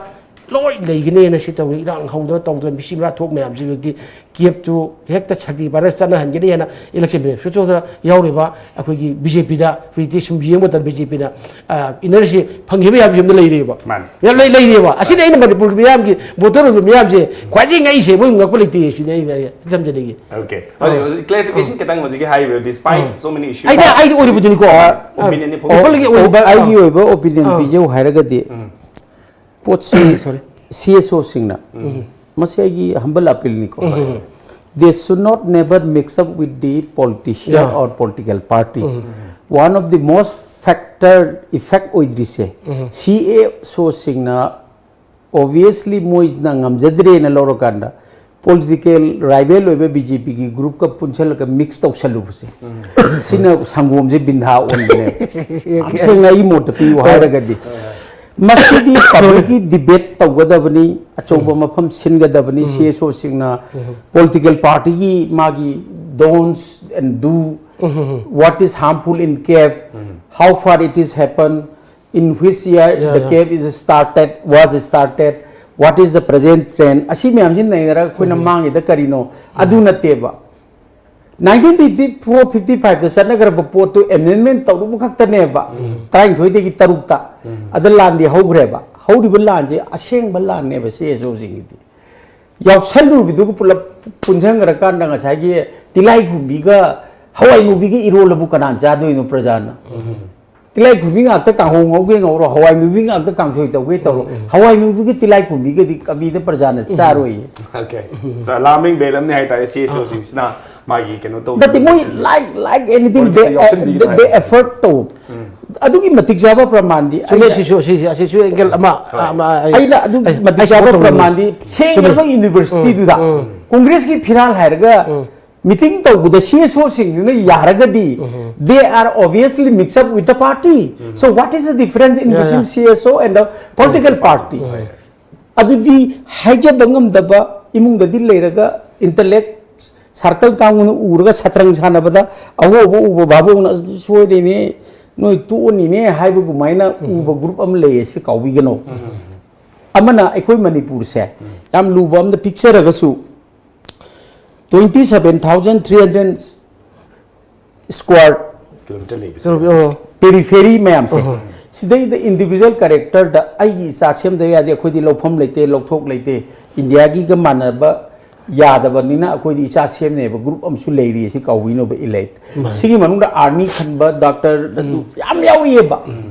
ꯂꯣꯏ ꯂꯩꯒꯅꯦꯅ ꯁꯤ ꯇꯧꯏ, ꯏꯔꯥꯡ ꯍꯧꯗꯅ ꯇꯧꯗꯅ ꯃꯤꯁꯤ ꯃꯤꯔꯥ ꯊꯣꯛ ꯃꯌꯥꯝꯁꯤ ꯍꯧꯖꯤꯛꯇꯤ ꯀꯦꯞꯇꯨ ꯍꯦꯛꯇ ꯁꯛꯇꯤ ꯄꯥꯏꯔꯒ ꯆꯠꯅꯍꯟꯒꯅꯤ ꯍꯥꯏꯅ ꯏꯂꯦꯛꯁꯟ ꯃꯦꯅꯤꯐꯦꯁꯇꯣꯗ ꯌꯥꯎꯔꯤꯕ ꯑꯩꯈꯣꯏꯒꯤ ꯕꯤ ꯖꯦ ꯄꯤꯗ ꯍꯧꯖꯤꯛꯇꯤ ꯁꯨꯝ ꯌꯦꯡꯕ ꯃꯇꯝꯗ ꯕꯤ ꯖꯦ ꯄꯤꯅ ꯏꯅꯔꯁꯤ ꯐꯪꯈꯤꯕ ꯌꯥꯕ ꯌꯨꯝꯗ ꯂꯩꯔꯤꯕ꯫ ꯃꯥꯅꯤ꯫ ꯌꯥꯝ ꯂꯩ, ꯂꯩꯔꯤꯕ꯫ ꯑꯁꯤꯅ ꯑꯩꯅ ꯃꯅꯤꯄꯨꯔꯒꯤ ꯃꯤꯌꯥꯝꯒꯤ ꯚꯣꯇꯔ ꯑꯣꯏꯕ ꯃꯤꯌꯥꯝꯁꯦ ꯈ꯭ꯋꯥꯏꯗꯒꯤ ꯉꯛꯏꯁꯦ, ꯃꯣꯏ ꯉꯛꯄ ꯂꯩꯇꯦ ꯁꯤꯅꯤ ꯑꯩꯅ ꯊꯝꯖꯅꯤꯡꯉꯤ꯫ Okay. ꯍꯧꯖꯤꯛ ꯍꯧꯖꯤꯛ clarification ꯈꯤꯇꯪ ꯍꯧꯖꯤꯛꯀꯤ ꯍꯥꯏꯔꯤꯕ, despite so many issues, ꯑꯩꯗꯤ ꯑꯩꯗꯤ ꯑꯣꯏꯔꯤꯕꯗꯤꯅꯤꯀꯣ꯫ opinion ꯅꯤ ꯐꯣꯡꯗꯣꯛ- ꯑꯣꯄꯜꯒꯤ ꯑꯣꯏꯕ ꯑꯩꯒꯤ ꯑꯣꯏꯕ ꯑꯣꯄꯤꯅꯤꯌꯟ ꯄꯤꯖꯧ ꯍꯥꯏꯔꯒꯗꯤ ꯄꯣꯠꯁꯤ ꯁꯤ ꯑꯦꯁ ꯑꯣꯁꯤꯡꯅ, ꯃꯁꯤ ꯑꯩꯒꯤ humble appeal ꯅꯤꯀꯣ, they should not never mix up with the politician Yeah. or political party. One of the most factor effect ꯑꯣꯏꯗ꯭ꯔꯤꯁꯦ C S ꯑꯣꯁꯤꯡꯅ obviously ꯃꯣꯏꯅ ꯉꯝꯖꯗ꯭ꯔꯦꯅ ꯂꯧꯔꯀꯥꯟꯗ political rival ꯑꯣꯏꯕ ꯕꯤ ꯖꯦ ꯄꯤꯒꯤ ꯒ꯭ꯔꯨꯞꯀ ꯄꯨꯟꯁꯤꯜꯂꯒ ꯃꯤꯛꯁ ꯇꯧꯁꯜꯂꯨꯕꯁꯦ, ꯁꯤꯅ ꯁꯪꯒꯣꯝꯁꯦ ꯕꯤꯟꯙꯥ ꯑꯣꯟꯕꯅꯦ꯫ ꯌꯥꯝ ꯁꯦꯡꯅ ꯑꯩꯒꯤ ꯃꯣꯠꯇ ꯄꯤꯌꯨ ꯍꯥꯏꯔꯒꯗꯤ ꯃꯁꯤꯗꯤ ꯄꯕ꯭ꯂꯤꯛꯀꯤ ꯗꯤꯕꯦꯠ ꯇꯧꯒꯗꯕꯅꯤ, ꯑꯆꯧꯕ ꯃꯐꯝ ꯁꯤꯟꯒꯗꯕꯅꯤ꯫ ꯁꯤ ꯑꯦꯁ ꯑꯣꯁꯤꯡꯅ ꯄꯣꯂꯤꯇꯤꯀꯦꯜ ꯄꯥꯔꯇꯤꯒꯤ ꯃꯥꯒꯤ don'ts and do, what is harmful in cave, how far it is happen, in which year Yeah, the yeah. cave is started, was started, what is the present trend, ꯑꯁꯤ ꯃꯌꯥꯝꯁꯤ ꯅꯩꯅꯔꯒ ꯑꯩꯈꯣꯏꯅ ꯃꯥꯡꯉꯤꯗ ꯀꯔꯤꯅꯣ? ꯑꯗꯨ ꯅꯠꯇꯦꯕ꯫ ꯅꯥꯏꯟꯇꯤꯟ ꯐꯤꯐꯇꯤ ꯐꯣꯔ ꯐꯤꯐꯇꯤ ꯐꯥꯏꯚꯇ ꯆꯠꯅꯈ꯭ꯔꯕ ꯄꯣꯠꯇꯨ ꯑꯦꯃꯦꯟꯃꯦꯟ ꯇꯧꯔꯨꯕ ꯈꯛꯇꯅꯦꯕ꯫ ꯇꯔꯥꯅꯤꯊꯣꯏꯗꯒꯤ ꯇꯔꯨꯛꯇ ꯑꯗ ꯂꯥꯟꯗꯤ ꯍꯧꯈ꯭ꯔꯦꯕ꯫ ꯍꯧꯔꯤꯕ ꯂꯥꯟꯁꯦ ꯑꯁꯦꯡꯕ ꯂꯥꯟꯅꯦꯕ ꯁꯤ ꯑꯦꯁ ꯑꯣꯁꯤꯡꯒꯤꯗꯤ꯫ ꯌꯥꯎꯁꯜꯂꯨꯕꯗꯨꯒ ꯄꯨꯂꯞ ꯄꯨꯟꯁꯤꯟꯈ꯭ꯔꯀꯥꯟꯗ ꯉꯁꯥꯏꯒꯤ ꯇꯤꯜꯍꯥꯏꯈꯨꯝꯕꯤꯒ ꯍꯋꯥꯏ ꯃꯨꯕꯤꯒ ꯏꯔꯣꯜꯂꯕꯨ ꯀꯅꯥꯅ ꯆꯥꯗꯣꯏꯅꯣ ꯄ꯭ꯔꯖꯥꯅ? ꯇꯤꯂꯥꯏꯈꯨꯝꯕꯤ ꯉꯥꯛꯇ ꯀꯥꯡꯍꯧ ꯉꯧꯒꯦ ꯉꯧꯔꯣ, ꯍꯋꯥꯏ ꯃꯨꯕꯤ ꯉꯥꯛꯇ ꯀꯥꯡꯁꯣꯏ ꯇꯧꯒꯦ ꯇꯧꯔꯣ, ꯎꯝ, ꯎꯝ꯫ ꯍꯋꯥꯏ ꯃꯨꯕꯤꯒꯤ ꯇꯤꯂꯥꯏꯈꯨꯝꯕꯤꯒꯗꯤ ꯀꯕꯤꯗ ꯄ꯭ꯔꯖꯥꯅ ꯎꯝ꯫ ꯆꯥꯔꯣꯏꯌꯦ꯫ Okay. So, ꯑꯂꯥꯔꯃꯤꯡ ꯕꯦꯜ ꯑꯃꯅꯤ ꯍꯥꯏꯇꯥꯔꯦ, C S O ꯁꯤꯡꯁꯤꯅ ꯃꯥꯒꯤ ꯀꯩꯅꯣ ꯇꯧꯕ ꯅꯠꯇꯦ, ꯃꯣꯏ like, like anything, they, they effort ꯇꯧ꯫ ꯑꯗꯨꯒꯤ ꯃꯇꯤꯛ ꯆꯥꯕ ꯄ꯭ꯔꯃꯥꯟꯗꯤ ꯆꯨꯝꯃꯦ꯫ ꯑꯩꯅ ꯁꯤꯁꯨ, ꯁꯤꯁꯨ, ꯑꯁꯤꯁꯨ angle ꯑꯃ, ꯑꯃ ꯑꯩ, ꯑꯩꯅ ꯑꯗꯨꯒꯤ ꯑꯩ, ꯃꯇꯤꯛ ꯑꯩ ꯆꯥꯕ support ꯇꯧꯕꯅꯤ꯫ ꯄ꯭ꯔꯃꯥꯟꯗꯤ ꯁꯦꯡꯉꯕ ꯎꯝ, ꯌꯨꯅꯤꯚꯔꯁꯤꯇꯤꯗꯨꯗ ꯎꯝ, ꯎꯝ꯫ ꯀꯣꯡꯒ꯭ꯔꯦꯁꯀꯤ ꯐꯤꯔꯥꯜ ꯍꯥꯏꯔꯒ ꯃꯤꯇꯤꯡ ꯇꯧꯕꯗ C S O ꯁꯤꯡꯗꯨꯅ ꯌꯥꯔꯒꯗꯤ, they are obviously mix up with the party. So what is the difference in Yeah, between yeah. C S O and the political party? ꯑꯗꯨꯗꯤ ꯍꯥꯏꯖꯕ ꯉꯝꯗꯕ ꯏꯃꯨꯡꯗꯗꯤ ꯂꯩꯔꯒ intellect circle ꯀꯥꯡꯕꯨꯅ ꯎꯔꯒ ꯁꯇ꯭ꯔꯪ ꯁꯥꯟꯅꯕꯗ ꯑꯍꯣꯕ ꯎꯕ ꯚꯥꯕꯣꯛꯅ "ꯑꯁ, ꯁꯣꯏꯔꯦꯅꯦ, ꯅꯣꯏ ꯇꯣꯛꯑꯅꯤꯅꯦ" ꯍꯥꯏꯕ ꯑꯗꯨꯃꯥꯏꯅ ꯎꯕ group ꯑꯃ ꯂꯩꯌꯦ, ꯁꯤ ꯀꯥꯎꯕꯤꯒꯅꯣ꯫ ꯑꯃꯅ ꯑꯩꯈꯣꯏ ꯃꯅꯤꯄꯨꯔꯁꯦ ꯌꯥꯝ ꯂꯨꯕ ꯑꯃꯗ ꯄꯤꯛꯆꯔꯒꯁꯨ, twenty seven thousand three hundred square Kilometer ꯂꯩꯕꯁꯦ꯫ ꯑꯣ꯫ Periphery ꯃꯌꯥꯝꯁꯦ, ꯁꯤꯗꯩꯗ individual characterꯗ ꯑꯩꯒꯤ ꯏꯆꯥ ꯁꯦꯝꯗ ꯌꯥꯗꯦ, ꯑꯩꯈꯣꯏꯗꯤ ꯂꯧꯐꯝ ꯂꯩꯇꯦ, ꯂꯧꯊꯣꯛ ꯂꯩꯇꯦ, ꯏꯟꯗꯤꯌꯥꯒꯤꯒ ꯃꯥꯟꯅꯕ ꯌꯥꯗꯕꯅꯤꯅ ꯑꯩꯈꯣꯏꯗꯤ ꯏꯆꯥ ꯁꯦꯝꯅꯦꯕ group ꯑꯃꯁꯨ ꯂꯩꯔꯤ, ꯁꯤ ꯀꯥꯎꯕꯤꯅꯕ elite꯫ ꯁꯤꯒꯤ ꯃꯅꯨꯡꯗ army ꯈꯟꯕ, doctor ꯑꯗꯨ ꯌꯥꯝ ꯌꯥꯎꯔꯤꯑꯕ꯫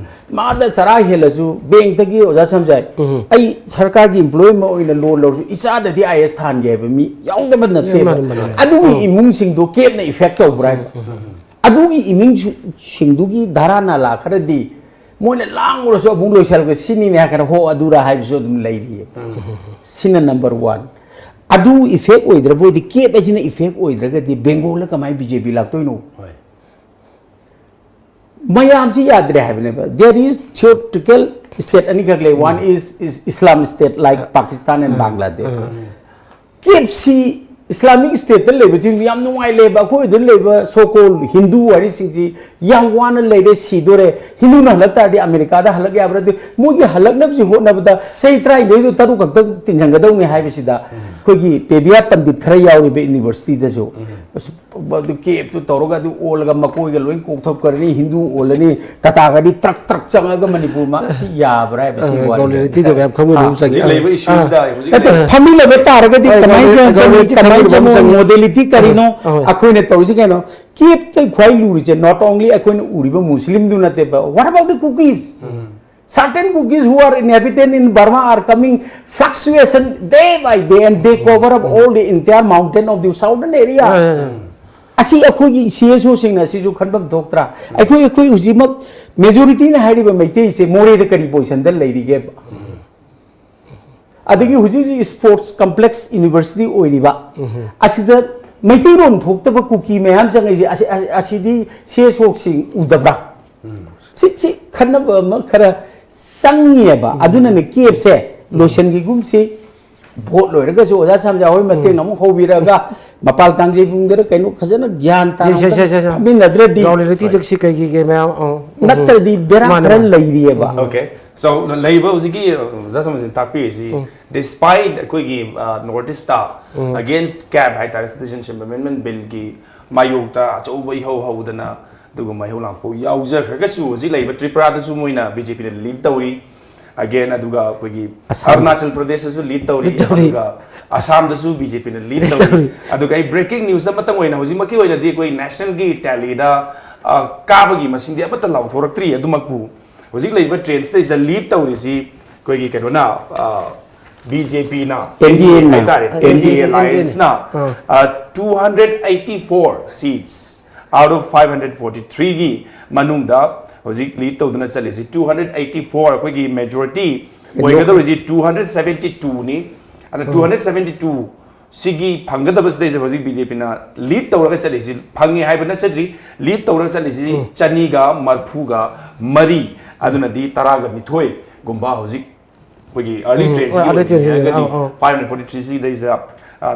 ꯃꯥꯗ ꯆꯔꯥ ꯍꯦꯜꯂꯁꯨ, bankꯇꯒꯤ ꯑꯣꯖꯥ ꯁꯝꯖꯥꯏ, ꯑꯩ ꯁꯔꯀꯥꯔꯒꯤ employee ꯑꯃ ꯑꯣꯏꯅ loan ꯂꯧꯔꯁꯨ ꯏꯆꯥꯗꯗꯤ I A S ꯊꯥꯍꯟꯒꯦ ꯍꯥꯏꯕ ꯃꯤ ꯌꯥꯎꯗꯕ ꯅꯠꯇꯦꯕ꯫ ꯃꯥꯅꯤ, ꯃꯥꯅꯤ, ꯃꯥꯅꯤ꯫ ꯑꯗꯨꯒꯤ ꯏꯃꯨꯡꯁꯤꯡꯗꯣ ꯀꯦꯞꯅ effect ꯇꯧꯕ꯭ꯔꯥ ꯍꯥꯏꯕ? ꯑꯗꯨꯒꯤ ꯏꯃꯨꯡꯁꯤꯡꯗꯨꯒꯤ ꯙꯥꯔꯥ ꯅꯥꯂꯥ ꯈꯔꯗꯤ ꯃꯣꯏꯅ ꯂꯥꯡꯉꯨꯔꯁꯨ ꯑꯃꯨꯛ ꯂꯣꯏꯁꯜꯂꯒ ꯁꯤꯅꯤꯅꯦ ꯍꯥꯏꯔ ꯀꯥꯟꯗ ꯍꯣ ꯑꯗꯨꯔꯥ ꯍꯥꯏꯕꯁꯨ ꯑꯗꯨꯝ ꯂꯩꯔꯤꯑꯕ꯫ ꯁꯤꯅ number one꯫ ꯑꯗꯨ effect ꯑꯣꯏꯗ꯭ꯔꯕ ꯑꯣꯏꯗꯤ, ꯀꯦꯞ ꯍꯥꯏꯁꯤꯅ effect ꯑꯣꯏꯗ꯭ꯔꯒꯗꯤ ꯕꯦꯡꯒꯣꯜꯗ ꯀꯃꯥꯏꯅ B J P ꯂꯥꯛꯇꯣꯏꯅꯣ? ꯍꯣꯏ꯫ ꯃꯌꯥꯝꯁꯤ ꯌꯥꯗ꯭ꯔꯦ ꯍꯥꯏꯕꯅꯦꯕ꯫ There is theoretical state ꯑꯅꯤꯈꯛ ꯂꯩ꯫ One is, is Islam state like Pakistan and Bangladesh꯫ ꯀꯦꯞꯁꯤ Islamic stateꯇ ꯂꯩꯕꯁꯤꯡ ꯌꯥꯝ ꯅꯨꯡꯉꯥꯏ ꯂꯩꯕ, ꯑꯩꯈꯣꯏ ꯑꯗꯨ ꯂꯩꯕ so called Hindu ꯍꯥꯏꯔꯤꯁꯤꯡꯁꯤ ꯌꯥꯝ ꯋꯥꯅ ꯂꯩꯔꯦ, ꯁꯤꯗꯣꯔꯦ꯫ ꯍꯤꯟꯗꯨꯅ ꯍꯜꯂꯛ ꯇꯥꯔꯗꯤ ꯑꯃꯦꯔꯤꯀꯥꯗ ꯍꯜꯂꯛ ꯌꯥꯕ꯭ꯔꯗꯤ? ꯃꯣꯏꯒꯤ ꯍꯜꯂꯛꯅꯕꯁꯤ ꯍꯣꯠꯅꯕꯗ ꯆꯍꯤ ꯇꯔꯥꯅꯤꯊꯣꯏꯗꯨ ꯇꯔꯨꯛ ꯈꯛꯇꯪ ꯇꯤꯟꯁꯤꯟꯒꯗꯧꯅꯤ ꯍꯥꯏꯕꯁꯤꯗ ꯑꯩꯈꯣꯏꯒꯤ ꯄꯦꯕꯤꯌꯥ ꯄꯟꯗꯤꯠ ꯈꯔ ꯌꯥꯎꯔꯤꯕ ꯌꯨꯅꯤꯚꯔꯁꯤꯇꯤꯗꯁꯨ, ꯑꯁ, ꯑꯗꯨ ꯀꯦꯞꯇꯨ ꯇꯧꯔꯒ ꯑꯗꯨ ꯑꯣꯜꯂꯒ ꯃꯀꯣꯏꯒ ꯂꯣꯏ ꯀꯣꯛꯊꯣꯛꯈ꯭ꯔꯅꯤ, ꯍꯤꯟꯗꯨ ꯑꯣꯜꯂꯅꯤ, ꯇꯥꯇꯥꯒꯗꯤ ꯇ꯭ꯔꯛ ꯇ꯭ꯔꯛ ꯆꯪꯉꯒ ꯃꯅꯤꯄꯨꯔ ꯃꯥ ꯑꯁꯤ ꯌꯥꯕ꯭ꯔꯥ ꯍꯥꯏꯕꯁꯤ ꯑ, ꯋꯥꯔꯤꯅꯤ꯫ ꯒꯣꯂꯦꯔꯤꯇꯤꯗꯣ ꯃꯌꯥꯝ ꯈꯪꯕ ꯑꯗꯨꯝ ꯑꯥ꯫ ꯆꯪꯉꯤ꯫ ꯍꯧꯖꯤꯛ ꯂꯩꯕ ꯏꯁꯨꯁꯤꯗ ꯍꯧꯖꯤꯛ ꯅꯠꯇꯦ, ꯂꯩꯕ ꯐꯝꯃꯤꯟꯅꯕ ꯇꯥꯔꯒꯗꯤ ꯍꯣꯏ, ꯀꯃꯥꯏꯅ ꯒꯣꯂꯦꯔꯤꯇꯤ, ꯆꯪꯉꯛꯀꯅꯤ, ꯒꯣꯂꯦꯔꯤꯇꯤ ꯀꯃꯥꯏꯅ ꯈꯪꯕ ꯑꯃ ꯆꯪꯉꯛꯀꯅꯤ? ꯆꯪꯉꯤ꯫ ꯒꯣꯂꯦꯔꯤꯇꯤ ꯀꯔꯤꯅꯣ? ꯑꯍꯣꯏ꯫ ꯑꯩꯈꯣꯏꯅ ꯇꯧꯔꯤꯁꯤ ꯀꯩꯅꯣ? ꯀꯦꯞꯇ ꯈ꯭ꯋꯥꯏ ꯂꯨꯔꯤꯁꯦ not only ꯑꯩꯈꯣꯏꯅ ꯎꯔꯤꯕ ꯃꯨꯁꯂꯤꯝꯗꯨ ꯅꯠꯇꯦꯕ, what about the Kukis? Certain Kukis who are inhabitant in Burma are coming fluctuation day by day and they cover up all the entire mountain of the southern area. ꯑ, ꯑ, ꯑ꯫ ꯑꯁꯤ ꯑꯩꯈꯣꯏꯒꯤ ꯁꯤ ꯑꯦꯁ ꯑꯣꯁꯤꯡꯅ ꯑꯁꯤꯁꯨ ꯈꯟꯐꯝ ꯊꯣꯛꯇ꯭ꯔꯥ? ꯑꯩꯈꯣꯏ, ꯑꯩꯈꯣꯏ ꯍꯧꯖꯤꯛꯃꯛ ꯃꯦꯖꯣꯔꯤꯇꯤꯅ ꯍꯥꯏꯔꯤꯕ ꯃꯩꯇꯩꯁꯦ ꯃꯣꯔꯦꯗ ꯀꯔꯤ ꯄꯣꯖꯤꯁꯟꯗ ꯂꯩꯔꯤꯒꯦꯕ? ꯑꯗꯒꯤ ꯍꯧꯖꯤꯛ ꯍꯧꯖꯤꯛ ꯁ꯭ꯄꯣꯔꯠꯁ ꯀꯝꯄ꯭ꯂꯦꯛꯁ ꯌꯨꯅꯤꯚꯔꯁꯤꯇꯤ ꯑꯣꯏꯔꯤꯕ ꯑꯁꯤꯗ ꯃꯩꯇꯩꯂꯣꯟ ꯊꯣꯛꯇꯕ ꯀꯨꯀꯤ ꯃꯌꯥꯝ ꯆꯪꯉꯛꯏꯁꯦ, ꯑꯁꯤ, ꯑꯁꯤ, ꯑꯁꯤꯗꯤ ꯁꯤ ꯑꯦꯁ ꯑꯣꯁꯤꯡ ꯎꯗꯕ꯭ꯔꯥ? ꯁꯤ, ꯁꯤ ꯈꯟꯅꯕ ꯑꯃ ꯈꯔ ꯆꯪꯉꯦꯕ꯫ ꯑꯗꯨꯅꯅꯦ ꯀꯦꯞꯁꯦ ꯂꯣꯏꯁꯤꯟꯈꯤꯒꯨꯝꯁꯤ꯫ ꯚꯣꯠ ꯂꯣꯏꯔꯒꯁꯨ ꯑꯣꯖꯥ ꯁꯥꯝꯖꯥ ꯍꯣꯏ ꯃꯇꯦꯡ ꯑꯃꯨꯛ ꯍꯧꯕꯤꯔꯒ ꯃꯄꯥꯜ ꯀꯥꯡꯖꯩꯕꯨꯡꯗꯔ ꯀꯩꯅꯣ ꯐꯖꯅ ꯒ꯭ꯌꯥꯟ ꯇꯥꯅ ꯁꯦ, ꯁꯦ, ꯁꯦ, ꯁꯦ꯫ ꯐꯝꯃꯤꯟꯅꯗ꯭ꯔꯗꯤ, ꯒ꯭ꯔꯥꯎꯟ ꯔꯤꯌꯦꯂꯤꯇꯤꯗ ꯁꯤ ꯀꯩ ꯀꯩ ꯀꯩ ꯃꯌꯥꯝ, ꯑ, ꯎꯝ, ꯎꯝ꯫ ꯅꯠꯇ꯭ꯔꯗꯤ ꯕꯦꯔꯥ ꯃꯥꯅꯦ, ꯈꯔ ꯃꯥꯅꯦ꯫ ꯂꯩꯔꯤꯑꯕ꯫ ꯎꯝ꯫ Okay. So, ꯂꯩꯔꯤꯕ ꯍꯧꯖꯤꯛꯀꯤ, ꯑ, ꯑꯣꯖꯥ ꯁꯥꯝꯖꯥꯅ ꯇꯥꯛꯄꯤꯔꯤꯁꯤ, ꯎꯝ꯫ Despite ꯑꯩꯈꯣꯏꯒꯤ, ꯑ, North East ꯇ ꯎꯝ꯫ Against cap ꯍꯥꯏꯇꯥꯔꯦ, Citizenship Amendment Bill ꯒꯤ ꯃꯥꯌꯣꯛꯇ ꯑꯆꯧꯕ ꯏꯍꯧ ꯍꯧꯗꯅ ꯑꯗꯨꯒꯨꯝꯕ ꯏꯍꯧ ꯂꯥꯡꯄꯣꯛ ꯌꯥꯎꯖꯈ꯭ꯔꯒꯁꯨ, ꯍꯧꯖꯤꯛ ꯂꯩꯔꯤꯕ ꯇ꯭ꯔꯤꯄꯨꯔꯥꯗꯁꯨ ꯃꯣꯏꯅ ꯕꯤ ꯖꯦ ꯄꯤꯅ ꯂꯤꯗ ꯇꯧꯔꯤ꯫ Again, ꯑꯗꯨꯒ ꯑꯩꯈꯣꯏꯒꯤ ꯑꯁꯥꯝ꯫ ꯑꯔꯨꯅꯥꯆꯜ ꯄ꯭ꯔꯗꯦꯁꯇꯁꯨ ꯂꯤꯗ ꯇꯧꯔꯤ, ꯂꯤꯗ ꯇꯧꯔꯤ꯫ ꯑꯗꯨꯒ ꯑꯁꯥꯝꯗꯁꯨ ꯕꯤ ꯖꯦ ꯄꯤꯅ ꯂꯤꯗ ꯂꯤꯗ ꯇꯧꯔꯤ꯫ ꯇꯧꯔꯤ꯫ ꯑꯗꯨꯒ ꯑꯩ ꯕ꯭ꯔꯦꯀꯤꯡ ꯅ꯭ꯌꯨꯁ ꯑꯃꯇꯪ ꯑꯣꯏꯅ, ꯍꯧꯖꯤꯛꯃꯛꯀꯤ ꯑꯣꯏꯅꯗꯤ ꯑꯩꯈꯣꯏ ꯅꯦꯁꯅꯦꯜꯒꯤ ꯇꯦꯂꯤꯗ, ꯑ, ꯀꯥꯕꯒꯤ ꯃꯁꯤꯡꯗꯤ ꯑꯃꯠꯇ ꯂꯥꯎꯊꯣꯔꯛꯇ꯭ꯔꯤ꯫ ꯑꯗꯨꯃꯛꯄꯨ ꯍꯧꯖꯤꯛ ꯂꯩꯔꯤꯕ ꯇ꯭ꯔꯦꯟꯁꯤꯗꯩꯁꯤꯗ ꯂꯤꯗ ꯇꯧꯔꯤꯁꯤ ꯑꯩꯈꯣꯏꯒꯤ ꯀꯩꯅꯣꯅ, ꯑ, ꯕꯤ ꯖꯦ ꯄꯤꯅ, ꯑꯦꯟ ꯗꯤ ꯑꯦꯅ꯫ ꯑꯦꯟ ꯗꯤ ꯑꯦ ꯍꯥꯏꯇꯥꯔꯦ, ꯑꯥ, N D A N D A, N D ꯑꯦꯅ꯫ ꯑꯦꯂꯥꯌꯟꯁꯅ, ꯑꯥ꯫ ꯑ, two hundred eighty-four seats out of five hundred forty-three ꯒꯤ ꯃꯅꯨꯡꯗ ꯍꯧꯖꯤꯛ ꯂꯤꯗ ꯇꯧꯗꯨꯅ ꯆꯠꯂꯤꯁꯤ two hundred eighty-four, ꯑꯩꯈꯣꯏꯒꯤ ꯃꯦꯖꯣꯔꯤꯇꯤ ꯍꯦꯟꯗꯣꯛꯈ꯭ꯔꯦ꯫ ꯑꯣꯏꯒꯗꯧꯔꯤꯁꯤ two hundred seventy-two ꯅꯤ꯫ ꯑꯗ, ꯎꯝ꯫ Two hundred seventy-two ꯁꯤꯒꯤ ꯐꯪꯒꯗꯕꯁꯤꯗꯩꯁꯦ ꯍꯧꯖꯤꯛ ꯕꯤ ꯖꯦ ꯄꯤꯅ ꯂꯤꯗ ꯇꯧꯔꯒ ꯆꯠꯂꯤꯁꯤ, ꯐꯪꯉꯦ ꯍꯥꯏꯕ ꯅꯠꯆꯗ꯭ꯔꯤ, ꯂꯤꯗ ꯇꯧꯔꯒ ꯆꯠꯂꯤꯁꯤ ꯎꯝ꯫ ꯆꯅꯤꯒ ꯃꯔꯐꯨꯒ ꯃꯔꯤ, ꯑꯗꯨꯅꯗꯤ ꯇꯔꯥꯒ ꯅꯤꯊꯣꯏꯒꯨꯝꯕ ꯍꯧꯖꯤꯛ ꯑꯩꯈꯣꯏꯒꯤ ꯑꯥꯔꯂꯤ ꯎꯝ, ꯇ꯭ꯔꯦꯟꯁꯤꯒꯤ ꯍꯣꯏ, ꯑꯥꯔꯂꯤ ꯑꯣꯏꯅ ꯇ꯭ꯔꯦꯟꯁꯤꯒꯤ, ꯌꯦꯡꯉꯒꯗꯤ ꯑꯧ, ꯑꯧ꯫ Five hundred forty-three ꯁꯤꯗꯩꯁꯤꯗ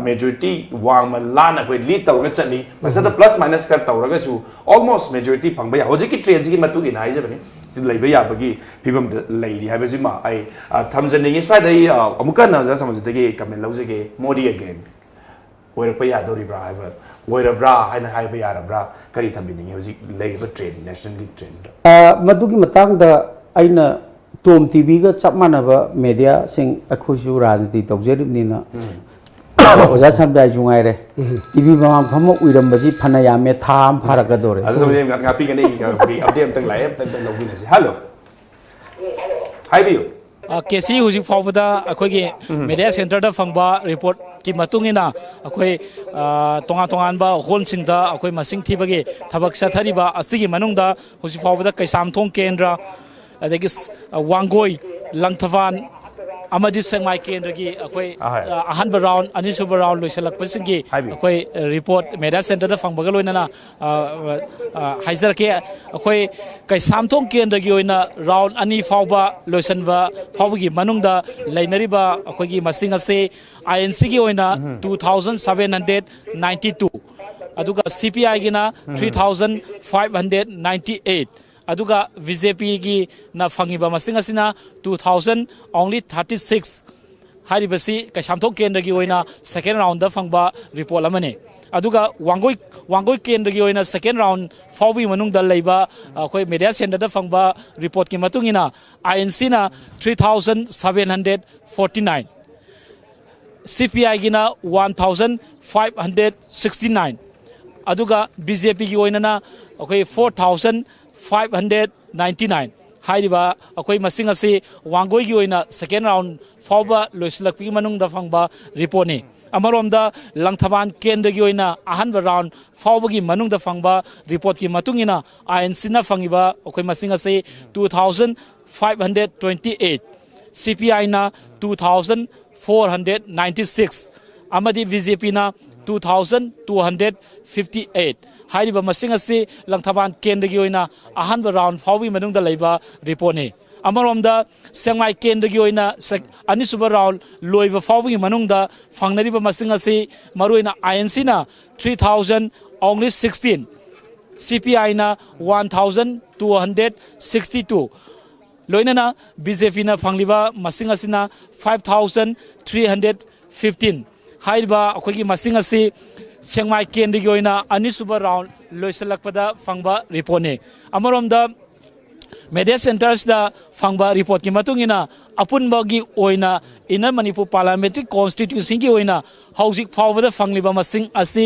ꯃꯦꯖꯣꯔꯤꯇꯤ ꯋꯥꯡꯃ ꯂꯥꯟꯅ ꯑꯩꯈꯣꯏ ꯂꯤꯗ ꯇꯧꯔꯒ ꯆꯠꯂꯤ꯫ ꯃꯁꯤꯗ ꯄ꯭ꯂꯁ ꯃꯥꯏꯅꯁ ꯈꯔ ꯇꯧꯔꯒꯁꯨ ꯑꯣꯜꯃꯣꯁ ꯃꯦꯖꯣꯔꯤꯇꯤ ꯐꯪꯕ ꯌꯥꯏ꯫ ꯍꯧꯖꯤꯛꯀꯤ ꯇ꯭ꯔꯦꯟꯁꯤꯒꯤ ꯃꯇꯨꯡ ꯏꯟꯅ ꯍꯥꯏꯖꯕꯅꯤ, ꯁꯤ ꯂꯩꯕ ꯌꯥꯕꯒꯤ ꯐꯤꯕꯝꯗ ꯂꯩꯔꯤ ꯍꯥꯏꯕꯁꯤꯃ ꯑꯩ, ꯑ, ꯊꯝꯖꯅꯤꯡꯉꯤ꯫ ꯁ꯭ꯋꯥꯏꯗ ꯑꯩ, ꯑ, ꯑꯃꯨꯛꯀ ꯍꯟꯅ ꯑꯣꯖꯥ ꯁꯃꯥꯖꯤꯠꯇꯒꯤ ꯀꯃꯦꯟ ꯂꯧꯖꯒꯦ꯫ ꯃꯣꯗꯤ ꯑꯒꯦꯟ ꯑꯣꯏꯔꯛꯄ ꯌꯥꯗꯧꯔꯤꯕ꯭ꯔꯥ ꯍꯥꯏꯕ, ꯑꯣꯏꯔꯕ꯭ꯔꯥ ꯍꯥꯏꯅ ꯍꯥꯏꯕ ꯌꯥꯔꯕ꯭ꯔꯥ? ꯀꯔꯤ ꯊꯝꯕꯤꯅꯤꯡꯉꯤ ꯍꯧꯖꯤꯛ ꯂꯩꯔꯤꯕ ꯇ꯭ꯔꯦꯟ, ꯅꯦꯁꯅꯦꯜꯒꯤ ꯇ꯭ꯔꯦꯟꯁꯤꯗ? ꯑ, ꯃꯗꯨꯒꯤ ꯃꯇꯥꯡꯗ ꯑꯩꯅ ꯇꯣꯝ ꯇꯤꯚꯤꯒ ꯆꯞ ꯃꯥꯟꯅꯕ ꯃꯦꯗꯤꯌꯥꯁꯤꯡ, ꯑꯩꯈꯣꯏꯁꯨ ꯔꯥꯖꯅꯤꯇꯤ ꯇꯧꯖꯔꯤꯕꯅꯤꯅ, ꯑꯣꯖꯥ ꯁꯝꯖꯥꯏꯁꯨ ꯉꯥꯏꯔꯦ, ꯇꯤꯚꯤ ꯃꯃꯥꯡ ꯐꯝꯃ ꯎꯏꯔꯝꯕꯁꯤ ꯐꯅ ꯌꯥꯝꯃꯦ, ꯊꯥ ꯑꯃ ꯐꯥꯔꯛꯀꯗꯧꯔꯦ꯫ ꯑꯗꯨ ꯁꯣꯝꯗ ꯉꯥꯛꯄꯤꯒꯅꯤ, ꯑꯩꯒꯤ ꯀꯩꯅꯣꯒꯤ ꯑꯞꯗꯦꯠ ꯑꯝꯇꯪ ꯂꯥꯛꯑꯦ, ꯑꯝꯇꯪ ꯂꯧꯃꯤꯟꯅꯁꯤ꯫ ꯍꯜꯂꯣ, ꯍꯥꯏꯕꯤꯌꯨ꯫ ꯑ, ꯀꯦ ꯁꯤ ꯍꯧꯖꯤꯛ ꯐꯥꯎꯕꯗ ꯑꯩꯈꯣꯏꯒꯤ ꯃꯦꯗꯤꯌꯥ ꯁꯦꯟꯇꯔꯗ ꯐꯪꯕ ꯔꯤꯄꯣꯔꯠꯀꯤ ꯃꯇꯨꯡ ꯏꯟꯅ ꯑꯩꯈꯣꯏ, ꯑ, ꯇꯣꯉꯥꯟ ꯇꯣꯉꯥꯟꯕ ꯍꯣꯜꯁꯤꯡꯗ ꯑꯩꯈꯣꯏ ꯃꯁꯤꯡ ꯊꯤꯕꯒꯤ ꯊꯕꯛ ꯆꯠꯊꯔꯤꯕ ꯑꯁꯤꯒꯤ ꯃꯅꯨꯡꯗ ꯍꯧꯖꯤꯛ ꯐꯥꯎꯕꯗ ꯀꯩꯁꯥꯝꯊꯣꯡ ꯀꯦꯟꯗ꯭ꯔ, ꯑꯗꯒꯤ ꯁ-, ꯑ, ꯋꯥꯡꯒꯣꯏ, ꯂꯪꯊꯕꯥꯜ ꯑꯃꯗꯤ ꯁꯦꯛꯃꯥꯏ ꯀꯦꯟꯗ꯭ꯔꯒꯤ ꯑꯩꯈꯣꯏ, ꯑꯍꯣꯏ꯫ ꯑ, ꯑꯍꯥꯟꯕ ꯔꯥꯎꯟ, ꯑꯅꯤꯁꯨꯕ ꯔꯥꯎꯟ ꯂꯣꯏꯁꯤꯜꯂꯛꯄꯁꯤꯡꯒꯤ ꯍꯥꯏꯕꯤꯌꯨ꯫ ꯑꯩꯈꯣꯏ, ꯑ, ꯔꯤꯄꯣꯔꯠ ꯃꯦꯗꯤꯌꯥ ꯁꯦꯟꯇꯔꯗ ꯐꯪꯕꯒ ꯂꯣꯏꯅꯅ, ꯑ, ꯑ, ꯍꯥꯏꯖꯔꯛꯀꯦ꯫ ꯑꯩꯈꯣꯏ ꯀꯩꯁꯥꯝꯊꯣꯡ ꯀꯦꯟꯗ꯭ꯔꯒꯤ ꯑꯣꯏꯅ ꯔꯥꯎꯟ ꯑꯅꯤ ꯐꯥꯎꯕ ꯂꯣꯏꯁꯤꯟꯕ ꯐꯥꯎꯕꯒꯤ ꯃꯅꯨꯡꯗ ꯂꯩꯅꯔꯤꯕ ꯑꯩꯈꯣꯏꯒꯤ ꯃꯁꯤꯡ ꯑꯁꯤ ꯑꯥꯏ ꯑꯦꯟ ꯁꯤꯒꯤ ꯑꯣꯏꯅ two thousand seven hundred ninety two, ꯑꯗꯨꯒ C P ꯑꯥꯏꯒꯤꯅ three thousand five hundred ninety eight, ꯑꯗꯨꯒ ꯕꯤ ꯖꯦ ꯄꯤꯒꯤꯅ ꯐꯪꯉꯤꯕ ꯃꯁꯤꯡ ꯑꯁꯤꯅ two thousand only thirty six꯫ ꯍꯥꯏꯔꯤꯕꯁꯤ ꯀꯩꯁꯥꯝꯊꯣꯡ ꯀꯦꯟꯗ꯭ꯔꯒꯤ ꯑꯣꯏꯅ ꯁꯦꯀꯦꯟ ꯔꯥꯎꯟꯗ ꯐꯪꯕ ꯔꯤꯄꯣꯔꯠ ꯑꯃꯅꯤ꯫ ꯑꯗꯨꯒ ꯋꯥꯡꯒꯣꯏ, ꯋꯥꯡꯒꯣꯏ ꯀꯦꯟꯗ꯭ꯔꯒꯤ ꯑꯣꯏꯅ ꯁꯦꯀꯦꯟ ꯔꯥꯎꯟ ꯐꯥꯎꯕꯒꯤ ꯃꯅꯨꯡꯗ ꯂꯩꯕ ꯑꯩꯈꯣꯏ ꯃꯦꯗꯤꯌꯥ ꯁꯦꯟꯇꯔꯗ ꯐꯪꯕ ꯔꯤꯄꯣꯔꯠꯀꯤ ꯃꯇꯨꯡ ꯏꯟꯅ, ꯑꯥꯏ ꯑꯦꯟ ꯁꯤꯅ three thousand seven hundred forty nine, ꯁꯤ P ꯑꯥꯏꯒꯤꯅ one thousand five hundred sixty nine, ꯑꯗꯨꯒ ꯕꯤ ꯖꯦ ꯄꯤꯒꯤ ꯑꯣꯏꯅꯅ ꯑꯩꯈꯣꯏ four thousand five hundred ninety nine꯫ ꯍꯥꯏꯔꯤꯕ ꯑꯩꯈꯣꯏ ꯃꯁꯤꯡ ꯑꯁꯤ ꯋꯥꯡꯒꯣꯏꯒꯤ ꯑꯣꯏꯅ ꯁꯦꯀꯦꯟ ꯔꯥꯎꯟ ꯐꯥꯎꯕ ꯂꯣꯏꯁꯤꯜꯂꯛꯄꯒꯤ ꯃꯅꯨꯡꯗ ꯐꯪꯕ ꯔꯤꯄꯣꯔꯠꯅꯤ꯫ ꯑꯃꯔꯣꯝꯗ ꯂꯪꯊꯕꯥꯜ ꯀꯦꯟꯗ꯭ꯔꯒꯤ ꯑꯣꯏꯅ ꯑꯍꯥꯟꯕ ꯔꯥꯎꯟ ꯐꯥꯎꯕꯒꯤ ꯃꯅꯨꯡꯗ ꯐꯪꯕ ꯔꯤꯄꯣꯔꯠꯀꯤ ꯃꯇꯨꯡ ꯏꯟꯅ ꯑꯥꯏ ꯑꯦꯟ ꯁꯤꯅ ꯐꯪꯉꯤꯕ ꯑꯩꯈꯣꯏ ꯃꯁꯤꯡ ꯑꯁꯤ two thousand five hundred twenty eight, ꯁꯤ ꯄꯤ ꯑꯥꯏꯅ two thousand four hundred ninety six ꯑꯃꯗꯤ ꯕꯤ ꯖꯦ ꯄꯤꯅ two thousand two hundred fifty eight꯫ ꯍꯥꯏꯔꯤꯕ ꯃꯁꯤꯡ ꯑꯁꯤ ꯂꯪꯊꯕꯥꯜ ꯀꯦꯟꯗ꯭ꯔꯒꯤ ꯑꯣꯏꯅ ꯑꯍꯥꯟꯕ ꯔꯥꯎꯟ ꯐꯥꯎꯕꯒꯤ ꯃꯅꯨꯡꯗ ꯂꯩꯕ ꯔꯤꯄꯣꯔꯠꯅꯤ꯫ ꯑꯃꯔꯣꯝꯗ ꯁꯦꯛꯃꯥꯏ ꯀꯦꯟꯗ꯭ꯔꯒꯤ ꯑꯣꯏꯅ ꯁꯦꯛ-, ꯑꯅꯤꯁꯨꯕ ꯔꯥꯎꯟ ꯂꯣꯏꯕ ꯐꯥꯎꯕꯒꯤ ꯃꯅꯨꯡꯗ ꯐꯪꯅꯔꯤꯕ ꯃꯁꯤꯡ ꯑꯁꯤ ꯃꯔꯨꯑꯣꯏꯅ ꯑꯥꯏ ꯑꯦꯟ ꯁꯤꯅ three thousand only sixteen, ꯁꯤ ꯄꯤ ꯑꯥꯏꯅ one thousand two hundred sixty two, ꯂꯣꯏꯅꯅ ꯕꯤ ꯖꯦ ꯄꯤꯅ ꯐꯪꯂꯤꯕ ꯃꯁꯤꯡ ꯑꯁꯤꯅ five thousand three hundred fifteen꯫ ꯍꯥꯏꯔꯤꯕ ꯑꯩꯈꯣꯏꯒꯤ ꯃꯁꯤꯡ ꯑꯁꯤ ꯁꯦꯛꯃꯥꯏ ꯀꯦꯟꯗ꯭ꯔꯒꯤ ꯑꯣꯏꯅ ꯑꯅꯤꯁꯨꯕ ꯔꯥꯎꯟ ꯂꯣꯏꯁꯤꯜꯂꯛꯄꯗ ꯐꯪꯕ ꯔꯤꯄꯣꯔꯠꯅꯤ꯫ ꯑꯃꯔꯣꯝꯗ ꯃꯦꯗꯤꯌꯥ ꯁꯦꯟꯇꯔꯁꯤꯗ ꯐꯪꯕ ꯔꯤꯄꯣꯔꯠꯀꯤ ꯃꯇꯨꯡ ꯏꯟꯅ ꯑꯄꯨꯟꯕꯒꯤ ꯑꯣꯏꯅ ꯏꯟꯅꯔ ꯃꯅꯤꯄꯨꯔ ꯄꯥꯔꯂꯤꯌꯥꯃꯦꯟꯇꯔꯤ ꯀꯣꯟꯁꯇꯤꯇ꯭ꯌꯨꯟꯁꯤꯒꯤ ꯑꯣꯏꯅ ꯍꯧꯖꯤꯛ ꯐꯥꯎꯕꯗ ꯐꯪꯂꯤꯕ ꯃꯁꯤꯡ ꯑꯁꯤ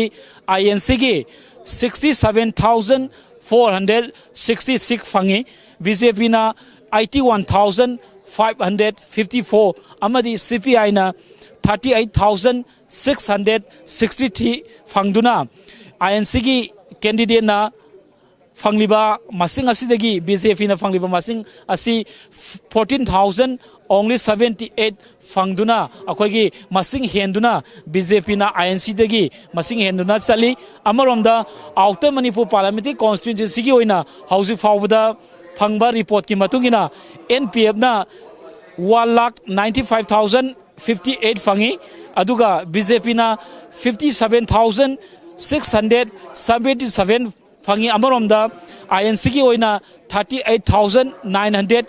ꯑꯥꯏ ꯑꯦꯟ ꯁꯤꯒꯤ sixty seven thousand four hundred sixty six ꯐꯪꯉꯤ, ꯕꯤ ꯖꯦ ꯄꯤꯅ eighty one thousand five hundred fifty four ꯑꯃꯗꯤ ꯁꯤ ꯄꯤ ꯑꯥꯏꯅ thirty eight thousand six hundred sixty three ꯐꯪꯗꯨꯅ ꯑꯥꯏ ꯑꯦꯟ ꯁꯤꯒꯤ ꯀꯦꯟꯗꯤꯗꯦꯠꯅ ꯐꯪꯂꯤꯕ ꯃꯁꯤꯡ ꯑꯁꯤꯗꯒꯤ ꯕꯤ ꯖꯦ ꯄꯤꯅ ꯐꯪꯂꯤꯕ ꯃꯁꯤꯡ ꯑꯁꯤ fourteen thousand only seventy eight ꯐꯪꯗꯨꯅ, ꯑꯩꯈꯣꯏꯒꯤ ꯃꯁꯤꯡ ꯍꯦꯟꯗꯨꯅ ꯕꯤ ꯖꯦ ꯄꯤꯅ ꯑꯥꯏ ꯑꯦꯟ ꯁꯤꯗꯒꯤ ꯃꯁꯤꯡ ꯍꯦꯟꯗꯨꯅ ꯆꯠꯂꯤ꯫ ꯑꯃꯔꯣꯝꯗ ꯑꯥꯎꯇꯔ ꯃꯅꯤꯄꯨꯔ ꯄꯥꯔꯂꯤꯌꯥꯃꯦꯟꯇꯔꯤ ꯀꯣꯟꯁꯇꯤꯇ꯭ꯌꯨꯟꯁꯤꯒꯤ ꯑꯣꯏꯅ ꯍꯧꯖꯤꯛ ꯐꯥꯎꯕꯗ ꯐꯪꯕ ꯔꯤꯄꯣꯔꯠꯀꯤ ꯃꯇꯨꯡ ꯏꯟꯅ ꯑꯦꯟ ꯄꯤ ꯑꯦꯐꯅ one lakh ninety five thousand fifty eight ꯐꯪꯉꯤ, ꯑꯗꯨꯒ ꯕꯤ ꯖꯦ ꯄꯤꯅ fifty seven thousand six hundred seventy seven ꯐꯪꯉꯤ꯫ ꯑꯃꯔꯣꯝꯗ ꯑꯥꯏ ꯑꯦꯟ ꯁꯤꯒꯤ ꯑꯣꯏꯅ thirty eight thousand nine hundred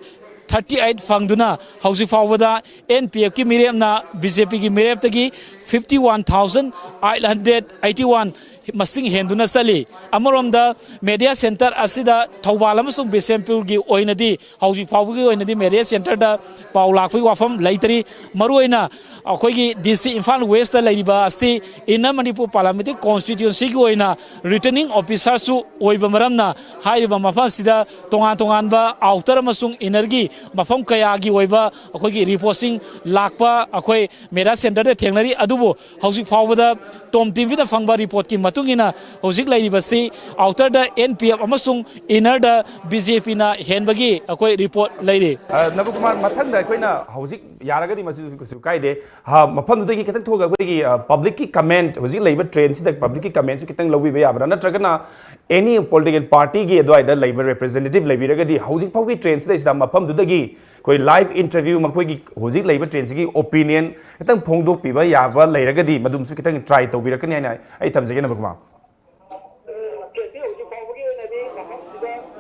thirty eight ꯐꯪꯗꯨꯅ ꯍꯧꯖꯤꯛ ꯐꯥꯎꯕꯗ ꯑꯦꯟ ꯄꯤ ꯑꯦꯐꯀꯤ ꯃꯤꯔꯦꯞꯅ ꯕꯤ ꯖꯦ ꯄꯤꯒꯤ ꯃꯤꯔꯦꯞꯇꯒꯤ fifty one thousand eight hundred eighty one ꯃꯁꯤꯡ ꯍꯦꯟꯗꯨꯅ ꯆꯠꯂꯤ꯫ ꯑꯃꯔꯣꯝꯗ ꯃꯦꯗꯤꯌꯥ ꯁꯦꯟꯇꯔ ꯑꯁꯤꯗ ꯊꯧꯕꯥꯜ ꯑꯃꯁꯨꯡ ꯕꯤꯁꯦꯝꯄꯨꯔꯒꯤ ꯑꯣꯏꯅꯗꯤ ꯍꯧꯖꯤꯛ ꯐꯥꯎꯕꯒꯤ ꯑꯣꯏꯅꯗꯤ ꯃꯦꯗꯤꯌꯥ ꯁꯦꯟꯇꯔꯗ ꯄꯥꯎ ꯂꯥꯛꯄꯒꯤ ꯋꯥꯐꯝ ꯂꯩꯇꯔꯤ꯫ ꯃꯔꯨꯑꯣꯏꯅ ꯑꯩꯈꯣꯏꯒꯤ ꯗꯤꯁꯇ꯭ꯔꯤꯛ ꯏꯝꯐꯥꯜ ꯋꯦꯁꯇ ꯂꯩꯔꯤꯕ ꯑꯁꯤ ꯏꯟꯅꯔ ꯃꯅꯤꯄꯨꯔ ꯄꯥꯔꯂꯤꯌꯥꯃꯦꯟꯇꯔꯤ ꯀꯣꯟꯁꯇꯤꯇ꯭ꯌꯨꯟꯁꯤꯒꯤ ꯑꯣꯏꯅ ꯔꯤꯇꯔꯅꯤꯡ ꯑꯣꯐꯤꯁꯥꯔꯁꯨ ꯑꯣꯏꯕ ꯃꯔꯝꯅ ꯍꯥꯏꯔꯤꯕ ꯃꯐꯝ ꯑꯁꯤꯗ ꯇꯣꯉꯥꯟ ꯇꯣꯉꯥꯟꯕ ꯑꯥꯎꯇꯔ ꯑꯃꯁꯨꯡ ꯏꯟꯅꯔꯒꯤ ꯃꯐꯝ ꯀꯌꯥꯒꯤ ꯑꯣꯏꯕ ꯑꯩꯈꯣꯏꯒꯤ ꯔꯤꯄꯣꯔꯠꯁꯤꯡ ꯂꯥꯛꯄ ꯑꯩꯈꯣꯏ ꯃꯦꯗꯤꯌꯥ ꯁꯦꯟꯇꯔꯗ ꯊꯦꯡꯅꯔꯤ꯫ ꯑꯗꯨꯕꯨ ꯍꯧꯖꯤꯛ ꯐꯥꯎꯕꯗ ꯇꯣꯝ ꯇꯤꯚꯤꯅ ꯐꯪꯕ ꯔꯤꯄꯣꯔꯠꯀꯤ ꯃꯇꯨꯡ ꯏꯟꯅ ꯍꯧꯖꯤꯛ ꯂꯩꯔꯤꯕꯁꯤ ꯑꯥꯎꯇꯔꯗ ꯑꯦꯟ ꯄꯤ ꯑꯦꯐ ꯑꯃꯁꯨꯡ ꯏꯟꯅꯔꯗ ꯕꯤ ꯖꯦ ꯄꯤꯅ ꯍꯦꯟꯕꯒꯤ ꯑꯩꯈꯣꯏ ꯔꯤꯄꯣꯔꯠ ꯂꯩꯔꯤ꯫ ꯑ, ꯅꯕꯀꯨꯃꯥꯔ, ꯃꯊꯪꯗ ꯑꯩꯈꯣꯏꯅ ꯍꯧꯖꯤꯛ ꯌꯥꯔꯒꯗꯤ ꯃꯁꯤꯁꯨ ꯀꯩꯁꯨ ꯀꯥꯏꯗꯦ꯫ ꯍꯥ, ꯃꯐꯝꯗꯨꯗꯒꯤ ꯈꯤꯇꯪ ꯊꯣꯛꯑꯒ ꯑꯩꯈꯣꯏꯒꯤ, ꯑ, ꯄꯕ꯭ꯂꯤꯛꯀꯤ ꯀꯃꯦꯟꯠ, ꯍꯧꯖꯤꯛ ꯂꯩꯕ ꯇ꯭ꯔꯦꯟꯁꯤꯗ ꯄꯕ꯭ꯂꯤꯛꯀꯤ ꯀꯃꯦꯟꯠꯁꯨ ꯈꯤꯇꯪ ꯂꯧꯕꯤꯕ ꯌꯥꯕ꯭ꯔꯥ? ꯅꯠꯇ꯭ꯔꯒꯅ ꯑꯦꯅꯤ ꯄꯣꯂꯤꯇꯤꯀꯦꯜ ꯄꯥꯔꯇꯤꯒꯤ ꯑꯗꯨꯋꯥꯏꯗ ꯂꯩꯕ ꯔꯤꯄ꯭ꯔꯖꯦꯟꯇꯦꯇꯤꯚ ꯂꯩꯕꯤꯔꯒꯗꯤ ꯍꯧꯖꯤꯛ ꯐꯥꯎꯒꯤ ꯇ꯭ꯔꯦꯟꯁꯤꯗꯩꯁꯤꯗ ꯃꯐꯝꯗꯨꯗꯒꯤ ꯑꯩꯈꯣꯏ ꯂꯥꯏꯚ ꯏꯟꯇꯔꯚ꯭ꯌꯨ, ꯃꯈꯣꯏꯒꯤ ꯍꯧꯖꯤꯛ ꯂꯩꯕ ꯇ꯭ꯔꯦꯟꯁꯤꯒꯤ ꯑꯣꯄꯤꯅꯤꯌꯟ ꯈꯤꯇꯪ ꯐꯣꯡꯗꯣꯛꯄꯤꯕ ꯌꯥꯕ ꯂꯩꯔꯒꯗꯤ ꯃꯗꯨꯝꯁꯨ ꯈꯤꯇꯪ ꯇ꯭ꯔꯥꯏ ꯇꯧꯕꯤꯔꯛꯀꯅꯤ ꯍꯥꯏꯅ ꯑꯩ ꯊꯝꯖꯒꯦ, ꯅꯕꯀꯨꯃꯥꯔ꯫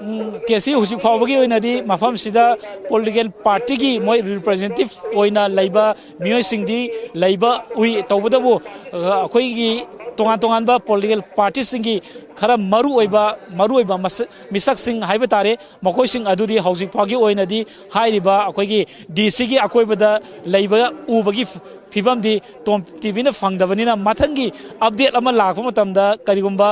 ꯎꯝ, ꯀꯦ ꯁꯤ ꯍꯧꯖꯤꯛ ꯐꯥꯎꯕꯒꯤ ꯑꯣꯏꯅꯗꯤ ꯃꯐꯝꯁꯤꯗ ꯄꯣꯂꯤꯇꯤꯀꯦꯜ ꯄꯥꯔꯇꯤꯒꯤ ꯃꯣꯏ ꯔꯤꯄ꯭ꯔꯖꯦꯟꯇꯦꯇꯤꯚ ꯑꯣꯏꯅ ꯂꯩꯕ ꯃꯤꯑꯣꯏꯁꯤꯡꯗꯤ ꯂꯩꯕ ꯎꯏ꯫ ꯇꯧꯕꯇꯕꯨ, ꯑ, ꯑꯩꯈꯣꯏꯒꯤ ꯇꯣꯉꯥꯟ ꯇꯣꯉꯥꯟꯕ ꯄꯣꯂꯤꯇꯤꯀꯦꯜ ꯄꯥꯔꯇꯤꯁꯤꯡꯒꯤ ꯈꯔ ꯃꯔꯨ ꯑꯣꯏꯕ, ꯃꯔꯨ ꯑꯣꯏꯕ ꯃꯁ-, ꯃꯤꯁꯛꯁꯤꯡ ꯍꯥꯏꯕ ꯇꯥꯔꯦ, ꯃꯈꯣꯏꯁꯤꯡ ꯑꯗꯨꯗꯤ ꯍꯧꯖꯤꯛ ꯐꯥꯎꯒꯤ ꯑꯣꯏꯅꯗꯤ ꯍꯥꯏꯔꯤꯕ ꯑꯩꯈꯣꯏꯒꯤ ꯗꯤ ꯁꯤꯒꯤ ꯑꯀꯣꯏꯕꯗ ꯂꯩꯕ ꯎꯕꯒꯤ ꯐꯤꯕꯝꯗꯤ ꯇꯣꯝ ꯇꯤ ꯚꯤꯅ ꯐꯪꯗꯕꯅꯤꯅ, ꯃꯊꯪꯒꯤ ꯑꯞꯗꯦꯠ ꯑꯃ ꯂꯥꯛꯄ ꯃꯇꯝꯗ, ꯀꯔꯤꯒꯨꯝꯕ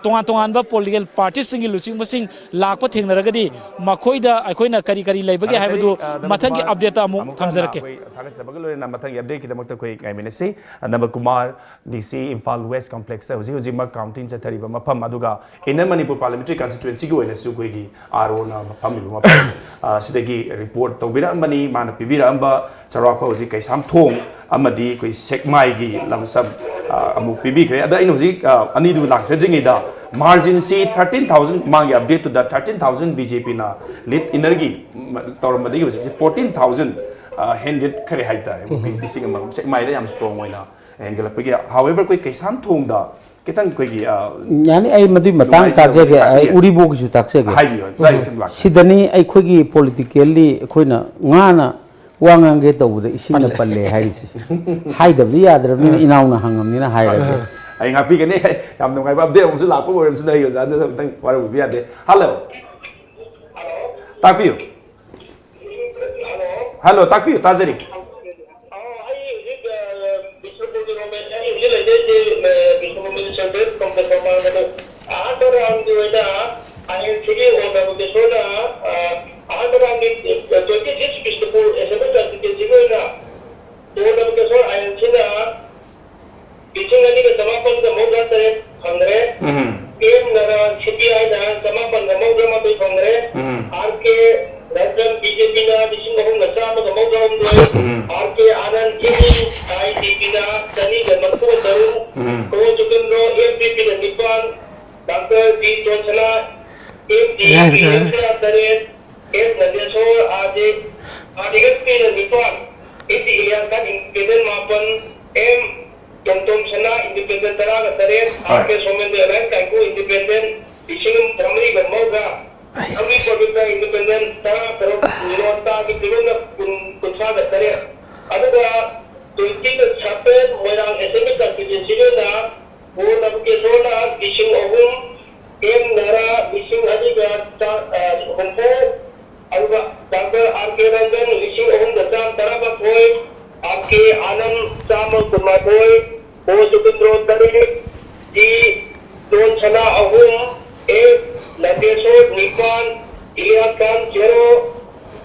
ꯇꯣꯉꯥꯟ ꯇꯣꯉꯥꯟꯕ ꯄꯣꯂꯤꯇꯤꯀꯦꯜ ꯄꯥꯔꯇꯤꯁꯤꯡꯒꯤ ꯂꯨꯆꯤꯡꯕꯁꯤꯡ ꯂꯥꯛꯄ ꯊꯦꯡꯅꯔꯒꯗꯤ, ꯃꯈꯣꯏꯗ ꯑꯩꯈꯣꯏꯅ ꯀꯔꯤ ꯀꯔꯤ ꯂꯩꯕꯒꯦ ꯍꯥꯏꯕꯗꯨ ꯊꯥꯒꯠꯆꯔꯤ, ꯑ, ꯃꯊꯪꯒꯤ ꯅꯕꯀꯨꯃꯥꯔ, ꯑꯞꯗꯦꯠꯇ ꯑꯃꯨꯛ ꯑꯃꯨꯛ ꯍꯟꯅ ꯊꯝꯖꯔꯛꯀꯦ꯫ ꯑꯩꯈꯣꯏ ꯊꯥꯒꯠꯆꯕꯒ ꯂꯣꯏꯅꯅ ꯃꯊꯪꯒꯤ ꯑꯞꯗꯦꯠꯀꯤꯗꯃꯛꯇ ꯑꯩꯈꯣꯏ ꯉꯥꯏꯃꯤꯟꯅꯁꯤ꯫ ꯑ, ꯅꯕꯀꯨꯃꯥꯔ ꯗꯤ ꯁꯤ ꯏꯝꯐꯥꯜ ꯋꯦꯁ ꯀꯝꯄ꯭ꯂꯦꯛꯁꯇ ꯍꯧꯖꯤꯛ ꯍꯧꯖꯤꯛꯃꯛ ꯀꯥꯎꯟꯇꯤꯡ ꯆꯠꯊꯔꯤꯕ ꯃꯐꯝ, ꯑꯗꯨꯒ ꯏꯟꯅꯔ ꯃꯅꯤꯄꯨꯔ ꯄꯥꯔꯂꯤꯌꯥꯃꯦꯟꯇꯔꯤ ꯀꯟꯁꯇꯤꯇ꯭ꯋꯦꯟꯁꯤꯒꯤ ꯑꯣꯏꯅꯁꯨ ꯑꯩꯈꯣꯏꯒꯤ ꯑꯥꯔ ꯑꯣꯅ ꯐꯝꯂꯤꯕ ꯃꯐꯝ, ꯑ, ꯁꯤꯗꯒꯤ ꯔꯤꯄꯣꯔꯠ ꯇꯧꯕꯤꯔꯛꯑꯝꯕꯅꯤ꯫ ꯃꯥꯅ ꯄꯤꯕꯤꯔꯛꯑꯝꯕ ꯆꯥꯎꯔꯥꯛꯄ ꯍꯧꯖꯤꯛ ꯀꯩꯁꯥꯝꯊꯣꯡ ꯑꯃꯗꯤ ꯑꯩꯈꯣꯏ ꯁꯦꯛꯃꯥꯏꯒꯤ ꯂꯝꯁꯝ, ꯑ, ꯑꯃꯨꯛ ꯄꯤꯕꯤꯈ꯭ꯔꯦ꯫ ꯑꯗ ꯑꯩꯅ ꯍꯧꯖꯤꯛ, ꯑ, ꯑꯅꯤꯗꯨ ꯂꯥꯛꯆꯗ꯭ꯔꯤꯉꯩꯗ ꯃꯥꯔꯖꯤꯟꯁꯤ ꯊꯥꯔꯇꯤꯟ ꯊꯥꯎꯖꯟ, ꯃꯥꯒꯤ ꯑꯞꯗꯦꯠꯇꯨꯗ ꯊꯥꯔꯇꯤꯟ ꯊꯥꯎꯖꯟ ꯕꯤ ꯖꯦ ꯄꯤꯅ ꯂꯤꯗ ꯏꯟꯅꯔꯒꯤ, ꯎꯝ, ꯇꯧꯔꯝꯕꯗꯒꯤ ꯍꯧꯖꯤꯛꯁꯦ ꯐꯣꯔꯇꯤꯟ ꯊꯥꯎꯖꯟ, ꯑ, ꯍꯦꯟꯒꯠꯈ꯭ꯔꯦ ꯍꯥꯏꯇꯥꯔꯦ꯫ ꯑꯩꯈꯣꯏ ꯁꯦꯛꯃꯥꯏꯗ ꯌꯥꯝ ꯏꯁꯇ꯭ꯔꯣꯡ ꯑꯣꯏꯅ ꯍꯦꯟꯒꯠꯂꯛꯄꯒꯤ꯫ However, ꯑꯩꯈꯣꯏ ꯀꯩꯁꯥꯝꯊꯣꯡꯗ ꯈꯤꯇꯪ ꯑꯩꯈꯣꯏꯒꯤ, ꯑ, ꯌꯥꯅꯤ, ꯑꯩ ꯃꯗꯨꯒꯤ ꯃꯇꯥꯡ ꯅꯨꯡꯉꯥꯏꯖꯗꯕ ꯇꯥꯛꯆꯒꯦ, ꯑꯩ ꯇꯥꯛꯄꯤꯒꯦ꯫ ꯎꯔꯤꯕꯣꯛꯀꯤꯁꯨ ꯇꯥꯛꯆꯒꯦ꯫ ꯍꯥꯏꯕꯤꯌꯨ, ꯇꯥꯛꯄꯤꯌꯨ, ꯈꯤꯇꯪ ꯂꯥꯛꯄꯤꯌꯨ꯫ ꯁꯤꯗꯅꯤ ꯑꯩꯈꯣꯏꯒꯤ ꯄꯣꯂꯤꯇꯤꯀꯦꯜꯂꯤ ꯑꯩꯈꯣꯏꯅ ꯉꯥꯅ ꯋꯥ ꯉꯥꯡꯒꯦ ꯇꯧꯕꯗ ꯏꯁꯤꯡꯅ ꯄꯜꯂꯦ꯫ ꯄꯜꯂꯦ ꯍꯥꯏꯔꯤꯁꯦ꯫ ꯍꯥꯏꯗꯕꯗꯤ ꯌꯥꯗ꯭ꯔꯕꯅꯤꯅ ꯏꯅꯥꯎꯅ ꯍꯪꯉꯕꯅꯤꯅ ꯍꯥꯏꯔꯒꯦ꯫ ꯑꯩ ꯉꯥꯛꯄꯤꯒꯅꯤ꯫ ꯌꯥꯝ ꯅꯨꯡꯉꯥꯏꯕ ꯑꯞꯗꯦꯠ ꯑꯃꯁꯨ ꯂꯥꯛꯄ ꯑꯣꯏꯔꯝꯁꯤꯅ ꯑꯩ ꯑꯣꯖꯥꯗ ꯑꯝꯇꯪ ꯋꯥꯔꯧꯕꯤꯕ ꯌꯥꯗꯦ꯫ ꯍꯜꯂꯣ꯫ ꯇꯥꯛꯄꯤꯌꯨ꯫ ꯍꯜꯂꯣ, ꯇꯥꯛꯄꯤꯌꯨ, ꯇꯥꯖꯔꯤ꯫ ꯑꯣ, ꯑꯩ ꯍꯧꯖꯤꯛ, ꯑ, ꯕꯤꯁꯅꯨꯄꯨꯔꯒꯤ ꯔꯣꯃꯦꯟ, ꯑꯩ ꯍꯧꯖꯤꯛ ꯂꯩꯖꯩꯁꯦ, ꯑ, ꯕꯤꯁꯅꯨꯄꯨꯔ ꯃ꯭ꯌꯨꯅꯤꯁꯤꯄꯥꯂꯤꯇꯤ ꯀꯝꯄ꯭ꯂꯦꯛꯁ ꯃꯃꯥꯡꯗꯅꯦ꯫ ꯑꯍꯥꯟꯕ ꯔꯥꯎꯟꯒꯤ ꯑꯣꯏꯅ ꯑꯥꯏ ꯑꯦꯟ ꯁꯤꯒꯤ ꯑꯣꯅꯔ ꯃꯨꯀꯦꯁꯣꯔꯅ, ꯑ, ꯑꯍꯥꯟꯕ ꯔꯥꯎꯟꯒꯤ, ꯑ, ꯇ꯭ꯋꯦꯟꯇꯤ ꯁꯤꯛꯁ ꯕꯤꯁꯅꯨꯄꯨꯔ ꯑꯦꯁꯦꯝꯕ꯭ꯂꯤ ꯀꯟꯁꯇꯤꯇ꯭ꯋꯦꯟꯁꯤꯒꯤ ꯑꯣꯏꯅ ꯑꯣꯅꯔ ꯃꯨꯀꯦꯁꯣꯔ ꯑꯥꯏ ꯑꯦꯟ ꯁꯤꯅ ꯂꯤꯁꯤꯡ ꯑꯅꯤꯒ ꯆꯃꯥꯄꯟꯒ ꯃꯧꯗ꯭ꯔꯥ ꯇꯔꯦꯠ R K Ranjan, B J ꯄꯤꯅ ꯂꯤꯁꯤꯡ ꯑꯍꯨꯝꯒ ꯆꯥꯝꯃꯒ ꯃꯧꯗ꯭ꯔꯥ ꯍꯨꯝꯗꯣꯏ, ꯑꯥꯔ ꯀꯦ ꯑꯥꯅꯟꯗ, ꯑꯦꯝ ꯑꯥꯏ ꯇꯤ ꯄꯤꯅ ꯆꯅꯤꯒ ꯃꯔꯤꯐꯨ ꯇꯔꯨꯛ, ꯀꯣ ꯖꯣꯒꯦꯟꯗ꯭ꯔꯣ, ꯑꯦꯝ ꯄꯤ ꯄꯤꯅ ꯅꯤꯄꯥꯟ, doctor G Jonsana, M T ꯌꯥꯏ, ꯌꯥꯏ꯫ ꯄꯤꯅ ꯇꯔꯦꯠ, S Nandeshor, R J, R D S ꯄꯤꯅ ꯅꯤꯄꯥꯟ, M T Ilias Khan, independent ꯃꯥꯄꯟ, ꯑꯦꯝ ꯇꯣꯝꯇꯣꯝ ꯁꯅꯥ, ꯏꯟꯗꯤꯄꯦꯟꯗꯦꯟ ꯇꯔꯥꯒ ꯇꯔꯦꯠ, ꯍꯣꯏ꯫ R K Somendra alliance Kaiku, independent ꯂꯤꯁꯤꯡ ꯑꯃ ꯆꯥꯃꯔꯤꯒ ꯃꯧꯗ꯭ꯔꯥ, ꯊꯥꯡꯃꯩ ꯄꯕꯤꯇ꯭ꯔ, ꯏꯟꯗꯤꯄꯦꯟꯗꯦꯟ ꯇꯔꯥ ꯇꯔꯨꯛ, ꯅꯤꯔꯣꯟꯇꯥꯒꯤ ꯐꯤꯕꯝꯅ ꯀꯨꯟ, ꯀꯨꯟꯊ꯭ꯔꯥꯒ ꯇꯔꯦꯠ꯫ ꯑꯗꯨꯒ twenty seven ꯃꯣꯏꯔꯥꯡ ꯑꯦꯁꯦꯝꯕ꯭ꯂꯤ ꯀꯟꯁꯇꯤꯇ꯭ꯌꯨꯟꯁꯤꯒꯤ ꯑꯣꯏꯅ ꯄꯣ ꯅꯕꯀꯦꯁꯣꯔꯅ ꯂꯤꯁꯤꯡ ꯑꯍꯨꯝ, ꯑꯦꯝ ꯅꯥꯔꯥ ꯂꯤꯁꯤꯡ ꯑꯅꯤꯒ ꯆꯥ-, ꯑ, ꯍꯨꯝꯐꯨ, ꯑꯗꯨꯒ ꯗꯥꯛꯇꯔ ꯑꯥꯔ ꯀꯦ ꯔꯟꯖꯟ ꯂꯤꯁꯤꯡ ꯑꯍꯨꯝꯒ ꯆꯥꯝ ꯇꯔꯥꯃꯥꯊꯣꯏ, ꯑꯥꯔ ꯀꯦ ꯑꯥꯅꯟꯗ ꯆꯥꯝꯃ ꯀꯨꯟꯃꯥꯊꯣꯏ, ꯀꯣ ꯖꯣꯒꯦꯟꯗ꯭ꯔꯣ ꯇꯔꯦꯠ, ꯖꯤ ꯖꯣꯟꯁꯅꯥ ꯑꯍꯨꯝ, ꯑꯦ ꯅꯟꯗꯦꯁꯣꯔ ꯅꯤꯄꯥꯟ, ꯏꯂꯤꯌꯥꯁ ꯈꯥꯟ ꯖꯦꯔꯣ,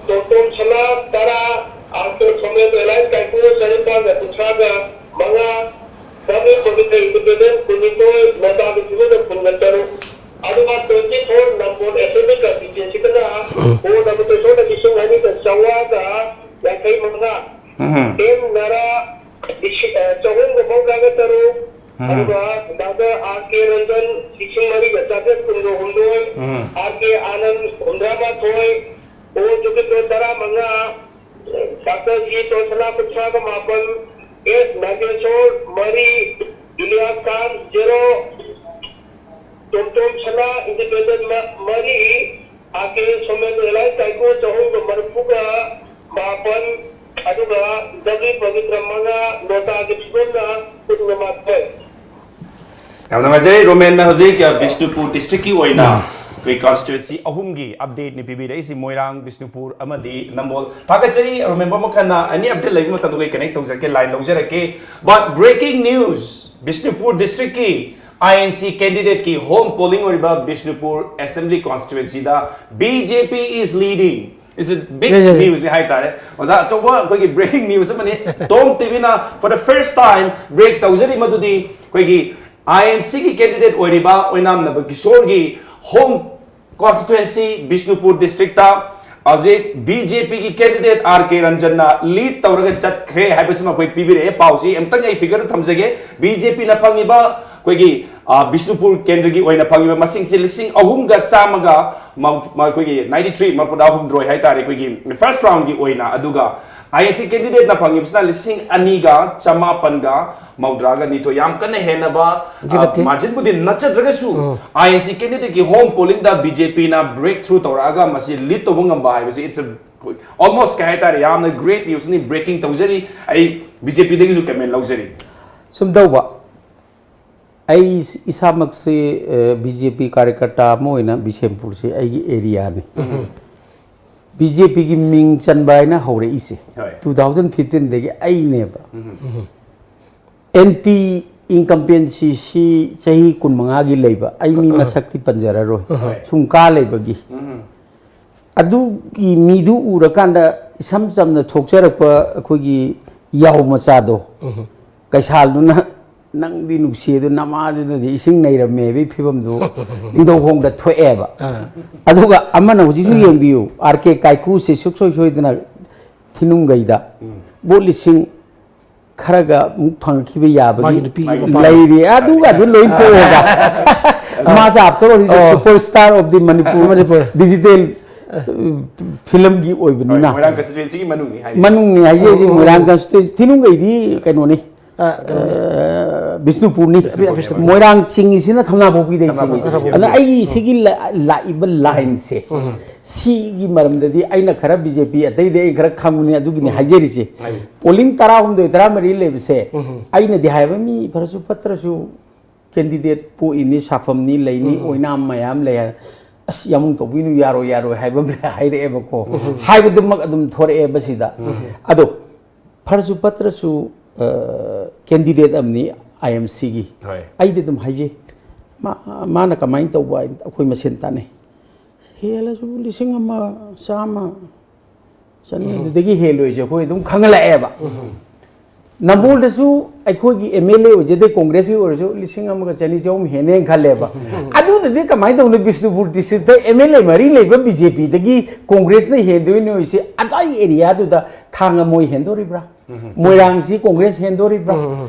ꯇꯣꯝꯇꯣꯝ ꯁꯅꯥ ꯇꯔꯥ, ꯑꯥꯔ ꯀꯦ ꯁꯣꯃꯦꯟ ꯑꯦꯂꯥꯏꯟꯁ ꯀꯥꯏꯀꯨ ꯆꯅꯤꯄꯥꯟꯒ ꯀꯨꯟꯊ꯭ꯔꯥꯒ ꯃꯉꯥ, ꯗꯥꯃꯤ ꯄꯕꯤꯇ꯭ꯔ ꯏꯟꯗꯤꯄꯦꯟꯗꯦꯟ ꯀꯨꯟꯅꯤꯊꯣꯏ, ꯅꯣꯇꯥꯒꯤ ꯐꯤꯕꯝꯗ ꯀꯨꯟꯒ ꯇꯔꯨꯛ꯫ ꯑꯗꯨꯒ twenty four ꯅꯝꯕꯣꯜ ꯑꯦꯁꯦꯝꯕ꯭ꯂꯤ ꯀꯟꯁꯇꯤꯇ꯭ꯌꯨꯟꯁꯤꯗꯅ ꯎꯝ꯫ ꯀꯣ ꯅꯕꯀꯦꯁꯣꯔꯅ ꯂꯤꯁꯤꯡ ꯑꯅꯤꯒ ꯆꯥꯝꯃꯉꯥꯒ ꯌꯥꯡꯈꯩ ꯃꯉꯥ, ꯎꯝ꯫ ꯑꯦꯝ ꯅꯥꯔꯥ ꯂꯤꯁꯤꯡ, ꯑ, ꯆꯍꯨꯝꯒ ꯃꯧꯗ꯭ꯔꯥꯒ ꯇꯔꯨꯛ, ꯎꯝ꯫ ꯑꯗꯨꯒ ꯗꯥꯛꯇꯔ ꯑꯥꯔ ꯀꯦ ꯔꯟꯖꯟ ꯂꯤꯁꯤꯡ ꯃꯔꯤꯒ ꯆꯥꯇ꯭ꯔꯦꯠ ꯀꯨꯟꯒ ꯍꯨꯝꯗꯣꯏ, ꯎꯝ꯫ ꯑꯥꯔ ꯀꯦ ꯑꯥꯅꯟꯗ ꯍꯨꯝꯗ꯭ꯔꯥꯃꯥꯊꯣꯏ, ꯑꯣ ꯖꯣꯒꯦꯟꯗ꯭ꯔꯣ ꯇꯔꯥꯃꯉꯥ, ꯗꯥꯛꯇꯔ ꯖꯤ ꯇꯣꯟꯁꯅꯥ ꯀꯨꯟꯊ꯭ꯔꯥꯒ ꯃꯥꯄꯟ, ꯑꯦꯁ ꯅꯥꯒꯦꯁꯣꯔ ꯃꯔꯤ, ꯏꯂꯤꯌꯥꯁ ꯈꯥꯟ ꯖꯦꯔꯣ, ꯇꯣꯝꯇꯣꯝ ꯁꯅꯥ ꯏꯟꯗꯤꯄꯦꯟꯗꯦꯟ ꯃ-, ꯃꯔꯤ, ꯑꯥꯔ ꯀꯦ ꯁꯣꯃꯦꯟ ꯑꯦꯂꯥꯏꯟꯁ ꯀꯥꯏꯀꯨ ꯆꯍꯨꯝꯒ ꯃꯔꯤꯐꯨꯒ ꯃꯥꯄꯟ, ꯑꯗꯨꯒ ꯗꯕ꯭ꯂꯤꯎ ꯄꯕꯤꯇ꯭ꯔ ꯃꯉꯥ, ꯅꯣꯇꯥꯒꯤ ꯐꯤꯕꯝꯅ ꯀꯨꯟꯒ ꯃꯥꯊꯣꯏ꯫ ꯌꯥꯝ ꯅꯨꯡꯉꯥꯏꯖꯔꯦ꯫ ꯔꯣꯃꯦꯟꯅ ꯍꯧꯖꯤꯛ, ꯑ, ꯕꯤꯁꯅꯨꯄꯨꯔ ꯗꯤꯁꯇ꯭ꯔꯤꯛꯀꯤ ꯑꯣꯏꯅ ꯎꯝ꯫ ꯑꯩꯈꯣꯏ ꯀꯟꯁꯇꯤꯇ꯭ꯋꯦꯟꯁꯤ ꯑꯍꯨꯝꯒꯤ ꯑꯞꯗꯦꯠꯅꯤ ꯄꯤꯕꯤꯔꯛꯏꯁꯤ, ꯃꯣꯏꯔꯥꯡ, ꯕꯤꯁꯅꯨꯄꯨꯔ ꯑꯃꯗꯤ ꯅꯝꯕꯣꯜ꯫ ꯊꯥꯒꯠꯆꯔꯤ꯫ ꯔꯣꯃꯦꯟ ꯃꯈꯟꯅ ꯑꯦꯅꯤ ꯑꯞꯗꯦꯠ ꯂꯩꯕ ꯃꯇꯝꯗ ꯑꯩꯈꯣꯏ ꯀꯅꯦꯛ ꯇꯧꯖꯔꯛꯀꯦ, ꯂꯥꯏꯟ ꯂꯧꯖꯔꯛꯀꯦ꯫ But breaking news, ꯕꯤꯁꯅꯨꯄꯨꯔ ꯗꯤꯁꯇ꯭ꯔꯤꯛꯀꯤ ꯑꯥꯏ ꯑꯦꯟ ꯁꯤ ꯀꯦꯟꯗꯤꯗꯦꯠꯀꯤ ꯍꯣꯝ ꯄꯣꯂꯤꯡ ꯑꯣꯏꯔꯤꯕ ꯕꯤꯁꯅꯨꯄꯨꯔ ꯑꯦꯁꯦꯝꯕ꯭ꯂꯤ ꯀꯣꯟꯁꯇꯤꯇ꯭ꯋꯦꯟꯁꯤꯗ B J P is leading꯫ It's a big ꯌꯥꯏ, ꯌꯥꯏ, ꯌꯥꯏ꯫ News ꯅꯤ ꯍꯥꯏꯇꯥꯔꯦ꯫ ꯑꯣꯖꯥ, ꯑꯆꯧꯕ ꯑꯩꯈꯣꯏꯒꯤ ꯕ꯭ꯔꯦꯀꯤꯡ ꯅ꯭ꯌꯨꯁ ꯑꯃꯅꯤ꯫ ꯇꯣꯝ ꯇꯤꯚꯤꯅ for the first time break ꯇꯧꯖꯔꯤ, ꯃꯗꯨꯗꯤ ꯑꯩꯈꯣꯏꯒꯤ ꯑꯥꯏ ꯑꯦꯟ ꯁꯤꯒꯤ ꯀꯦꯟꯗꯤꯗꯦꯠ ꯑꯣꯏꯔꯤꯕ ꯑꯣꯏꯅꯥꯝ ꯅꯕꯀꯤꯁꯣꯔꯒꯤ ꯍꯣꯝ constituency, ꯕꯤꯁꯅꯨꯄꯨꯔ district ꯇ ꯍꯧꯖꯤꯛ B J P ꯒꯤ candidate R K ꯔꯟꯖꯟꯅ lead ꯇꯧꯔꯒ ꯆꯠꯈ꯭ꯔꯦ ꯍꯥꯏꯕꯁꯤꯃ ꯑꯩꯈꯣꯏ ꯄꯤꯕꯤꯔꯛꯑꯦ꯫ ꯄꯥꯎꯁꯤ ꯑꯃꯨꯛꯇꯪ ꯑꯩ figure ꯗ ꯊꯝꯖꯒꯦ꯫ B J P ꯅ ꯐꯪꯉꯤꯕ ꯑꯩꯈꯣꯏꯒꯤ, ꯑ, ꯕꯤꯁꯅꯨꯄꯨꯔ ꯀꯦꯟꯗ꯭ꯔꯒꯤ ꯑꯣꯏꯅ ꯐꯪꯉꯤꯕ ꯃꯁꯤꯡꯁꯤ ꯂꯤꯁꯤꯡ ꯑꯍꯨꯝꯒ ꯆꯥꯝꯃꯒ ꯃ-, ꯃ-, ꯑꯩꯈꯣꯏꯒꯤ ninety three, ꯃꯔꯤꯐꯨꯇꯔꯥꯍꯨꯝꯗꯣꯏ ꯍꯥꯏꯇꯥꯔꯦ, ꯑꯩꯈꯣꯏꯒꯤ first round ꯒꯤ ꯑꯣꯏꯅ꯫ ꯑꯗꯨꯒ I N C candidate ꯅ ꯐꯪꯉꯤꯕꯁꯤꯅ ꯂꯤꯁꯤꯡ ꯑꯅꯤꯒ ꯆꯃꯥꯄꯟꯒ ꯃꯧꯗ꯭ꯔꯥꯒ ꯅꯤꯊꯣꯏ꯫ ꯌꯥꯝ ꯀꯟꯅ ꯍꯦꯟꯅꯕ, ꯑꯗꯨꯛꯀꯤ ꯑ, ꯃꯇꯤꯛ꯫ Margin ꯕꯨꯗꯤ ꯅꯠꯆꯗ꯭ꯔꯒꯁꯨ, ꯎꯝ꯫ I N C candidate ꯀꯤ home polling ꯗ B J P ꯅ breakthrough ꯇꯧꯔꯛꯑꯒ ꯃꯁꯤ lead ꯇꯧꯕ ꯉꯝꯕ ꯍꯥꯏꯕꯁꯤ, it's a, almost ꯀꯩ ꯍꯥꯏꯇꯥꯔꯦ, ꯌꯥꯝꯅ great news ꯅꯤ꯫ Breaking ꯇꯧꯖꯔꯤ꯫ ꯑꯩ B J P ꯗꯒꯤꯁꯨ comment ꯂꯧꯖꯔꯤ꯫ ꯁꯨꯝ ꯇꯧꯕ, ꯑꯩ ꯏꯁꯥꯃꯛꯁꯤ, ꯑ, B J P ꯀꯥꯔꯌꯀꯔꯇꯥ ꯑꯃ ꯑꯣꯏꯅ ꯕꯤꯁꯦꯝꯄꯨꯔꯁꯤ ꯑꯩꯒꯤ area ꯅꯤ꯫ ꯎꯝ꯫ B J P ꯒꯤ ꯃꯤꯡ ꯆꯟꯕ ꯍꯥꯏꯅ ꯍꯧꯔꯛꯏꯁꯦ ꯍꯣꯏ꯫ Two thousand fifteen ꯗꯒꯤ ꯑꯩꯅꯦꯕ꯫ ꯎꯝ꯫ Anti incumbency ꯁꯤ ꯆꯍꯤ ꯀꯨꯟꯃꯉꯥꯒꯤ ꯂꯩꯕ, ꯑꯩ ꯃꯤ ꯑ, ꯑ꯫ ꯃꯁꯛꯇꯤ ꯄꯟꯖꯔꯔꯣꯏ꯫ ꯍꯣꯏ꯫ ꯁꯨꯝ ꯀꯥ ꯂꯩꯕꯒꯤ꯫ ꯎꯝ꯫ ꯑꯗꯨꯒꯤ ꯃꯤꯗꯨ ꯎꯔꯀꯥꯟꯗ ꯏꯁꯝ ꯆꯝꯅ ꯊꯣꯛꯆꯔꯛꯄ ꯑꯩꯈꯣꯏꯒꯤ ꯌꯥꯎ ꯃꯆꯥꯗꯣ, ꯎꯝ꯫ ꯀꯩꯁꯥꯜꯗꯨꯅ, "ꯅꯪꯗꯤ ꯅꯨꯡꯁꯤꯌꯦ, ꯑꯗꯨ ꯅꯃꯥꯗꯨꯅꯗꯤ ꯏꯁꯤꯡ ꯅꯩꯔꯝꯃꯦ" ꯍꯥꯏꯕꯒꯤ ꯐꯤꯕꯝꯗꯨ ꯅꯤꯡꯊꯧꯈꯣꯡꯗ ꯊꯣꯛꯑꯦꯕ꯫ ꯑꯥ꯫ ꯑꯗꯨꯒ ꯑꯃꯅ ꯍꯧꯖꯤꯛꯁꯨ ꯑꯥ꯫ ꯌꯦꯡꯕꯤꯌꯨ, R K ꯀꯥꯏꯀꯨꯁꯦ ꯁꯨꯡꯁꯣꯏ ꯁꯣꯏꯗꯅ ꯊꯤꯅꯨꯡꯒꯩꯗ ꯎꯝ꯫ ꯚꯣꯠ ꯂꯤꯁꯤꯡ ꯈꯔꯒ ꯑꯃꯨꯛ ꯐꯪꯉꯛꯈꯤꯕ ꯌꯥꯕꯒꯤ ꯃꯥꯒꯤ ꯅꯨꯄꯤꯒꯤ ꯃꯄꯥ꯫ ꯂꯩꯔꯤ꯫ ꯑꯗꯨꯒ ꯑꯗꯨ ꯂꯣꯏ ꯇꯣꯛꯑꯒ, ꯃꯥꯁꯦ after all, he's a ꯑꯣ꯫ Superstar of the Manipur Manipur. Digital, ꯑ, film ꯒꯤ ꯍꯣꯏ, ꯑꯣꯏꯕꯅꯤꯅ꯫ ꯃꯣꯏꯔꯥꯡ constituency ꯒꯤ ꯃꯅꯨꯡꯅꯤ ꯍꯥꯏꯔꯤꯁꯦ꯫ ꯃꯅꯨꯡꯅꯤ ꯍꯥꯏꯁꯦ ꯍꯧꯖꯤꯛ ꯎꯝ꯫ ꯃꯣꯏꯔꯥꯡ constituency꯫ ꯊꯤꯅꯨꯡꯒꯩꯗꯤ ꯀꯩꯅꯣꯅꯤ꯫ ꯑ, ꯀꯩꯅꯣꯅꯤ꯫ ꯑ, ꯕꯤꯁꯅꯨꯄꯨꯔꯅꯤ꯫ ꯕꯤꯁꯅꯨꯄꯨꯔꯅꯤ꯫ ꯃꯣꯏꯔꯥꯡ ꯆꯤꯡꯉꯤꯁꯤꯅ ꯊꯝꯅꯥꯄꯣꯛꯄꯤꯗꯩ ꯆꯤꯡꯉꯤ꯫ ꯊꯝꯅꯥꯄꯣꯛꯄꯤ꯫ ꯑꯗ ꯑꯩꯒꯤ ꯁꯤꯒꯤ ꯂ-, ꯂꯥꯛꯏꯕ line ꯁꯦ, ꯎꯝ꯫ ꯁꯤꯒꯤ ꯃꯔꯝꯗꯗꯤ ꯑꯩꯅ ꯈꯔ B J P, ꯑꯇꯩꯗꯤ ꯑꯩ ꯈꯔ ꯈꯪꯕꯅꯤ, ꯑꯗꯨꯒꯤꯅꯤ ꯎꯝ꯫ ꯍꯥꯏꯖꯔꯤꯁꯦ꯫ ꯍꯥꯏꯌꯨ꯫ Polling ꯇꯔꯥꯍꯨꯝꯗꯣꯏ, ꯇꯔꯥꯃꯔꯤ ꯂꯩꯕꯁꯦ, ꯎꯝ꯫ ꯑꯩꯅꯗꯤ ꯍꯥꯏꯕ, ꯃꯤ ꯐꯔꯁꯨ ꯐꯠꯇ꯭ꯔꯁꯨ candidate ꯄꯣꯛꯏꯅꯤ, ꯁꯥꯐꯝꯅꯤ, ꯂꯩꯅꯤ, ꯎꯝ꯫ ꯑꯣꯏꯅꯥꯝ ꯃꯌꯥꯝ ꯂꯩ ꯍꯥꯏ꯫ ꯑꯁ, ꯌꯥꯝꯕꯨꯡ ꯇꯧꯕꯤꯅꯨ, ꯌꯥꯔꯣꯏ, ꯌꯥꯔꯣꯏ ꯍꯥꯏꯕ ꯑꯃ ꯍꯥꯏꯔꯛꯑꯦꯕꯀꯣ꯫ ꯎꯝ꯫ ꯍꯥꯏꯕꯗꯨꯃꯛ ꯑꯗꯨꯝ ꯊꯣꯔꯛꯑꯦꯕ ꯁꯤꯗ꯫ ꯎꯝ꯫ ꯑꯗꯣ ꯐꯔꯁꯨ ꯐꯠꯇ꯭ꯔꯁꯨ, ꯑ, candidate ꯑꯃꯅꯤ I M C ꯒꯤ꯫ ꯍꯣꯏ꯫ ꯑꯩꯗꯤ ꯑꯗꯨꯝ ꯍꯥꯏꯖꯩ, ꯃꯥ-, ꯃꯥꯅ ꯀꯃꯥꯏꯅ ꯇꯧꯕ ꯍꯥꯏ ꯑꯩꯈꯣꯏ ꯃꯁꯦꯟ ꯇꯥꯟꯅꯩ꯫ ꯍꯦꯜꯂꯁꯨ ꯂꯤꯁꯤꯡ ꯑꯃ ꯆꯥꯝꯃ, ꯆꯅꯤ, ꯎꯝ꯫ ꯑꯗꯨꯗꯒꯤ ꯍꯦꯜꯂꯣꯏꯁꯦ ꯑꯩꯈꯣꯏ ꯑꯗꯨꯝ ꯈꯪꯍꯜꯂꯛꯑꯦꯕ꯫ ꯎꯝ꯫ ꯅꯝꯕꯣꯜꯗꯁꯨ ꯑꯩꯈꯣꯏꯒꯤ ꯑꯦꯝ ꯑꯦꯜ ꯑꯦ ꯑꯣꯏꯖꯗꯦ, ꯀꯣꯡꯒ꯭ꯔꯦꯁꯀꯤ ꯑꯣꯏꯔꯁꯨ ꯂꯤꯁꯤꯡ ꯑꯃꯒ ꯆꯅꯤ ꯆꯍꯨꯝ ꯍꯦꯟꯅꯦꯅ ꯈꯜꯂꯦꯕ꯫ ꯑꯗꯨꯗꯗꯤ ꯀꯃꯥꯏꯅ ꯇꯧꯅ Bishnupur district M L A ꯃꯔꯤ ꯂꯩꯕ ꯕꯤ ꯖꯦ ꯄꯤꯗꯒꯤ ꯀꯣꯡꯒ꯭ꯔꯦꯁꯅ ꯍꯦꯟꯗꯣꯏꯅꯣ ꯍꯥꯏꯁꯦ? ꯑꯗꯥꯏ ꯑꯦꯔꯤꯌꯥꯗꯨꯗ ꯊꯥꯡꯒ ꯃꯣꯏ ꯍꯦꯟꯗꯣꯔꯤꯕ꯭ꯔꯥ? ꯃꯣꯏꯔꯥꯡꯁꯤ ꯀꯣꯡꯒ꯭ꯔꯦꯁ ꯍꯦꯟꯗꯣꯔꯤꯕ꯭ꯔꯥ?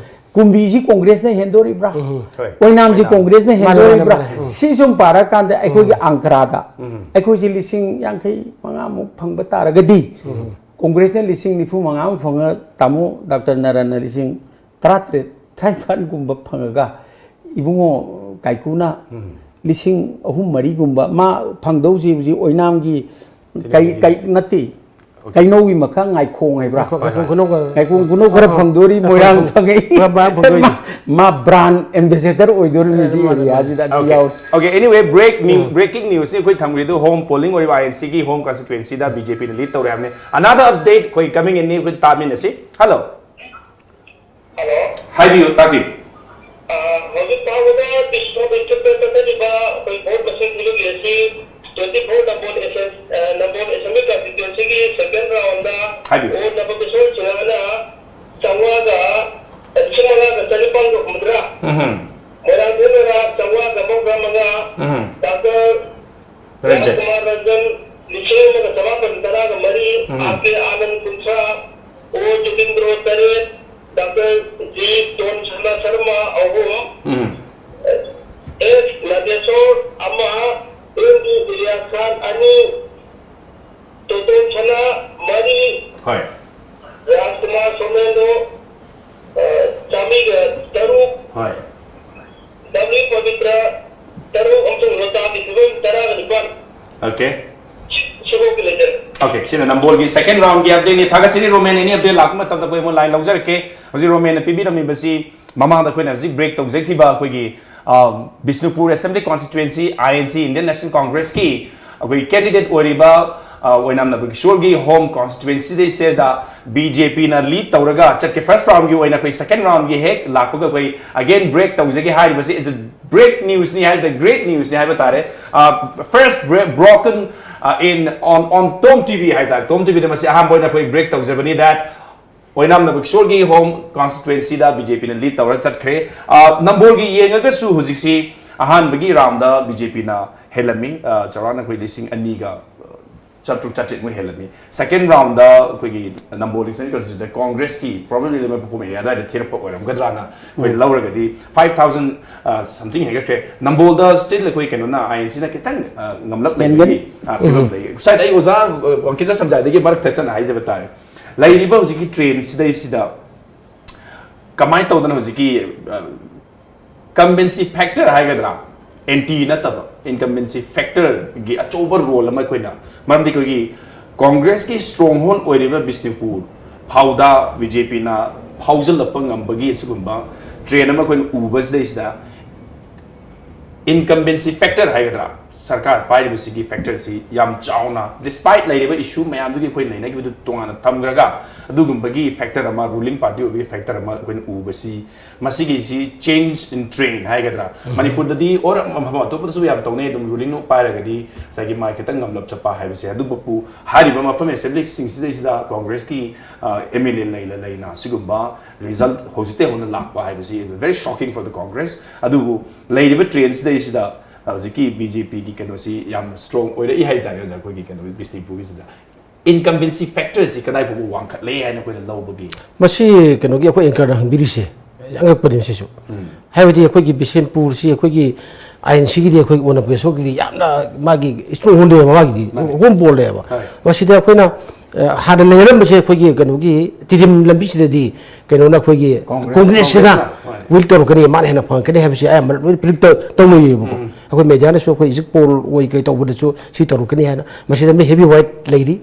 ꯀꯨꯝꯕꯤꯁꯤ ꯀꯣꯡꯒ꯭ꯔꯦꯁꯅ ꯍꯦꯟꯗꯣꯔꯤꯕ꯭ꯔꯥ? ꯍꯣꯏ꯫ ꯑꯣꯏꯅꯥꯝꯁꯤ ꯀꯣꯡꯒ꯭ꯔꯦꯁꯅ ꯃꯥꯅꯦ, ꯃꯥꯅꯦ, ꯍꯦꯟꯗꯣꯔꯤꯕ꯭ꯔꯥ? ꯃꯥꯅꯦ꯫ ꯎꯝ꯫ ꯁꯤ ꯁꯨꯝ ꯄꯥꯔꯀꯥꯟꯗ ꯑꯩꯈꯣꯏꯒꯤ ꯑꯪꯀꯔꯥꯗ ꯑꯩꯈꯣꯏꯁꯤ ꯂꯤꯁꯤꯡ ꯌꯥꯡꯈꯩ ꯃꯉꯥꯃꯨꯛ ꯐꯪꯕ ꯇꯥꯔꯒꯗꯤ, ꯀꯣꯡꯒ꯭ꯔꯦꯁꯅ ꯂꯤꯁꯤꯡ ꯅꯤꯐꯨ ꯃꯉꯥꯃꯨꯛ ꯐꯪꯉ, ꯇꯥꯃꯣ ꯗꯥꯛꯇꯔ ꯅꯔꯟꯅ ꯂꯤꯁꯤꯡ ꯇꯔꯥꯇꯔꯦꯠ, ꯇꯔꯥꯅꯤꯄꯥꯟꯒꯨꯝꯕ ꯐꯪꯉꯒ, ꯏꯕꯨꯡꯉꯣ ꯀꯥꯏꯀꯨꯅ ꯂꯤꯁꯤꯡ ꯑꯍꯨꯝ ꯃꯔꯤꯒꯨꯝꯕ ꯃꯥ ꯐꯪꯗꯧꯁꯤ ꯍꯧꯖꯤꯛ ꯑꯣꯏꯅꯥꯝꯒꯤ ꯀꯩ, ꯀꯩ ꯅꯠꯇꯦ, ꯀꯩꯅꯧꯒꯤ ꯃꯈꯥ ꯉꯥꯏꯈꯣꯡ ꯍꯥꯏꯕ꯭ꯔꯥ? ꯉꯥꯏꯈꯣꯡ, ꯉꯥꯏꯈꯣꯡ ꯈꯨꯅꯧꯒ ꯉꯥꯏꯈꯣꯡ ꯈꯨꯅꯧ ꯈꯔ ꯑꯥ, ꯐꯪꯗꯣꯔꯤ, ꯉꯥꯏꯈꯣꯡ, ꯃꯣꯏꯔꯥꯡ ꯉꯥꯏꯈꯣꯡ꯫ ꯐꯪꯉꯛꯏ꯫ ꯃꯥ, ꯃꯥ ꯐꯪꯗꯣꯔꯤ꯫ ꯃꯥ, ꯃꯥ ꯕ꯭ꯔꯥꯟ ꯑꯦꯝꯕꯦꯁꯦꯗꯔ ꯑꯣꯏꯗꯣꯔꯤꯕꯅꯤ ꯁꯤ ꯃꯥꯅꯦ, ꯃꯥꯅꯦ, ꯑꯦꯔꯤꯌꯥꯁꯤꯗ ꯑꯗꯨꯝ Okay. ꯌꯥꯎꯔꯤ꯫ Okay, anyway, break new, breaking news ꯅꯤ ꯑꯩꯈꯣꯏ ꯊꯝꯈ꯭ꯔꯤꯗꯨ꯫ Home polling ꯑꯣꯏꯔꯤꯕ ꯑꯥꯏ ꯑꯦꯟ ꯁꯤꯒꯤ home constituency ꯗ ꯕꯤ ꯖꯦ ꯄꯤꯅ lead ꯇꯧꯔꯦ ꯍꯥꯏꯕꯅꯤ꯫ Another update ꯑꯩꯈꯣꯏ coming in ꯅꯤ, ꯑꯩꯈꯣꯏ ꯇꯥꯃꯤꯟꯅꯁꯤ꯫ Hello. ꯍꯜꯂꯣ꯫ ꯍꯥꯏꯕꯤꯌꯨ, ꯇꯥꯕꯤꯌꯨ꯫ ꯑ, ꯍꯧꯖꯤꯛ ꯐꯥꯎꯕꯗ ꯕꯤꯁꯅꯨꯄꯨꯔ ꯗꯤꯁꯇ꯭ꯔꯤꯛꯇ ꯆꯠꯊꯔꯤꯕ ꯑꯩꯈꯣꯏ ꯚꯣꯠ ꯃꯁꯤꯡ ꯊꯤꯕꯒꯤ ꯑꯁꯤ twenty four ꯅꯝꯕꯣꯜ ꯑꯦꯁ ꯑꯦꯁ, ꯑ, ꯅꯝꯕꯣꯜ ꯑꯦꯁꯦꯝꯕ꯭ꯂꯤ ꯀꯟꯁꯇꯤꯇ꯭ꯋꯦꯟꯁꯤꯒꯤ second round ꯗ ꯍꯥꯏꯕꯤꯌꯨ꯫ ꯑꯣ ꯅꯕꯀꯤꯁꯣꯔ ꯁꯤꯡꯍꯅ ꯆꯥꯝꯃꯉꯥꯒ, ꯂꯤꯁꯤꯡ ꯃꯉꯥꯒ ꯆꯅꯤꯄꯥꯟꯒ ꯍꯨꯝꯐꯨꯇꯔꯥ, ꯎꯝ꯫ ꯃꯣꯏꯔꯥꯡꯊꯦꯝ ꯔꯣꯖꯥ ꯆꯥꯝꯃꯉꯥꯒ ꯃꯧꯗ꯭ꯔꯥ ꯃꯉꯥ, ꯎꯝ꯫ ꯗꯥꯛꯇꯔ ꯔꯟꯖꯟ꯫ ꯔꯥꯖꯀꯨꯃꯥꯔ ꯔꯟꯖꯟ ꯂꯤꯁꯤꯡ ꯑꯃꯒ ꯆꯃꯥꯄꯟ ꯇꯔꯥꯒ ꯃꯔꯤ, ꯎꯝ꯫ ꯑꯥꯔ ꯀꯦ ꯑꯥꯅꯟꯗ ꯀꯨꯟꯊ꯭ꯔꯥ, ꯑꯣ ꯖꯣꯒꯤꯟꯗ꯭ꯔꯣ ꯇꯔꯦꯠ, ꯗꯥꯛꯇꯔ ꯖꯤ ꯇꯣꯟꯁꯅꯥ ꯁꯔꯃ ꯑꯍꯨꯝ, ꯎꯝ꯫ ꯑꯦꯁ ꯅꯥꯒꯦꯁꯣꯔ ꯑꯃ, ꯑꯦꯝ ꯕꯤ ꯏꯂꯤꯌꯥꯁ ꯈꯥꯟ ꯑꯅꯤ, ꯇꯣꯇꯣꯟ ꯁꯅꯥ ꯃꯔꯤ, ꯍꯣꯏ꯫ ꯔꯥꯖꯀꯨꯃꯥꯔ ꯁꯣꯃꯦꯟꯗꯣ, ꯑ, ꯆꯥꯃꯔꯤꯒ ꯇꯔꯨꯛ, ꯍꯣꯏ꯫ ꯗꯕ꯭ꯂꯤꯎ ꯄꯕꯤꯇ꯭ꯔ ꯇꯔꯨꯛ ꯑꯃꯁꯨꯡ ꯔꯣꯇꯥꯒꯤ ꯐꯤꯕꯝ ꯇꯔꯥꯒ ꯅꯤꯄꯥꯟ꯫ Okay. ꯁꯤꯐꯥꯎꯒꯤ ꯂꯩꯖꯔꯦ꯫ Okay, ꯁꯤꯅ ꯅꯝꯕꯣꯜꯒꯤ second round ꯒꯤ update ꯅꯤ꯫ ꯊꯥꯒꯠꯆꯔꯤ ꯔꯣꯃꯦꯟ, any update ꯂꯥꯛꯄ ꯃꯇꯝꯗ ꯑꯩꯈꯣꯏ ꯑꯃꯨꯛ line ꯂꯧꯖꯔꯛꯀꯦ꯫ ꯍꯧꯖꯤꯛ ꯔꯣꯃꯦꯟꯅ ꯄꯤꯕꯤꯔꯝꯃꯤꯕꯁꯤ ꯃꯃꯥꯡꯗ ꯑꯩꯈꯣꯏꯅ ꯍꯧꯖꯤꯛ break ꯇꯧꯖꯈꯤꯕ ꯑꯩꯈꯣꯏꯒꯤ, ꯑ, Bishnupur Assembly Constituency, I N C, Indian National Congress ꯀꯤ ꯑꯩꯈꯣꯏꯒꯤ candidate ꯑꯣꯏꯔꯤꯕ, ꯑ, ꯑꯣꯏꯅꯥꯝ ꯅꯕꯀꯤꯁꯣꯔꯒꯤ home constituency ꯗꯩꯁꯤꯗ ꯕꯤ ꯖꯦ ꯄꯤꯅ lead ꯇꯧꯔꯒ ꯆꯠꯀꯦ꯫ First round ꯒꯤ ꯑꯣꯏꯅ ꯑꯩꯈꯣꯏ second round ꯒꯤ ꯍꯦꯛ ꯂꯥꯛꯄꯒ ꯑꯩꯈꯣꯏ again break ꯇꯧꯖꯒꯦ꯫ ꯍꯥꯏꯔꯤꯕꯁꯤ it's a break news ꯅꯤ ꯍꯥꯏꯕ ꯇꯥꯔꯦ, great news ꯅꯤ ꯍꯥꯏꯕ ꯇꯥꯔꯦ꯫ ꯑ, first break, broken, ꯑ, in, on, on Tom T V ꯍꯥꯏ ꯇꯥꯔꯦ꯫ Tom ꯇꯤ ꯚꯤ ꯗ ꯃꯁꯤ ꯑꯍꯥꯟꯕ ꯑꯣꯏꯅ ꯑꯩꯈꯣꯏ break ꯇꯧꯖꯕꯅꯤ that ꯑꯣꯏꯅꯥꯝ ꯅꯕꯀꯤꯁꯣꯔꯒꯤ ꯍꯣꯝ ꯀꯟꯁꯇꯤꯇ꯭ꯋꯦꯟꯁꯤꯗ ꯕꯤ ꯖꯦ ꯄꯤꯅ ꯂꯤꯗ ꯇꯧꯔ ꯆꯠꯈ꯭ꯔꯦ꯫ ꯑ, ꯅꯝꯕꯣꯜꯒꯤ ꯌꯦꯡꯉꯒꯁꯨ ꯍꯧꯖꯤꯛꯁꯤ ꯑꯍꯥꯟꯕꯒꯤ ꯔꯥꯎꯟꯗ ꯕꯤ ꯖꯦ ꯄꯤꯅ ꯍꯦꯜꯂꯝꯃꯤ, ꯑ, ꯆꯥꯎꯔꯥꯛꯅ ꯑꯩꯈꯣꯏ ꯂꯤꯁꯤꯡ ꯑꯅꯤꯒ, ꯑ, ꯆꯥꯇ꯭ꯔꯨꯛ ꯆꯥꯇ꯭ꯔꯦꯠꯃꯨꯛ ꯍꯦꯜꯂꯝꯃꯤ꯫ ꯁꯦꯀꯦꯟ ꯔꯥꯎꯟꯗ ꯑꯩꯈꯣꯏꯒꯤ ꯅꯝꯕꯣꯜ ꯏꯁꯇꯔꯟ ꯀꯟꯁꯇꯤꯇ꯭ꯋꯦꯟꯁꯤꯗ ꯀꯣꯡꯒ꯭ꯔꯦꯁꯀꯤ, ꯄ꯭ꯔꯣꯕꯦꯕꯂꯤ ꯂꯩꯃ ꯄꯨꯈꯣꯝ ꯑꯦꯔꯤꯌꯥ ꯑꯗꯨꯋꯥꯏꯗ ꯊꯤꯔꯛꯄ ꯑꯣꯏꯔꯝꯒꯗ꯭ꯔꯥꯅ ꯑꯩꯈꯣꯏꯅ ꯂꯧꯔꯒꯗꯤ, ꯐꯥꯏꯚ ꯊꯥꯎꯖꯟ ꯁꯝꯊꯤꯡ ꯍꯦꯟꯒꯠꯈ꯭ꯔꯦ꯫ ꯅꯝꯕꯣꯜꯗ ꯁ꯭ꯇꯤꯜ ꯑꯩꯈꯣꯏ ꯀꯩꯅꯣꯅ, ꯑꯥꯏ ꯑꯦꯟ ꯁꯤꯅ ꯈꯤꯇꯪ, ꯑ, ꯉꯝꯂꯞ ꯂꯩꯕꯒꯤ, ꯍꯦꯟꯒꯅꯤ꯫ ꯑ, ꯐꯤꯕꯝ ꯂꯩ꯫ ꯉꯁꯥꯏꯗ ꯑꯩ ꯑꯣꯖꯥ, ꯑ, ꯋꯥꯡꯈꯩꯖꯥ ꯁꯝꯖꯥꯏꯗꯒꯤ ꯃꯔꯛ ꯊꯠꯆꯅ ꯍꯥꯏꯖꯕ ꯇꯥꯔꯦ꯫ ꯂꯩꯔꯤꯕ ꯍꯧꯖꯤꯛꯀꯤ ꯇ꯭ꯔꯦꯟꯁꯤꯗꯩꯁꯤꯗ ꯀꯃꯥꯏꯅ ꯇꯧꯗꯅ ꯍꯧꯖꯤꯛꯀꯤ, ꯑ, ꯀꯟꯚꯤꯟꯁꯤ ꯐꯦꯛꯇꯔ ꯍꯥꯏꯒꯗ꯭ꯔꯥ, ꯑꯦꯟꯇꯤ ꯅꯠꯇꯕ, ꯏꯟꯀꯝꯕꯦꯟꯁꯤ ꯐꯦꯛꯇꯔꯒꯤ ꯑꯆꯧꯕ ꯔꯣꯜ ꯑꯃ ꯑꯩꯈꯣꯏꯅ, ꯃꯔꯝꯗꯤ ꯑꯩꯈꯣꯏꯒꯤ ꯀꯣꯡꯒ꯭ꯔꯦꯁꯀꯤ ꯁ꯭ꯇ꯭ꯔꯣꯡ ꯍꯣꯜ ꯑꯣꯏꯔꯤꯕ ꯕꯤꯁꯅꯨꯄꯨꯔ ꯐꯥꯎꯗ ꯕꯤ ꯖꯦ ꯄꯤꯅ ꯐꯥꯎꯖꯤꯜꯂꯛꯄ ꯉꯝꯕꯒꯤ ꯑꯁꯤꯒꯨꯝꯕ ꯇ꯭ꯔꯦꯟ ꯑꯃ ꯑꯩꯈꯣꯏꯅ ꯎꯕꯁꯤꯗꯩꯁꯤꯗ, ꯏꯟꯀꯝꯕꯦꯟꯁꯤ ꯐꯦꯛꯇꯔ ꯍꯥꯏꯒꯗ꯭ꯔꯥ, ꯁꯔꯀꯥꯔ ꯄꯥꯏꯔꯤꯕꯁꯤꯒꯤ ꯐꯦꯛꯇꯔꯁꯤ ꯌꯥꯝ ꯆꯥꯎꯅ, ꯗꯤꯁꯄꯥꯏꯠ ꯂꯩꯔꯤꯕ ꯏꯁꯨ ꯃꯌꯥꯝꯗꯨꯒꯤ ꯑꯩꯈꯣꯏ ꯅꯩꯅꯈꯤꯕꯗꯨ ꯇꯣꯉꯥꯟꯅ ꯊꯝꯈ꯭ꯔꯒ, ꯑꯗꯨꯒꯨꯝꯕꯒꯤ ꯐꯦꯛꯇꯔ ꯑꯃ, ꯔꯨꯂꯤꯡ ꯄꯥꯔꯇꯤ ꯑꯣꯏꯕꯒꯤ ꯐꯦꯛꯇꯔ ꯑꯃ ꯑꯩꯈꯣꯏꯅ ꯎꯕꯁꯤ, ꯃꯁꯤꯒꯤꯁꯤ ꯆꯦꯟꯖ ꯏꯟ ꯇ꯭ꯔꯦꯟ ꯍꯥꯏꯒꯗ꯭ꯔꯥ, ꯃꯅꯤꯄꯨꯔꯗꯗꯤ ꯑꯣꯔ ꯃꯐꯝ ꯑꯇꯣꯞꯄꯗꯁꯨ ꯌꯥꯝ ꯇꯧꯅꯩ, ꯑꯗꯨꯝ ꯔꯨꯂꯤꯡ ꯄꯥꯏꯔꯒꯗꯤ ꯉꯁꯥꯏꯒꯤ ꯃꯥ ꯈꯤꯇꯪ ꯉꯝꯂꯞ ꯆꯠꯄ ꯍꯥꯏꯕꯁꯦ꯫ ꯑꯗꯨꯕꯨ ꯍꯥꯏꯔꯤꯕ ꯃꯐꯝ ꯑꯦꯁꯦꯝꯕ꯭ꯂꯤꯁꯤꯡꯁꯤꯗꯩꯁꯤꯗ ꯀꯣꯡꯒ꯭ꯔꯦꯁꯀꯤ, ꯑ, ꯑꯦꯝ ꯑꯦꯜ ꯑꯦ ꯂꯩꯅ ꯂꯩꯅ ꯑꯁꯤꯒꯨꯝꯕ ꯔꯤꯖꯜꯠ ꯍꯧꯖꯤꯛꯇꯩ ꯍꯧꯅ ꯂꯥꯛꯄ ꯍꯥꯏꯕꯁꯤ is very shocking for the Congress꯫ ꯑꯗꯨꯕꯨ ꯂꯩꯔꯤꯕ ꯇ꯭ꯔꯦꯟꯁꯤꯗꯩꯁꯤꯗ ꯍꯧꯖꯤꯛꯀꯤ ꯕꯤ ꯖꯦ ꯄꯤꯒꯤ ꯀꯩꯅꯣꯁꯤ ꯌꯥꯝ ꯁ꯭ꯇ꯭ꯔꯣꯡ ꯑꯣꯏꯔꯛꯏ ꯍꯥꯏ ꯇꯥꯔꯦ, ꯑꯣꯖꯥ, ꯑꯩꯈꯣꯏꯒꯤ ꯀꯩꯅꯣ ꯕꯤꯁꯅꯨꯄꯨꯔꯒꯤꯁꯤꯗ꯫ ꯏꯟꯀꯝꯕꯦꯟꯁꯤ ꯐꯦꯛꯇꯔꯁꯤ ꯀꯗꯥꯏ ꯐꯥꯎꯕ ꯋꯥꯡꯈꯠꯂꯦ ꯍꯥꯏꯅ ꯑꯩꯈꯣꯏꯅ ꯂꯧꯕꯒꯦ? ꯃꯁꯤ ꯀꯩꯅꯣꯒꯤ ꯑꯩꯈꯣꯏ ꯑꯦꯡꯀꯔꯅ ꯍꯪꯕꯤꯔꯤꯁꯦ ꯑꯉꯛꯄꯅꯤ ꯁꯤꯁꯨ꯫ ꯍꯥꯏꯕꯗꯤ ꯑꯩꯈꯣꯏꯒꯤ ꯕꯤꯁꯦꯟꯄꯨꯔꯁꯤ ꯑꯩꯈꯣꯏꯒꯤ ꯑꯥꯏ ꯑꯦꯟ ꯁꯤꯒꯤꯗꯤ, ꯑꯩꯈꯣꯏꯒꯤ ꯑꯣꯅꯝ ꯀꯦꯁꯣꯒꯤꯗꯤ ꯌꯥꯝꯅ ꯃꯥꯒꯤ ꯁ꯭ꯇ꯭ꯔꯣꯡ ꯍꯣꯜ ꯂꯩꯌꯦꯕ ꯃꯥꯒꯤꯗꯤ, ꯃꯥꯅꯤ꯫ ꯍꯣꯝ ꯕꯣꯜ ꯂꯩꯌꯦꯕ꯫ ꯍꯣꯏ꯫ ꯃꯁꯤꯗ ꯑꯩꯈꯣꯏꯅ, ꯑ, ꯍꯥꯟꯅ ꯂꯩꯅꯔꯝꯕꯁꯦ ꯑꯩꯈꯣꯏꯒꯤ ꯀꯩꯅꯣꯒꯤ ꯇꯤꯗꯤꯝ ꯂꯝꯕꯤꯁꯤꯗꯗꯤ ꯀꯩꯅꯣꯅ ꯑꯩꯈꯣꯏꯒꯤ ꯀꯣꯡꯒ꯭ꯔꯦꯁ, ꯀꯣꯡꯒ꯭ꯔꯦꯁꯁꯤꯅ ꯀꯣꯡꯒ꯭ꯔꯦꯁꯅ, ꯍꯣꯏ꯫ ꯋꯤꯜ ꯇꯧꯔꯛꯀꯅꯤ, ꯃꯥꯅ ꯍꯦꯟꯅ ꯐꯪꯉꯛꯀꯅꯤ ꯍꯥꯏꯕꯁꯤ ꯑꯌꯥꯝꯕꯅ ꯂꯣꯏꯅ ꯄ꯭ꯔꯤꯗꯤꯛ ꯇꯧ-, ꯇꯧꯅꯩꯌꯦꯕꯀꯣ꯫ ꯎꯝ꯫ ꯑꯩꯈꯣꯏ ꯃꯦꯗꯤꯌꯥꯅꯁꯨ ꯑꯩꯈꯣꯏ ꯑꯦꯛꯖꯤꯠ ꯄꯣꯜ ꯑꯣꯏ ꯀꯩ ꯇꯧꯕꯗꯁꯨ ꯁꯤ ꯇꯧꯔꯛꯀꯅꯤ ꯍꯥꯏꯅ꯫ ꯃꯁꯤꯗ ꯃꯤ ꯍꯦꯚꯤ ꯋꯦꯠ ꯂꯩꯔꯤ꯫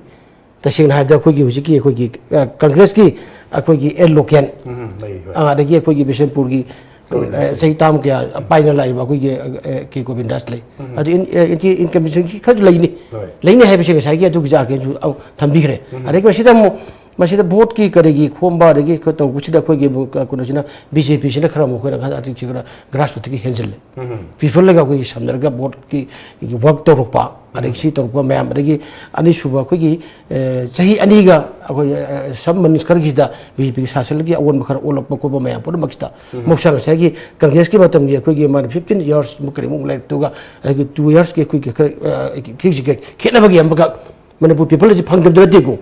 ꯇꯁꯦꯡꯅ ꯍꯥꯏꯔꯕꯗ ꯑꯩꯈꯣꯏꯒꯤ ꯍꯧꯖꯤꯛꯀꯤ ꯑꯩꯈꯣꯏꯒꯤ, ꯑ, ꯀꯪꯒ꯭ꯔꯦꯁꯀꯤ ꯑꯩꯈꯣꯏꯒꯤ ꯑꯦꯜ ꯂꯣꯀꯦꯟ, ꯎꯝ, ꯂꯩ, ꯍꯣꯏ꯫ ꯑ, ꯑꯗꯒꯤ ꯑꯩꯈꯣꯏꯒꯤ ꯕꯤꯁꯦꯟꯄꯨꯔꯒꯤ, ꯒꯣꯕꯤꯟꯗꯥꯁ ꯑ, ꯂꯩ꯫ ꯆꯍꯤ ꯇꯔꯥꯃꯨꯛ ꯀꯌꯥ ꯄꯥꯏꯅ ꯂꯥꯛꯏꯕ ꯑꯩꯈꯣꯏꯒꯤ, ꯑ, ꯑ, ꯀꯦ ꯒꯣꯕꯤꯟꯗꯥꯁ ꯂꯩ꯫ ꯎꯝ꯫ ꯑꯗꯨ ꯏꯟ-, ꯑ, ꯏꯟꯇꯤ-, ꯏꯟꯀꯝꯕꯦꯟꯁꯤꯒꯤ ꯈꯔꯁꯨ ꯂꯩꯅꯤ꯫ ꯍꯣꯏ꯫ ꯂꯩꯅꯤ ꯍꯥꯏꯕꯁꯦ ꯉꯁꯥꯏꯒꯤ ꯑꯗꯨꯒꯤ ꯑꯥꯔꯒ꯭ꯌꯨꯃꯦꯟꯁꯨ ꯑꯃꯨꯛ ꯊꯝꯕꯤꯈ꯭ꯔꯦ꯫ ꯎꯝ꯫ ꯑꯗꯒꯤ ꯃꯁꯤꯗ ꯑꯃꯨꯛ ꯃꯁꯤꯗ ꯚꯣꯠꯀꯤ ꯀꯔꯤꯒꯤ ꯈꯣꯝꯕ ꯑꯗꯒꯤ ꯑꯩꯈꯣꯏ ꯇꯧꯕꯁꯤꯗ ꯑꯩꯈꯣꯏꯒꯤ ꯀꯩꯅꯣꯁꯤꯅ, ꯕꯤ ꯖꯦ ꯄꯤꯁꯤꯅ ꯈꯔ ꯑꯃꯨꯛ ꯑꯩꯈꯣꯏꯅ ꯍꯟꯗꯛꯇꯤ ꯈꯔ ꯒ꯭ꯔꯥꯁꯔꯨꯠꯇꯒꯤ ꯍꯦꯟꯖꯤꯜꯂꯦ꯫ ꯄꯤꯄꯜꯒ ꯑꯩꯈꯣꯏꯒꯤ ꯁꯝꯅꯔꯒ ꯚꯣꯠꯀꯤ ꯋꯥꯔꯛ ꯇꯧꯔꯛꯄ, ꯑꯗꯒꯤ ꯁꯤ ꯇꯧꯔꯛꯄ ꯃꯌꯥꯝ, ꯑꯗꯒꯤ ꯑꯅꯤꯁꯨꯕ ꯑꯩꯈꯣꯏꯒꯤ, ꯑꯦ, ꯆꯍꯤ ꯑꯅꯤꯒ ꯑꯩꯈꯣꯏ, ꯑꯦ, ꯁꯝ ꯃꯅꯤꯁꯀꯔꯒꯤꯁꯤꯗ ꯕꯤ ꯖꯦ ꯄꯤꯒꯤ ꯁꯥꯁꯟꯒꯤ ꯑꯑꯣꯟꯕ ꯈꯔ ꯑꯣꯜꯂꯛꯄ ꯈꯣꯠꯄ ꯃꯌꯥꯝ ꯄꯨꯝꯅꯃꯛꯁꯤꯗ ꯃꯍꯧꯁꯥ ꯉꯁꯥꯏꯒꯤ ꯀꯪꯒ꯭ꯔꯦꯁꯀꯤ ꯃꯇꯝꯒꯤ ꯑꯩꯈꯣꯏꯒꯤ ꯃꯥꯅ ꯐꯤꯐꯇꯤꯟ ꯌꯔꯁ ꯃꯨꯛ ꯀꯔꯤꯃꯨꯛ ꯂꯩꯔꯛꯇꯨꯒ ꯑꯗꯒꯤ ꯇꯨ ꯌꯔꯁꯀꯤ ꯑꯩꯈꯣꯏꯒꯤ ꯈꯔ, ꯑ, ꯈꯤꯛꯁꯤ ꯈꯦꯠꯅꯕꯒꯤ ꯑꯃꯈꯛ ꯃꯅꯤꯄꯨꯔ ꯄꯤꯄꯜ ꯑꯁꯤ ꯐꯪꯗꯕꯗꯤ ꯅꯠꯇꯦꯀꯣ꯫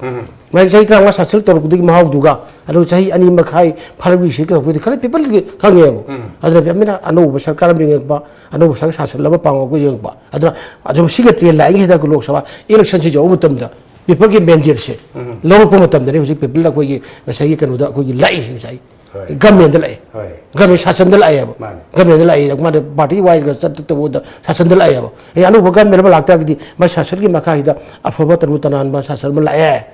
ꯃꯥꯒꯤ ꯆꯍꯤ ꯇꯔꯥꯃꯉꯥ ꯁꯥꯁꯟ ꯇꯧꯔꯛꯄꯗꯨꯒꯤ ꯃꯍꯥꯎꯗꯨꯒ ꯑꯗꯨꯒ ꯆꯍꯤ ꯑꯅꯤ ꯃꯈꯥꯏ ꯐꯥꯔꯛꯂꯤꯁꯤ ꯀꯩꯗꯧꯕꯗꯤ ꯈꯔ ꯄꯤꯄꯜꯒꯤ ꯈꯪꯉꯦꯕ꯫ ꯑꯗꯨꯅ ꯄꯤꯄꯜꯅ ꯑꯅꯧꯕ ꯁꯔꯀꯥꯔ ꯑꯃ ꯌꯦꯡꯉꯛꯄ, ꯑꯅꯧꯕ ꯁꯔꯀꯥꯔ ꯁꯥꯁꯟ ꯑꯃ ꯄꯥꯡꯉꯛꯄ ꯌꯦꯡꯉꯛꯄ꯫ ꯑꯗꯨꯅ ꯑꯗꯨꯝ ꯁꯤꯒ ꯇ꯭ꯔꯦꯟ ꯂꯥꯛꯏꯉꯩꯗ ꯂꯣꯛ ꯁꯚꯥ ꯏꯂꯦꯛꯁꯟꯁꯤ ꯌꯧꯕ ꯃꯇꯝꯗ ꯄꯤꯄꯜꯒꯤ ꯃꯦꯟꯗꯦꯠꯁꯦ ꯂꯧꯔꯛꯄ ꯃꯇꯝꯗꯅꯤ ꯍꯧꯖꯤꯛ ꯄꯤꯄꯜꯗ ꯑꯩꯈꯣꯏꯒꯤ ꯉꯁꯥꯏꯒꯤ ꯀꯩꯅꯣꯗ ꯑꯩꯈꯣꯏꯒꯤ ꯂꯥꯛꯏꯁꯦ ꯉꯁꯥꯏ꯫ ꯍꯣꯏ꯫ ꯒꯃꯦꯟꯗ ꯂꯥꯛꯑꯦ꯫ ꯍꯣꯏ꯫ ꯒꯃꯦꯟ ꯁꯥꯁꯟꯗ ꯂꯥꯛꯑꯦꯕ꯫ ꯃꯥꯅꯦ꯫ ꯒꯃꯦꯟꯗ ꯂꯥꯛꯑꯦ, ꯃꯥꯅ ꯄꯥꯔꯇꯤ ꯋꯥꯏꯁꯒ ꯆꯠꯇ ꯇꯧꯕꯗ ꯁꯥꯁꯟꯗ ꯂꯥꯛꯑꯦꯕ꯫ ꯑꯩ ꯑꯅꯧꯕ ꯒꯃꯦꯟ ꯑꯃ ꯂꯥꯛꯇꯥꯔꯒꯗꯤ ꯃꯥꯏ ꯁꯥꯁꯟꯒꯤ ꯃꯈꯥꯁꯤꯗ ꯑꯐꯕ ꯇꯔꯨ ꯇꯅꯥꯟꯕ ꯁꯥꯁꯟ ꯑꯃ ꯂꯥꯛꯑꯦ꯫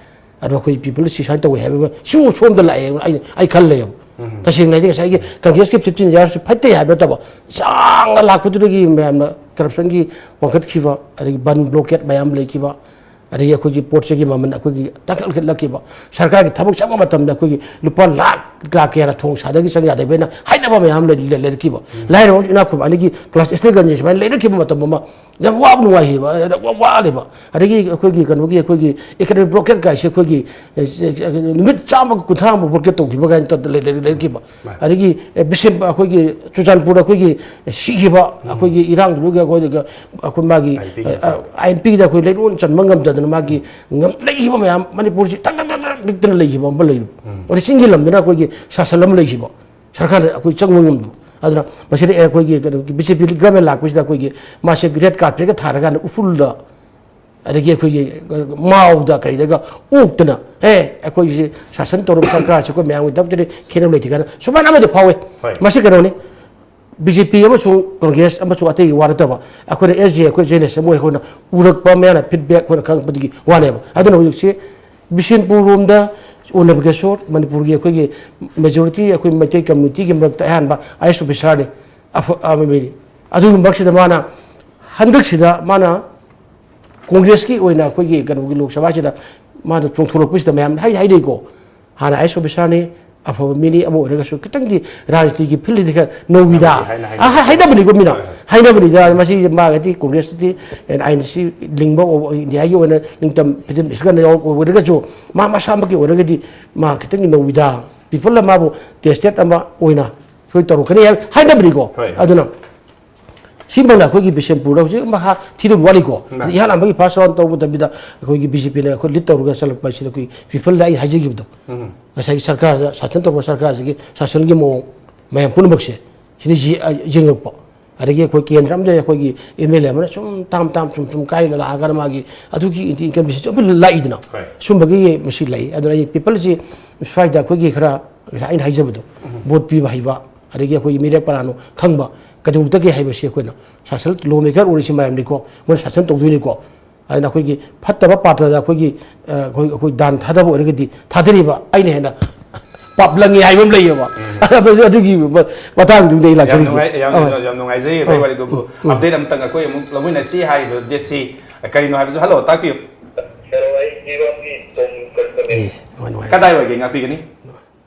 ꯑꯗꯣ ꯑꯩꯈꯣꯏ ꯄꯤꯄꯜ ꯁꯤ ꯁꯨꯃꯥꯏꯅ ꯇꯧꯋꯦ ꯍꯥꯏꯕ ꯑꯃ ꯁꯨ ꯁꯣꯝꯗ ꯂꯥꯛꯑꯦ ꯑꯩ, ꯑꯩ ꯈꯜꯂꯦꯕ꯫ ꯇꯁꯦꯡꯅ ꯍꯥꯏꯗꯤ ꯉꯁꯥꯏꯒꯤ ꯀꯪꯒ꯭ꯔꯦꯁꯀꯤ ꯐꯤꯐꯇꯤꯟ ꯌꯥꯔꯁꯁꯨ ꯐꯠꯇꯦ ꯍꯥꯏꯕ ꯅꯠꯇꯕ, ꯆꯥꯡꯅ ꯂꯥꯛꯄꯗꯨꯗꯒꯤ ꯃꯌꯥꯝꯅ ꯀꯔꯞꯁꯟꯒꯤ ꯋꯥꯡꯈꯠꯈꯤꯕ, ꯑꯗꯒꯤ ꯕꯟ ꯕ꯭ꯂꯣꯀꯦꯠ ꯃꯌꯥꯝ ꯂꯩꯈꯤꯕ, ꯑꯗꯒꯤ ꯑꯩꯈꯣꯏꯒꯤ ꯄꯣꯠ ꯆꯩꯒꯤ ꯃꯃꯜ ꯑꯩꯈꯣꯏꯒꯤ ꯇꯥꯡꯈꯠꯂꯛꯈꯤꯕ, ꯁꯔꯀꯥꯔꯒꯤ ꯊꯕꯛ ꯆꯪꯕ ꯃꯇꯝꯗ ꯑꯩꯈꯣꯏꯒꯤ ꯂꯨꯄꯥ ꯂꯥꯛ, ꯂꯥꯛ ꯀꯌꯥꯅ ꯊꯣꯡ ꯁꯥꯗꯒꯤ ꯆꯪ ꯌꯥꯗꯕꯅ ꯍꯥꯏꯅꯕ ꯃꯌꯥꯝ ꯂꯩ-, ꯂꯩ-, ꯂꯩꯔꯛꯈꯤꯕ꯫ ꯎꯝ꯫ ꯂꯥꯏꯔꯕ ꯑꯃꯁꯨꯡ ꯏꯅꯥꯛ ꯈꯨꯟꯕ ꯑꯅꯤꯒꯤ ꯀ꯭ꯂꯥꯁ ꯏꯁꯇꯦꯟꯒꯟꯁꯦ ꯁꯨꯃꯥꯏꯅ ꯂꯩꯔꯛꯈꯤꯕ ꯃꯇꯝ ꯑꯃ ꯌꯥꯝ ꯋꯥꯕ ꯅꯨꯡꯉꯥꯏꯈꯤꯕ, ꯌꯥꯝ ꯋꯥ-, ꯋꯥꯈꯤꯕ꯫ ꯑꯗꯒꯤ ꯑꯩꯈꯣꯏꯒꯤ ꯀꯩꯅꯣꯒꯤ, ꯑꯩꯈꯣꯏꯒꯤ ꯏꯀꯅꯣꯃꯤꯛ ꯕ꯭ꯂꯣꯀꯦꯠ ꯀꯥꯏꯁꯦ ꯑꯩꯈꯣꯏꯒꯤ, ꯑꯦ, ꯑꯦ, ꯑꯦ, ꯅꯨꯃꯤꯠ ꯆꯥꯝꯃꯒ ꯀꯨꯟꯊ꯭ꯔꯥ ꯑꯃ ꯕ꯭ꯂꯣꯀꯦꯠ ꯇꯧꯈꯤꯕ ꯀꯥꯏꯅ ꯇꯧꯗꯅ ꯂꯩ-, ꯂꯩ-, ꯂꯩꯔꯛꯈꯤꯕ꯫ ꯃꯥꯅꯤ꯫ ꯑꯗꯒꯤ, ꯑꯦ, ꯕꯤꯁꯦꯝ-, ꯑꯩꯈꯣꯏꯒꯤ ꯆꯨꯔꯆꯥꯟꯄꯨꯔꯗ ꯑꯩꯈꯣꯏꯒꯤ ꯁꯤꯈꯤꯕ, ꯎꯝ꯫ ꯑꯩꯈꯣꯏꯒꯤ ꯏꯔꯥꯡꯗꯨꯒ ꯑꯩꯈꯣꯏꯗꯒ ꯑꯩꯈꯣꯏ ꯃꯥꯒꯤ, ꯑꯥꯏ ꯑꯦꯝ ꯄꯤꯒꯤ ꯑ, ꯑ, ꯇꯥꯕ꯫ ꯑꯥꯏ ꯑꯦꯝ ꯄꯤꯒꯤꯗ ꯑꯩꯈꯣꯏ ꯂꯩꯔꯣꯟ ꯆꯟꯕ ꯉꯝꯗꯗꯅ ꯃꯥꯒꯤ ꯉꯝ-, ꯂꯩꯈꯤꯕ ꯃꯌꯥꯝ, ꯃꯅꯤꯄꯨꯔꯁꯤ ꯇꯛ ꯇꯛ ꯇꯛ ꯇꯛ ꯅꯤꯛꯇꯅ ꯂꯩꯈꯤꯕ ꯑꯃ ꯂꯩ꯫ ꯎꯝ꯫ ꯑꯗꯩ ꯆꯤꯡꯒꯤ ꯂꯝꯗꯅ ꯑꯩꯈꯣꯏꯒꯤ ꯁꯥꯁꯟ ꯑꯃ ꯂꯩꯈꯤꯕ꯫ ꯁꯔꯀꯥꯔꯅ ꯑꯩꯈꯣꯏ ꯆꯪꯕ ꯉꯝꯗꯕ꯫ ꯑꯗꯨꯅ ꯃꯁꯤꯗ ꯑꯩꯈꯣꯏꯒꯤ ꯀꯩꯅꯣꯒꯤ ꯕꯤ ꯖꯦ ꯄꯤ ꯒꯚꯔꯟꯃꯦꯟ ꯂꯥꯛꯄꯁꯤꯗ ꯑꯩꯈꯣꯏꯒꯤ ꯃꯥꯁꯦ ꯔꯦꯗ ꯀꯥꯔꯄꯦꯠꯀ ꯊꯥꯔꯀꯥꯟꯗ ꯎꯐꯨꯜꯗ, ꯑꯗꯒꯤ ꯑꯩꯈꯣꯏꯒꯤ ꯃꯥꯎꯗ ꯀꯩꯗꯒ ꯑꯣꯛꯇꯅ, "ꯑꯦ, ꯑꯩꯈꯣꯏꯒꯤꯁꯦ ꯁꯥꯁꯟ ꯇꯧꯔꯕ ꯁꯔꯀꯥꯔꯁꯦ ꯑꯩꯈꯣꯏ ꯃꯌꯥꯝꯒꯤꯗꯃꯛꯇꯗꯤ ꯈꯦꯠꯅꯕ ꯂꯩꯇꯦ" ꯀꯥꯏꯅ ꯁꯨꯃꯥꯏꯅ ꯑꯃꯗꯤ ꯐꯥꯎꯋꯦ꯫ ꯍꯣꯏ꯫ ꯃꯁꯤ ꯀꯩꯅꯣꯅꯤ, ꯕꯤ ꯖꯦ ꯄꯤ ꯑꯃꯁꯨꯡ ꯀꯪꯒ꯭ꯔꯦꯁ ꯑꯃꯁꯨꯡ ꯑꯇꯩꯒꯤ ꯋꯥ ꯅꯠꯇꯕ, ꯑꯩꯈꯣꯏꯅ ꯑꯦꯁ ꯖꯦ, ꯑꯩꯈꯣꯏ ꯖꯦ ꯑꯦꯟ ꯑꯦꯁ ꯑꯃ ꯑꯣꯏ ꯑꯩꯈꯣꯏꯅ ꯎꯔꯛꯄ ꯃꯌꯥꯝꯅ ꯐꯤꯗꯕꯦꯛ ꯑꯩꯈꯣꯏꯅ ꯈꯪꯉꯛꯄꯗꯒꯤ ꯋꯥꯅꯦꯕ꯫ ꯑꯗꯨꯅ ꯍꯧꯖꯤꯛꯁꯤ ꯕꯤꯁꯦꯟꯄꯨꯔ ꯔꯣꯝꯗ ꯎꯅ ꯕꯒꯦꯁꯣꯔ, ꯃꯅꯤꯄꯨꯔꯒꯤ ꯑꯩꯈꯣꯏꯒꯤ ꯃꯦꯖꯣꯔꯤꯇꯤ ꯑꯩꯈꯣꯏ ꯃꯩꯇꯩ ꯀꯝꯃ꯭ꯌꯨꯅꯤꯇꯤꯒꯤ ꯃꯔꯛꯇ ꯑꯌꯥꯝꯕ ꯑꯥꯏ ꯑꯦꯁ ꯑꯣꯐꯤꯁꯥꯔꯅꯤ, ꯑꯐ-, ꯑꯐꯕ ꯃꯤꯅꯤ꯫ ꯑꯗꯨꯒꯤ ꯃꯔꯛꯁꯤꯗ ꯃꯥꯅ ꯍꯟꯗꯛꯁꯤꯗ ꯃꯥꯅ ꯀꯣꯡꯒ꯭ꯔꯦꯁꯀꯤ ꯑꯣꯏꯅ ꯑꯩꯈꯣꯏꯒꯤ ꯀꯩꯅꯣꯒꯤ ꯂꯣꯛ ꯁꯚꯥꯁꯤꯗ ꯃꯥꯅ ꯆꯣꯡꯊꯣꯔꯛꯄꯁꯤꯗ ꯃꯌꯥꯝꯅ ꯍꯥꯏ ꯍꯥꯏꯅꯩꯀꯣ, ꯍꯥꯟꯅ ꯑꯥꯏ ꯑꯦꯁ ꯑꯣꯐꯤꯁꯥꯔꯅꯤ, ꯑꯐꯕ ꯃꯤꯅꯤ, ꯑꯃ ꯑꯣꯏꯔꯒꯁꯨ ꯈꯤꯇꯪꯗꯤ ꯔꯥꯖꯅꯤꯇꯤꯒꯤ ꯐꯤꯜꯗꯗꯤ ꯈꯔ ꯅꯧꯋꯤꯗ꯫ ꯍꯥꯏꯅ, ꯍꯥꯏꯅ, ꯑ, ꯍꯥꯏ-, ꯍꯥꯏꯅꯕꯅꯤꯀꯣ ꯃꯤꯅ꯫ ꯍꯣꯏ, ꯍꯣꯏ꯫ ꯍꯥꯏꯅꯕꯅꯤꯗ, ꯃꯁꯤ ꯃꯥꯒꯗꯤ ꯀꯣꯡꯒ꯭ꯔꯦꯁꯇꯗꯤ ꯑꯥꯏ ꯑꯦꯟ ꯁꯤ ꯂꯤꯡꯕ ꯑꯣ-, ꯏꯟꯗꯤꯌꯥꯒꯤ ꯑꯣꯏꯅ ꯅꯤꯡꯇꯝ ꯐꯤꯗꯝ ꯏꯁꯀꯟꯗ ꯌꯥꯎ-, ꯑꯣꯏꯔꯒꯁꯨ ꯃꯥ ꯃꯁꯥꯃꯛꯀꯤ ꯑꯣꯏꯔꯒꯗꯤ ꯃꯥ ꯈꯤꯇꯪꯗꯤ ꯅꯧꯋꯤꯗ꯫ ꯄꯤꯄꯜꯅ ꯃꯥꯕꯨ ꯇꯦꯁꯇꯦꯠ ꯑꯃ ꯑꯣꯏꯅ ꯑꯩꯈꯣꯏ ꯇꯧꯔꯛꯀꯅꯤ ꯍꯥꯏ-, ꯍꯥꯏꯅꯕꯅꯤꯀꯣ꯫ ꯍꯣꯏ, ꯍꯣꯏ꯫ ꯑꯗꯨꯅ ꯁꯤꯃꯛꯅ ꯑꯩꯈꯣꯏꯒꯤ ꯕꯤꯁꯦꯝꯄꯨꯔꯗ ꯍꯧꯖꯤꯛ ꯃꯈꯥ ꯊꯤꯗꯕ ꯋꯥꯠꯂꯤꯀꯣ꯫ ꯃꯥꯅꯤ꯫ ꯏꯍꯥꯟ ꯍꯥꯟꯕꯒꯤ ꯐꯥꯔꯁ ꯔꯥꯎꯟ ꯇꯧꯕ ꯃꯇꯝꯗ ꯑꯩꯈꯣꯏꯒꯤ ꯕꯤ ꯖꯦ ꯄꯤꯅ ꯑꯩꯈꯣꯏ ꯂꯤꯗ ꯇꯧꯔꯒ ꯆꯠꯂꯛꯄ ꯑꯁꯤꯗ ꯑꯩꯈꯣꯏ ꯄꯤꯄꯜꯗ ꯑꯩ ꯍꯥꯏꯖꯈꯤꯕꯗꯣ, ꯎꯝ꯫ ꯉꯁꯥꯏꯒꯤ ꯁꯔꯀꯥꯔꯗ, ꯁꯥꯁꯟ ꯇꯧꯕ ꯁꯔꯀꯥꯔꯁꯤꯒꯤ ꯁꯥꯁꯟꯒꯤ ꯃꯑꯣꯡ ꯃꯌꯥꯝ ꯄꯨꯝꯅꯃꯛꯁꯦ ꯁꯤꯅ ꯌꯦ-, ꯑ, ꯌꯦꯡꯉꯛꯄ꯫ ꯑꯗꯒꯤ ꯑꯩꯈꯣꯏ ꯀꯦꯟꯗ꯭ꯔ ꯑꯃꯗ ꯑꯩꯈꯣꯏꯒꯤ ꯑꯦꯝ ꯑꯦꯜ ꯑꯦ ꯑꯃꯅ ꯁꯨꯝ ꯇꯥꯝ ꯇꯥꯝ ꯁꯨꯝ ꯁꯨꯝ ꯀꯥꯏꯅ ꯂꯥꯛꯑꯒ ꯃꯥꯒꯤ ꯑꯗꯨꯒꯤ ꯏꯟꯀꯝ ꯁꯨꯝ ꯂꯥꯛꯏꯗꯅ꯫ ꯍꯣꯏ꯫ ꯁꯨꯝꯕꯒꯤ ꯃꯁꯤ ꯂꯩ꯫ ꯑꯗꯨꯅ ꯑꯩ ꯄꯤꯄꯜꯁꯤ ꯁ꯭ꯋꯥꯏꯗ ꯑꯩꯈꯣꯏꯒꯤ ꯈꯔ ꯉꯁꯥꯏ ꯑꯩꯅ ꯍꯥꯏꯖꯕꯗꯣ, ꯎꯝ꯫ ꯚꯣꯠ ꯄꯤꯕ ꯍꯩꯕ, ꯑꯗꯒꯤ ꯑꯩꯈꯣꯏꯒꯤ ꯃꯤꯔꯦꯞ ꯄꯔꯥꯅꯣ ꯈꯪꯕ ꯀꯩꯗꯧꯗꯒꯦ ꯍꯥꯏꯕꯁꯤ ꯑꯩꯈꯣꯏꯅ ꯁꯥꯁꯟ, ꯂꯣ ꯃꯦꯀꯔ ꯑꯣꯏꯔꯤꯁꯤ ꯃꯌꯥꯝꯅꯤꯀꯣ, ꯃꯣꯏꯅ ꯁꯥꯁꯟ ꯇꯧꯗꯣꯏꯅꯤꯀꯣ꯫ ꯑꯗꯨꯅ ꯑꯩꯈꯣꯏꯒꯤ ꯐꯠꯇꯕ ꯄꯥꯇ꯭ꯔꯗ ꯑꯩꯈꯣꯏꯒꯤ, ꯑ, ꯑꯩꯈꯣꯏ, ꯑꯩꯈꯣꯏ ꯗꯥꯟ ꯊꯥꯗꯕ ꯑꯣꯏꯔꯒꯗꯤ ꯊꯥꯗꯔꯤꯕ ꯑꯩꯅ ꯍꯦꯟꯅ ꯄꯥꯞ ꯂꯪꯉꯤ ꯍꯥꯏꯕ ꯑꯃ ꯂꯩꯌꯦꯕ꯫ ꯎꯝ꯫ ꯑꯗꯨ-, ꯑꯗꯨꯒꯤ ꯃ-, ꯃꯇꯥꯡꯗꯨꯗ ꯑꯩ ꯌꯥꯝ ꯂꯥꯛꯆꯔꯤꯁꯦ꯫ ꯅꯨꯡꯉꯥꯏ-, ꯌꯥꯝ, ꯑ꯫ ꯌꯥꯝ ꯅꯨꯡꯉꯥꯏꯖꯩ ꯑꯇꯩ ꯑ꯫ ꯋꯥꯔꯤꯗꯨꯕꯨ꯫ ꯎꯝ꯫ ꯑꯞꯗꯦꯠ ꯑꯃꯇꯪ ꯑꯩꯈꯣꯏ ꯑꯃꯨꯛ ꯂꯧꯃꯤꯟꯅꯁꯤ꯫ ꯍꯥꯏꯔꯤꯕ ꯑꯞꯗꯦꯠꯁꯤ ꯀꯔꯤꯅꯣ ꯍꯥꯏꯕꯁꯨ, ꯍꯜꯂꯣ, ꯇꯥꯛꯄꯤꯌꯨ꯫ ꯍꯜꯂꯣ, ꯑꯩ ꯖꯤꯔꯤꯕꯥꯝꯒꯤ ꯇꯣꯝ ꯀꯔꯤꯁꯅꯅꯦ꯫ ꯌꯦꯁ, ꯅꯨꯡꯉꯥꯏ, ꯅꯨꯡꯉꯥꯏ꯫ ꯀꯗꯥꯏꯋꯥꯏꯒꯦ ꯉꯥꯛꯄꯤꯒꯅꯤ?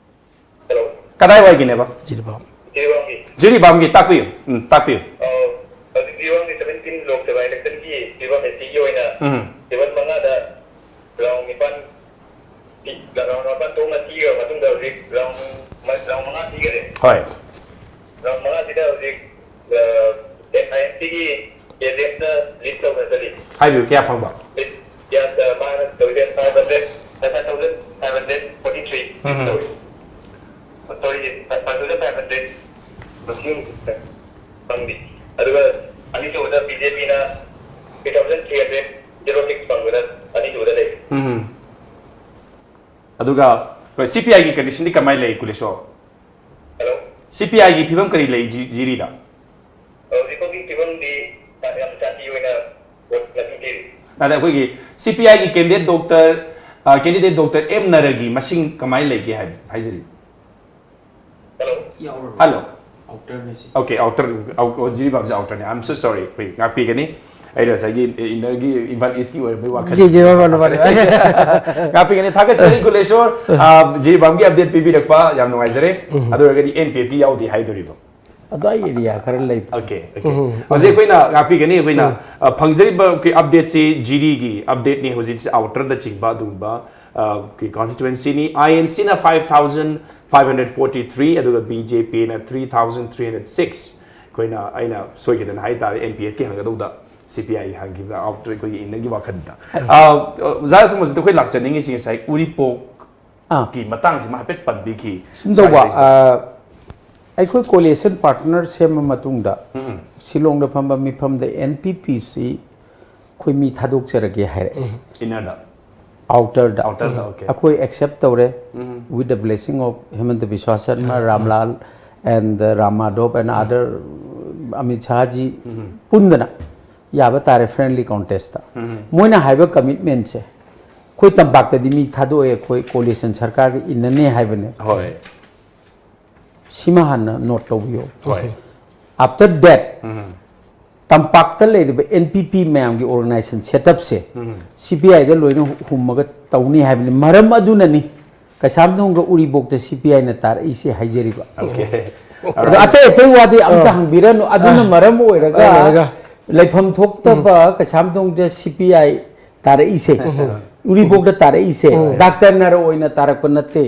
ꯍꯜꯂꯣ꯫ ꯀꯗꯥꯏꯋꯥꯏꯒꯤꯅꯦꯕ? ꯖꯤꯔꯤꯕꯥꯝ꯫ ꯖꯤꯔꯤꯕꯥꯝꯒꯤ꯫ ꯖꯤꯔꯤꯕꯥꯝꯒꯤ ꯇꯥꯛꯄꯤꯌꯨ꯫ ꯎꯝ, ꯇꯥꯛꯄꯤꯌꯨ꯫ ꯑ, ꯍꯧꯖꯤꯛ ꯖꯤꯔꯤꯕꯥꯝꯒꯤ seventeen ꯂꯣꯛ ꯁꯚꯥ election ꯒꯤ ꯖꯤꯔꯤꯕꯥꯝ SC ꯒꯤ ꯑꯣꯏꯅ ꯎꯝ꯫ Level ꯃꯉꯥꯗ round ꯅꯤꯄꯥꯟ ꯄꯤ-, round ꯅꯤꯄꯥꯟ ꯊꯣꯛꯅ ꯄꯤꯈ꯭ꯔꯕ ꯃꯇꯨꯡꯗ ꯍꯧꯖꯤꯛ round ꯃ-, round ꯃꯉꯥ ꯄꯤꯈꯔꯦ꯫ ꯍꯣꯏ꯫ Round ꯃꯉꯥꯁꯤꯗ ꯍꯧꯖꯤꯛ, ꯑ, INC ꯒꯤ candidate ꯅ lead ꯇꯧꯅ ꯆꯠꯂꯤ꯫ ꯍꯥꯏꯕꯤꯌꯨ, ꯀꯌꯥ ꯐꯪꯕ? Lead ꯀꯌꯥ, ꯑ, ꯃꯥꯅ ꯇꯧꯔꯤꯁꯦ five hundred, five thousand five hundred forty three ꯎꯝ꯫ ꯇꯧꯔꯤ꯫ Sorry, five thousand five hundred ꯃꯁꯤꯡ ꯐꯪꯂꯤ꯫ ꯑꯗꯨꯒ ꯑꯅꯤꯁꯨꯕꯗ BJP ꯅ three thousand three hundred zero six ꯐꯪꯕꯗ ꯑꯅꯤꯁꯨꯕꯗ ꯂꯩ꯫ ꯎꯝ꯫ ꯑꯗꯨꯒ ꯍꯣꯏ, CPI ꯒꯤ condition ꯗꯤ ꯀꯃꯥꯏꯅ ꯂꯩ, ꯀꯨꯂꯦꯁꯣꯔ? ꯍꯜꯂꯣ꯫ CPI ꯒꯤ ꯐꯤꯕꯝ ꯀꯔꯤ ꯂꯩ ꯖꯤ-, ꯖꯤꯔꯤꯗ? ꯍꯧꯖꯤꯛ ꯐꯥꯎꯒꯤ ꯐꯤꯕꯝꯗꯤ ꯌꯥꯝ ꯁꯥꯟꯇꯤ ꯑꯣꯏꯅ ꯚꯣꯠ ꯃꯁꯤꯡ ꯊꯤꯔꯤ꯫ ꯑꯗ ꯑꯩꯈꯣꯏꯒꯤ CPI ꯒꯤ candidate ꯗꯣꯛꯇꯔ, ꯑ, candidate ꯗꯣꯛꯇꯔ ꯑꯦꯝ ꯅꯔꯒꯤ ꯃꯁꯤꯡ ꯀꯃꯥꯏꯅ ꯂꯩꯒꯦ ꯍꯥꯏ-, ꯍꯥꯏꯖꯔꯤ꯫ ꯍꯜꯂꯣ꯫ ꯌꯥꯎꯔꯕꯣ? ꯍꯜꯂꯣ꯫ ꯑꯥꯎꯇꯔꯅꯦ ꯁꯤ꯫ Okay, ꯑꯥꯎꯇꯔ, ꯑꯥꯎ-, ꯑꯣ, ꯖꯤꯔꯤꯕꯥꯝꯁꯦ ꯑꯥꯎꯇꯔꯅꯦ꯫ I'm so sorry, ꯑꯩꯈꯣꯏ ꯉꯥꯛꯄꯤꯒꯅꯤ꯫ ꯑꯩꯅ ꯉꯁꯥꯏꯒꯤ inner ꯒꯤ ꯏꯝꯐꯥꯜ ꯏꯁꯀꯤ ꯑꯣꯏꯔꯝꯕꯩ ꯋꯥꯈꯜ ꯖꯤ, ꯖꯤ, ꯃꯥꯅꯦ, ꯃꯥꯅꯦ, ꯃꯥꯅꯦ꯫ ꯉꯥꯛꯄꯤꯒꯅꯤ꯫ ꯊꯥꯒꯠꯆꯔꯤ ꯀꯨꯂꯦꯁꯣꯔ꯫ ꯑ, ꯖꯤꯔꯤꯕꯥꯝꯒꯤ ꯑꯞꯗꯦꯠ ꯄꯤꯕꯤꯔꯛꯄ ꯌꯥꯝ ꯅꯨꯡꯉꯥꯏꯖꯔꯦ꯫ ꯑꯗꯨ ꯑꯣꯏꯔꯒꯗꯤ NPF ꯀꯤ ꯌꯥꯎꯗꯦ ꯍꯥꯏꯗꯣꯔꯤꯕ? ꯑꯗꯨꯋꯥꯏ ꯑꯦꯔꯤꯌꯥ ꯈꯔ ꯂꯩꯕ꯫ Okay, okay. ꯍꯧꯖꯤꯛ ꯑꯩꯈꯣꯏꯅ ꯉꯥꯛꯄꯤꯒꯅꯤ꯫ ꯑꯩꯈꯣꯏꯅ, ꯑ, ꯐꯪꯖꯔꯤꯕ ꯑꯩꯈꯣꯏ ꯑꯞꯗꯦꯠꯁꯤ ꯖꯤꯔꯤꯒꯤ ꯑꯞꯗꯦꯠꯅꯤ꯫ ꯍꯧꯖꯤꯛꯁꯤ ꯑꯥꯎꯇꯔꯗ ꯆꯤꯡꯕ ꯑꯗꯨꯒꯨꯝꯕ, ꯑ, ꯀꯤ constituency ꯅꯤ꯫ INC ꯅ five thousand five hundred forty three, ꯑꯗꯨꯒ BJP ꯅ three thousand three hundred six꯫ ꯑꯩꯈꯣꯏꯅ, ꯑꯩꯅ ꯁꯣꯏꯈꯤꯗꯅ ꯍꯥꯏꯇꯥꯔꯦ, NPF ꯀꯤ ꯍꯪꯒꯗꯧꯗ CPI ꯍꯪꯈꯤꯕꯗ ꯑꯥꯎꯇꯔ ꯑꯩꯈꯣꯏꯒꯤ inner ꯒꯤ ꯋꯥꯈꯜꯗ꯫ ꯑ, ꯑꯣꯖꯥ ꯁꯨꯝꯕꯁꯤꯗ ꯑꯩꯈꯣꯏ ꯂꯥꯛꯆꯅꯤꯡꯉꯤꯁꯤ ꯉꯁꯥꯏ ꯎꯔꯤꯄꯣꯛ ꯑꯥ꯫ ꯀꯤ ꯃꯇꯥꯡꯁꯤꯃ ꯍꯥꯏꯐꯦꯠ ꯄꯟꯕꯤꯈꯤ꯫ ꯁꯨꯝ ꯇꯧꯕ, ꯁ꯭ꯋꯥꯏꯁꯤꯗ꯫ ꯑ, ꯑꯩꯈꯣꯏ coalition partner ꯁꯦꯝꯃ ꯃꯇꯨꯡꯗ ꯁꯤꯂꯣꯡꯗ ꯐꯝꯕ ꯃꯤꯐꯝꯗ NPP ꯁꯤ ꯑꯩꯈꯣꯏ ꯃꯤ ꯊꯥꯗꯣꯛꯆꯔꯒꯦ ꯍꯥꯏꯔꯛꯑꯦ꯫ Inner ꯗ꯫ Outer ꯗ꯫ Outer ꯗ, okay. ꯑꯩꯈꯣꯏ accept ꯇꯧꯔꯦ, with the blessing of Himanta Biswa Sarma, Ramlal and Ram Madhav and other, Amit ꯁꯥꯍꯖꯤ ꯄꯨꯟꯗꯅ ꯌꯥꯕ ꯇꯥꯔꯦ friendly contest ꯇ꯫ ꯃꯣꯏꯅ ꯍꯥꯏꯕ commitment ꯁꯦ, ꯑꯩꯈꯣꯏ ꯇꯝꯄꯥꯛꯇꯗꯤ ꯃꯤ ꯊꯥꯗꯣꯛꯑꯦ, ꯑꯩꯈꯣꯏ coalition ꯁꯔꯀꯥꯔꯒ ꯏꯟꯅꯅꯤ ꯍꯥꯏꯕꯅꯦ꯫ ꯍꯣꯏ꯫ ꯁꯤꯃ ꯍꯥꯟꯅ note ꯇꯧꯕꯤꯌꯣ꯫ ꯍꯣꯏ꯫ After that, ꯇꯝꯄꯥꯛꯇ ꯂꯩꯔꯤꯕ NPP ꯃꯌꯥꯝꯒꯤ organization setup ꯁꯦ CPI ꯗ ꯂꯣꯏꯅ ꯍꯨꯝꯃꯒ ꯇꯧꯅꯤ ꯍꯥꯏꯕꯅꯤ꯫ ꯃꯔꯝ ꯑꯗꯨꯅꯅꯤ ꯀꯩꯁꯥꯝꯊꯣꯡꯒ ꯎꯔꯤꯄꯣꯛꯇ CPI ꯅ ꯇꯥꯔꯛꯏꯁꯦ ꯍꯥꯏꯖꯔꯤꯕ꯫ Okay. ꯑꯗꯣ ꯑꯇꯩ ꯑꯇꯩ ꯋꯥꯗꯤ ꯑꯝꯇ ꯍꯪꯕꯤꯔꯅꯨ꯫ ꯑꯗꯨꯅ ꯃꯔꯝ ꯑꯣꯏꯔꯒ ꯑꯣꯏꯔꯒ꯫ ꯂꯩꯐꯝ ꯊꯣꯛꯇꯕ ꯀꯩꯁꯥꯝꯊꯣꯡꯗ CPI ꯇꯥꯔꯛꯏꯁꯦ, ꯎꯔꯤꯄꯣꯛꯇ ꯇꯥꯔꯛꯏꯁꯦ, ꯗꯥꯛꯇꯔ ꯅꯔ ꯑꯣꯏꯅ ꯇꯥꯔꯛꯄ ꯅꯠꯇꯦ꯫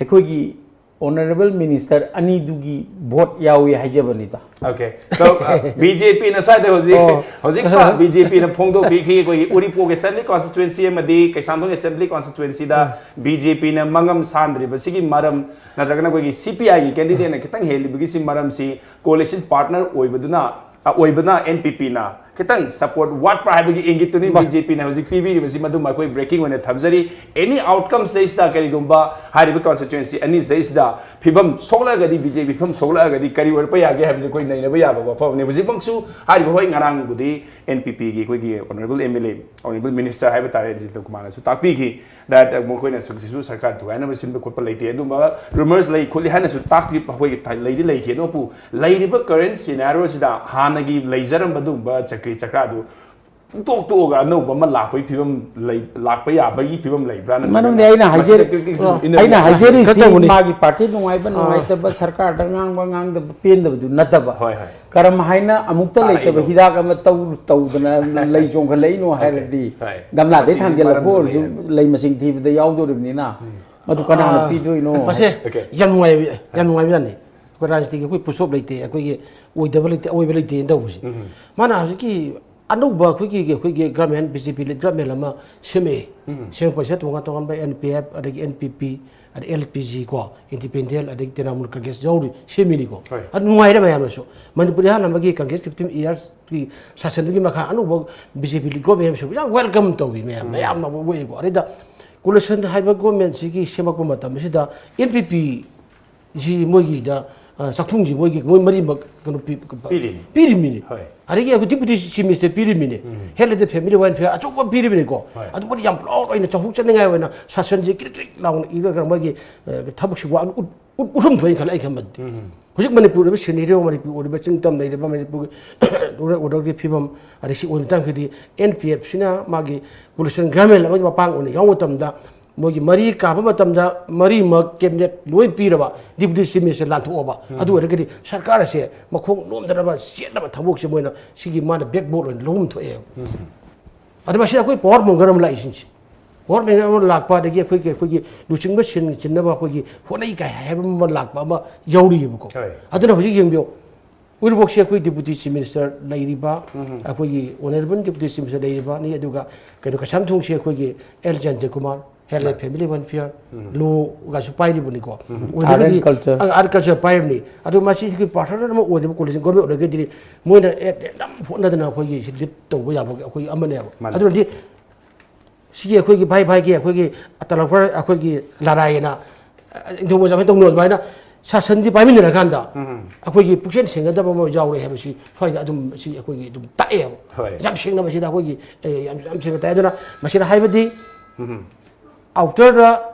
ꯑꯩꯈꯣꯏꯒꯤ honourable minister ꯑꯅꯤꯗꯨꯒꯤ vote ꯌꯥꯎꯏ ꯍꯥꯏꯖꯕꯅꯤꯗ꯫ Okay. So, uh, BJP ꯅ ꯁ꯭ꯋꯥꯏꯗ ꯍꯧꯖꯤꯛ, ꯑꯣ꯫ ꯍꯧꯖꯤꯛ ꯃꯥ BJP ꯅ ꯐꯣꯡꯗꯣꯛꯄꯤꯈꯤ, ꯑꯩꯈꯣꯏꯒꯤ ꯎꯔꯤꯄꯣꯛ assembly constituency ꯑꯃꯗꯤ ꯀꯩꯁꯥꯝꯊꯣꯡ assembly constituency ꯗ BJP ꯅ ꯃꯉꯝ ꯁꯥꯟꯗ꯭ꯔꯤꯕꯁꯤꯒꯤ ꯃꯔꯝ, ꯅꯠꯇ꯭ꯔꯒꯅ ꯑꯩꯈꯣꯏꯒꯤ CPI ꯒꯤ candidate ꯅ ꯈꯤꯇꯪ ꯍꯦꯜꯂꯤꯕꯒꯤ ꯁꯤ ꯃꯔꯝꯁꯤ coalition partner ꯑꯣꯏꯕꯗꯨꯅ, ꯑ, ꯑꯣꯏꯕꯅ NPP ꯅ ꯈꯤꯇꯪ support ꯋꯥꯠꯄ꯭ꯔꯥ ꯍꯥꯏꯕꯒꯤ ꯏꯪꯒꯤꯠꯇꯨꯅꯤ BJP ꯅ ꯍꯧꯖꯤꯛ ꯄꯤꯕꯤꯔꯤꯕꯁꯤ꯫ ꯃꯗꯨꯃ ꯑꯩꯈꯣꯏ breaking ꯑꯣꯏꯅ ꯊꯝꯖꯔꯤ꯫ Any outcome ꯁꯤꯗꯩꯁꯤꯗ ꯀꯔꯤꯒꯨꯝꯕ ꯍꯥꯏꯔꯤꯕ constituency ꯑꯅꯤ ꯁꯤꯗꯩꯁꯤꯗ ꯐꯤꯕꯝ ꯁꯣꯛꯂꯛꯑꯒꯗꯤ, BJP ꯐꯤꯕꯝ ꯁꯣꯛꯂꯛꯑꯒꯗꯤ ꯀꯔꯤ ꯑꯣꯏꯔꯛꯄ ꯌꯥꯒꯦ ꯍꯥꯏꯕꯁꯤ ꯑꯩꯈꯣꯏ ꯅꯩꯅꯕ ꯌꯥꯕ ꯋꯥꯐꯝꯅꯤ꯫ ꯍꯧꯖꯤꯛꯃꯛꯁꯨ ꯍꯥꯏꯔꯤꯕ, ꯍꯣꯏ, ꯉꯔꯥꯡꯕꯨꯗꯤ NPP ꯒꯤ ꯑꯩꯈꯣꯏꯒꯤ honourable MLA, honourable minister ꯍꯥꯏꯕ ꯇꯥꯔꯦ, ꯔꯟꯖꯤꯠ ꯀꯨꯃꯥꯔꯅꯁꯨ ꯇꯥꯛꯄꯤꯈꯤ that ꯃꯈꯣꯏꯅ successful ꯁꯔꯀꯥꯔ ꯊꯨꯒꯥꯏꯅꯕ ꯁꯤꯟꯕ ꯈꯣꯠꯄ ꯂꯩꯇꯦ, ꯑꯗꯨꯝꯕ rumors ꯂꯩ ꯈꯣꯠꯂꯤ ꯍꯥꯏꯅꯁꯨ ꯇꯥꯛꯄꯤ, ꯑꯩꯈꯣꯏꯒꯤ ꯊ-, ꯂꯩꯗꯤ ꯂꯩꯈꯤ꯫ ꯑꯗꯨꯕꯨ ꯂꯩꯔꯤꯕ current scenario ꯁꯤꯗ ꯍꯥꯟꯅꯒꯤ ꯂꯩꯖꯔꯝꯕ ꯑꯗꯨꯒꯨꯝꯕ ꯆꯠ ꯀꯩ ꯆꯀꯥꯗꯨ ꯄꯨꯡꯇꯣꯛ ꯇꯣꯛꯑꯒ ꯑꯅꯧꯕ ꯑꯃ ꯂꯥꯛꯄꯒꯤ ꯐꯤꯕꯝ ꯂꯩ, ꯂꯥꯛꯄ ꯌꯥꯕꯒꯤ ꯐꯤꯕꯝ ꯂꯩꯕ꯭ꯔꯥ? ꯅꯠꯇ꯭ꯔꯒꯅ ꯃꯔꯝꯗꯤ ꯑꯩꯅ ꯍꯥꯏꯖꯔꯤ-, ꯃꯁꯤꯗ criticism, ꯑꯩꯅ ꯍꯥꯏꯖꯔꯤꯁꯤ ꯈꯔ ꯇꯧꯕꯅꯤ꯫ ꯃꯥꯒꯤ ꯄꯥꯔꯇꯤ ꯅꯨꯡꯉꯥꯏꯕ ꯅꯨꯡꯉꯥꯏꯇꯕ, ꯁꯔꯀꯥꯔꯗ ꯉꯥꯡꯕ ꯉꯥꯡꯗꯕ ꯄꯦꯟꯗꯕꯗꯨ ꯅꯠꯇꯕ, ꯍꯣꯏ, ꯍꯣꯏ꯫ ꯀꯔꯝ ꯍꯥꯏꯅ ꯑꯃꯨꯛꯇ ꯇꯥꯔꯛꯏꯅꯣ? ꯂꯩꯇꯕ ꯍꯤꯗꯥꯛ ꯑꯃ ꯇꯧ-, ꯇꯧꯗꯅ ꯂꯩ ꯆꯣꯡꯈꯠꯂꯛꯏꯅꯣ ꯍꯥꯏꯔꯗꯤ, ꯍꯣꯏ꯫ ꯒꯝꯂꯥꯗꯩ ꯃꯁꯤꯒꯤ ꯊꯥꯡꯖꯜꯂꯛꯄ ꯃꯔꯝꯗꯨ ꯑꯣꯏꯔꯁꯨ ꯂꯩ ꯃꯁꯤꯡ ꯊꯤꯕꯗ ꯌꯥꯎꯗꯣꯔꯤꯕꯅꯤꯅ, ꯃꯗꯨ ꯀꯅꯥꯅ ꯄꯤꯗꯣꯏꯅꯣ? ꯃꯁꯦ Okay. ꯌꯥꯝ ꯅꯨꯡꯉꯥꯏꯕ, ꯌꯥꯝ ꯅꯨꯡꯉꯥꯏꯕꯖꯥꯠꯅꯤ꯫ ꯑꯩꯈꯣꯏ ꯔꯥꯖꯅꯤꯇꯤꯒꯤ ꯑꯩꯈꯣꯏ ꯄꯨꯁꯣꯞ ꯂꯩꯇꯦ, ꯑꯩꯈꯣꯏꯒꯤ ꯑꯣꯏꯗꯕ ꯂꯩꯇꯦ, ꯑꯣꯏꯕ ꯂꯩꯇꯦꯅ ꯇꯧꯕꯁꯦ꯫ ꯃꯥꯅ ꯍꯧꯖꯤꯛꯀꯤ ꯑꯅꯧꯕ ꯑꯩꯈꯣꯏꯒꯤ, ꯑꯩꯈꯣꯏꯒꯤ ꯒꯚꯔꯟꯃꯦꯟ, ꯕꯤ ꯖꯦ ꯄꯤ ꯂꯤꯗ ꯒꯚꯔꯟꯃꯦꯟ ꯑꯃ ꯁꯦꯝꯃꯛꯑꯦ꯫ ꯁꯦꯝꯃꯛꯄꯁꯤꯗ ꯇꯣꯉꯥꯟ ꯇꯣꯉꯥꯟꯕ ꯑꯦꯟ ꯄꯤ ꯑꯦꯐ, ꯑꯗꯒꯤ ꯑꯦꯟ ꯄꯤ ꯄꯤ, ꯑꯗꯩ ꯑꯦꯜ ꯄꯤ ꯖꯤ ꯀꯣ, ꯏꯟꯗꯤꯄꯦꯟꯗꯦꯟ, ꯑꯗꯒꯤ ꯇ꯭ꯔꯤꯅꯥꯃꯨꯜ ꯀꯪꯒ꯭ꯔꯦꯁ ꯌꯥꯎꯔꯤ, ꯁꯦꯝꯃꯤꯅꯤꯀꯣ꯫ ꯍꯣꯏ꯫ ꯑꯗꯨ ꯅꯨꯡꯉꯥꯏꯔꯦ ꯃꯌꯥꯝꯅꯁꯨ꯫ ꯃꯅꯤꯄꯨꯔꯗ ꯑꯍꯥꯟꯕꯒꯤ ꯀꯪꯒ꯭ꯔꯦꯁ ꯐꯤꯐꯇꯤꯟ ꯏꯌꯥꯔꯁꯀꯤ ꯁꯥꯁꯟꯗꯨꯒꯤ ꯃꯈꯥ ꯑꯅꯧꯕ ꯕꯤ ꯖꯦ ꯄꯤ ꯂꯤꯗ ꯒꯚꯔꯟꯃꯦꯟ ꯑꯃ ꯁꯦꯝꯕ ꯌꯥꯝ ꯋꯦꯜꯀꯝ ꯇꯧꯏ ꯃꯌꯥꯝ, ꯃꯌꯥꯝꯅ ꯑꯣꯏꯌꯦꯀꯣ꯫ ꯑꯗꯩꯗ ꯀꯣꯂꯤꯁꯟ ꯍꯥꯏꯕ ꯒꯚꯔꯟꯃꯦꯟꯁꯤꯒꯤ ꯁꯦꯝꯃꯛꯄ ꯃꯇꯝ ꯑꯁꯤꯗ ꯑꯦꯟ ꯄꯤ ꯄꯤ ꯁꯤ ꯃꯣꯏꯒꯤꯗ, ꯑ, ꯆꯥꯛꯊꯨꯡꯁꯤ ꯃꯣꯏꯒꯤ, ꯃꯣꯏ ꯃꯔꯤꯃꯛ ꯀꯩꯅꯣ ꯄꯤ-, ꯄꯤꯔꯤꯅꯤ꯫ ꯄꯤꯔꯤꯃꯤꯅꯤ꯫ ꯍꯣꯏ꯫ ꯑꯗꯒꯤ ꯑꯩꯈꯣꯏ ꯗꯤꯄꯨꯇꯤ ꯆꯤꯐ ꯃꯤꯅꯤꯁꯇꯔ ꯄꯤꯔꯤꯃꯤꯅꯤ꯫ ꯍꯦꯜꯊ ꯑꯦꯟꯗ ꯐꯦꯃꯤꯂꯤ ꯋꯦꯜꯐꯤꯌꯥꯔ ꯑꯆꯧꯕ ꯄꯤꯔꯤꯕꯅꯤꯀꯣ꯫ ꯍꯣꯏ꯫ ꯑꯗꯨꯕꯨꯗꯤ ꯌꯥꯝ ꯄ꯭ꯔꯥꯎꯗ ꯑꯣꯏꯅ ꯆꯥꯎꯊꯣꯛꯆꯅꯤꯡꯉꯥꯏ ꯑꯣꯏꯅ ꯁꯥꯁꯟꯁꯤ ꯀ꯭ꯔꯤꯛ ꯀ꯭ꯔꯤꯛ ꯂꯥꯎꯅ ꯏꯔꯒ ꯃꯣꯏꯒꯤ, ꯑ, ꯊꯕꯛꯁꯤ ꯋꯥ-, ꯎꯠ-, ꯎꯠ-, ꯎꯠꯐꯝ ꯊꯣꯛꯑꯦꯅ ꯈꯜꯂꯦ ꯑꯩ ꯈꯟꯕꯗꯗꯤ꯫ ꯍꯧꯖꯤꯛ ꯃꯅꯤꯄꯨꯔ ꯑꯣꯏꯕ ꯁꯤꯅꯔꯤꯑꯣ, ꯃꯅꯤꯄꯨꯔ ꯑꯣꯏꯔꯤꯕ ꯆꯤꯡ ꯇꯝ ꯂꯩꯔꯤꯕ ꯃꯅꯤꯄꯨꯔꯒꯤ ꯂꯣ ꯑꯦꯟ ꯑꯣꯔꯗꯔꯒꯤ ꯐꯤꯕꯝ, ꯑꯗꯩ ꯁꯤ ꯑꯣꯏꯕ ꯃꯇꯥꯡꯁꯤꯗꯤ ꯑꯦꯟ ꯄꯤ ꯑꯦꯐ ꯁꯤꯅ ꯃꯥꯒꯤ ꯀꯣꯂꯤꯁꯟ ꯒꯚꯔꯟꯃꯦꯟ ꯑꯃꯒꯤ ꯃꯄꯥꯡ ꯑꯣꯏꯅ ꯌꯥꯎꯕ ꯃꯇꯝꯗ ꯃꯣꯏꯒꯤ ꯃꯔꯤ ꯀꯥꯕ ꯃꯇꯝꯗ ꯃꯔꯤꯃꯛ ꯀꯦꯕꯤꯅꯦꯠ ꯂꯣꯏ ꯄꯤꯔꯕ, ꯗꯤꯄꯨꯇꯤ ꯆꯤꯐ ꯃꯤꯅꯤꯁꯇꯔ ꯂꯥꯟꯊꯣꯛꯑꯕ, ꯑꯗꯨ ꯑꯣꯏꯔꯒꯗꯤ ꯁꯔꯀꯥꯔ ꯑꯁꯦ ꯃꯈꯣꯡ ꯅꯣꯝꯗꯅꯕ ꯆꯦꯠꯅꯕ ꯊꯕꯛꯁꯦ ꯃꯣꯏꯅ ꯁꯤꯒꯤ ꯃꯥꯅ ꯕꯦꯛꯕꯣꯟ ꯑꯣꯏꯅ ꯂꯧꯐꯝ ꯊꯣꯛꯑꯦꯕ꯫ ꯑꯗꯨ ꯃꯁꯤꯗ ꯑꯩꯈꯣꯏ ꯄꯋꯥꯔ ꯃꯣꯡꯒꯔ ꯑꯃ ꯂꯥꯛꯏꯁꯤꯡꯁꯦ, ꯄꯋꯥꯔ ꯃꯣꯡꯒꯔ ꯑꯃ ꯂꯥꯛꯄ, ꯑꯗꯒꯤ ꯑꯩꯈꯣꯏꯒꯤ, ꯑꯩꯈꯣꯏꯒꯤ ꯂꯨꯆꯤꯡꯕ ꯁꯤꯟ-, ꯁꯤꯟꯅꯕ ꯑꯩꯈꯣꯏꯒꯤ ꯍꯣꯠꯅꯩ ꯀꯥꯏ ꯍꯥꯏꯕ ꯑꯃ ꯂꯥꯛꯄ ꯑꯃ ꯌꯥꯎꯔꯤꯑꯕꯀꯣ꯫ ꯍꯣꯏ꯫ ꯑꯗꯨꯅ ꯍꯧꯖꯤꯛ ꯌꯦꯡꯕꯤꯌꯨ, ꯎꯔꯤꯄꯣꯛꯁꯤ ꯑꯩꯈꯣꯏ ꯗꯤꯄꯨꯇꯤ ꯆꯤꯐ ꯃꯤꯅꯤꯁꯇꯔ ꯂꯩꯔꯤꯕ, ꯑꯩꯈꯣꯏꯒꯤ ꯑꯣꯅꯔꯦꯕꯜ ꯗꯤꯄꯨꯇꯤ ꯆꯤꯐ ꯃꯤꯅꯤꯁꯇꯔ ꯂꯩꯔꯤꯕꯅꯤ, ꯑꯗꯨꯒ ꯀꯩꯅꯣ ꯀꯩꯁꯥꯝꯊꯣꯡꯁꯤ ꯑꯩꯈꯣꯏꯒꯤ L Jayantakumar, health and family welfare, ꯂꯣꯒꯁꯨ ꯄꯥꯏꯔꯤꯕꯅꯤꯀꯣ꯫ ꯑꯣꯏꯔꯒꯗꯤ Art and culture. ꯑꯪ, ꯑꯥꯔꯠ ꯀꯜꯆꯔ ꯄꯥꯏꯔꯤꯕꯅꯤ꯫ ꯑꯗꯨ ꯃꯁꯤ ꯑꯩꯈꯣꯏ ꯄꯥꯔꯇꯅꯔ ꯑꯃ ꯑꯣꯏꯔꯤꯕ ꯀꯣꯂꯦꯖ ꯒꯣꯔꯃꯦꯟ ꯑꯣꯏꯔꯒꯗꯤ ꯃꯣꯏꯅ ꯑꯦ, ꯑꯦ, ꯌꯥꯝ ꯍꯣꯠꯅꯗꯅ ꯑꯩꯈꯣꯏꯒꯤ ꯁꯤ ꯂꯤꯗ ꯇꯧꯕ ꯌꯥꯕ ꯑꯩꯈꯣꯏ ꯑꯃꯅꯦꯕ꯫ ꯃꯥꯅꯤ꯫ ꯑꯗꯨꯅꯗꯤ ꯁꯤꯒꯤ ꯑꯩꯈꯣꯏꯒꯤ ꯚꯥꯏ ꯚꯥꯏꯒꯤ ꯑꯩꯈꯣꯏꯒꯤ ꯇꯂꯛꯐꯔ ꯑꯩꯈꯣꯏꯒꯤ ꯂꯅꯥꯏ ꯍꯥꯏꯅ, ꯑ, ꯅꯤꯡꯊꯧ ꯃꯆꯥ ꯍꯣꯏ ꯇꯧꯅꯕ ꯑꯗꯨꯃꯥꯏꯅ ꯁꯥꯁꯟꯗꯤ ꯄꯥꯏꯃꯤꯟꯅꯔꯀꯥꯟꯗ ꯑꯩꯈꯣꯏꯒꯤ ꯄꯨꯛꯆꯦꯜ ꯁꯦꯡꯅꯗꯕ ꯑꯃ ꯌꯥꯎꯔꯦ ꯍꯥꯏꯕꯁꯤ ꯁ꯭ꯋꯥꯏꯗ ꯑꯗꯨꯝ ꯁꯤ ꯑꯩꯈꯣꯏꯒꯤ ꯑꯗꯨꯝ ꯇꯥꯛꯑꯦꯕ꯫ ꯍꯣꯏ꯫ ꯌꯥꯝ ꯁꯦꯡꯅ ꯃꯁꯤꯗ ꯑꯩꯈꯣꯏꯒꯤ, ꯑꯦ, ꯌꯥꯝ, ꯌꯥꯝ ꯁꯦꯡꯅ ꯇꯥꯛꯑꯦ꯫ ꯑꯗꯨꯅ ꯃꯁꯤꯗ ꯍꯥꯏꯕꯗꯤ ꯑꯥꯎꯇꯔꯗ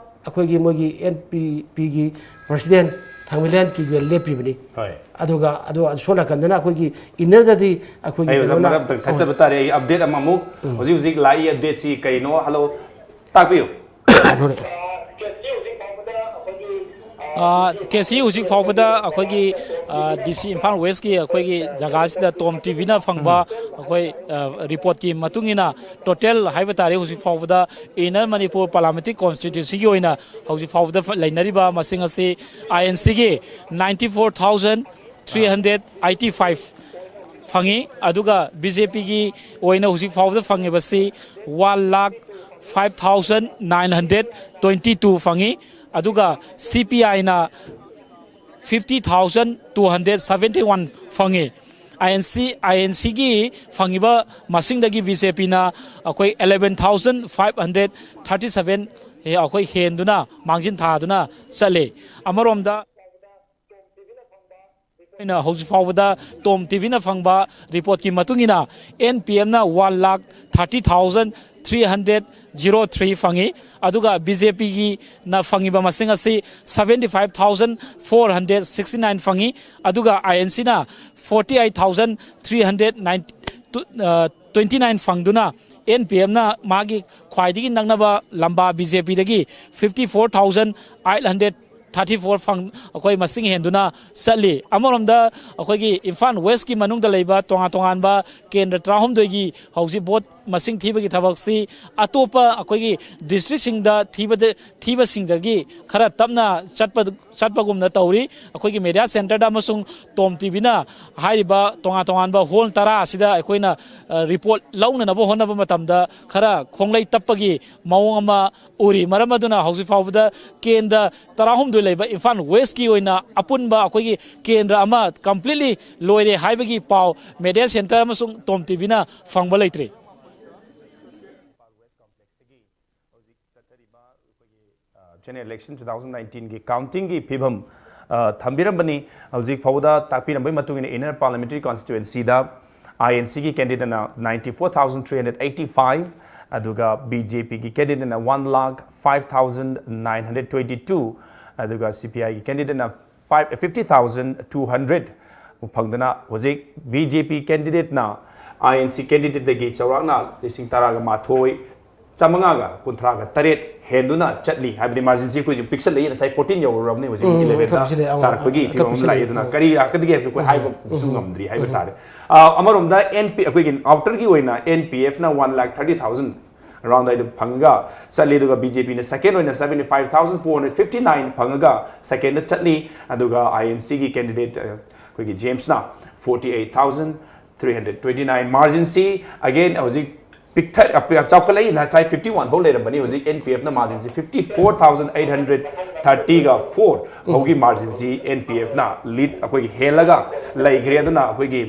ꯑꯩꯈꯣꯏꯒꯤ ꯃꯣꯏꯒꯤ ꯑꯦꯟ ꯄꯤ ꯄꯤꯒꯤ ꯄ꯭ꯔꯁꯤꯗꯦꯟ ꯊꯥꯡꯃꯩꯕꯟ ꯀꯤꯕꯦꯜ ꯂꯦꯞꯄꯤꯕꯅꯤ꯫ ꯍꯣꯏ꯫ ꯑꯗꯨꯒ ꯑꯗꯨ ꯑꯁꯣꯝ ꯅꯥꯀꯟꯗꯅ ꯑꯩꯈꯣꯏꯒꯤ ꯏꯟꯅꯔꯗꯗꯤ ꯑꯩꯈꯣꯏꯒꯤ ꯑꯩ ꯑꯣꯖꯥ ꯀꯩꯅꯣꯅ ꯃꯔꯛ ꯑꯝꯇꯪ ꯊꯠꯆꯕ ꯇꯥꯔꯦ꯫ ꯑꯩ ꯑꯞꯗꯦꯠ ꯑꯃꯃꯨꯛ ꯍꯧꯖꯤꯛ ꯍꯧꯖꯤꯛ ꯂꯥꯛꯏ ꯑꯞꯗꯦꯠꯁꯤ ꯀꯔꯤꯅꯣ? ꯍꯜꯂꯣ, ꯇꯥꯛꯄꯤꯌꯨ꯫ ꯀꯩꯅꯣꯅꯦ꯫ ꯀꯦ ꯁꯤ ꯍꯧꯖꯤꯛ ꯐꯥꯎꯕꯗ ꯑꯩꯈꯣꯏꯒꯤ ꯗꯤ ꯁꯤ ꯏꯝꯐꯥꯜ ꯋꯦꯁꯀꯤ ꯑꯩꯈꯣꯏꯒꯤ ꯖꯒꯥꯁꯤꯗ ꯇꯣꯝ ꯇꯤꯚꯤꯅ ꯐꯪꯕ ꯑꯩꯈꯣꯏ ꯔꯤꯄꯣꯔꯠꯀꯤ ꯃꯇꯨꯡ ꯏꯟꯅ ꯇꯣꯇꯦꯜ ꯍꯥꯏꯕ ꯇꯥꯔꯦ ꯍꯧꯖꯤꯛ ꯐꯥꯎꯕꯗ ꯏꯟꯅꯔ ꯃꯅꯤꯄꯨꯔ ꯄꯥꯔꯂꯥꯃꯦꯟꯇꯔꯤ ꯀꯣꯟꯁꯇꯤꯇ꯭ꯋꯦꯟꯁꯤꯒꯤ ꯑꯣꯏꯅ ꯍꯧꯖꯤꯛ ꯐꯥꯎꯕꯗ ꯂꯩꯅꯔꯤꯕ ꯃꯁꯤꯡ ꯑꯁꯤ ꯑꯥꯏ ꯑꯦꯟ ꯁꯤꯒꯤ ninety four thousand three hundred eighty five ꯐꯪꯉꯤ꯫ ꯑꯗꯨꯒ ꯕꯤ ꯖꯦ ꯄꯤꯒꯤ ꯑꯣꯏꯅ ꯍꯧꯖꯤꯛ ꯐꯥꯎꯕꯗ ꯐꯪꯉꯤꯕꯁꯤ one lakh five thousand nine hundred twenty two ꯐꯪꯉꯤ꯫ ꯑꯗꯨꯒ ꯁꯤ ꯄꯤ ꯑꯥꯏꯅ fifty thousand two hundred seventy one ꯐꯪꯉꯤ꯫ I N C I N ꯁꯤꯒꯤ ꯐꯪꯉꯤꯕ ꯃꯁꯤꯡꯗꯒꯤ ꯕꯤ ꯖꯦ ꯄꯤꯅ ꯑꯩꯈꯣꯏ eleven thousand five hundred thirty seven ꯑꯩꯈꯣꯏ ꯍꯦꯟꯗꯨꯅ ꯃꯥꯡꯖꯤꯟ ꯊꯥꯗꯨꯅ ꯆꯠꯂꯤ꯫ ꯑꯃꯔꯣꯝꯗ ꯑꯩꯈꯣꯏꯅ ꯍꯧꯖꯤꯛ ꯐꯥꯎꯕꯗ ꯇꯣꯝ ꯇꯤꯚꯤꯅ ꯐꯪꯕ ꯔꯤꯄꯣꯔꯠꯀꯤ ꯃꯇꯨꯡ ꯏꯟꯅ ꯑꯦꯟ ꯄꯤ ꯑꯦꯝꯅ one lakh thirty thousand three hundred zero three ꯐꯪꯉꯤ꯫ ꯑꯗꯨꯒ ꯕꯤ ꯖꯦ ꯄꯤꯒꯤꯅ ꯐꯪꯉꯤꯕ ꯃꯁꯤꯡ ꯑꯁꯤ seventy five thousand four hundred sixty nine ꯐꯪꯉꯤ꯫ ꯑꯗꯨꯒ ꯑꯥꯏ ꯑꯦꯟ ꯁꯤꯅ forty eight thousand three hundred twenty nine ꯐꯪꯗꯨꯅ ꯑꯦꯟ ꯄꯤ ꯑꯦꯝꯅ ꯃꯥꯒꯤ ꯈ꯭ꯋꯥꯏꯗꯒꯤ ꯅꯛꯅꯕ ꯂꯝꯕꯥ ꯕꯤ ꯖꯦ ꯄꯤꯗꯒꯤ fifty four thousand eight hundred thirty four ꯐꯪ ꯑꯩꯈꯣꯏ ꯃꯁꯤꯡ ꯍꯦꯟꯗꯨꯅ ꯆꯠꯂꯤ꯫ ꯑꯃꯔꯣꯝꯗ ꯑꯩꯈꯣꯏꯒꯤ ꯏꯝꯐꯥꯜ ꯋꯦꯁꯀꯤ ꯃꯅꯨꯡꯗ ꯂꯩꯕ ꯇꯣꯉꯥꯟ ꯇꯣꯉꯥꯟꯕ ꯀꯦꯟꯗ꯭ꯔ ꯇꯔꯥꯍꯨꯝꯗꯣꯏꯒꯤ ꯍꯧꯖꯤꯛ ꯚꯣꯠ ꯃꯁꯤꯡ ꯊꯤꯕꯒꯤ ꯊꯕꯛꯁꯤ ꯑꯇꯣꯞꯄ ꯑꯩꯈꯣꯏꯒꯤ ꯗꯤꯁꯇ꯭ꯔꯤꯛꯁꯤꯡꯗ ꯊꯤꯕꯗ ꯊꯤꯕꯁꯤꯡꯗꯒꯤ ꯈꯔ ꯇꯞꯅ ꯆꯠꯄ ꯆꯠꯄꯒꯨꯝꯅ ꯇꯧꯔꯤ꯫ ꯑꯩꯈꯣꯏꯒꯤ ꯃꯦꯗꯤꯌꯥ ꯁꯦꯟꯇꯔꯗ ꯑꯃꯁꯨꯡ ꯇꯣꯝ ꯇꯤꯚꯤꯅ ꯍꯥꯏꯔꯤꯕ ꯇꯣꯉꯥꯟ ꯇꯣꯉꯥꯟꯕ ꯍꯣꯜ ꯇꯔꯥ ꯑꯁꯤꯗ ꯑꯩꯈꯣꯏꯅ ꯔꯤꯄꯣꯔꯠ ꯂꯧꯅꯅꯕ ꯍꯣꯠꯅꯕ ꯃꯇꯝꯗ ꯈꯔ ꯈꯣꯡꯂꯩ ꯇꯞꯄꯒꯤ ꯃꯑꯣꯡ ꯑꯃ ꯎꯔꯤ꯫ ꯃꯔꯝ ꯑꯗꯨꯅ ꯍꯧꯖꯤꯛ ꯐꯥꯎꯕꯗ ꯀꯦꯟꯗ꯭ꯔ ꯇꯔꯥꯍꯨꯝꯗꯣꯏ ꯂꯩꯕ ꯏꯝꯐꯥꯜ ꯋꯦꯁꯀꯤ ꯑꯣꯏꯅ ꯑꯄꯨꯟꯕ ꯑꯩꯈꯣꯏꯒꯤ ꯀꯦꯟꯗ꯭ꯔ ꯑꯃ ꯀꯝꯄ꯭ꯂꯤꯠꯂꯤ ꯂꯣꯏꯔꯦ ꯍꯥꯏꯕꯒꯤ ꯄꯥꯎ ꯃꯦꯗꯤꯌꯥ ꯁꯦꯟꯇꯔ ꯑꯃꯁꯨꯡ ꯇꯣꯝ ꯇꯤꯚꯤꯅ ꯐꯪꯕ ꯂꯩꯇ꯭ꯔꯤ꯫ ꯍꯧꯖꯤꯛ ꯆꯠꯊꯔꯤꯕ ꯑꯩꯈꯣꯏꯒꯤ ꯖꯦꯅꯔꯦꯜ ꯏꯂꯦꯛꯁꯟ ꯇꯨ ꯊꯥꯎꯖꯟ ꯅꯥꯏꯟꯇꯤꯟꯒꯤ ꯀꯥꯎꯟꯇꯤꯡꯒꯤ ꯐꯤꯕꯝ ꯑ, ꯊꯝꯕꯤꯔꯝꯕꯅꯤ꯫ ꯍꯧꯖꯤꯛ ꯐꯥꯎꯕꯗ ꯇꯥꯛꯄꯤꯔꯝꯕꯒꯤ ꯃꯇꯨꯡ ꯏꯟꯅ ꯏꯟꯅꯔ ꯄꯥꯔꯂꯤꯌꯥꯃꯦꯟꯇꯔꯤ ꯀꯣꯟꯁꯇꯤꯇ꯭ꯋꯦꯟꯁꯤꯗ ꯑꯥꯏ ꯑꯦꯟ ꯁꯤꯒꯤ ꯀꯦꯟꯗꯤꯗꯦꯠꯅ ninety four thousand three hundred eighty five, ꯑꯗꯨꯒ ꯕꯤ ꯖꯦ ꯄꯤꯒꯤ ꯀꯦꯟꯗꯤꯗꯦꯠꯅ one lakh five thousand nine hundred twenty two, ꯑꯗꯨꯒ ꯁꯤ ꯄꯤ ꯑꯥꯏꯒꯤ ꯀꯦꯟꯗꯤꯗꯦꯠꯅ five fifty thousand two hundred ꯐꯪꯗꯅ ꯍꯧꯖꯤꯛ B J P candidate ꯅ I N C candidate ꯗꯒꯤ ꯆꯥꯎꯔꯥꯛꯅ ꯂꯤꯁꯤꯡ ꯇꯔꯥꯒ ꯃꯥꯊꯣꯏ ꯆꯥꯃꯉꯥꯒ ꯀꯨꯟꯊ꯭ꯔꯥꯒ ꯇꯔꯦꯠ ꯍꯦꯟꯗꯨꯅ ꯆꯠꯂꯤ ꯍꯥꯏꯕꯗꯤ margin ꯁꯤ ꯑꯩꯈꯣꯏꯁꯨ ꯄꯤꯛꯁꯜꯂꯛꯏ ꯉꯁꯥꯏ fourteen ꯌꯧꯔꯨꯔꯕꯅꯤ ꯍꯧꯖꯤꯛ ꯎꯝ, eleven ꯗ ꯈꯔ ꯄꯤꯛꯁꯜꯂꯛꯑꯦ, ꯑꯃꯨꯛ ꯇꯥꯔꯛꯄꯒꯤ ꯈꯔ ꯐꯤꯕꯝ ꯑꯃ ꯂꯥꯛꯑꯦ ꯄꯤꯛꯁꯜꯂꯛꯑꯦ꯫ ꯑꯗꯨꯅ ꯎꯝ, ꯀꯔꯤ ꯂꯥꯛꯀꯗꯒꯦ ꯍꯥꯏꯕꯁꯨ ꯑꯩꯈꯣꯏ ꯍꯥꯏꯕ ꯁꯨ ꯉꯝꯗ꯭ꯔꯤ ꯍꯥꯏꯕ ꯇꯥꯔꯦ꯫ ꯑ, ꯑꯃꯔꯣꯝꯗ N P ꯑꯩꯈꯣꯏꯒꯤ outer ꯒꯤ ꯑꯣꯏꯅ N P F ꯅ one lakh thirty thousand around ꯗ ꯐꯪꯉꯒ ꯆꯠꯂꯤ ꯑꯗꯨꯒ B J P ꯅ second ꯑꯣꯏꯅ seventy five thousand four hundred fifty nine ꯐꯪꯉꯒ second ꯗ ꯆꯠꯂꯤ ꯑꯗꯨꯒ I N C ꯒꯤ candidate ꯑ, ꯑꯩꯈꯣꯏꯒꯤ ꯖꯦꯝꯁꯅ forty eight thousand three hundred twenty nine margin ꯁꯤ again ꯍꯧꯖꯤꯛ ꯄꯤꯛꯊ ꯆꯥꯎꯈꯠꯂꯛꯏ ꯉꯁꯥꯏ fifty one ꯐꯥꯎ ꯂꯩꯔꯝꯕꯅꯤ ꯍꯧꯖꯤꯛ N P F ꯅ margin ꯁꯤ fifty four thousand eight hundred thirty ꯒ four ꯐꯥꯎꯒꯤ margin ꯁꯤ N P F ꯅ lead ꯑꯩꯈꯣꯏꯒꯤ ꯍꯦꯜꯂꯒ ꯂꯩꯈ꯭ꯔꯦ ꯑꯗꯨꯅ ꯑꯩꯈꯣꯏꯒꯤ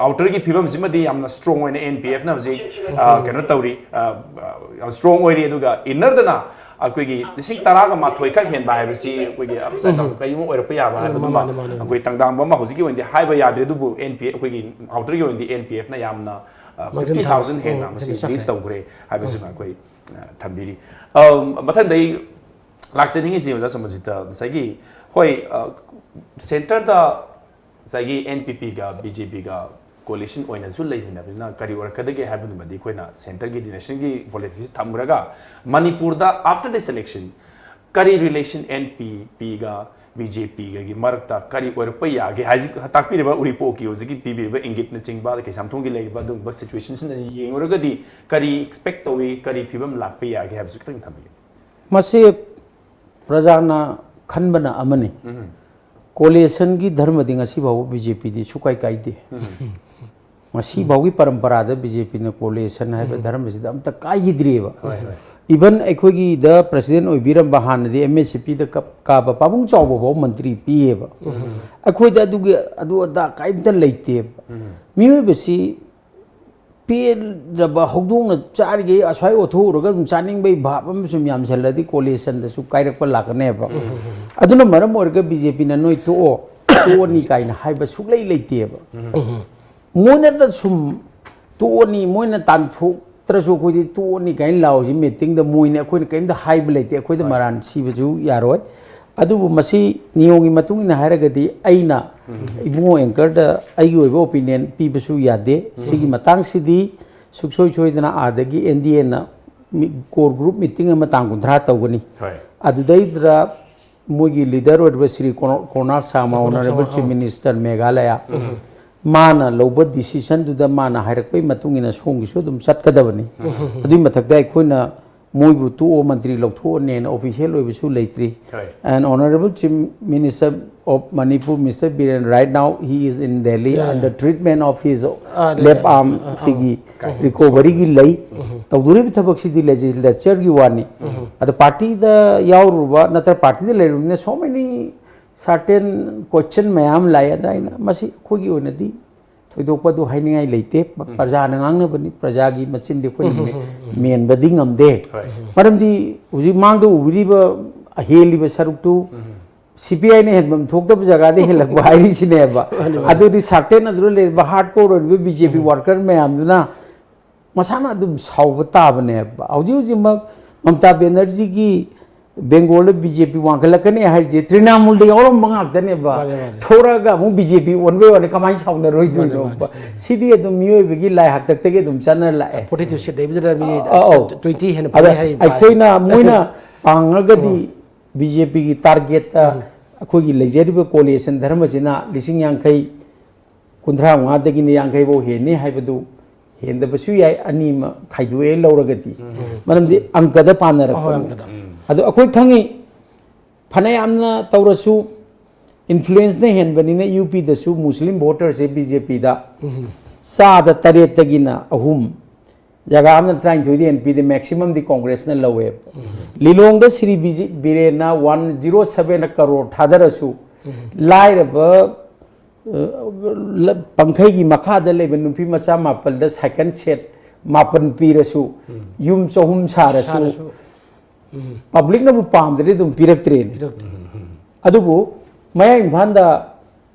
outer ꯒꯤ ꯐꯤꯕꯝꯁꯤꯃꯗꯤ ꯌꯥꯝꯅ strong ꯑꯣꯏꯅ N P F ꯅ ꯍꯧꯖꯤꯛ ꯑ, ꯀꯩꯅꯣ ꯇꯧꯔꯤ ꯑ, ꯑ, strong ꯑꯣꯏꯔꯤ ꯑꯗꯨꯒ inner ꯗꯅ ꯑꯩꯈꯣꯏꯒꯤ ꯂꯤꯁꯤꯡ ꯇꯔꯥꯒ ꯃꯥꯊꯣꯏ ꯈꯛ ꯍꯦꯟꯕ ꯍꯥꯏꯕꯁꯤ ꯑꯩꯈꯣꯏꯒꯤ upside down ꯀꯔꯤꯒꯨꯝꯕ ꯑꯣꯏꯔꯛꯄ ꯌꯥꯕ ꯍꯥꯏꯕꯗꯨꯃ ꯃꯥꯅꯦ, ꯃꯥꯅꯦ, ꯃꯥꯅꯦ꯫ ꯑꯩꯈꯣꯏ ꯇꯥꯡꯗꯥꯡꯕ ꯑꯃ ꯍꯧꯖꯤꯛꯀꯤ ꯑꯣꯏꯅꯗꯤ ꯍꯥꯏꯕ ꯌꯥꯗ꯭ꯔꯦ ꯑꯗꯨꯕꯨ N P ꯑꯩꯈꯣꯏꯒꯤ outer ꯒꯤ ꯑꯣꯏꯅꯗꯤ N P F ꯅ ꯌꯥꯝꯅ Margin fifty thousand ꯊꯝ- ꯍꯦꯟꯅ ꯎꯝ, ꯃꯁꯤ ꯍꯦꯟꯅ lead ꯆꯠꯈ꯭ꯔꯦ꯫ ꯇꯧꯈ꯭ꯔꯦ ꯍꯥꯏꯕꯁꯤꯃ ꯑꯩꯈꯣꯏ ꯑ, ꯊꯝꯕꯤꯔꯤ꯫ ꯑ, ꯃꯊꯪꯗ ꯑꯩ ꯂꯥꯛꯆꯅꯤꯡꯉꯤꯁꯤ ꯑꯣꯖꯥ ꯁꯣꯃꯖꯤꯠꯇ ꯉꯁꯥꯏꯒꯤ ꯍꯣꯏ ꯑ, centre ꯗ ꯉꯁꯥꯏꯒꯤ N P P ꯒ B J P ꯒ coalition ꯑꯣꯏꯅꯁꯨ ꯂꯩꯃꯤꯟꯅꯕꯅꯤꯅ ꯀꯔꯤ ꯑꯣꯏꯔꯛꯀꯗꯒꯦ ꯍꯥꯏꯕꯗꯨꯃꯗꯤ ꯑꯩꯈꯣꯏꯅ centre ꯒꯤ national ꯒꯤ policy ꯁꯤ ꯊꯝꯈ꯭ꯔꯒ ꯃꯅꯤꯄꯨꯔꯗ after this election ꯀꯔꯤ relation N P P ꯒ B J P ꯒꯒꯤ ꯃꯔꯛꯇ ꯀꯔꯤ ꯑꯣꯏꯔꯛꯄ ꯌꯥꯒꯦ ꯍꯥꯏꯖꯤꯛ ꯇꯥꯛꯄꯤꯔꯤꯕ ꯎꯔꯤꯄꯣꯛꯀꯤ ꯍꯧꯖꯤꯛꯀꯤ ꯄꯤꯕꯤꯔꯤꯕ ꯏꯪꯒꯤꯠꯅꯆꯤꯡꯕ ꯀꯩꯁꯥꯝꯊꯣꯡꯒꯤ ꯂꯩꯔꯤꯕ ꯑꯗꯨꯒꯨꯝꯕ situation ꯁꯤꯅ ꯌꯦꯡꯂꯨꯔꯒꯗꯤ ꯀꯔꯤ expect ꯇꯧꯏ ꯀꯔꯤ ꯐꯤꯕꯝ ꯂꯥꯛꯄ ꯌꯥꯒꯦ ꯍꯥꯏꯕꯁꯨ ꯈꯤꯇꯪ ꯊꯝꯕꯤꯌꯨ꯫ ꯃꯁꯤ ꯄ꯭ꯔꯖꯥꯅ ꯈꯟꯕꯅ ꯑꯃꯅꯤ꯫ Coalition ꯒꯤ ꯙꯔꯃꯗꯤ ꯉꯁꯤ ꯐꯥꯎꯕ B J P ꯗꯤ ꯁꯨꯀꯥꯏ ꯀꯥꯏꯗꯦ꯫ ꯉꯁꯤ ꯐꯥꯎꯒꯤ ꯄꯔꯝꯄꯔꯥꯗ B J P ꯅ coalition ꯍꯥꯏꯕ ꯙꯔꯃꯁꯤꯗ ꯑꯝꯇ ꯀꯥꯏꯈꯤꯗ꯭ꯔꯤꯑꯕ꯫ Even ꯑꯩꯈꯣꯏꯒꯤꯗ president ꯑꯣꯏꯕꯤꯔꯝꯕ ꯍꯥꯟꯅꯗꯤ M S C P ꯗ ꯀꯞ- ꯀꯥꯕ ꯄꯥꯕꯨꯡ ꯆꯥꯎꯕ ꯐꯥꯎ ꯃꯟꯇ꯭ꯔꯤ ꯄꯤꯌꯦꯕ꯫ ꯑꯩꯈꯣꯏꯗ ꯑꯗꯨꯒꯤ ꯑꯗꯨ ꯑꯗꯥ ꯀꯔꯤꯝꯇ ꯂꯩꯇꯦꯕ꯫ ꯃꯤꯑꯣꯏꯕꯁꯤ ꯄꯦꯜꯂꯕ ꯍꯧꯗꯣꯡꯅ ꯆꯥꯔꯤꯈꯩ ꯑꯁ꯭ꯋꯥꯏ ꯑꯣꯠꯊꯣꯛꯎꯔꯒ ꯑꯗꯨꯝ ꯆꯥꯅꯤꯡꯕꯒꯤ ꯚꯥꯞ ꯑꯃ ꯁꯨꯝ ꯌꯥꯝꯁꯜꯂꯗꯤ coalition ꯗꯁꯨ ꯀꯥꯏꯔꯛꯄ ꯂꯥꯛꯀꯅꯦꯕ꯫ ꯑꯗꯨꯅ ꯃꯔꯝ ꯑꯣꯏꯔꯒ B J P ꯅ ꯅꯣꯏ ꯇꯣꯛꯑꯣ, ꯇꯣꯛꯑꯅꯤ ꯀꯥꯏꯅ ꯍꯥꯏꯕ ꯁꯨꯛꯂꯩ ꯂꯩꯇꯦꯕ꯫ ꯃꯣꯏꯅꯗ ꯁꯨꯝ ꯇꯣꯛꯑꯅꯤ, ꯃꯣꯏꯅ ꯇꯥꯟꯊꯣꯛꯇ꯭ꯔꯁꯨ ꯑꯩꯈꯣꯏꯗꯤ ꯇꯣꯛꯑꯅꯤ ꯀꯥꯏꯅ ꯂꯥꯎꯔꯤꯁꯤ meeting ꯗ ꯃꯣꯏꯅ ꯑꯩꯈꯣꯏꯅ ꯀꯔꯤꯝꯇ ꯍꯥꯏꯕ ꯂꯩꯇꯦ, ꯑꯩꯈꯣꯏꯗ ꯃꯔꯥꯟ ꯁꯤꯕꯁꯨ ꯌꯥꯔꯣꯏ꯫ ꯑꯗꯨꯕꯨ ꯃꯁꯤ ꯅꯤꯌꯣꯝꯒꯤ ꯃꯇꯨꯡ ꯏꯟꯅ ꯍꯥꯏꯔꯒꯗꯤ ꯑꯩꯅ ꯏꯕꯨꯡꯉꯣ ꯑꯦꯡꯀꯔꯗ ꯑꯩꯒꯤ ꯑꯣꯏꯕ ꯑꯣꯄꯤꯅꯤꯌꯟ ꯄꯤꯕꯁꯨ ꯌꯥꯗꯦ꯫ ꯁꯤꯒꯤ ꯃꯇꯥꯡꯁꯤꯗꯤ ꯁꯨꯡꯁꯣꯏ ꯁꯣꯏꯗꯅ ꯑꯥꯗꯒꯤ ꯑꯦꯟ ꯗꯤ ꯑꯦꯅ ꯀꯣꯔ ꯒ꯭ꯔꯨꯞ ꯃꯤꯇꯤꯡ ꯑꯃ ꯇꯥꯡ ꯀꯨꯟꯊ꯭ꯔꯥ ꯇꯧꯒꯅꯤ꯫ ꯍꯣꯏ꯫ ꯑꯗꯨꯗꯩꯗꯨꯗ ꯃꯣꯏꯒꯤ ꯂꯤꯗꯔ ꯑꯣꯏꯔꯤꯕ ꯁ꯭ꯔꯤ ꯀꯣꯅꯣ- ꯀꯣꯅꯥꯔ ꯁꯥꯃ, ꯀꯣꯅꯥꯔ ꯑꯣꯅꯔꯦꯕꯜ ꯁꯥꯃ, ꯆꯤꯐ ꯑꯥ꯫ ꯃꯤꯅꯤꯁꯇꯔ ꯃꯦꯘꯥꯂꯌꯥ, ꯃꯥꯅ ꯂꯧꯕ ꯗꯤꯁꯤꯖꯟꯗꯨꯗ ꯃꯥꯅ ꯍꯥꯏꯔꯛꯄꯒꯤ ꯃꯇꯨꯡ ꯏꯟꯅ ꯁꯣꯝꯒꯤꯁꯨ ꯑꯗꯨꯝ ꯆꯠꯀꯗꯕꯅꯤ꯫ ꯑꯗꯨꯒꯤ ꯃꯊꯛꯇ ꯑꯩꯈꯣꯏꯅ ꯃꯣꯏꯕꯨ ꯇꯣꯛꯑꯣ, ꯃꯟꯇ꯭ꯔꯤ ꯂꯧꯊꯣꯛꯑꯅꯦꯅ ꯑꯣꯐꯤꯁꯤꯌꯦꯜ ꯑꯣꯏꯕꯁꯨ ꯂꯩꯇ꯭ꯔꯤ꯫ ꯍꯣꯏ꯫ And Honorable Chief Minister of Manipur, Mister Biren, right now he is in Delhi Yeah, under yeah. treatment of his Ah, left yeah. arm Ah, ah. ꯁꯤꯒꯤ ꯔꯤꯀꯣꯚꯔꯤꯒꯤ ꯂꯩ꯫ ꯇꯧꯗꯣꯔꯤꯕ ꯊꯕꯛꯁꯤꯗꯤ ꯂꯦꯖꯤꯁꯂꯦꯆꯔꯒꯤ ꯋꯥꯅꯤ꯫ ꯑꯗ ꯄꯥꯔꯇꯤꯗ ꯌꯥꯎꯔꯨꯕ ꯅꯠꯇ꯭ꯔ ꯄꯥꯔꯇꯤꯗ ꯂꯩꯔꯨꯕꯅꯤꯅ so many certain question ꯃꯌꯥꯝ ꯂꯥꯛꯑꯦ꯫ ꯑꯗ ꯑꯩꯅ ꯃꯁꯤ ꯑꯩꯈꯣꯏꯒꯤ ꯑꯣꯏꯅꯗꯤ ꯊꯣꯏꯗꯣꯛꯄ ꯑꯗꯨ ꯍꯥꯏꯅꯤꯡꯉꯥꯏ ꯂꯩꯇꯦ꯫ ꯄ꯭ꯔꯖꯥꯅ ꯉꯥꯡꯅꯕꯅꯤ, ꯄ꯭ꯔꯖꯥꯒꯤ ꯃꯆꯤꯟꯗꯤ ꯑꯩꯈꯣꯏꯅ ꯃꯦ- ꯃꯦꯟꯕꯗꯤ ꯉꯝꯗꯦ꯫ ꯍꯣꯏ꯫ ꯃꯔꯝꯗꯤ ꯍꯧꯖꯤꯛ ꯃꯥꯡꯗ ꯎꯕꯤꯔꯤꯕ ꯍꯦꯜꯂꯤꯕ ꯁꯔꯨꯛꯇꯨ ꯁꯤ ꯄꯤ ꯑꯥꯏꯅ ꯍꯦꯟꯐꯝ ꯊꯣꯛꯇꯕ ꯖꯒꯥꯗ ꯍꯦꯜꯂꯛꯄ ꯍꯥꯏꯔꯤꯁꯤꯅꯦꯕ꯫ ꯑꯗꯨꯗꯤ ꯁꯥꯔꯇꯦꯟ ꯑꯗꯨꯗ ꯂꯩꯔꯤꯕ ꯍꯥꯔꯠ ꯀꯣꯔ ꯑꯣꯏꯔꯤꯕ ꯕꯤ ꯖꯦ ꯄꯤ ꯋꯥꯔꯀꯔ ꯃꯌꯥꯝꯗꯨꯅ ꯃꯁꯥꯅ ꯑꯗꯨꯝ ꯁꯥꯎꯕ ꯇꯥꯕꯅꯦꯕ꯫ ꯍꯧꯖꯤꯛ ꯍꯧꯖꯤꯛꯃꯛ ꯃꯃꯇꯥ ꯕꯦꯅꯔꯖꯤꯒꯤ ꯕꯦꯡꯒꯣꯜꯗ ꯕꯤ ꯖꯦ ꯄꯤ ꯋꯥꯡꯈꯠꯂꯛꯀꯅꯤ ꯍꯥꯏꯔꯤꯁꯦ ꯇ꯭ꯔꯤꯅꯥꯃꯨꯜꯗ ꯌꯥꯎꯔꯝꯕ ꯉꯥꯛꯇꯅꯦꯕ꯫ ꯃꯥꯅꯦ, ꯃꯥꯅꯦ꯫ ꯊꯣꯔꯛꯑꯒ ꯑꯃꯨꯛ ꯕꯤ ꯖꯦ ꯄꯤ ꯑꯣꯟꯕꯩ ꯋꯥꯅꯤ, ꯀꯃꯥꯏꯅ ꯁꯥꯎꯅꯔꯣꯏꯗꯣꯏꯅꯣꯕ? ꯃꯥꯅꯦ, ꯃꯥꯅꯦ꯫ ꯁꯤꯗꯤ ꯑꯗꯨꯝ ꯃꯤꯑꯣꯏꯕꯒꯤ ꯂꯥꯏ ꯍꯥꯛꯇꯛꯇꯒꯤ ꯑꯗꯨꯝ ꯆꯠꯅꯔ ꯂꯥꯛꯑꯦ꯫ ꯐꯣꯔꯇꯤ ꯇꯨ ꯁꯤꯠ ꯂꯩꯕꯗꯨꯗ ꯃꯤ ꯑ- ꯑꯧ꯫ ꯇ꯭ꯋꯦꯟꯇꯤ ꯍꯦꯟꯅ ꯑꯗ ꯐꯪꯉꯦ ꯍꯥꯏꯔꯤꯕ꯫ ꯑꯩꯈꯣꯏꯅ ꯃꯣꯏꯅ ꯄꯥꯡꯉꯒꯗꯤ ꯕꯤ ꯖꯦ ꯄꯤꯒꯤ ꯇꯥꯔꯒꯦꯠꯇ ꯑꯩꯈꯣꯏꯒꯤ ꯂꯩꯖꯔꯤꯕ ꯀꯣꯂꯤꯁꯟ ꯙꯔꯃꯁꯤꯅ ꯂꯤꯁꯤꯡ ꯌꯥꯡꯈꯩ, ꯀꯨꯟꯊ꯭ꯔꯥ ꯃꯉꯥꯗꯒꯤꯅ ꯌꯥꯡꯈꯩ ꯐꯥꯎ ꯍꯦꯟꯅꯤ ꯍꯥꯏꯕꯗꯨ ꯍꯦꯟꯗꯕꯁꯨ ꯌꯥꯏ, ꯑꯅꯤꯃꯛ ꯈꯥꯏꯗꯣꯛꯑꯦ ꯂꯧꯔꯒꯗꯤ꯫ ꯃꯔꯝꯗꯤ ꯑꯪꯀꯗ ꯄꯥꯟꯅꯔꯛꯄꯅꯤ꯫ ꯑꯍꯣꯏ, ꯑꯪꯀꯗ꯫ ꯑꯗꯣ ꯑꯩꯈꯣꯏ ꯈꯪꯉꯤ, ꯐꯅꯌꯥꯝꯅ ꯇꯧꯔꯁꯨ ꯏꯟꯐ꯭ꯂꯨꯌꯦꯟꯁꯅ ꯍꯦꯟꯕꯅꯤꯅ ꯌꯨ ꯄꯤꯗꯁꯨ ꯃꯨꯁꯂꯤꯝ ꯚꯣꯇꯔꯁꯦ ꯕꯤ ꯖꯦ ꯄꯤꯗ ꯆꯥꯗ ꯇꯔꯦꯠꯇꯒꯤꯅ ꯑꯍꯨꯝ, ꯖꯒꯥ ꯑꯃꯅ ꯇꯔꯥꯅꯤꯊꯣꯏꯗ ꯍꯦꯟꯅ ꯄꯤꯗꯦ, ꯃꯦꯛꯁꯤꯃꯝꯗꯤ ꯀꯣꯡꯒ꯭ꯔꯦꯁꯅ ꯂꯧꯋꯦꯕ꯫ ꯂꯤꯂꯣꯡꯗ ꯁ꯭ꯔꯤ ꯕꯤꯖꯦ- ꯕꯤꯔꯦꯟꯅ ꯋꯥꯟ ꯖꯤꯔꯣ ꯁꯕꯦꯟ ꯀꯔꯣꯔ ꯊꯥꯗꯔꯁꯨ ꯂꯥꯏꯔꯕ, ꯑ, ꯂ- ꯄꯪꯈꯩꯒꯤ ꯃꯈꯥꯗ ꯂꯩꯕ ꯅꯨꯄꯤ ꯃꯆꯥ ꯃꯥꯄꯜꯗ ꯁꯥꯏꯀꯜ ꯁꯦꯠ ꯃꯥꯄꯜ ꯄꯤꯔꯁꯨ ꯌꯨꯝ ꯆꯍꯨꯝ ꯁꯥꯔꯁꯨ ꯁꯥꯔꯁꯨ꯫ ꯄꯕ꯭ꯂꯤꯛꯅꯕꯨ ꯄꯥꯝꯗ꯭ꯔꯗꯤ ꯑꯗꯨꯝ ꯄꯤꯔꯛꯇ꯭ꯔꯦꯅꯦ꯫ ꯑꯗꯨꯕꯨ ꯃꯌꯥꯡ ꯏꯝꯐꯥꯜꯗ,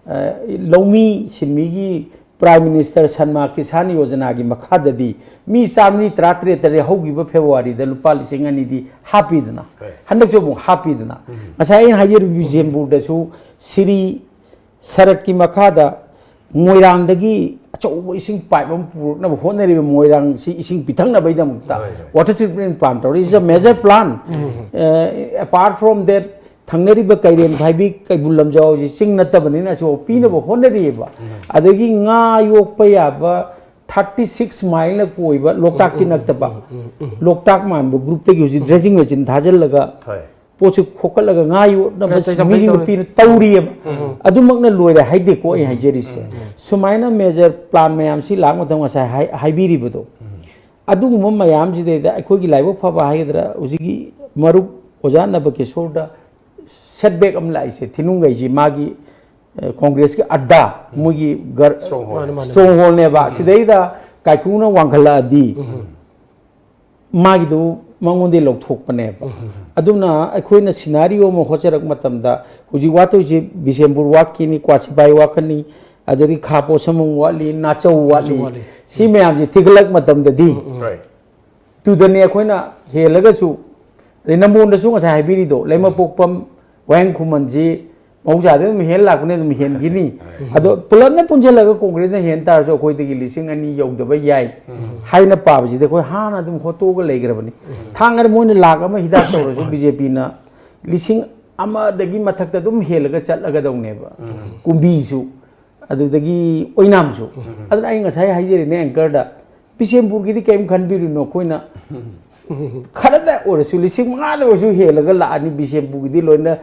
ꯑ, ꯂꯧꯃꯤ ꯁꯤꯟꯃꯤꯒꯤ Prime Minister Samman Kisan Yojana ꯒꯤ ꯃꯈꯥꯗꯗꯤ ꯃꯤ ꯆꯥꯃꯔꯤ ꯇꯔꯥꯇꯔꯦꯠ ꯇꯔꯦꯠ ꯍꯧꯈꯤꯕ February ꯗ ꯂꯨꯄꯥ ꯂꯤꯁꯤꯡ ꯑꯅꯤꯗꯤ ꯍꯥꯞꯄꯤꯗꯅ, ꯍꯣꯏ. ꯍꯟꯗꯛꯁꯨ ꯑꯃꯨꯛ ꯍꯥꯞꯄꯤꯗꯅ, ꯉꯁꯥꯏ ꯑꯩꯅ ꯍꯥꯏꯖꯔꯤꯕ ꯕꯤꯖꯦꯝꯕꯨꯔꯗꯁꯨ ꯁꯤꯔꯤ ꯁꯔꯛꯀꯤ ꯃꯈꯥꯗ ꯃꯣꯏꯔꯥꯡꯗꯒꯤ ꯑꯆꯧꯕ ꯏꯁꯤꯡ pipe ꯑꯃ ꯄꯨꯔꯛꯅꯕ ꯍꯣꯠꯅꯔꯤꯕ, ꯃꯣꯏꯔꯥꯡꯁꯤ ꯏꯁꯤꯡ ꯄꯤꯊꯛꯅꯕꯒꯤꯗꯃꯛꯇ ꯍꯣꯏ, ꯍꯣꯏ. water treatment plant ꯇꯧꯔꯤ, is a major plan. A, apart from that, ꯊꯪꯅꯔꯤꯕ ꯀꯩꯔꯦꯟ ꯈꯥꯏꯕꯤ ꯀꯩꯕꯨꯜ ꯂꯝꯖꯥꯎꯁꯤ ꯆꯤꯡ ꯅꯠꯇꯕꯅꯤꯅ ꯑꯁꯤꯐꯥꯎ ꯄꯤꯅꯕ ꯍꯣꯠꯅꯔꯤꯑꯕ꯫ ꯑꯗꯒꯤ ꯉꯥ ꯌꯣꯛꯄ ꯌꯥꯕ thirty six mile ꯅ ꯀꯣꯏꯕ, ꯂꯣꯛꯇꯥꯛꯀꯤ ꯅꯠꯇꯕ, ꯂꯣꯛꯇꯥꯛ ꯃꯥꯟꯕ group ꯇꯒꯤ ꯍꯧꯖꯤꯛ dredging machine ꯊꯥꯖꯤꯜꯂꯒ ꯍꯣꯏ. ꯄꯣꯠꯁꯨ ꯈꯣꯀꯠꯂꯒ ꯉꯥ ꯌꯣꯛꯅꯕ ꯀꯩ- ꯀꯩ- ꯃꯤꯁꯤꯡꯗꯣ ꯀꯩ- ꯄꯤꯅ ꯇꯧꯔꯤꯑꯕ꯫ ꯑꯗꯨꯃꯛꯅ ꯂꯣꯏꯔꯦ ꯍꯥꯏꯗꯦꯀꯣ ꯑꯩ ꯍꯥꯏꯖꯔꯤꯁꯦ꯫ ꯁꯨꯃꯥꯏꯅ major plan ꯃꯌꯥꯝꯁꯤ ꯂꯥꯛ ꯃꯇꯝ ꯉꯁꯥꯏ ꯍꯥꯏ- ꯍꯥꯏꯕꯤꯔꯤꯕꯗꯣ, ꯑꯗꯨꯒꯨꯝꯕ ꯃꯌꯥꯝꯁꯤꯗꯩꯗ ꯑꯩꯈꯣꯏꯒꯤ ꯂꯥꯏꯕꯛ ꯐꯕ ꯍꯥꯏꯒꯗ꯭ꯔꯥ, ꯍꯧꯖꯤꯛꯀꯤ ꯃꯔꯨꯞ ꯑꯣꯖꯥ ꯅꯕꯀꯤꯁꯣꯔꯗ setback ꯑꯃ ꯂꯥꯛꯏꯁꯦ, ꯊꯤꯅꯨꯡꯒꯩꯁꯤ ꯃꯥꯒꯤ, ꯑ, ꯀꯣꯡꯒ꯭ꯔꯦꯁꯀꯤ ꯑꯗꯥ, ꯃꯣꯏꯒꯤ ꯒꯔ-, Stronghold. ꯃꯥꯅꯦ, ꯃꯥꯅꯦ. stronghold ꯅꯦꯕ꯫ ꯁꯤꯗꯩꯗ ꯀꯥꯏꯀꯨꯅ ꯋꯥꯡꯈꯠꯂꯛꯑꯗꯤ ꯃꯥꯒꯤꯗꯨ ꯃꯉꯣꯟꯗꯩ ꯂꯧꯊꯣꯛꯄꯅꯦꯕ꯫ ꯑꯗꯨꯅ ꯑꯩꯈꯣꯏꯅ scenario ꯑꯃ ꯍꯣꯠꯆꯔꯛꯄ ꯃꯇꯝꯗ, ꯍꯧꯖꯤꯛ ꯋꯥꯠꯇꯣꯏꯁꯦ ꯕꯤꯁꯦꯝꯄꯨꯔ ꯋꯥꯠꯈꯤꯅꯤ, ꯀ꯭ꯋꯥꯁꯤꯄꯥꯏ ꯋꯥꯠꯀꯅꯤ, ꯑꯗꯒꯤ ꯈꯥ ꯄꯣꯠꯁꯪꯕꯝ ꯋꯥꯠꯂꯤ, ꯅꯥꯆꯧ ꯋꯥꯠꯂꯤ꯫ ꯋꯥꯠꯂꯤ꯫ ꯁꯤ ꯃꯌꯥꯝꯁꯦ ꯊꯤꯒꯠꯂꯛꯄ ꯃꯇꯝꯗꯗꯤ Right. ꯇꯨꯗꯅꯤ ꯑꯩꯈꯣꯏꯅ ꯍꯦꯜꯂꯒꯁꯨ, ꯑꯗꯩ ꯅꯝꯕꯣꯜꯗꯁꯨ ꯉꯁꯥꯏ ꯍꯥꯏꯕꯤꯔꯤꯗꯣ, ꯂꯩꯃꯄꯣꯛꯄꯝ, ꯋꯥꯍꯦꯡ ꯈꯨꯃꯟꯁꯤ ꯃꯍꯧꯁꯥꯗ ꯑꯗꯨꯝ ꯍꯦꯟ ꯂꯥꯛꯄꯅꯦ, ꯑꯗꯨꯝ ꯍꯦꯟꯈꯤꯅꯤ꯫ ꯑꯗꯣ ꯄꯨꯂꯞꯅ ꯄꯨꯟꯁꯤꯜꯂꯒ ꯀꯣꯡꯒ꯭ꯔꯦꯁꯅ ꯍꯦꯟ ꯇꯥꯔꯁꯨ ꯑꯩꯈꯣꯏꯗꯒꯤ ꯂꯤꯁꯤꯡ ꯑꯅꯤ ꯌꯧꯗꯕ ꯌꯥꯏ ꯍꯥꯏꯅ ꯄꯥꯕꯁꯤꯗꯤ ꯑꯩꯈꯣꯏ ꯍꯥꯟꯅ ꯑꯗꯨꯝ ꯍꯣꯠꯇꯣꯛꯑꯒ ꯂꯩꯈ꯭ꯔꯕꯅꯤ꯫ ꯊꯥꯡꯒꯗ ꯃꯣꯏꯅ ꯂꯥꯛ ꯑꯃ ꯍꯤꯗꯥꯛ ꯇꯧꯔꯁꯨ ꯕꯤ ꯖꯦ ꯄꯤꯅ ꯂꯤꯁꯤꯡ ꯑꯃꯗꯒꯤ ꯃꯊꯛꯇ ꯑꯗꯨꯝ ꯍꯦꯜꯂꯒ ꯆꯠꯂꯒꯗꯧꯅꯦꯕ꯫ ꯀꯨꯝꯕꯤꯁꯨ, ꯑꯗꯨꯗꯒꯤ ꯑꯣꯏꯅꯥꯝꯁꯨ꯫ ꯑꯗꯨꯅ ꯑꯩ ꯉꯁꯥꯏ ꯍꯥꯏꯖꯔꯤꯅꯦ anchor ꯗ, ꯕꯤꯁꯦꯝꯄꯨꯔꯒꯤꯗꯤ ꯀꯔꯤꯝ ꯈꯟꯕꯤꯔꯨꯅꯨ, ꯑꯩꯈꯣꯏꯅ ꯈꯔꯗ ꯑꯣꯏꯔꯁꯨ, ꯂꯤꯁꯤꯡ ꯃꯉꯥꯗ ꯑꯣꯏꯔꯁꯨ ꯍꯦꯜꯂꯒ ꯂꯥꯛꯑꯅꯤ꯫ ꯕꯤꯁꯦꯝꯄꯨꯔꯒꯤꯗꯤ ꯂꯣꯏꯅ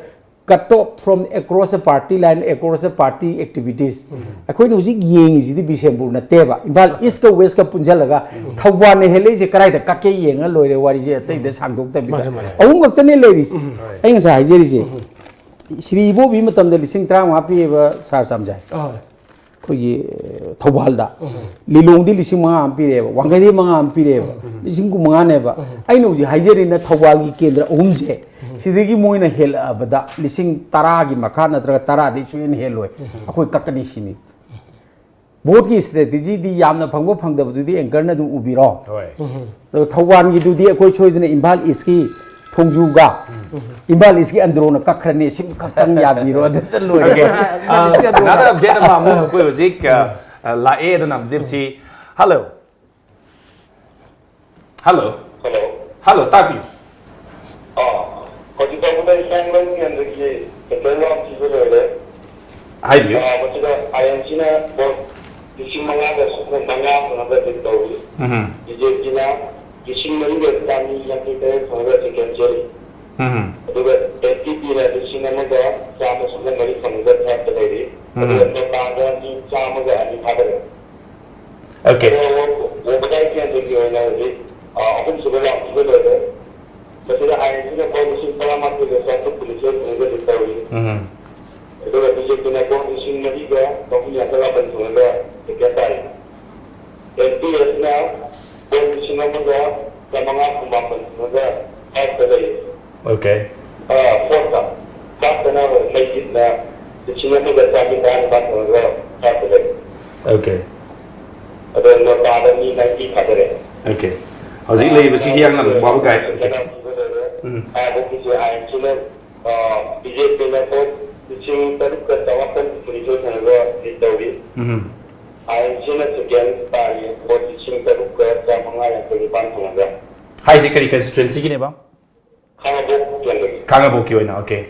cut off from across the party line, across the party activities꯫ ꯑꯩꯈꯣꯏꯅ ꯍꯧꯖꯤꯛ ꯌꯦꯡꯉꯤꯁꯤꯗꯤ ꯕꯤꯁꯦꯝꯄꯨꯔ ꯅꯠꯇꯦꯕ, ꯏꯝꯐꯥꯜ East ꯀ West ꯀ ꯄꯨꯟꯁꯤꯜꯂꯒ ꯊꯧꯕꯥꯜꯅ ꯍꯦꯜꯂꯛꯏꯁꯦ ꯀꯔꯥꯏꯗ ꯀꯛꯀꯦ ꯌꯦꯡꯉ ꯂꯣꯏꯔꯦ, ꯋꯥꯔꯤꯁꯦ ꯑꯇꯩꯗ ꯁꯥꯡꯗꯣꯛꯇꯕꯤꯗ꯫ ꯃꯥꯅꯦ, ꯃꯥꯅꯦ꯫ ꯑꯍꯨꯝ ꯈꯛꯇꯅꯦ ꯂꯩꯔꯤꯁꯦ꯫ ꯑꯩ ꯉꯁꯥꯏ ꯍꯥꯏꯖꯔꯤꯁꯦ, ꯁꯤꯔꯤ ꯏꯕꯣꯕꯤ ꯃꯇꯝꯗ ꯂꯤꯁꯤꯡ ꯇꯔꯥꯃꯉꯥ ꯄꯤꯌꯦꯕ ꯁꯥꯔ ꯆꯥꯝꯖꯥꯏ꯫ ꯑꯍꯣꯏ꯫ ꯑꯩꯈꯣꯏꯒꯤ, ꯑ, ꯊꯧꯕꯥꯜꯗ ꯂꯤꯂꯣꯡꯗꯤ ꯂꯤꯁꯤꯡ ꯃꯉꯥ ꯑꯃ ꯄꯤꯔꯛꯑꯦꯕ, ꯋꯥꯡꯈꯩꯗꯤ ꯃꯉꯥ ꯑꯃ ꯄꯤꯔꯛꯑꯦꯕ, ꯂꯤꯁꯤꯡ ꯀꯨꯟꯃꯉꯥꯅꯦꯕ꯫ ꯑꯩꯅ ꯍꯧꯖꯤꯛ ꯍꯥꯏꯖꯔꯤꯅ ꯊꯧꯕꯥꯜꯒꯤ ꯀꯦꯟꯗ꯭ꯔ ꯑꯍꯨꯝꯁꯦ, ꯁꯤꯗꯒꯤ ꯃꯣꯏꯅ ꯍꯦꯜꯂꯛꯑꯕꯗ ꯂꯤꯁꯤꯡ ꯇꯔꯥꯒꯤ ꯃꯈꯥ ꯅꯠꯇ꯭ꯔꯒ ꯇꯔꯥꯗꯩ ꯁꯨꯍꯦꯟ ꯍꯦꯜꯂꯣꯏ꯫ ꯑꯩꯈꯣꯏ ꯀꯛꯀꯅꯤ ꯁꯤꯅꯤ꯫ ꯚꯣꯠꯀꯤ ꯁ꯭ꯇ꯭ꯔꯦꯇꯦꯖꯤꯗꯤ ꯌꯥꯝꯅ ꯐꯪꯕ ꯐꯪꯗꯕꯗꯨꯗꯤ ꯑꯦꯡꯀꯔꯅ ꯑꯗꯨꯝ ꯎꯕꯤꯔꯣ꯫ ꯍꯣꯏ꯫ ꯑꯗꯣ ꯊꯧꯕꯥꯜꯒꯤꯗꯨꯗꯤ ꯑꯩꯈꯣꯏ ꯁꯣꯏꯗꯅ ꯏꯝꯐꯥꯜ ꯏꯁꯀꯤ ꯊꯣꯡꯖꯨꯒ ꯏꯝꯐꯥꯜ ꯏꯁꯀꯤ ꯑꯟꯗ꯭ꯔꯣꯅ ꯀꯛꯈ꯭ꯔꯅꯤ, ꯁꯤ ꯈꯛꯇꯪ ꯌꯥꯕꯤꯔꯣ, ꯑꯗꯨꯗ ꯂꯣꯏꯔꯦ꯫ Okay. ꯑ, another update ꯑꯃ ꯑꯃꯨꯛ ꯑꯩꯈꯣꯏ ꯍꯧꯖꯤꯛ ꯑ, ꯑ, ꯂꯥꯛꯑꯦ꯫ ꯑꯗꯨꯅ ꯍꯧꯖꯤꯛꯁꯤ, hello, hello, ꯍꯜꯂꯣ꯫ hello, ꯇꯥꯕꯤꯌꯨ꯫ ꯑꯥ, ꯍꯧꯖꯤꯛ ꯐꯥꯎꯕꯗ ꯏꯁꯥꯡ ꯂꯧ ꯀꯦꯟꯗ꯭ꯔꯒꯤ ꯁꯦꯟꯇ꯭ꯔꯦꯜ ꯔꯥꯎꯟ ꯊꯤꯕ ꯂꯣꯏꯔꯦ꯫ ꯍꯥꯏꯕꯤꯌꯨ꯫ ꯑꯥ, ꯃꯁꯤꯗ ꯑꯥꯏ ꯑꯦꯟ ꯁꯤꯅ ꯚꯣꯠ ꯂꯤꯁꯤꯡ ꯃꯉꯥꯒ ꯁꯨꯞꯅ ꯃꯉꯥ ꯐꯪꯅꯕ ꯑꯦꯄꯤꯜ ꯇꯧꯔꯤ꯫ ꯎꯝ꯫ ꯕꯤ ꯖꯦ ꯄꯤꯅ ꯂꯤꯁꯤꯡ ꯃꯔꯤꯒ ꯆꯥꯝꯃꯔꯤ ꯌꯥꯡꯈꯩ ꯇꯔꯦꯠ ꯐꯪꯅꯕ ꯁꯦꯀꯦꯟ ꯆꯦꯜꯂꯤ꯫ ꯎꯝ꯫ ꯑꯗꯨꯒ ꯑꯦꯟ ꯄꯤ ꯄꯤꯅ ꯂꯤꯁꯤꯡ ꯑꯃꯒ ꯆꯥꯝꯃ ꯁꯨꯞꯅ ꯃꯔꯤ ꯐꯪꯅꯕ ꯊꯥꯔꯠꯇ ꯂꯩꯔꯤ꯫ ꯎꯝ꯫ ꯑꯗꯨꯒ ꯅꯣꯇꯥꯗ ꯃꯤ ꯆꯥꯝꯃꯒ ꯑꯅꯤ ꯊꯥꯗꯔꯦ꯫ Okay. ꯋꯣꯕꯒꯥꯏ ꯀꯦꯟꯗ꯭ꯔꯒꯤ ꯑꯣꯏꯅ ꯍꯧꯖꯤꯛ, ꯑ, ꯑꯍꯨꯝꯁꯨꯕ ꯔꯥꯎꯟ ꯄꯤꯕ ꯂꯣꯏꯔꯦ꯫ ꯃꯁꯤꯗ ꯑꯥꯏ ꯑꯦꯟ ꯁꯤꯅ ꯄꯣꯏꯟ ꯂꯤꯁꯤꯡ ꯇꯔꯥꯃꯥꯊꯣꯏꯒ ꯆꯥꯇ꯭ꯔꯨꯛ ꯀꯨꯟꯅꯤꯊꯣꯏ ꯐꯪꯉꯒ ꯂꯤꯠ ꯇꯧꯔꯤ꯫ ꯎꯝ꯫ ꯑꯗꯨꯒ ꯕꯤ ꯖꯦ ꯄꯤꯅ ꯄꯣꯏꯟ ꯂꯤꯁꯤꯡ ꯃꯔꯤꯒ ꯆꯍꯨꯝ ꯌꯥꯡꯈꯩ ꯃꯥꯄꯟ ꯐꯪꯉꯒ ꯁꯦꯀꯦꯟ ꯇꯥꯔꯤ꯫ ꯑꯦꯟ ꯄꯤ ꯑꯦꯁꯅ ꯄꯣꯏꯟ ꯂꯤꯁꯤꯡ ꯑꯃꯒ ꯆꯥꯃꯉꯥ ꯀꯨꯟꯃꯥꯄꯟ ꯐꯪꯉꯒ ꯊꯥꯔꯠꯇ ꯂꯩ꯫ Okay. ꯑ, ꯐꯣꯔꯠꯇ꯫ ꯊꯥꯔꯠꯇꯅ ꯃꯩꯖꯤꯠꯅ ꯂꯤꯁꯤꯡ ꯑꯃꯒ ꯆꯥꯝꯃꯔꯤ ꯇꯔꯥꯅꯤꯄꯥꯟ ꯐꯪꯉꯒ ꯊꯥꯔꯠꯇ ꯂꯩ꯫ Okay. ꯑꯗꯣ ꯅꯣꯇꯥꯗ ꯃꯤ ꯅꯥꯏꯟꯇꯤ ꯊꯥꯗꯔꯦ꯫ Okay. ꯍꯧꯖꯤꯛ ꯂꯩꯔꯤꯕꯁꯤ ꯍꯤꯌꯥꯡꯂꯝ ꯋꯥꯕꯒꯥꯏ꯫ Okay. ꯎꯝ꯫ ꯍꯥꯏꯕꯒꯤꯁꯦ ꯑꯥꯏ ꯑꯦꯟ ꯁꯤꯅ, ꯑ, ꯕꯤ ꯖꯦ ꯄꯤꯅ ꯚꯣꯠ ꯂꯤꯁꯤꯡ ꯇꯔꯨꯛꯀ ꯆꯥꯃꯥꯄꯟ ꯀꯨꯟꯅꯤꯊꯣꯏ ꯐꯪꯉꯒ ꯂꯤꯠ ꯇꯧꯔꯤ꯫ ꯎꯝ꯫ ꯑꯥꯏ ꯑꯦꯟ ꯁꯤꯅ ꯁꯦꯀꯦꯟ ꯇꯥꯔꯤ, ꯚꯣꯠ ꯂꯤꯁꯤꯡ ꯇꯔꯨꯛꯀ ꯆꯥꯃꯉꯥ ꯌꯥꯡꯈꯩ ꯅꯤꯄꯥꯟ ꯐꯪꯉꯒ꯫ ꯍꯥꯏꯁꯦ ꯀꯔꯤ ꯀꯟꯁꯇꯤꯇ꯭ꯋꯦꯟꯁꯤꯒꯤꯅꯦꯕ? ꯈꯥꯉꯕꯣꯛ ꯀꯦꯟꯗ꯭ꯔꯒꯤ꯫ ꯈꯥꯉꯕꯣꯛꯀꯤ ꯑꯣꯏꯅ꯫ Okay.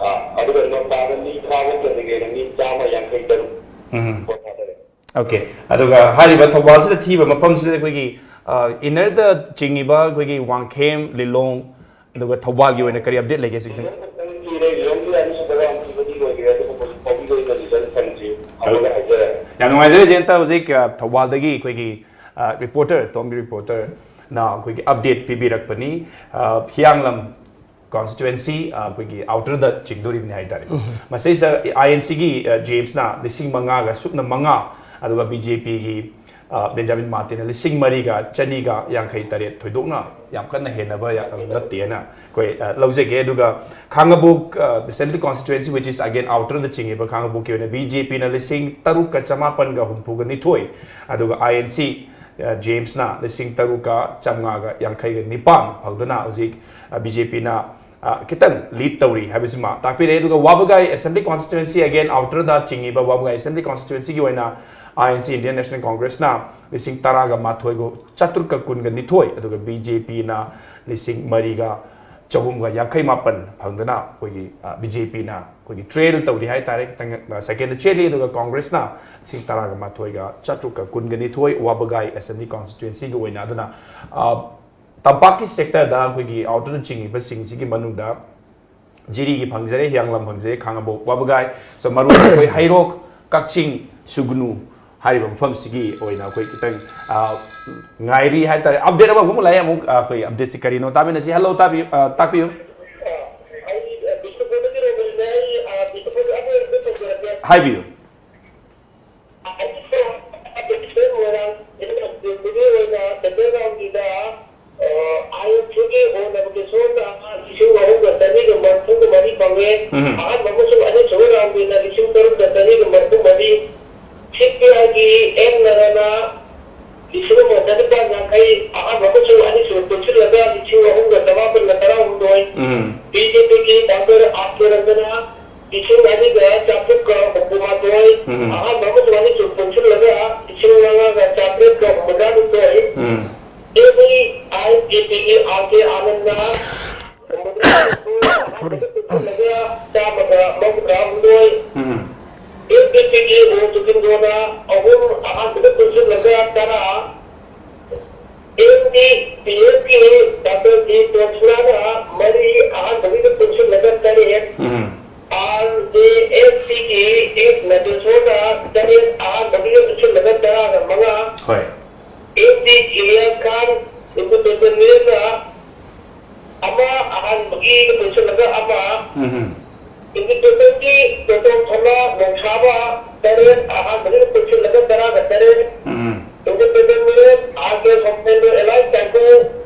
ꯑꯥ, ꯑꯗꯨꯒ ꯅꯣꯇꯥꯗ ꯃꯤ ꯈꯥꯉꯕꯣꯛ ꯀꯦꯟꯗ꯭ꯔꯒꯤ ꯑꯣꯏꯅ ꯃꯤ ꯆꯥꯝꯃ ꯌꯥꯡꯈꯩ ꯇꯔꯨꯛ ꯎꯝ꯫ ꯚꯣꯠ ꯊꯥꯗꯔꯦ꯫ Okay. ꯑꯗꯨꯒ ꯍꯥꯏꯔꯤꯕ ꯊꯧꯕꯥꯜꯁꯤꯗ ꯊꯤꯕ ꯃꯐꯝꯁꯤꯗ ꯑꯩꯈꯣꯏꯒꯤ, ꯑ, ꯏꯟꯅꯔꯗ ꯆꯤꯡꯉꯤꯕ ꯑꯩꯈꯣꯏꯒꯤ ꯋꯥꯡꯈꯦꯝ, ꯂꯤꯂꯣꯡ, ꯑꯗꯨꯒ ꯊꯧꯕꯥꯜꯒꯤ ꯑꯣꯏꯅ ꯀꯔꯤ update ꯂꯩꯒꯦ ꯍꯧꯖꯤꯛꯇꯤ? ꯂꯤꯂꯣꯡ ꯈꯛꯇꯪ ꯊꯤꯔꯦ, ꯂꯤꯂꯣꯡꯒꯤ ꯑꯅꯤꯁꯨꯕ ꯔꯥꯎꯟ ꯊꯤꯕꯗꯤ ꯂꯣꯏꯈ꯭ꯔꯦ, ꯑꯗꯨꯕꯨ ꯍꯧꯖꯤꯛ ꯐꯥꯎꯒꯤ ꯑꯣꯏꯅ ꯔꯤꯖꯜ ꯐꯪꯗ꯭ꯔꯤ꯫ ꯑꯃꯨꯛꯀ ꯍꯥꯏꯖꯔꯦ꯫ ꯌꯥꯝ ꯅꯨꯡꯉꯥꯏꯖꯔꯦ, ꯖꯌꯟꯇ꯫ ꯍꯧꯖꯤꯛ, ꯑ, ꯊꯧꯕꯥꯜꯗꯒꯤ ꯑꯩꯈꯣꯏꯒꯤ, ꯑ, ꯔꯤꯄꯣꯔꯇꯔ, ꯇꯣꯝꯕꯤ ꯔꯤꯄꯣꯔꯇꯔꯅ ꯑꯩꯈꯣꯏꯒꯤ update ꯄꯤꯕꯤꯔꯛꯄꯅꯤ꯫ ꯑ, ꯍꯤꯌꯥꯡꯂꯝ ꯀꯟꯁꯇꯤꯇ꯭ꯋꯦꯟꯁꯤ, ꯑ, ꯑꯩꯈꯣꯏꯒꯤ ꯑꯥꯎꯇꯔꯗ ꯆꯤꯡꯗꯣꯔꯤꯕꯅꯤ ꯍꯥꯏꯇꯥꯔꯦ꯫ ꯃꯁꯤꯗꯩꯁꯤꯗ ꯑꯥꯏ ꯑꯦꯟ ꯁꯤꯒꯤ, ꯑ, ꯖꯦꯝꯁꯅ ꯂꯤꯁꯤꯡ ꯃꯉꯥꯒ ꯁꯨꯞꯅ ꯃꯉꯥ, ꯑꯗꯨꯒ ꯕꯤ ꯖꯦ ꯄꯤꯒꯤ ꯕꯦꯟꯖꯥꯃꯤꯟ ꯃꯥꯔꯇꯤꯟꯅ ꯂꯤꯁꯤꯡ ꯃꯔꯤꯒ ꯆꯅꯤꯒ ꯌꯥꯡꯈꯩ ꯇꯔꯦꯠ, ꯊꯣꯏꯗꯣꯛꯅ ꯌꯥꯝ ꯀꯟꯅ ꯍꯦꯟꯅꯕ ꯅꯠꯇꯦꯅ ꯑꯩꯈꯣꯏ ꯂꯧꯖꯒꯦ꯫ ꯑꯗꯨꯒ ꯈꯥꯉꯕꯣꯛ Assembly Constituency, which is again outerꯗ ꯆꯤꯡꯉꯤꯕ ꯈꯥꯉꯕꯣꯛꯀꯤ ꯑꯣꯏꯅ ꯕꯤ ꯖꯦ ꯄꯤꯅ ꯂꯤꯁꯤꯡ ꯇꯔꯨꯛꯀ ꯆꯃꯥꯄꯟꯒ ꯍꯨꯝꯐꯨꯒ ꯅꯤꯊꯣꯏ, ꯑꯗꯨꯒ ꯑꯥꯏ ꯑꯦꯟ ꯁꯤ ꯖꯦꯝꯁꯅ ꯂꯤꯁꯤꯡ ꯇꯔꯨꯛꯀ ꯆꯥꯝꯃꯉꯥꯒ ꯌꯥꯡꯈꯩꯒ ꯅꯤꯄꯥꯟ ꯐꯪꯗꯨꯅ ꯍꯧꯖꯤꯛ ꯕꯤ ꯖꯦ ꯄꯤꯅ ꯈꯤꯇꯪ ꯂꯤꯗ ꯇꯧꯔꯤ ꯍꯥꯏꯕꯁꯤꯃ ꯇꯥꯛꯄꯤꯔꯦ꯫ ꯑꯗꯨꯒ ꯋꯥꯕꯒꯥꯏ Assembly Constituency, again outerꯗ ꯆꯤꯡꯉꯤꯕ ꯋꯥꯕꯒꯥꯏ Assembly Constituencyꯒꯤ ꯑꯣꯏꯅ ꯑꯥꯏ ꯑꯦꯟ ꯁꯤ, Indian National Congressꯅ ꯂꯤꯁꯤꯡ ꯇꯔꯥꯒ ꯃꯥꯊꯣꯏꯒ ꯆꯥꯇ꯭ꯔꯨꯛꯀ ꯀꯨꯟꯒ ꯅꯤꯊꯣꯏ, ꯑꯗꯨꯒ ꯕꯤ ꯖꯦ ꯄꯤꯅ ꯂꯤꯁꯤꯡ ꯃꯔꯤꯒ ꯆꯍꯨꯝꯒ ꯌꯥꯡꯈꯩ ꯃꯥꯄꯟ ꯐꯪꯗꯨꯅ ꯑꯩꯈꯣꯏꯒꯤ ꯕꯤ ꯖꯦ ꯄꯤꯅ ꯑꯩꯈꯣꯏꯒꯤ ꯇ꯭ꯔꯦꯜ ꯇꯧꯔꯤ ꯍꯥꯏꯇꯥꯔꯦ, ꯈꯤꯇꯪ ꯁꯦꯀꯦꯟꯗ ꯆꯦꯜꯂꯤ꯫ ꯑꯗꯨꯒ ꯀꯣꯡꯒ꯭ꯔꯦꯁꯅ ꯂꯤꯁꯤꯡ ꯇꯔꯥꯒ ꯃꯥꯊꯣꯏꯒ ꯆꯥꯇ꯭ꯔꯨꯛꯀ ꯀꯨꯟꯒ ꯅꯤꯊꯣꯏ ꯋꯥꯕꯒꯥꯏ Assembly Constituencyꯒꯤ ꯑꯣꯏꯅ꯫ ꯑꯗꯨꯅ ꯇꯝꯄꯥꯛꯀꯤ ꯁꯦꯛꯇꯔꯗ ꯑꯩꯈꯣꯏꯒꯤ ꯑꯥꯎꯇꯔꯗ ꯆꯤꯡꯉꯤꯕꯁꯤꯡꯁꯤꯒꯤ ꯃꯅꯨꯡꯗ ꯖꯤꯔꯤꯒꯤ ꯐꯪꯖꯔꯦ, ꯍꯤꯌꯥꯡꯂꯝ ꯐꯪꯖꯔꯦ, ꯈꯥꯉꯕꯣꯛ, ꯋꯥꯕꯒꯥꯏ꯫ So ꯃꯔꯨ ꯑꯣꯏꯅ ꯑꯩꯈꯣꯏ ꯍꯩꯔꯣꯛ, ꯀꯛꯆꯤꯡ, ꯁꯨꯒꯅꯨ ꯍꯥꯏꯔꯤꯕ ꯃꯐꯝꯁꯤꯒꯤ ꯑꯣꯏꯅ ꯑꯩꯈꯣꯏ ꯈꯤꯇꯪ ꯉꯥꯏꯔꯤ ꯍꯥꯏꯇꯥꯔꯦ꯫ ꯑꯞꯗꯦꯠ ꯑꯃꯒꯨꯝ ꯂꯥꯛꯑꯦ ꯑꯃꯨꯛ, ꯑꯩꯈꯣꯏ ꯑꯞꯗꯦꯠꯁꯤ ꯀꯔꯤꯅꯣ ꯇꯥꯃꯤꯟꯅꯁꯤ꯫ ꯍꯜꯂꯣ, ꯇꯥꯕꯤꯌꯨ꯫ ꯍꯥꯏꯕꯤꯌꯨ꯫ ꯑꯩꯒꯤ ꯃꯣꯏꯔꯥꯡ ꯁꯦꯟꯇ꯭ꯔꯦꯜ ꯀꯟꯁꯇꯤꯇ꯭ꯋꯦꯟꯁꯤꯒꯤ ꯑꯣꯏꯅ ꯁꯦꯟꯇ꯭ꯔꯦꯜ ꯔꯥꯎꯟꯒꯤꯗ, ꯑꯥꯏ ꯑꯦꯐ ꯁꯤꯒꯤ ꯑꯣ ꯅꯕꯀꯤꯁꯣꯔꯅ ꯂꯤꯁꯤꯡ ꯑꯍꯨꯝꯒ ꯆꯅꯤꯒ ꯃꯔꯤꯐꯨꯒ ꯃꯔꯤ ꯐꯪꯉꯦ꯫ ꯎꯝ꯫ ꯑꯍꯥꯟꯕ ꯑꯃꯁꯨꯡ ꯑꯅꯤꯁꯨꯕ ꯔꯥꯎꯟꯒꯤꯅ ꯂꯤꯁꯤꯡ ꯇꯔꯨꯛꯀ ꯆꯅꯤꯒ ꯃꯔꯤꯐꯨ ꯃꯔꯤ, ꯁꯤ ꯄꯤ ꯑꯥꯏꯒꯤ ꯑꯦꯟ ꯅꯔꯅ ꯂꯤꯁꯤꯡ ꯑꯃꯒ ꯆꯅꯤꯄꯥꯟ ꯌꯥꯡꯈꯩ, ꯑꯍꯥꯟꯕ ꯑꯃꯁꯨꯡ ꯑꯅꯤꯁꯨꯕ ꯄꯨꯟꯁꯤꯜꯂꯒ ꯂꯤꯁꯤꯡ ꯑꯍꯨꯝꯒ ꯆꯃꯥꯄꯟꯒ ꯇꯔꯥꯍꯨꯝꯗꯣꯏ, ꯎꯝ꯫ ꯕꯤ ꯖꯦ ꯄꯤꯒꯤ ꯗꯥꯛꯇꯔ ꯑꯥꯔ ꯀꯦ ꯔꯟꯖꯅ ꯂꯤꯁꯤꯡ ꯑꯅꯤꯒ ꯆꯥꯇ꯭ꯔꯨꯛꯀ ꯍꯨꯝꯐꯨ ꯃꯥꯊꯣꯏ, ꯎꯝ꯫ ꯑꯍꯥꯟꯕ ꯑꯃꯁꯨꯡ ꯑꯅꯤꯁꯨꯕ ꯄꯨꯟꯁꯤꯜꯂꯒ ꯂꯤꯁꯤꯡ ꯃꯉꯥꯒ ꯆꯥꯇ꯭ꯔꯦꯠꯀ ꯍꯨꯝꯐꯨꯇꯔꯥ ꯅꯤꯊꯣꯏ, ꯎꯝ꯫ ꯑꯦꯝ ꯏ ꯑꯥꯏ ꯖꯦ ꯄꯤꯒꯤ ꯑꯥꯔ ꯀꯦ ꯑꯥꯅꯟꯗ ꯍꯨꯝꯐꯨꯇꯔꯥ ꯅꯤꯊꯣꯏ, ꯑꯍꯥꯟꯕꯗ ꯄꯨꯟꯁꯤꯜꯂꯒ ꯆꯥꯝꯃꯒ ꯃꯧꯗ꯭ꯔꯥ ꯍꯨꯝꯗꯣꯏ, ꯎꯝ꯫ ꯑꯦꯝ ꯖꯦ ꯄꯤꯒꯤ ꯑꯣ ꯁꯨꯀꯤꯟꯗ꯭ꯔꯣꯅ ꯑꯍꯨꯝ, ꯑꯍꯥꯟꯕꯗ ꯄꯨꯟꯁꯤꯜꯂꯒ ꯇꯔꯥ, ꯑꯦꯝ ꯗꯤ ꯄꯤ ꯑꯦꯐꯀꯤ ꯗꯥꯛꯇꯔ ꯗꯤ ꯄ꯭ꯔꯦꯝꯁꯤꯡꯍꯅ ꯃꯔꯤ, ꯑꯍꯥꯟꯕꯒꯤꯗ ꯄꯨꯟꯁꯤꯜꯂꯒ ꯇꯔꯦꯠ, ꯎꯝ꯫ ꯑꯥꯔ ꯖꯦ ꯑꯦꯁ ꯇꯤꯒꯤ ꯑꯦꯁ ꯅꯇꯦꯁꯣꯔꯅ ꯇꯔꯦꯠ, ꯑꯍꯥꯟꯕꯒꯤꯗ ꯄꯨꯟꯁꯤꯜꯂꯒ ꯇꯔꯥꯒ ꯃꯉꯥ, ꯍꯣꯏ꯫ M D Ilyas Khan, independent ꯃꯤꯔꯦꯟꯅ ꯑꯃ, ꯑꯍꯥꯟꯕꯒꯤꯗ ꯄꯨꯟꯁꯤꯜꯂꯒ ꯑꯃ, ꯎꯝ꯫ ꯏꯟꯗꯤꯄꯦꯟꯗꯦꯟꯒꯤ ꯇꯣꯇꯣꯝꯊꯣꯂꯥ ꯅꯣꯡꯁꯥꯕ ꯇꯔꯦꯠ, ꯑꯍꯥꯟꯕꯒꯤꯗ ꯄꯨꯟꯁꯤꯜꯂꯒ ꯇꯔꯥꯒ ꯇꯔꯦꯠ, ꯎꯝ꯫ ꯑꯥꯔ ꯀꯦ ꯁꯣꯝꯄꯦꯟꯗꯣ ꯑꯦꯂꯥꯏꯟꯁ ꯇꯥꯡꯈꯨꯜ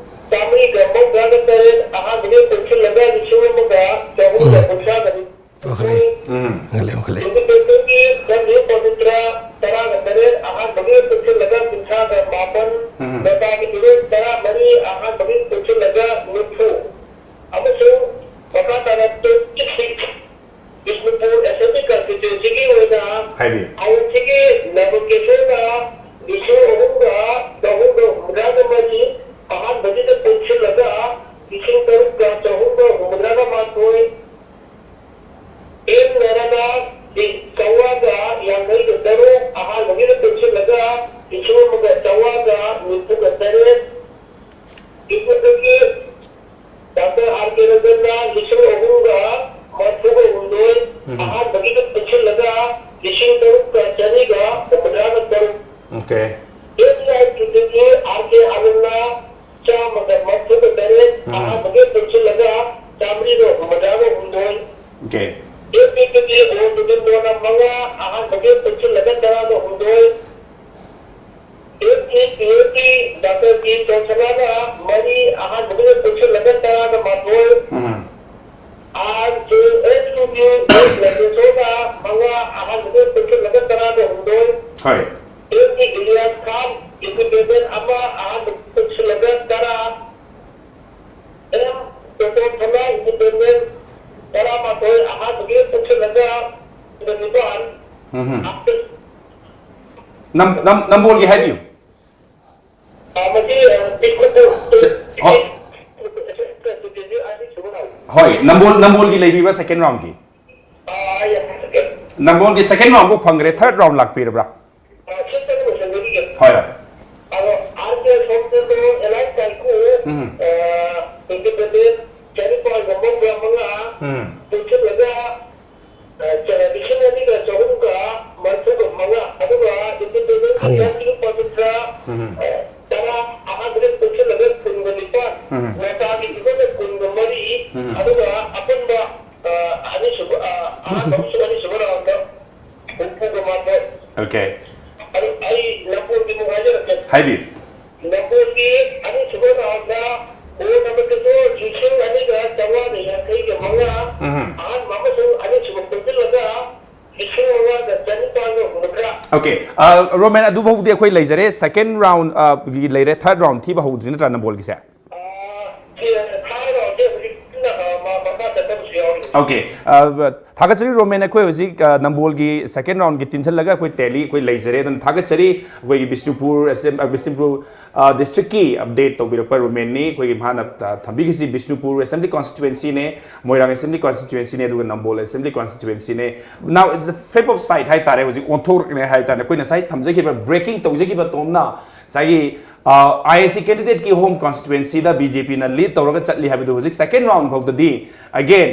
ꯆꯥꯃꯔꯤꯒ ꯃꯧꯗ꯭ꯔꯥꯒ ꯇꯔꯦꯠ, ꯑꯍꯥꯟꯕꯒꯤ ꯄꯨꯟꯁꯤꯜꯂꯒ ꯂꯤꯁꯤꯡ ꯑꯃꯒ ꯆꯍꯨꯝꯒ ꯀꯨꯟꯊ꯭ꯔꯥꯒ ꯅꯤꯊꯣꯏ꯫ ꯎꯝ꯫ ꯍꯦꯟꯒꯠꯂꯦ, ꯍꯦꯟꯒꯠꯂꯦ꯫ ꯏꯟꯗꯤꯄꯦꯟꯗꯦꯟꯒꯤ ꯒꯟꯙꯤ ꯄꯕꯤꯇ꯭ꯔ ꯇꯔꯥꯒ ꯇꯔꯦꯠ, ꯑꯍꯥꯟꯕꯒꯤ ꯄꯨꯟꯁꯤꯜꯂꯒ ꯀꯨꯟꯊ꯭ꯔꯥꯒ ꯃꯥꯄꯟ, ꯎꯝ꯫ ꯂꯇꯥꯒꯤ ꯏꯔꯣꯏ ꯇꯔꯥꯃꯔꯤ, ꯑꯍꯥꯟꯕꯒꯤ ꯄꯨꯟꯁꯤꯜꯂꯒ ꯅꯤꯐꯨ꯫ ꯑꯃꯁꯨꯡ ꯃꯈꯥ ꯇꯥꯅ twenty six ꯕꯤꯁꯅꯨꯄꯨꯔ ꯑꯦꯁꯦꯝꯕ꯭ꯂꯤ ꯀꯟꯁꯇꯤꯇ꯭ꯋꯦꯟꯁꯤꯒꯤ ꯑꯣꯏꯅ ꯍꯥꯏꯕꯤꯌꯨ꯫ ꯑꯥꯏ ꯑꯦꯟ ꯁꯤꯒꯤ ꯅꯕꯀꯦꯁꯣꯔꯅ ꯂꯤꯁꯤꯡ ꯑꯍꯨꯝꯒ ꯆꯍꯨꯝꯒ ꯍꯨꯝꯐꯨꯇꯔꯥꯒ ꯃꯔꯤ, ꯑꯍꯥꯟꯕꯒꯤꯗ ꯄꯨꯟꯁꯤꯜꯂꯒ ꯂꯤꯁꯤꯡ ꯇꯔꯨꯛꯀ ꯆꯍꯨꯝꯒ ꯍꯨꯝꯐꯨꯇꯔꯥꯒ ꯃꯥꯊꯣꯏ, ꯑꯦꯝ ꯅꯔꯅ ꯆꯥꯝꯃꯉꯥꯒ ꯌꯥꯡꯈꯩꯒ ꯇꯔꯨꯛ, ꯑꯍꯥꯟꯕꯒꯤꯗ ꯄꯨꯟꯁꯤꯜꯂꯒ ꯂꯤꯁꯤꯡ ꯑꯃꯒ ꯆꯥꯝꯃꯉꯥꯒ ꯅꯤꯐꯨꯒ ꯇꯔꯦꯠ, ꯏꯕꯨꯡꯗꯒꯤ ꯗꯥꯛꯇꯔ ꯑꯥꯔ ꯀꯦ ꯔꯟꯖꯟꯅ ꯂꯤꯁꯤꯡ ꯑꯍꯨꯝꯒ ꯃꯔꯤꯐꯨꯒ ꯍꯨꯝꯗꯣꯏ, ꯎꯝ꯫ ꯑꯍꯥꯟꯕꯒꯤꯗ ꯄꯨꯟꯁꯤꯜꯂꯒ ꯂꯤꯁꯤꯡ ꯇꯔꯨꯛꯀ ꯆꯅꯤꯒ ꯍꯨꯝꯐꯨꯇꯔꯥꯒ ꯇꯔꯨꯛ꯫ ꯑꯣꯀꯦ꯫ ꯑꯦꯝ ꯑꯥꯏ ꯇꯤꯗꯒꯤ ꯑꯥꯔ ꯀꯦ ꯑꯥꯅꯟꯗꯅ ꯆꯥꯝꯃꯒ ꯃꯔꯤꯐꯨꯒ ꯇꯔꯦꯠ, ꯎꯝ꯫ ꯑꯍꯥꯟꯕꯒꯤ ꯄꯨꯟꯁꯤꯜꯂꯒ ꯆꯥꯃꯔꯤꯒ ꯍꯨꯝꯐꯨꯇꯔꯥꯒ ꯍꯨꯝꯗꯣꯏ꯫ ꯑꯣꯀꯦ꯫ ꯑꯦꯝ ꯄꯤ ꯄꯤꯒꯤ ꯑꯣ ꯅꯨꯕꯤꯟꯗꯣꯅ ꯃꯉꯥ, ꯑꯍꯥꯟꯕꯒꯤ ꯄꯨꯟꯁꯤꯜꯂꯒ ꯇꯔꯥꯒ ꯍꯨꯝꯗꯣꯏ꯫ M E P M P doctor P ꯖꯣꯟꯁꯅꯥꯅ ꯃꯔꯤ, ꯑꯍꯥꯟꯕꯗꯨꯒ ꯄꯨꯟꯁꯤꯜꯂꯒ ꯇꯔꯥꯒ ꯃꯥꯊꯣꯏ꯫ ꯎꯝ꯫ ꯑꯥꯔ ꯖꯦ ꯑꯦꯁ ꯌꯨꯒꯤ ꯑꯦꯁ ꯅꯒꯦꯁꯣꯔꯅ ꯃꯉꯥ, ꯑꯍꯥꯟꯕꯗꯨꯒ ꯄꯨꯟꯁꯤꯜꯂꯒ ꯇꯔꯥꯒ ꯍꯨꯝꯗꯣꯏ꯫ ꯍꯣꯏ꯫ M E Ilyas Khan, independent ꯑꯃ, ꯑꯍꯥꯟꯕꯗꯨꯒ ꯄꯨꯟꯁꯤꯜꯂꯒ ꯇꯔꯥ꯫ ꯑꯦꯝ ꯇꯣꯇꯣꯟ ꯁꯅꯥ, ꯏꯟꯗꯤꯄꯦꯟꯗꯦꯟ ꯇꯔꯥꯃꯥꯊꯣꯏ, ꯑꯍꯥꯟꯕꯒꯤ ꯄꯨꯟꯁꯤꯜꯂꯒ ꯅꯤꯄꯥꯟ꯫ ꯎꯝ꯫ ꯅꯝ-, ꯅꯝ-, ꯅꯝꯕꯣꯜꯒꯤ ꯍꯥꯏꯕꯤꯌꯨ꯫ ꯑ, ꯃꯁꯤ, ꯑ, ꯄꯤꯛꯄ ꯄꯣꯠ-, ꯑꯣ꯫ ꯍꯣꯏ, ꯅꯝꯕꯣꯜ, ꯅꯝꯕꯣꯜꯒꯤ ꯂꯩꯕꯤꯕ second roundꯒꯤ? ꯑ, ꯑꯩ second꯫ ꯅꯝꯕꯣꯜꯒꯤ second roundꯕꯨ ꯐꯪꯈ꯭ꯔꯦ, third round ꯂꯥꯛꯄꯤꯔꯕ꯭ꯔꯥ? ꯑ, ꯁꯤ ꯇꯔꯨꯛ ꯂꯣꯏꯁꯤꯟꯖꯔꯤꯒꯦ꯫ ꯍꯣꯏ, ꯍꯣꯏ꯫ ꯑꯗꯣ, ꯑꯥꯔ ꯀꯦ ꯁꯣꯝꯆꯟꯗ꯭ꯔꯣ, ꯑꯦꯂꯥꯏꯟꯁ ꯇꯥꯡꯈꯨꯜ, ꯎꯝ꯫ ꯑ, ꯏꯟꯗꯤꯄꯦꯟꯗꯦꯟ, ꯆꯅꯤꯄꯥꯜꯒ ꯃꯧꯗ꯭ꯔꯥ ꯃꯉꯥ, ꯎꯝ꯫ ꯄꯨꯟꯁꯤꯜꯂꯒ, ꯑ, ꯆ-, ꯂꯤꯁꯤꯡ ꯑꯅꯤꯒ ꯆꯍꯨꯝꯒ ꯃꯔꯤꯐꯨꯒ ꯃꯉꯥ, ꯑꯗꯨꯒ ꯏꯟꯗꯤꯄꯦꯟꯗꯦꯟ ꯈꯪꯉꯦ꯫ ꯆꯍꯨꯝ ꯄꯥꯟꯖꯤꯟꯗ꯭ꯔꯥ, ꯎꯝ꯫ ꯑ, ꯇꯔꯥ, ꯑꯍꯥꯟꯕꯗ ꯄꯨꯟꯁꯤꯜꯂꯒ ꯀꯨꯟꯒ ꯅꯤꯄꯥꯟ, ꯎꯝ꯫ ꯂꯇꯥꯒꯤ ꯐꯤꯒꯔꯗ ꯀꯨꯟꯒ ꯃꯔꯤ, ꯎꯝ꯫ ꯑꯗꯨꯒ ꯑꯄꯨꯟꯕ, ꯑ, ꯑꯅꯤꯁꯨꯕ, ꯑ, ꯑꯍꯥꯟꯕ ꯑꯃꯁꯨꯡ ꯑꯅꯤꯁꯨꯕ ꯔꯥꯎꯟꯗ ꯍꯨꯝꯐꯨꯒ ꯃꯥꯄꯟ꯫ ꯑꯣꯀꯦ꯫ ꯑꯗꯨ ꯑꯩ ꯅꯝꯕꯣꯜꯒꯤ ꯑꯃꯨꯛ ꯍꯥꯏꯖꯔꯛꯀꯦ꯫ ꯍꯥꯏꯕꯤꯌꯨ꯫ ꯑꯍꯥꯟꯕ ꯑꯃꯁꯨꯡ ꯑꯅꯤꯁꯨꯕ ꯄꯨꯟꯁꯤꯜꯂꯒ ꯂꯤꯁꯤꯡ ꯃꯉꯥꯒ ꯆꯅꯤꯄꯥꯟꯒ ꯍꯨꯝꯐꯨꯇꯔꯥ꯫ Okay, ꯔꯣꯃꯦꯟ, ꯑꯗꯨꯐꯥꯎꯗꯤ ꯑꯩꯈꯣꯏ ꯂꯩꯖꯔꯦ꯫ Second round ꯒꯤ ꯂꯩꯔꯦ, third round ꯊꯤꯕ ꯍꯧꯗ꯭ꯔꯤ ꯅꯠꯇ꯭ꯔꯥ ꯅꯝꯕꯣꯜꯒꯤꯁꯦ? ꯊꯥꯏꯔꯣꯁꯦ ꯍꯧꯖꯤꯛ ꯀꯟꯅ ꯃꯈꯥ ꯆꯠꯊꯕꯁꯨ ꯌꯥꯎꯔꯤ꯫ Okay, ꯊꯥꯒꯠꯆꯔꯤ ꯔꯣꯃꯦꯟ꯫ ꯑꯩꯈꯣꯏ ꯍꯧꯖꯤꯛ ꯅꯝꯕꯣꯜꯒꯤ second round ꯒꯤ ꯇꯤꯟꯁꯤꯜꯂꯒ ꯑꯩꯈꯣꯏ tally ꯑꯩꯈꯣꯏ ꯂꯩꯖꯔꯦ꯫ ꯑꯗꯨꯅ ꯊꯥꯒꯠꯆꯔꯤ ꯑꯩꯈꯣꯏꯒꯤ ꯕꯤꯁꯅꯨꯄꯨꯔ, ꯕꯤꯁꯅꯨꯄꯨꯔ district ꯀꯤ update ꯇꯧꯕꯤꯔꯛꯄ ꯔꯣꯃꯦꯟꯅꯤ꯫ ꯑꯩꯈꯣꯏꯒꯤ ꯃꯥꯅ ꯊꯝꯕꯤꯈꯤꯁꯤ ꯕꯤꯁꯅꯨꯄꯨꯔ assembly constituency ꯅꯦ, ꯃꯣꯏꯔꯥꯡ assembly constituency ꯅꯦ, ꯑꯗꯨꯒ ꯅꯝꯕꯣꯜ assembly constituency ꯅꯦ꯫ Now it's the flip of side ꯍꯥꯏꯇꯥꯔꯦ, ꯍꯧꯖꯤꯛ ꯑꯣꯟꯊꯣꯔꯛꯂꯦ ꯍꯥꯏꯇꯥꯔꯦ꯫ ꯑꯩꯈꯣꯏ ꯉꯁꯥꯏ ꯊꯝꯖꯈꯤꯕ, breaking ꯇꯧꯖꯈꯤꯕ ꯇꯣꯝꯅ ꯉꯁꯥꯏꯒꯤ I N C candidate ꯀꯤ home constituency ꯗ B J P ꯅ lead ꯇꯧꯔꯒ ꯆꯠꯂꯤ ꯍꯥꯏꯕꯗꯨ ꯍꯧꯖꯤꯛ second round ꯐꯥꯎꯗꯗꯤ again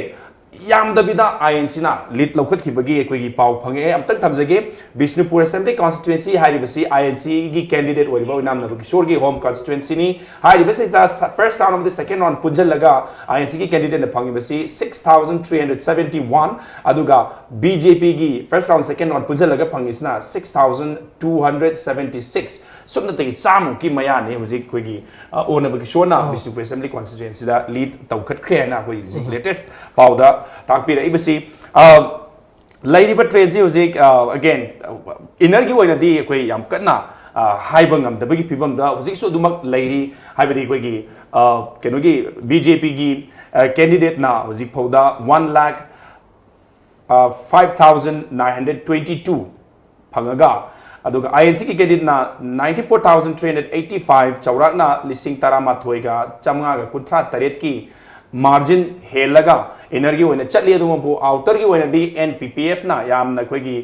ꯌꯥꯝꯗꯕꯤꯗ I N C ꯅ lead ꯂꯧꯈꯠꯈꯤꯕꯒꯤ ꯑꯩꯈꯣꯏꯒꯤ ꯄꯥꯎ ꯐꯪꯉꯛꯑꯦ꯫ ꯑꯃꯨꯛꯇꯪ ꯊꯝꯖꯒꯦ꯫ ꯕꯤꯁꯅꯨꯄꯨꯔ assembly constituency ꯍꯥꯏꯔꯤꯕꯁꯤ I N C ꯒꯤ candidate ꯑꯣꯏꯔꯤꯕ ꯑꯣꯏꯅꯥꯝ ꯅꯕꯀꯤꯁꯣꯔꯒꯤ home constituency ꯅꯤ꯫ ꯍꯥꯏꯔꯤꯕꯁꯤꯗ first round ꯑꯃꯗꯤ second round ꯄꯨꯟꯁꯤꯜꯂꯒ I N C ꯒꯤ candidate ꯅ ꯐꯪꯉꯤꯕꯁꯤ six thousand three hundred seventy one, ꯑꯗꯨꯒ B J P ꯒꯤ first round second round ꯄꯨꯟꯁꯤꯜꯂꯒ ꯐꯪꯉꯤꯁꯤꯅ six thousand two hundred seventy six꯫ ꯁꯨꯞꯅꯇꯒꯤ ꯆꯥꯝꯃꯨꯛꯀꯤ ꯃꯌꯥꯅꯤ ꯍꯧꯖꯤꯛ ꯑꯩꯈꯣꯏꯒꯤ ꯑꯣꯏꯅꯥꯝ ꯅꯕꯀꯤꯁꯣꯔꯅ ꯕꯤꯁꯅꯨꯄꯨꯔ assembly constituency ꯗ lead ꯇꯧꯈꯠꯈ꯭ꯔꯦ ꯍꯥꯏꯅ ꯑꯩꯈꯣꯏ ꯍꯧꯖꯤꯛ latest ꯄꯥꯎꯗ ꯇꯥꯛꯄꯤꯔꯛꯏꯕꯁꯤ꯫ ꯂꯩꯔꯤꯕ trend ꯁꯤ ꯍꯧꯖꯤꯛ again inner ꯒꯤ ꯑꯣꯏꯅꯗꯤ ꯑꯩꯈꯣꯏ ꯌꯥꯝ ꯀꯟꯅ ꯍꯥꯏꯕ ꯉꯝꯗꯕꯒꯤ ꯐꯤꯕꯝꯗ ꯍꯧꯖꯤꯛꯁꯨ ꯑꯗꯨꯃꯛ ꯂꯩꯔꯤ꯫ ꯍꯥꯏꯕꯗꯤ ꯑꯩꯈꯣꯏꯒꯤ ꯀꯩꯅꯣꯒꯤ B J P ꯒꯤ candidate ꯅ ꯍꯧꯖꯤꯛ ꯐꯥꯎꯗ one lakh five thousand nine hundred twenty two ꯐꯪꯉꯒ, ꯑꯗꯨꯒ I N C ꯒꯤ candidate ꯅ ninety four thousand three hundred eighty five, ꯆꯥꯎꯔꯥꯛꯅ ꯂꯤꯁꯤꯡ ꯇꯔꯥꯃꯥꯊꯣꯏꯒ ꯆꯥꯝꯃꯉꯥꯒ ꯀꯨꯟꯊ꯭ꯔꯥ ꯇꯔꯦꯠꯀꯤ margin ꯍꯦꯜꯂꯒ inner ꯒꯤ ꯑꯣꯏꯅ ꯆꯠꯂꯤ꯫ ꯑꯗꯨꯕꯨ outer ꯒꯤ ꯑꯣꯏꯅꯗꯤ N P P F ꯅ ꯌꯥꯝꯅ ꯑꯩꯈꯣꯏꯒꯤ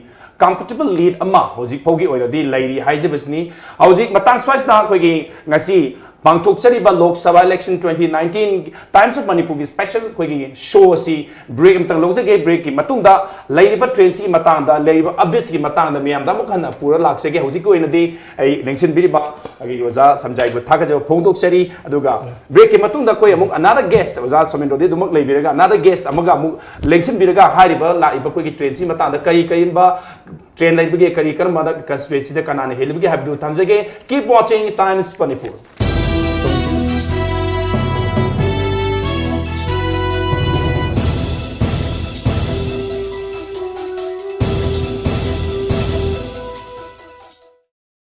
comfortable lead ꯑꯃ ꯍꯧꯖꯤꯛ ꯐꯥꯎꯒꯤ ꯑꯣꯏꯅꯗꯤ ꯂꯩꯔꯤ ꯍꯥꯏꯖꯕꯁꯤꯅꯤ꯫ ꯍꯧꯖꯤꯛ ꯃꯇꯥꯡ ꯁ꯭ꯋꯥꯏꯁꯤꯗ ꯑꯩꯈꯣꯏꯒꯤ ꯉꯁꯤ ꯄꯥꯡꯊꯣꯛꯆꯔꯤꯕ Lok Sabha election twenty nineteen Times of Manipur ꯒꯤ special ꯑꯩꯈꯣꯏꯒꯤ show ꯑꯁꯤ break ꯑꯃꯇꯪ ꯂꯧꯖꯒꯦ꯫ Break ꯀꯤ ꯃꯇꯨꯡꯗ ꯂꯩꯔꯤꯕ trend ꯁꯤꯒꯤ ꯃꯇꯥꯡꯗ, ꯂꯩꯔꯤꯕ update ꯁꯤꯒꯤ ꯃꯇꯥꯡꯗ ꯃꯌꯥꯝꯗ ꯑꯃꯨꯛ ꯍꯟꯅ ꯄꯨꯔ ꯂꯥꯛꯆꯒꯦ꯫ ꯍꯧꯖꯤꯛꯀꯤ ꯑꯣꯏꯅꯗꯤ ꯑꯩ ꯂꯦꯡꯁꯤꯟꯕꯤꯔꯤꯕ ꯑꯩꯒꯤ ꯑꯣꯖꯥ ꯁꯝꯖꯥꯏꯕꯨ ꯊꯥꯒꯠꯆꯕ ꯐꯣꯡꯗꯣꯛꯆꯔꯤ꯫ ꯑꯗꯨꯒ break ꯀꯤ ꯃꯇꯨꯡꯗ ꯑꯩꯈꯣꯏ ꯑꯃꯨꯛ another guest, ꯑꯣꯖꯥ ꯁꯣꯃꯦꯟꯗ꯭ꯔꯣꯗꯤ ꯑꯗꯨꯃꯛ ꯂꯩꯕꯤꯔꯒ another guest ꯑꯃꯒ ꯑꯃꯨꯛ ꯂꯦꯡꯁꯤꯟꯕꯤꯔꯒ ꯍꯥꯏꯔꯤꯕ ꯂꯥꯛꯏꯕ ꯑꯩꯈꯣꯏꯒꯤ trend ꯁꯤꯒꯤ ꯃꯇꯥꯡꯗ ꯀꯔꯤ ꯀꯔꯤꯒꯨꯝꯕ trend ꯂꯩꯕꯒꯦ, ꯀꯔꯤ ꯀꯔꯝꯕ constituency ꯗ ꯀꯅꯥꯅ ꯍꯦꯜꯂꯤꯕꯒꯦ ꯍꯥꯏꯕꯗꯨ ꯊꯝꯖꯒꯦ꯫ Keep watching Times Manipur꯫